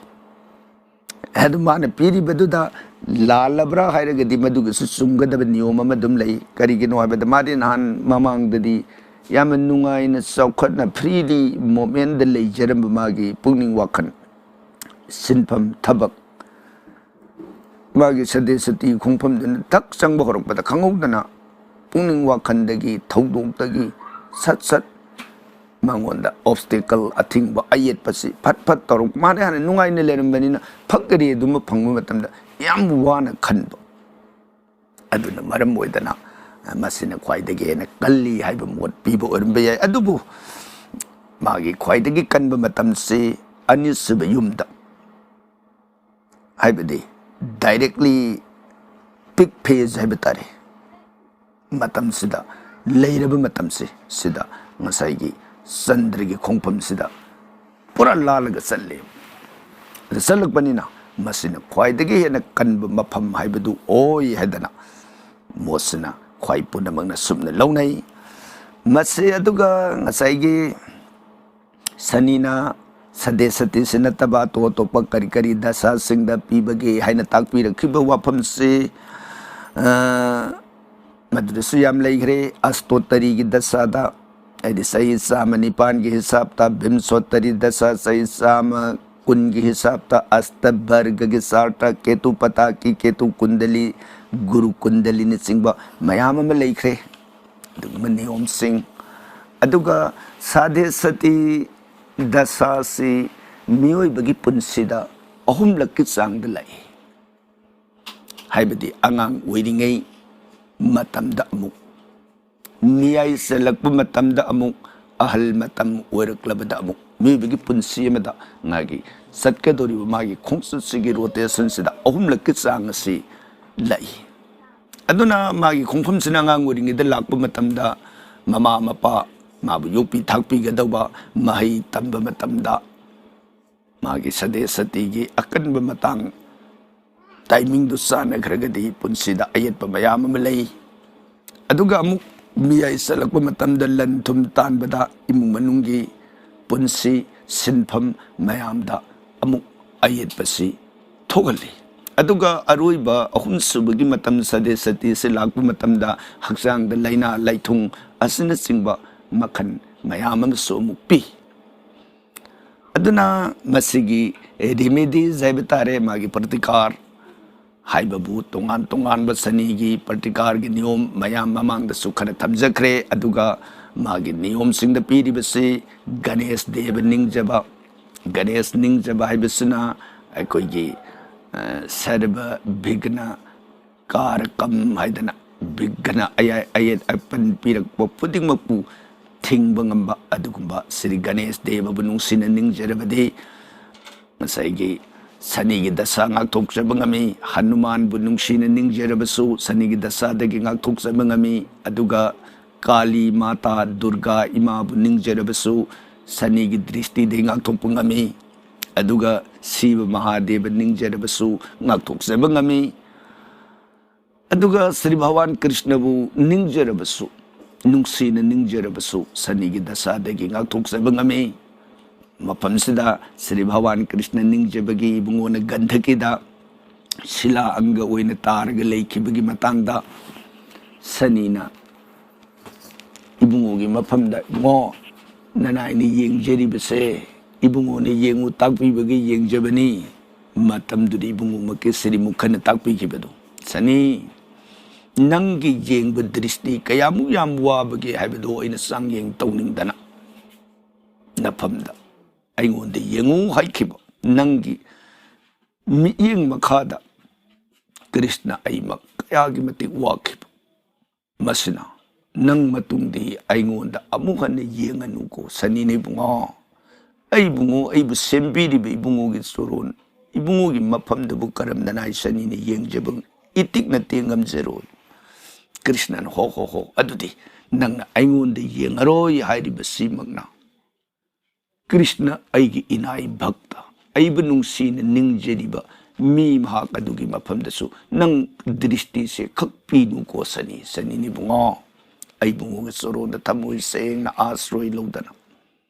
ꯑꯗꯨ ꯃꯥꯅ ꯄꯤꯔꯤꯕꯗꯨꯗ ꯂꯥꯜꯂꯕ꯭ꯔꯥ ꯍꯥꯏꯔꯒꯗꯤ ꯃꯗꯨꯒꯤꯁꯨ ꯆꯨꯝꯒꯗꯕ ꯅꯤꯌꯣꯝ ꯑꯃ ꯑꯗꯨꯝ ꯂꯩ꯫ ꯀꯔꯤꯒꯤꯅꯣ ꯍꯥꯏꯕꯗ ꯃꯥꯗꯤ ꯅꯍꯥꯟ ꯃꯃꯥꯡꯗꯗꯤ ꯌꯥꯝꯅ ꯅꯨꯡꯉꯥꯏꯅ, ꯆꯥꯎꯈꯠꯅ, ꯐ꯭ꯔꯤꯂꯤ ꯃꯣꯃꯦꯟꯗ ꯂꯩꯖꯔꯝꯕ ꯃꯥꯒꯤ ꯄꯨꯛꯅꯤꯡ ꯋꯥꯈꯜ, ꯁꯤꯟꯐꯝ, ꯊꯕꯛ, ꯃꯥꯒꯤ ꯁꯗꯦ ꯁꯇꯤ ꯈꯣꯡꯐꯝꯗꯨꯅ ꯊꯛ ꯆꯪꯕ ꯍꯧꯔꯛꯄꯗ ꯈꯪꯍꯧꯗꯅ ꯄꯨꯛꯅꯤꯡ ꯋꯥꯈꯜꯗꯒꯤ, ꯊꯧꯗꯣꯛꯇꯒꯤ ꯁꯠ ꯁꯠ ꯃꯉꯣꯟꯗ ꯑꯣꯕꯁꯇꯦꯀꯜ, ꯑꯊꯤꯡꯕ, ꯑꯌꯦꯠꯄꯁꯤ ꯐꯠ ꯐꯠ ꯇꯧꯔꯛ꯫ ꯃꯥꯗꯤ ꯍꯥꯟꯅ ꯅꯨꯡꯉꯥꯏꯅ ꯂꯩꯔꯝꯕꯅꯤꯅ ꯐꯛ ꯑꯔꯦ ꯑꯗꯨꯃ ꯐꯪꯕ ꯃꯇꯝꯗ ꯌꯥꯝ ꯋꯥꯅ ꯈꯟꯕ꯫ ꯑꯗꯨꯅ ꯃꯔꯝ ꯑꯣꯏꯗꯅ ꯃꯁꯤꯅ ꯈ꯭ꯋꯥꯏꯗꯒꯤ ꯍꯦꯟꯅ ꯀꯜꯂꯤ ꯍꯥꯏꯕ ꯃꯣꯠ ꯄꯤꯕ ꯑꯣꯏꯔꯝꯕ ꯌꯥꯏ꯫ ꯑꯗꯨꯕꯨ ꯃꯥꯒꯤ ꯈ꯭ꯋꯥꯏꯗꯒꯤ ꯀꯟꯕ ꯃꯇꯝꯁꯤ ꯑꯅꯤꯁꯨꯕ ꯌꯨꯝꯗ, ꯍꯥꯏꯕꯗꯤ ꯗꯥꯏꯔꯦꯛꯂꯤ ꯄꯤꯛ ꯐꯦꯖ ꯍꯥꯏꯕ ꯇꯥꯔꯦ, ꯃꯇꯝꯁꯤꯗ, ꯂꯩꯔꯕ ꯃꯇꯝꯁꯦ ꯁꯤꯗ ꯉꯁꯥꯏꯒꯤ ꯆꯟꯗ꯭ꯔꯒꯤ ꯈꯣꯡꯐꯝꯁꯤꯗ ꯄꯨꯔꯥ ꯂꯥꯜꯂꯒ ꯆꯠꯂꯦ꯫ ꯑꯗ ꯆꯠꯂꯛꯄꯅꯤꯅ ꯃꯁꯤꯅ ꯈ꯭ꯋꯥꯏꯗꯒꯤ ꯍꯦꯟꯅ ꯀꯟꯕ ꯃꯐꯝ ꯍꯥꯏꯕꯗꯨ ꯑꯣꯏ ꯍꯥꯏꯗꯅ ꯃꯣꯠꯁꯤꯅ ꯈ꯭ꯋꯥꯏ ꯄꯨꯝꯅꯃꯛꯅ ꯁꯨꯞꯅ ꯂꯧꯅꯩ꯫ ꯃꯁꯤ ꯑꯗꯨꯒ ꯉꯁꯥꯏꯒꯤ ꯁꯅꯤꯅ ꯁꯗꯦ ꯁꯇꯤꯁꯤ ꯅꯠꯇꯕ ꯑꯇꯣꯞ ꯑꯇꯣꯞꯄ ꯀꯔꯤ ꯀꯔꯤ ꯗꯁꯥꯁꯤꯡꯗ ꯄꯤꯕꯒꯦ ꯍꯥꯏꯅ ꯇꯥꯛꯄꯤꯔꯛꯈꯤꯕ ꯋꯥꯐꯝꯁꯤ, ꯑ, ꯃꯗꯨꯗꯁꯨ ꯌꯥꯝ ꯂꯩꯈ꯭ꯔꯦ꯫ ꯑꯁꯇꯣꯇꯔꯤꯒꯤ ꯗꯁꯥꯗ, ꯍꯥꯏꯗꯤ ꯆꯍꯤ ꯆꯥꯝꯃ ꯅꯤꯄꯥꯟꯒꯤ ꯍꯤꯁꯥꯞꯇ, ꯚꯤꯝꯁꯣꯇꯔꯤ ꯗꯁꯥ ꯆꯍꯤ ꯆꯥꯝꯃ ꯀꯨꯟꯒꯤ ꯍꯤꯁꯥꯞꯇ, ꯑꯁꯇꯕꯔꯒꯒꯤ ꯆꯥꯔꯠꯇ, ꯀꯦꯇꯨ ꯄꯇꯥꯀꯤ, ꯀꯦꯇꯨ ꯀꯨꯟꯗꯂꯤ, ꯒꯨꯔꯨ ꯀꯨꯟꯗꯂꯤꯅꯆꯤꯡꯕ ꯃꯌꯥꯝ ꯑꯃ ꯂꯩꯈ꯭ꯔꯦ꯫ ꯑꯗꯨꯒꯨꯝꯕ ꯅꯤꯌꯣꯝꯁꯤꯡ, ꯑꯗꯨꯒ ꯁꯥꯙꯦ ꯁꯇꯤ ꯗꯁꯥꯁꯤ ꯃꯤꯑꯣꯏꯕꯒꯤ ꯄꯨꯟꯁꯤꯗ ꯑꯍꯨꯝꯂꯛꯀꯤ ꯆꯥꯡꯗ ꯂꯥꯛꯏ꯫ ꯍꯥꯏꯕꯗꯤ ꯑꯉꯥꯡ ꯑꯣꯏꯔꯤꯉꯩ ꯃꯇꯝꯗ ꯑꯃꯨꯛ, ꯃꯤꯌꯥꯏ ꯆꯜꯂꯛꯄ ꯃꯇꯝꯗ ꯑꯃꯨꯛ, ꯑꯍꯜ ꯃꯇꯝ ꯑꯣꯏꯔꯛꯂꯕꯗ ꯑꯃꯨꯛ, ꯃꯤꯑꯣꯏꯕꯒꯤ ꯄꯨꯟꯁꯤ ꯑꯃꯗ ꯃꯥꯒꯤ ꯆꯠꯀꯗꯧꯔꯤꯕ ꯃꯥꯒꯤ ꯈꯣꯡꯆꯠꯁꯤꯒꯤ ꯔꯣꯇꯦꯁꯟꯁꯤꯗ ꯑꯍꯨꯝꯂꯛꯀꯤ ꯆꯥꯡ ꯑꯁꯤ ꯂꯥꯛꯏ꯫ ꯑꯗꯨꯅ ꯃꯥꯒꯤ ꯈꯣꯡꯐꯝꯁꯤꯅ ꯑꯉꯥꯡ ꯑꯣꯏꯔꯤꯉꯩꯗ ꯂꯥꯛꯄ ꯃꯇꯝꯗ ꯃꯃꯥ ꯃꯄꯥ ꯃꯥꯕꯨ ꯌꯣꯛꯄꯤ ꯊꯥꯛꯄꯤꯒꯗꯧꯕ, ꯃꯍꯩ ꯇꯝꯕ ꯃꯇꯝꯗ ꯃꯥꯒꯤ ꯁꯗꯦ ꯁꯇꯤꯒꯤ ꯑꯀꯟꯕ ꯃꯇꯥꯡ, ꯇꯥꯏꯃꯤꯡꯗꯨ ꯆꯥꯟꯅꯈ꯭ꯔꯒꯗꯤ ꯄꯨꯟꯁꯤꯗ ꯑꯌꯦꯠꯄ ꯃꯌꯥꯝ ꯑꯃ ꯂꯩ꯫ ꯑꯗꯨꯒ ꯑꯃꯨꯛ ꯃꯤꯌꯥꯏ ꯆꯠꯂꯛꯄ ꯃꯇꯝꯗ ꯂꯟ ꯊꯨꯝ ꯇꯥꯟꯕꯗ ꯏꯃꯨꯡ ꯃꯅꯨꯡꯒꯤ ꯄꯨꯟꯁꯤ ꯁꯤꯟꯐꯝ ꯃꯌꯥꯝꯗ ꯑꯃꯨꯛ ꯑꯌꯦꯠꯄꯁꯤ ꯊꯣꯛꯍꯜꯂꯤ꯫ ꯑꯗꯨꯒ ꯑꯔꯣꯏꯕ ꯑꯍꯨꯝꯁꯨꯕꯒꯤ ꯃꯇꯝ ꯁꯗꯦ ꯁꯇꯤꯁꯤ ꯂꯥꯛꯄ ꯃꯇꯝꯗ ꯍꯛꯆꯥꯡꯗ ꯂꯥꯏꯅꯥ ꯂꯥꯏꯊꯨꯡ ꯑꯁꯤꯅꯆꯤꯡꯕ ꯃꯈꯜ ꯃꯌꯥꯝ ꯑꯃꯁꯨ ꯑꯃꯨꯛ ꯄꯤ꯫ ꯑꯗꯨꯅ ꯃꯁꯤꯒꯤ ꯔꯤꯃꯤꯗꯤꯁ ꯍꯥꯏꯕ ꯇꯥꯔꯦ, ꯃꯥꯒꯤ ꯄ꯭ꯔꯇꯤꯀꯥꯔ ꯍꯥꯏꯕꯕꯨ ꯇꯣꯉꯥꯟ ꯇꯣꯉꯥꯟꯕ ꯁꯅꯤꯒꯤ ꯄ꯭ꯔꯇꯤꯀꯥꯔꯒꯤ ꯅꯤꯌꯣꯝ ꯃꯌꯥꯝ ꯃꯃꯥꯡꯗꯁꯨ ꯈꯔ ꯊꯝꯖꯈ꯭ꯔꯦ꯫ ꯑꯗꯨꯒ ꯃꯥꯒꯤ ꯅꯤꯌꯣꯝꯁꯤꯡꯗ ꯄꯤꯔꯤꯕꯁꯤ ꯒꯅꯦꯁ ꯗꯦꯕ ꯅꯤꯡꯖꯕ꯫ ꯒꯅꯦꯁ ꯅꯤꯡꯖꯕ ꯍꯥꯏꯕꯁꯤꯅ ꯑꯩꯈꯣꯏꯒꯤ, ꯑ, ꯁꯔꯕ ꯕꯤꯘ꯭ꯅ ꯀꯥꯔꯀꯝ ꯍꯥꯏꯗꯅ ꯕꯤꯘ꯭ꯅ, ꯑꯌꯥ-, ꯑꯌꯦꯠ ꯑꯄꯟ ꯄꯤꯔꯛꯄ ꯈꯨꯗꯤꯡꯃꯛꯄꯨ ꯊꯤꯡꯕ ꯉꯝꯕ ꯑꯗꯨꯒꯨꯝꯕ ꯁ꯭ꯔꯤ ꯒꯅꯦꯁ ꯗꯦꯕꯕꯨ ꯅꯨꯡꯁꯤꯅ ꯅꯤꯡꯖꯔꯕꯗꯤ ꯉꯁꯥꯏꯒꯤ ꯁꯅꯤꯒꯤ ꯗꯁꯥ ꯉꯥꯛꯊꯣꯛꯆꯕ ꯉꯝꯃꯤ꯫ ꯍꯅꯨꯃꯥꯟꯕꯨ ꯅꯨꯡꯁꯤꯅ ꯅꯤꯡꯖꯔꯕꯁꯨ ꯁꯅꯤꯒꯤ ꯗꯁꯥꯗꯒꯤ ꯉꯥꯛꯊꯣꯛꯆꯕ ꯉꯝꯃꯤ꯫ ꯑꯗꯨꯒ ꯀꯥꯂꯤ ꯃꯥꯇꯥ ꯗꯨꯔꯒꯥ ꯏꯃꯥꯕꯨ ꯅꯤꯡꯖꯔꯕꯁꯨ ꯁꯅꯤꯒꯤ ꯗ꯭ꯔꯤꯁꯇꯤꯗꯒꯤ ꯉꯥꯛꯊꯣꯛꯄ ꯉꯝꯃꯤ꯫ ꯑꯗꯨꯒ ꯁꯤꯕ ꯃꯍꯥꯗꯦꯕ ꯅꯤꯡꯖꯔꯕꯁꯨ ꯉꯥꯛꯊꯣꯛꯆꯕ ꯉꯝꯃꯤ꯫ ꯑꯗꯨꯒ ꯁ꯭ꯔꯤ ꯚꯒꯋꯥꯟ ꯀ꯭ꯔꯤꯁꯅꯕꯨ ꯅꯤꯡꯖꯔꯕꯁꯨ, ꯅꯨꯡꯁꯤꯅ ꯅꯤꯡꯖꯔꯕꯁꯨ ꯁꯅꯤꯒꯤ ꯗꯁꯥꯗꯒꯤ ꯉꯥꯛꯊꯣꯛꯆꯕ ꯉꯝꯃꯤ꯫ ꯃꯐꯝꯁꯤꯗ ꯁ꯭ꯔꯤ ꯚꯒꯋꯥꯟ ꯀ꯭ꯔꯤꯁꯅ ꯅꯤꯡꯖꯕꯒꯤ ꯏꯕꯨꯡꯉꯣꯅ ꯒꯟꯙꯀꯤꯗ ꯁꯤꯂꯥ ꯑꯪꯒ ꯑꯣꯏꯅ ꯇꯥꯔꯒ ꯂꯩꯈꯤꯕꯒꯤ ꯃꯇꯥꯡꯗ ꯁꯅꯤꯅ ꯏꯕꯨꯡꯉꯣꯒꯤ ꯃꯐꯝꯗ, "ꯏꯕꯨꯡꯉꯣ, ꯅꯅꯥꯏꯅ ꯌꯦꯡꯖꯔꯤꯕꯁꯦ ꯏꯕꯨꯡꯉꯣꯅ ꯌꯦꯡꯉꯨ ꯇꯥꯛꯄꯤꯕꯒꯤ ꯌꯦꯡꯖꯕꯅꯤ"꯫ ꯃꯇꯝꯗꯨꯗ ꯏꯕꯨꯡꯉꯣꯃꯛꯀꯤ ꯁ꯭ꯔꯤꯃꯨꯈꯅ ꯇꯥꯛꯄꯤꯈꯤꯕꯗꯨ, "ꯁꯅꯤ, ꯅꯪꯒꯤ ꯌꯦꯡꯕ ꯗ꯭ꯔꯤꯁꯇꯤ ꯀꯌꯥꯃꯨꯛ ꯌꯥꯝ ꯋꯥꯕꯒꯦ ꯍꯥꯏꯕꯗꯨ ꯑꯩꯅ ꯆꯥꯡꯌꯦꯡ ꯇꯧꯅꯤꯡꯗꯅ ꯅꯐꯝꯗ ꯑꯩꯉꯣꯟꯗ ꯌꯦꯡꯉꯨ ꯍꯥꯏꯈꯤꯕ ꯅꯪꯒꯤ ꯃꯤꯠꯌꯦꯡ ꯃꯈꯥꯗ ꯀ꯭ꯔꯤꯁꯅ ꯑꯩꯃꯛ ꯀꯌꯥꯒꯤ ꯃꯇꯤꯛ ꯋꯥꯈꯤꯕ꯫ ꯃꯁꯤꯅ ꯅꯪ ꯃꯇꯨꯡꯗꯤ ꯑꯩꯉꯣꯟꯗ ꯑꯃꯨꯛ ꯍꯟꯅ ꯌꯦꯡꯉꯅꯨꯀꯣ ꯁꯅꯤꯅ ꯏꯕꯨꯡꯉꯣ꯫ ꯑꯩ ꯏꯕꯨꯡꯉꯣ, ꯑꯩꯕꯨ ꯁꯦꯝꯕꯤꯔꯤꯕ ꯏꯕꯨꯡꯉꯣꯒꯤ ꯆꯣꯔꯣꯟ, ꯏꯕꯨꯡꯉꯣꯒꯤ ꯃꯐꯝꯗꯕꯨ ꯀꯔꯝꯅ ꯅꯥꯏ ꯁꯅꯤꯅ ꯌꯦꯡꯖꯕ ꯏꯇꯤꯛ ꯅꯠꯇꯦ ꯉꯝꯖꯔꯣꯏ꯫ ꯀ꯭ꯔꯤꯁꯅꯅ ꯍꯣ ꯍꯣ ꯍꯣ, ꯑꯗꯨꯗꯤ ꯅꯪꯅ ꯑꯩꯉꯣꯟꯗ ꯌꯦꯡꯉꯔꯣꯏ ꯍꯥꯏꯔꯤꯕꯁꯤꯃꯛꯅ ꯀ꯭ꯔꯤꯁꯅ ꯑꯩꯒꯤ ꯏꯅꯥꯏ ꯚꯛꯇ, ꯑꯩꯕꯨ ꯅꯨꯡꯁꯤꯅ ꯅꯤꯡꯖꯔꯤꯕ ꯃꯤ ꯃꯍꯥꯛ ꯑꯗꯨꯒꯤ ꯃꯐꯝꯗꯁꯨ ꯅꯪ ꯗ꯭ꯔꯤꯁꯇꯤꯁꯦ ꯈꯛ ꯄꯤꯅꯨꯀꯣ ꯁꯅꯤ, ꯁꯅꯤꯅ ꯏꯕꯨꯡꯉꯣ꯫ ꯑꯩ ꯏꯕꯨꯡꯉꯣꯒꯤ ꯆꯣꯔꯣꯟꯗ ꯊꯃꯣꯏ ꯁꯦꯡꯅ ꯑꯥꯁ꯭ꯔꯣꯏ ꯂꯧꯗꯅ,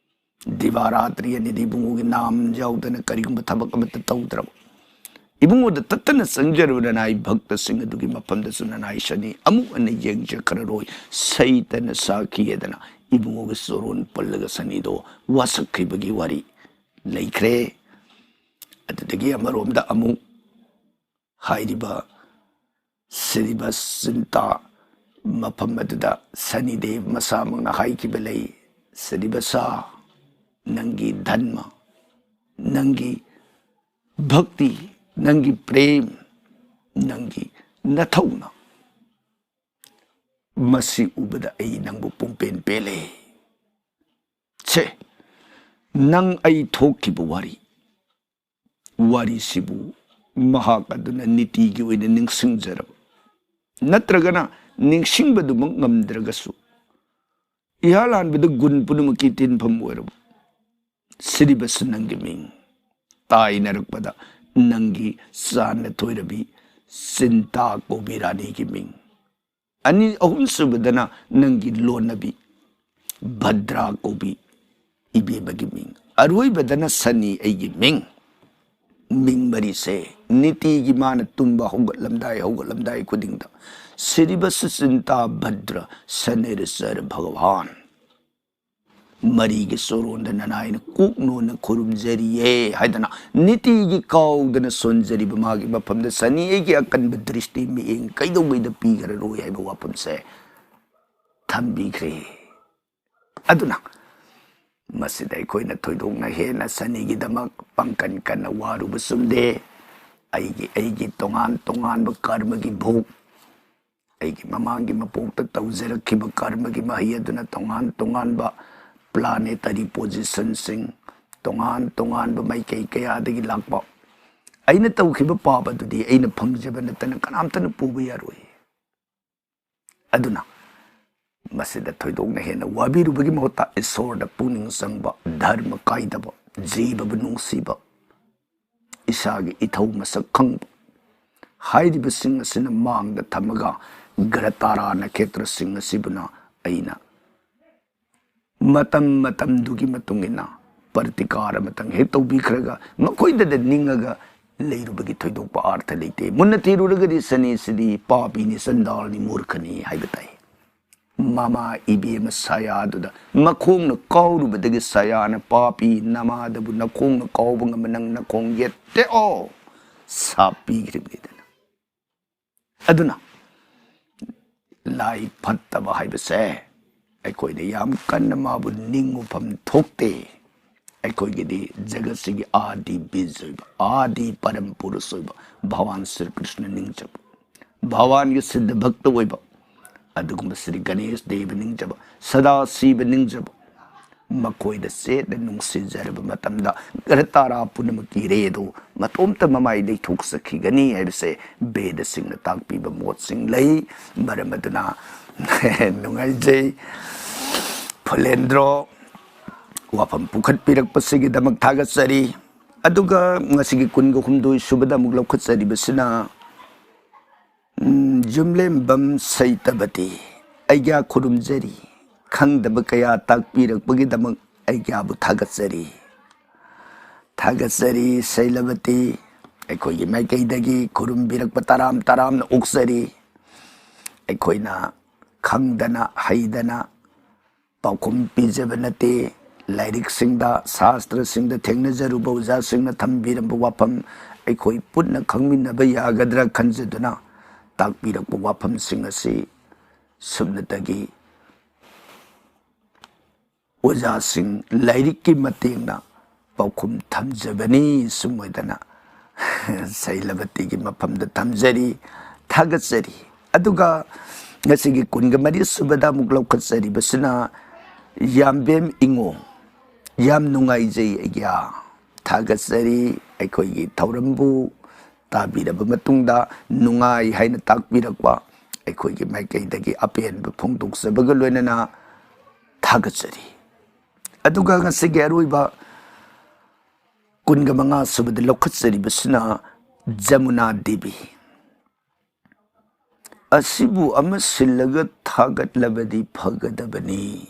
ꯗꯤꯕꯥ ꯔꯥꯇ꯭ꯔꯤ ꯑꯅꯤꯗꯤ ꯏꯕꯨꯡꯉꯣꯒꯤ ꯅꯥꯝ ꯌꯥꯎꯗꯅ ꯀꯔꯤꯒꯨꯝꯕ ꯊꯕꯛ ꯑꯃꯠꯇ ꯇꯧꯗ꯭ꯔꯕ, ꯏꯕꯨꯡꯉꯣꯗ ꯇꯠꯇꯅ ꯆꯪꯖꯔꯕ ꯅꯅꯥꯏ ꯚꯛꯇꯁꯤꯡ ꯑꯗꯨꯒꯤ ꯃꯐꯝꯗꯁꯨ ꯅꯅꯥꯏ ꯁꯅꯤ ꯑꯃꯨꯛ ꯍꯟꯅ ꯌꯦꯡꯖꯈ꯭ꯔꯔꯣꯏ, ꯁꯩꯇꯅ ꯁꯥꯈꯤꯑꯗꯅ ꯏꯕꯨꯡꯉꯣꯒꯤ ꯆꯣꯔꯣꯟ ꯄꯜꯂꯒ ꯁꯅꯤꯗꯣ ꯋꯥꯁꯛꯈꯤꯕꯒꯤ ꯋꯥꯔꯤ ꯂꯩꯈ꯭ꯔꯦ꯫ ꯑꯗꯨꯗꯒꯤ ꯑꯃꯔꯣꯝꯗ ꯑꯃꯨꯛ ꯍꯥꯏꯔꯤꯕ ꯁꯤꯔꯤꯕ ꯆꯤꯟꯇꯥ ꯃꯐꯝ ꯑꯗꯨꯗ ꯁꯅꯤꯗꯦꯕ ꯃꯁꯥꯃꯛꯅ ꯍꯥꯏꯈꯤꯕ ꯂꯩ, "ꯁꯤꯔꯤꯕꯁꯥ, ꯅꯪꯒꯤ ꯙꯟꯃ, ꯅꯪꯒꯤ ꯚꯛꯇꯤ, ꯅꯪꯒꯤ ꯄ꯭ꯔꯦꯝ, ꯅꯪꯒꯤ ꯅꯊꯧꯅ, ꯃꯁꯤ ꯎꯕꯗ ꯑꯩ ꯅꯪꯕꯨ ꯄꯨꯡꯄꯦꯟ ꯄꯦꯜꯂꯦ꯫ ꯁꯦ, ꯅꯪ ꯑꯩ ꯊꯣꯛꯈꯤꯕ ꯋꯥꯔꯤ, ꯋꯥꯔꯤꯁꯤꯕꯨ ꯃꯍꯥꯛ ꯑꯗꯨꯅ ꯅꯤꯇꯤꯒꯤ ꯑꯣꯏꯅ ꯅꯤꯡꯁꯤꯡꯖꯔꯕ ꯅꯠꯇ꯭ꯔꯒꯅ ꯅꯤꯡꯁꯤꯡꯕꯗꯨꯃꯛ ꯉꯝꯗ꯭ꯔꯒꯁꯨ, ꯏꯍꯥꯟ ꯍꯥꯟꯕꯗ ꯒꯨꯟ ꯄꯨꯝꯅꯃꯛꯀꯤ ꯇꯤꯟꯐꯝ ꯑꯣꯏꯔꯕ ꯁꯤꯔꯤꯕꯁ ꯅꯪꯒꯤ ꯃꯤꯡ, ꯇꯥꯏꯅꯔꯛꯄꯗ ꯅꯪꯒꯤ ꯆꯥꯟꯅ ꯊꯣꯏꯔꯕꯤ ꯆꯤꯟꯇꯥ ꯀꯧꯕꯤ ꯔꯥꯅꯤꯒꯤ ꯃꯤꯡ, ꯑꯅꯤ ꯑꯍꯨꯝ ꯁꯨꯕꯗꯅ ꯅꯪꯒꯤ ꯂꯣꯟꯅꯕꯤ ꯚꯗ꯭ꯔꯥ ꯀꯧꯕꯤ ꯏꯕꯦꯝꯃꯒꯤ ꯃꯤꯡ, ꯑꯔꯣꯏꯕꯗꯅ ꯁꯅꯤ ꯑꯩꯒꯤ ꯃꯤꯡ꯫ ꯃꯤꯡ ꯃꯔꯤꯁꯦ ꯅꯤꯇꯤꯒꯤ ꯃꯥꯅ ꯇꯨꯝꯕ ꯍꯧꯒꯠꯂꯝꯗꯥꯏ, ꯍꯧꯒꯠꯂꯝꯗꯥꯏ ꯈꯨꯗꯤꯡꯗ ꯁꯤꯔꯤꯕꯁ ꯆꯤꯟꯇꯥ ꯚꯗ꯭ꯔ ꯁꯅꯤꯔꯆꯔ ꯚꯒꯋꯥꯟ ꯃꯔꯤꯒꯤ ꯆꯣꯔꯣꯟꯗ ꯅꯅꯥꯏꯅ ꯀꯣꯛ ꯅꯣꯟꯅ ꯈꯨꯔꯨꯝꯖꯔꯤꯌꯦ" ꯍꯥꯏꯗꯅ ꯅꯤꯇꯤꯒꯤ ꯀꯥꯎꯗꯅ ꯁꯣꯟꯖꯔꯤꯕ ꯃꯥꯒꯤ ꯃꯐꯝꯗ ꯁꯅꯤ ꯑꯩꯒꯤ ꯑꯀꯟꯕ ꯗ꯭ꯔꯤꯁꯇꯤ ꯃꯤꯠꯌꯦꯡ ꯀꯩꯗꯧꯉꯩꯗ ꯄꯤꯈ꯭ꯔꯔꯣꯏ ꯍꯥꯏꯕ ꯋꯥꯐꯝꯁꯦ ꯊꯝꯕꯤꯈ꯭ꯔꯦ꯫ ꯑꯗꯨꯅ ꯃꯁꯤꯗ ꯑꯩꯈꯣꯏꯅ ꯊꯣꯏꯗꯣꯛꯅ ꯍꯦꯟꯅ ꯁꯅꯤꯒꯤꯗꯃꯛ ꯄꯥꯡꯀꯟ ꯀꯟꯅ ꯋꯥꯔꯨꯕ ꯆꯨꯝꯗꯦ꯫ ꯑꯩꯒꯤ, ꯑꯩꯒꯤ ꯇꯣꯉꯥꯟ ꯇꯣꯉꯥꯟꯕ ꯀꯔꯃꯒꯤ ꯚꯣꯛ, ꯑꯩꯒꯤ ꯃꯃꯥꯡꯒꯤ ꯃꯄꯣꯛꯇ ꯇꯧꯖꯔꯛꯈꯤꯕ ꯀꯔꯃꯒꯤ ꯃꯍꯩ ꯑꯗꯨꯅ ꯇꯣꯉꯥꯟ ꯇꯣꯉꯥꯟꯕ planetary positionꯁꯤꯡ, ꯇꯣꯉꯥꯟ ꯇꯣꯉꯥꯟꯕ ꯃꯥꯏꯀꯩ ꯀꯌꯥꯗꯒꯤ ꯂꯥꯛꯄ ꯑꯩꯅ ꯇꯧꯈꯤꯕ ꯄꯥꯞ ꯑꯗꯨꯗꯤ ꯑꯩꯅ ꯐꯪꯖꯕ ꯅꯠꯇꯅ ꯀꯅꯥꯝꯇꯅ ꯄꯨꯕ ꯌꯥꯔꯣꯏ꯫ ꯑꯗꯨꯅ ꯃꯁꯤꯗ ꯊꯣꯏꯗꯣꯛꯅ ꯍꯦꯟꯅ ꯋꯥꯕꯤꯔꯨꯕꯒꯤ ꯃꯍꯨꯠꯇ ꯏꯁꯣꯔꯗ ꯄꯨꯛꯅꯤꯡ ꯆꯪꯕ, ꯙꯔꯃ ꯀꯥꯏꯗꯕ, ꯖꯤꯕꯕꯨ ꯅꯨꯡꯁꯤꯕ, ꯏꯁꯥꯒꯤ ꯏꯊꯧ ꯃꯁꯛ ꯈꯪꯕ ꯍꯥꯏꯔꯤꯕꯁꯤꯡ ꯑꯁꯤꯅ ꯃꯥꯡꯗ ꯊꯝꯃꯒ ꯒ꯭ꯔꯍ ꯇꯥꯔꯥ ꯅꯈꯦꯇ꯭ꯔꯁꯤꯡ ꯑꯁꯤꯕꯨꯅ ꯑꯩꯅ ꯃꯇꯝ ꯃꯇꯝꯗꯨꯒꯤ ꯃꯇꯨꯡ ꯏꯟꯅ ꯄ꯭ꯔꯇꯤꯀꯥꯔ ꯑꯃꯇꯪ ꯍꯦꯛ ꯇꯧꯕꯤꯈ꯭ꯔꯒ ꯃꯈꯣꯏꯗꯗ ꯅꯤꯡꯉꯒ ꯂꯩꯔꯨꯕꯒꯤ ꯊꯣꯏꯗꯣꯛꯄ ꯑꯥꯔꯊ ꯂꯩꯇꯦ꯫ ꯃꯨꯟꯅ ꯊꯤꯔꯨꯔꯒꯗꯤ ꯁꯅꯤꯁꯤꯗꯤ ꯄꯥꯄꯤꯅꯤ, ꯆꯟꯗꯥꯜꯅꯤ, ꯃꯨꯔꯈꯅꯤ ꯍꯥꯏꯕ ꯇꯥꯏ꯫ ꯃꯃꯥ ꯏꯕꯦꯝꯃ ꯁꯌꯥꯗꯨꯗ ꯃꯈꯣꯡꯅ ꯀꯥꯎꯔꯨꯕꯗꯒꯤ ꯁꯌꯥꯅ "ꯄꯥꯄꯤ ꯅꯃꯥꯗꯕꯨ ꯅꯈꯣꯡꯅ ꯀꯥꯎꯕ ꯉꯝꯕ ꯅꯪ ꯅꯈꯣꯡ ꯌꯦꯠꯇꯦꯛꯑꯣ" ꯁꯥꯞ ꯄꯤꯈ꯭ꯔꯤꯕꯅꯤꯗꯅ꯫ ꯑꯗꯨꯅ ꯂꯥꯏ ꯐꯠꯇꯕ ꯍꯥꯏꯕꯁꯦ ꯑꯩꯈꯣꯏꯅ ꯌꯥꯝ ꯀꯟꯅ ꯃꯥꯕꯨ ꯅꯤꯡꯉꯨꯐꯝ ꯊꯣꯛꯇꯦ꯫ ꯑꯩꯈꯣꯏꯒꯤꯗꯤ ꯖꯒꯠꯁꯤꯒꯤ ꯑꯥꯗꯤ ꯕꯤꯖ ꯑꯣꯏꯕ, ꯑꯥꯗꯤ ꯄꯔꯝ ꯄꯨꯔꯨꯁ ꯑꯣꯏꯕ ꯚꯒꯋꯥꯟ ꯁ꯭ꯔꯤ ꯀ꯭ꯔꯤꯁꯅ ꯅꯤꯡꯖꯕ, ꯚꯒꯋꯥꯟꯒꯤ ꯁꯤꯗ ꯚꯛꯇ ꯑꯣꯏꯕ, ꯑꯗꯨꯒꯨꯝꯕ ꯁ꯭ꯔꯤ ꯒꯅꯦꯁ ꯗꯦꯕ ꯅꯤꯡꯖꯕ, ꯁꯗꯥ ꯁꯤꯕ ꯅꯤꯡꯖꯕ, ꯃꯈꯣꯏꯗ ꯆꯦꯠꯅ ꯅꯨꯡꯁꯤꯖꯔꯕ ꯃꯇꯝꯗ ꯒ꯭ꯔꯍ ꯇꯥꯔꯥ ꯄꯨꯝꯅꯃꯛꯀꯤ ꯏꯔꯦ ꯑꯗꯨ ꯃꯇꯣꯝꯇ ꯃꯃꯥꯏ ꯂꯩꯊꯣꯛꯆꯈꯤꯒꯅꯤ ꯍꯥꯏꯕꯁꯦ ꯚꯦꯗꯁꯤꯡꯅ ꯇꯥꯛꯄꯤꯕ ꯃꯣꯠꯁꯤꯡ ꯂꯩ꯫ ꯃꯔꯝ ꯑꯗꯨꯅ ꯅꯨꯡꯉꯥꯏꯖꯩ ꯐꯨꯂꯦꯟꯗ꯭ꯔꯣ, ꯋꯥꯐꯝ ꯄꯨꯈꯠꯄꯤꯔꯛꯄꯁꯤꯒꯤꯗꯃꯛ ꯊꯥꯒꯠꯆꯔꯤ꯫ ꯑꯗꯨꯒ ꯉꯁꯤꯒꯤ ꯀꯨꯟꯒ ꯍꯨꯝꯗꯣꯏ ꯁꯨꯕꯗ ꯑꯃꯨꯛ ꯂꯧꯈꯠꯆꯔꯤꯕꯁꯤꯅ, ꯎꯝ, ꯌꯨꯝꯂꯦꯝꯕꯝ ꯁꯩꯇꯕꯇꯤ, ꯑꯩꯒ꯭ꯌꯥ ꯈꯨꯔꯨꯝꯖꯔꯤ꯫ ꯈꯪꯗꯕ ꯀꯌꯥ ꯇꯥꯛꯄꯤꯔꯛꯄꯒꯤꯗꯃꯛ ꯑꯩꯒ꯭ꯌꯥꯕꯨ ꯊꯥꯒꯠꯆꯔꯤ꯫ ꯊꯥꯒꯠꯆꯔꯤ ꯁꯩꯂꯕꯇꯤ, ꯑꯩꯈꯣꯏꯒꯤ ꯃꯥꯏꯀꯩꯗꯒꯤ ꯈꯨꯔꯨꯝꯕꯤꯔꯛꯄ ꯇꯔꯥꯝ ꯇꯔꯥꯝꯅ ꯑꯣꯛꯆꯔꯤ꯫ ꯑꯩꯈꯣꯏꯅ ꯈꯪꯗꯅ ꯍꯩꯗꯅ ꯄꯥꯎꯈꯨꯝ ꯄꯤꯖꯕ ꯅꯠꯇꯦ꯫ ꯂꯥꯏꯔꯤꯛꯁꯤꯡꯗ, ꯁꯥꯁꯇ꯭ꯔꯁꯤꯡꯗ ꯊꯦꯡꯅꯖꯔꯨꯕ ꯑꯣꯖꯥꯁꯤꯡꯅ ꯊꯝꯕꯤꯔꯝꯕ ꯋꯥꯐꯝ ꯑꯩꯈꯣꯏ ꯄꯨꯟꯅ ꯈꯪꯃꯤꯟꯅꯕ ꯌꯥꯒꯗ꯭ꯔꯥ ꯈꯟꯖꯗꯨꯅ ꯇꯥꯛꯄꯤꯔꯛꯄ ꯋꯥꯐꯝꯁꯤꯡ ꯑꯁꯤ ꯁꯨꯞꯅꯇꯒꯤ ꯑꯣꯖꯥꯁꯤꯡ, ꯂꯥꯏꯔꯤꯛꯀꯤ ꯃꯇꯦꯡꯅ ꯄꯥꯎꯈꯨꯝ ꯊꯝꯖꯕꯅꯤ꯫ ꯁꯨꯝ ꯑꯣꯏꯗꯅ ꯁꯩꯂꯕꯇꯤꯒꯤ ꯃꯐꯝꯗ ꯊꯝꯖꯔꯤ, ꯊꯥꯒꯠꯆꯔꯤ꯫ ꯑꯗꯨꯒ ꯉꯁꯤꯒꯤ ꯀꯨꯟꯒ ꯃꯔꯤ ꯁꯨꯕꯗ ꯑꯃꯨꯛ ꯂꯧꯈꯠꯆꯔꯤꯕꯁꯤꯅ ꯌꯥꯝꯕꯦꯝ ꯏꯉꯣ꯫ ꯌꯥꯝ ꯅꯨꯡꯉꯥꯏꯖꯩ ꯑꯩꯒꯤ꯫ ꯊꯥꯒꯠꯆꯔꯤ꯫ ꯑꯩꯈꯣꯏꯒꯤ ꯊꯧꯔꯝꯕꯨ ꯇꯥꯕꯤꯔꯕ ꯃꯇꯨꯡꯗ ꯅꯨꯡꯉꯥꯏ ꯍꯥꯏꯅ ꯇꯥꯛꯄꯤꯔꯛꯄ ꯑꯩꯈꯣꯏꯒꯤ ꯃꯥꯏꯀꯩꯗꯒꯤ ꯑꯄꯦꯟꯕ ꯐꯣꯡꯗꯣꯛꯆꯕꯒ ꯂꯣꯏꯅꯅ ꯊꯥꯒꯠꯆꯔꯤ꯫ ꯑꯗꯨꯒ ꯉꯁꯤꯒꯤ ꯑꯔꯣꯏꯕ ꯀꯨꯟꯒ ꯃꯉꯥ ꯁꯨꯕꯗ ꯂꯧꯈꯠꯆꯔꯤꯕꯁꯤꯅ ꯖꯃꯨꯅꯥ ꯗꯦꯕꯤ꯫ ꯑꯁꯤꯕꯨ ꯑꯃ ꯁꯤꯜꯂꯒ ꯊꯥꯒꯠꯂꯕꯗꯤ ꯐꯒꯗꯕꯅꯤ꯫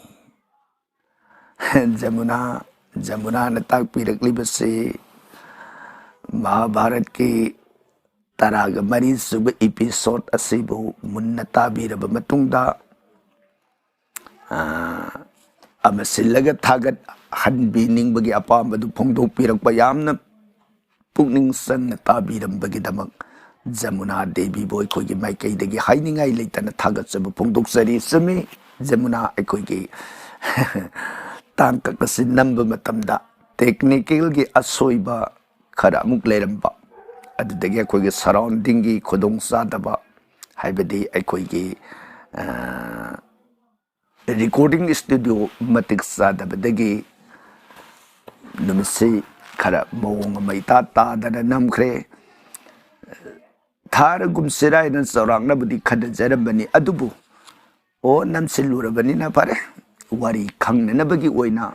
ꯖꯃꯨꯅꯥ, ꯖꯃꯨꯅꯥꯅ ꯇꯥꯛꯄꯤꯔꯛꯂꯤꯕꯁꯤ ꯃꯍꯥꯚꯥꯔꯠꯀꯤ ꯇꯔꯥꯒ ꯃꯔꯤ ꯁꯨꯕ episode ꯑꯁꯤꯕꯨ ꯃꯨꯟꯅ ꯇꯥꯕꯤꯔꯕ ꯃꯇꯨꯡꯗ, ꯑꯥ, ꯑꯃ ꯁꯤꯜꯂꯒ ꯊꯥꯒꯠꯍꯟꯕꯤꯅꯤꯡꯕꯒꯤ ꯑꯄꯥꯝꯕꯗꯨ ꯐꯣꯡꯗꯣꯛꯄꯤꯔꯛꯄ, ꯌꯥꯝꯅ ꯄꯨꯛꯅꯤꯡ ꯆꯪꯅ ꯇꯥꯕꯤꯔꯝꯕꯒꯤꯗꯃꯛ ꯖꯃꯨꯅꯥ ꯗꯦꯕꯤꯕꯨ ꯑꯩꯈꯣꯏꯒꯤ ꯃꯥꯏꯀꯩꯗꯒꯤ ꯍꯥꯏꯅꯤꯡꯉꯥꯏ ꯂꯩꯇꯅ ꯊꯥꯒꯠꯆꯕ ꯐꯣꯡꯗꯣꯛꯆꯔꯤ꯫ ꯆꯨꯝꯃꯤ, ꯖꯃꯨꯅꯥ, ꯑꯩꯈꯣꯏꯒꯤ ꯇꯥꯡꯀꯛ ꯑꯁꯤ ꯅꯝꯕ ꯃꯇꯝꯗ technicalꯒꯤ ꯑꯁꯣꯏꯕ ꯈꯔ ꯑꯃꯨꯛ ꯂꯩꯔꯝꯕ, ꯑꯗꯨꯗꯒꯤ ꯑꯩꯈꯣꯏꯒꯤ surroundingꯒꯤ ꯈꯨꯗꯣꯡꯆꯥꯗꯕ, ꯍꯥꯏꯕꯗꯤ ꯑꯩꯈꯣꯏꯒꯤ, ꯑ, recording studio ꯃꯇꯤꯛ ꯆꯥꯗꯕꯗꯒꯤ ꯅꯨꯃꯤꯠꯁꯤ ꯈꯔ ꯃꯑꯣꯡ ꯑꯃ ꯏꯇꯥ ꯇꯥꯗꯅ ꯅꯝꯈ꯭ꯔꯦ꯫ ꯊꯥꯔꯒꯨꯝꯁꯤꯔꯥ ꯍꯥꯏꯅ ꯆꯥꯎꯔꯥꯛꯅꯕꯨꯗꯤ ꯈꯟꯅꯖꯔꯝꯕꯅꯤ, ꯑꯗꯨꯕꯨ ꯑꯣ, ꯅꯝꯁꯤꯜꯂꯨꯔꯕꯅꯤꯅ ꯐꯔꯦ, ꯋꯥꯔꯤ ꯈꯪꯅꯅꯕꯒꯤ ꯑꯣꯏꯅ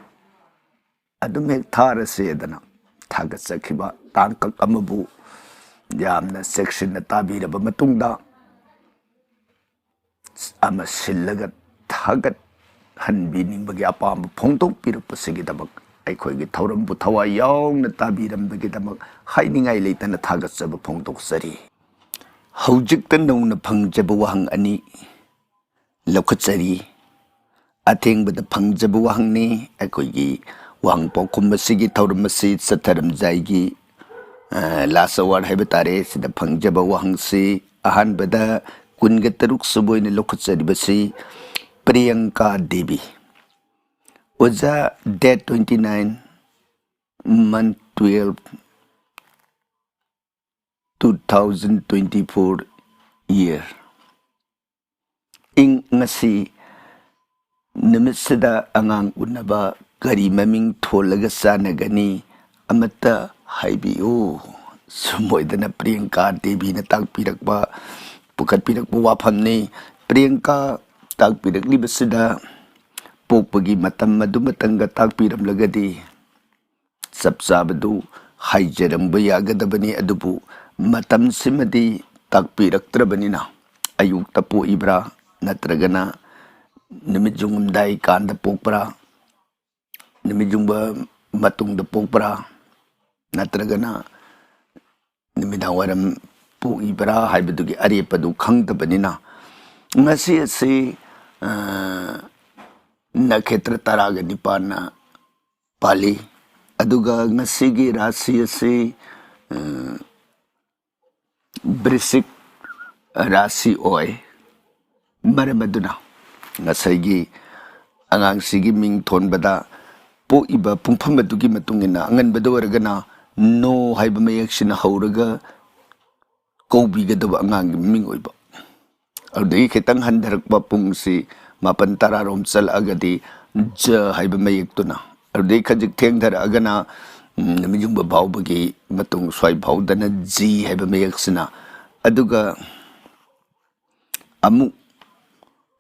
ꯑꯗꯨꯝ ꯍꯦꯛ ꯊꯥꯔꯁꯦꯗꯅ ꯊꯥꯒꯠꯆꯈꯤꯕ ꯇꯥꯡꯀꯛ ꯑꯃꯕꯨ ꯌꯥꯝꯅ ꯆꯦꯛꯁꯤꯟꯅ ꯇꯥꯕꯤꯔꯕ ꯃꯇꯨꯡꯗ, ꯑꯃ ꯁꯤꯜꯂꯒ ꯊꯥꯒꯠꯍꯟꯕꯤꯅꯤꯡꯕꯒꯤ ꯑꯄꯥꯝꯕ ꯐꯣꯡꯗꯣꯛꯄꯤꯔꯛꯄꯁꯤꯒꯤꯗꯃꯛ, ꯑꯩꯈꯣꯏꯒꯤ ꯊꯧꯔꯝꯕꯨ ꯊꯋꯥꯏ ꯌꯥꯎꯅ ꯇꯥꯕꯤꯔꯝꯕꯒꯤꯗꯃꯛ ꯍꯥꯏꯅꯤꯡꯉꯥꯏ ꯂꯩꯇꯅ ꯊꯥꯒꯠꯆꯕ ꯐꯣꯡꯗꯣꯛꯆꯔꯤ꯫ ꯍꯧꯖꯤꯛꯇ ꯅꯧꯅ ꯐꯪꯖꯕ ꯋꯥꯍꯪ ꯑꯅꯤ ꯂꯧꯈꯠꯆꯔꯤ꯫ ꯑꯊꯦꯡꯕꯗ ꯐꯪꯖꯕ ꯋꯥꯍꯪꯅꯤ꯫ ꯑꯩꯈꯣꯏꯒꯤ ꯋꯥꯍꯪ ꯄꯥꯎꯈꯨꯝ ꯑꯁꯤꯒꯤ ꯊꯧꯔꯝ ꯑꯁꯤ ꯆꯠꯊꯔꯝꯖꯥꯏꯒꯤ, ꯑ, last hour ꯍꯥꯏꯕ ꯇꯥꯔꯦ, ꯁꯤꯗ ꯐꯪꯖꯕ ꯋꯥꯍꯪꯁꯤ ꯑꯍꯥꯟꯕꯗ ꯀꯨꯟꯒ ꯇꯔꯨꯛ ꯁꯨꯕ ꯑꯣꯏꯅ ꯂꯧꯈꯠꯆꯔꯤꯕꯁꯤ ꯄ꯭ꯔꯤꯌꯪꯀꯥ ꯗꯦꯕꯤ꯫ ꯑꯣꯖꯥ, date twenty nine, month twelve, two thousand twenty four year. ꯏꯪ ꯉꯁꯤ ꯅꯨꯃꯤꯠꯁꯤꯗ ꯑꯉꯥꯡ ꯎꯅꯕ ꯀꯔꯤ ꯃꯃꯤꯡ ꯊꯣꯜꯂꯒ ꯆꯥꯟꯅꯒꯅꯤ? ꯑꯃꯠꯇ ꯍꯥꯏꯕꯤꯌꯨ꯫ ꯁꯨꯝ ꯑꯣꯏꯗꯅ ꯄ꯭ꯔꯤꯌꯪꯀꯥ ꯗꯦꯕꯤꯅ ꯇꯥꯛꯄꯤꯔꯛꯄ, ꯄꯨꯈꯠꯄꯤꯔꯛꯄ ꯋꯥꯐꯝꯅꯤ꯫ ꯄ꯭ꯔꯤꯌꯪꯀꯥ ꯇꯥꯛꯄꯤꯔꯛꯂꯤꯕꯁꯤꯗ ꯄꯣꯛꯄꯒꯤ ꯃꯇꯝ ꯑꯗꯨꯃꯇꯪꯒ ꯇꯥꯛꯄꯤꯔꯝꯂꯒꯗꯤ ꯆꯞ ꯆꯥꯕꯗꯨ ꯍꯥꯏꯖꯔꯝꯕ ꯌꯥꯒꯗꯕꯅꯤ, ꯑꯗꯨꯕꯨ ꯃꯇꯝꯁꯤꯃꯗꯤ ꯇꯥꯛꯄꯤꯔꯛꯇ꯭ꯔꯕꯅꯤꯅ, ꯑꯌꯨꯛꯇ ꯄꯣꯛꯏꯕ꯭ꯔꯥ, ꯅꯠꯇ꯭ꯔꯒꯅ ꯅꯨꯃꯤꯠ ꯌꯨꯡꯉꯝꯗꯥꯏ ꯀꯥꯟꯗ ꯄꯣꯛꯄ꯭ꯔꯥ, ꯅꯨꯃꯤꯠ ꯌꯨꯡꯕ ꯃꯇꯨꯡꯗ ꯄꯣꯛꯄ꯭ꯔꯥ, ꯅꯠꯇ꯭ꯔꯒꯅ ꯅꯨꯃꯤꯗꯥꯡ ꯋꯥꯏꯔꯝ ꯄꯣꯛꯏꯕ꯭ꯔꯥ ꯍꯥꯏꯕꯗꯨꯒꯤ ꯑꯔꯦꯞꯄꯗꯨ ꯈꯪꯗꯕꯅꯤꯅ, ꯉꯁꯤ ꯑꯁꯤ, ꯑ, ꯅꯈꯦꯇ꯭ꯔ ꯇꯔꯥꯒ ꯅꯤꯄꯥꯟꯅ ꯄꯥꯜꯂꯤ꯫ ꯑꯗꯨꯒ ꯉꯁꯤꯒꯤ ꯔꯥꯁꯤ ꯑꯁꯤ, ꯑ, ꯕ꯭ꯔꯤꯁꯤꯛ ꯔꯥꯁꯤ ꯑꯣꯏ꯫ ꯃꯔꯝ ꯑꯗꯨꯅ ꯉꯁꯥꯏꯒꯤ ꯑꯉꯥꯡꯁꯤꯒꯤ ꯃꯤꯡ ꯊꯣꯟꯕꯗ ꯄꯣꯛꯏꯕ ꯄꯨꯡꯐꯝ ꯑꯗꯨꯒꯤ ꯃꯇꯨꯡ ꯏꯟꯅ, ꯑꯉꯟꯕꯗ ꯑꯣꯏꯔꯒꯅ ꯅꯣ ꯍꯥꯏꯕ ꯃꯌꯦꯛꯁꯤꯅ ꯍꯧꯔꯒ ꯀꯧꯕꯤꯒꯗꯕ ꯑꯉꯥꯡꯒꯤ ꯃꯃꯤꯡ ꯑꯣꯏꯕ, ꯑꯗꯨꯗꯒꯤ ꯈꯤꯇꯪ ꯍꯟꯊꯔꯛꯄ ꯄꯨꯡꯁꯤ ꯃꯥꯄꯟ ꯇꯔꯥꯔꯣꯝ ꯆꯠꯂꯛꯑꯒꯗꯤ ꯖ ꯍꯥꯏꯕ ꯃꯌꯦꯛꯇꯨꯅ, ꯑꯗꯨꯗꯒꯤ ꯈꯖꯤꯛ ꯊꯦꯡꯊꯔꯛꯑꯒꯅ, ꯎꯝ, ꯅꯨꯃꯤꯠ ꯌꯨꯡꯕ ꯐꯥꯎꯕꯒꯤ ꯃꯇꯨꯡ ꯁ꯭ꯋꯥꯏ ꯐꯥꯎꯗꯅ ꯖꯤ ꯍꯥꯏꯕ ꯃꯌꯦꯛꯁꯤꯅ, ꯑꯗꯨꯒ ꯑꯃꯨꯛ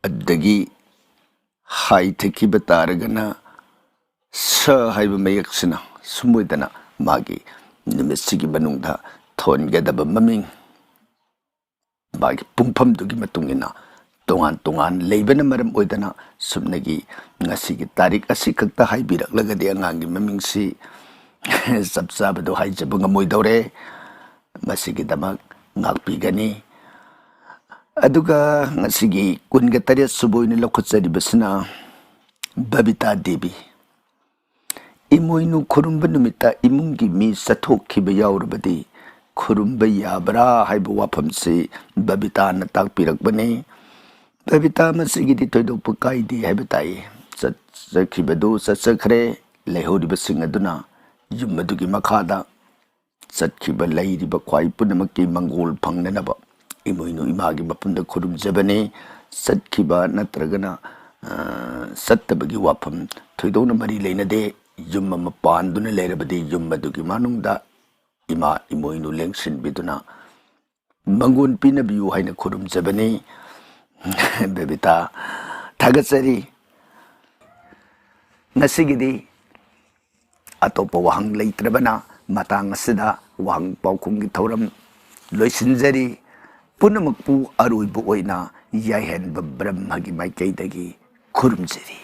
ꯑꯗꯨꯗꯒꯤ ꯍꯥꯏꯊꯈꯤꯕ ꯇꯥꯔꯒꯅ ꯁ ꯍꯥꯏꯕ ꯃꯌꯦꯛꯁꯤꯅ ꯁꯨꯝ ꯑꯣꯏꯗꯅ ꯃꯥꯒꯤ ꯅꯨꯃꯤꯠꯁꯤꯒꯤ ꯃꯅꯨꯡꯗ ꯊꯣꯟꯒꯗꯕ ꯃꯃꯤꯡ ꯃꯥꯒꯤ ꯄꯨꯡꯐꯝꯗꯨꯒꯤ ꯃꯇꯨꯡ ꯏꯟꯅ ꯇꯣꯉꯥꯟ ꯇꯣꯉꯥꯟ ꯂꯩꯕꯅ ꯃꯔꯝ ꯑꯣꯏꯗꯅ ꯁꯨꯞꯅꯒꯤ ꯉꯁꯤꯒꯤ ꯇꯥꯔꯤꯛ ꯑꯁꯤꯈꯛꯇ ꯍꯥꯏꯕꯤꯔꯛꯂꯒꯗꯤ ꯑꯉꯥꯡꯒꯤ ꯃꯃꯤꯡꯁꯤ ꯆꯞ ꯆꯥꯕꯗꯨ ꯍꯥꯏꯖꯕ ꯉꯝꯃꯣꯏꯗꯧꯔꯦ꯫ ꯃꯁꯤꯒꯤꯗꯃꯛ ꯉꯥꯛꯄꯤꯒꯅꯤ꯫ ꯑꯗꯨꯒ ꯉꯁꯤꯒꯤ ꯀꯨꯟꯒ ꯇꯔꯦꯠ ꯁꯨꯕ ꯑꯣꯏꯅ ꯂꯧꯈꯠꯆꯔꯤꯕꯁꯤꯅ ꯕꯕꯤꯇꯥ ꯗꯦꯕꯤ꯫ ꯏꯃꯣꯏꯅꯨ ꯈꯨꯔꯨꯝꯕ ꯅꯨꯃꯤꯠꯇ ꯏꯃꯨꯡꯒꯤ ꯃꯤ ꯆꯠꯊꯣꯛꯈꯤꯕ ꯌꯥꯎꯔꯕꯗꯤ ꯈꯨꯔꯨꯝꯕ ꯌꯥꯕ꯭ꯔꯥ ꯍꯥꯏꯕ ꯋꯥꯐꯝꯁꯤ ꯕꯕꯤꯇꯥꯅ ꯇꯥꯛꯄꯤꯔꯛꯄꯅꯤ꯫ ꯕꯕꯤꯇꯥ, ꯃꯁꯤꯒꯤꯗꯤ ꯊꯣꯏꯗꯣꯛꯄ ꯀꯥꯏꯗꯦ ꯍꯥꯏꯕ ꯇꯥꯏ꯫ ꯆꯠ-, ꯆꯠꯈꯤꯕꯗꯨ ꯆꯠꯆꯈ꯭ꯔꯦ꯫ ꯂꯩꯍꯧꯔꯤꯕꯁꯤꯡ ꯑꯗꯨꯅ ꯌꯨꯝ ꯑꯗꯨꯒꯤ ꯃꯈꯥꯗ ꯆꯠꯈꯤꯕ ꯂꯩꯔꯤꯕ ꯈ꯭ꯋꯥꯏ ꯄꯨꯝꯅꯃꯛꯀꯤ ꯃꯪꯒꯣꯜ ꯐꯪꯅꯅꯕ ꯏꯃꯣꯏꯅꯨ ꯏꯃꯥꯒꯤ ꯃꯐꯝꯗ ꯈꯨꯔꯨꯝꯖꯕꯅꯤ꯫ ꯆꯠꯈꯤꯕ ꯅꯠꯇ꯭ꯔꯒꯅ, ꯑ, ꯆꯠꯇꯕꯒꯤ ꯋꯥꯐꯝ ꯊꯣꯏꯗꯣꯛꯅ ꯃꯔꯤ ꯂꯩꯅꯗꯦ꯫ ꯌꯨꯝ ꯑꯃ ꯄꯥꯟꯗꯨꯅ ꯂꯩꯔꯕꯗꯤ ꯌꯨꯝ ꯑꯗꯨꯒꯤ ꯃꯅꯨꯡꯗ ꯏꯃꯥ ꯏꯃꯣꯏꯅꯨ ꯂꯦꯡꯁꯤꯟꯕꯤꯗꯨꯅ ꯃꯪꯒꯣꯟ ꯄꯤꯅꯕꯤꯌꯨ ꯍꯥꯏꯅ ꯈꯨꯔꯨꯝꯖꯕꯅꯤ꯫ ꯕꯕꯤꯇꯥ, ꯊꯥꯒꯠꯆꯔꯤ꯫ ꯉꯁꯤꯒꯤꯗꯤ ꯑꯇꯣꯞꯄ ꯋꯥꯍꯪ ꯂꯩꯇ꯭ꯔꯕꯅ ꯃꯇꯥꯡ ꯑꯁꯤꯗ ꯋꯥꯍꯪ ꯄꯥꯎꯈꯨꯝꯒꯤ ꯊꯧꯔꯝ ꯂꯣꯏꯁꯤꯟꯖꯔꯤ꯫ ꯄꯨꯝꯅꯃꯛꯄꯨ ꯑꯔꯣꯏꯕ ꯑꯣꯏꯅ ꯌꯥꯏꯍꯟꯕ ꯕ꯭ꯔꯍ꯭ꯃꯒꯤ ꯃꯥꯏꯀꯩꯗꯒꯤ ꯈꯨꯔꯨꯝꯖꯔꯤ꯫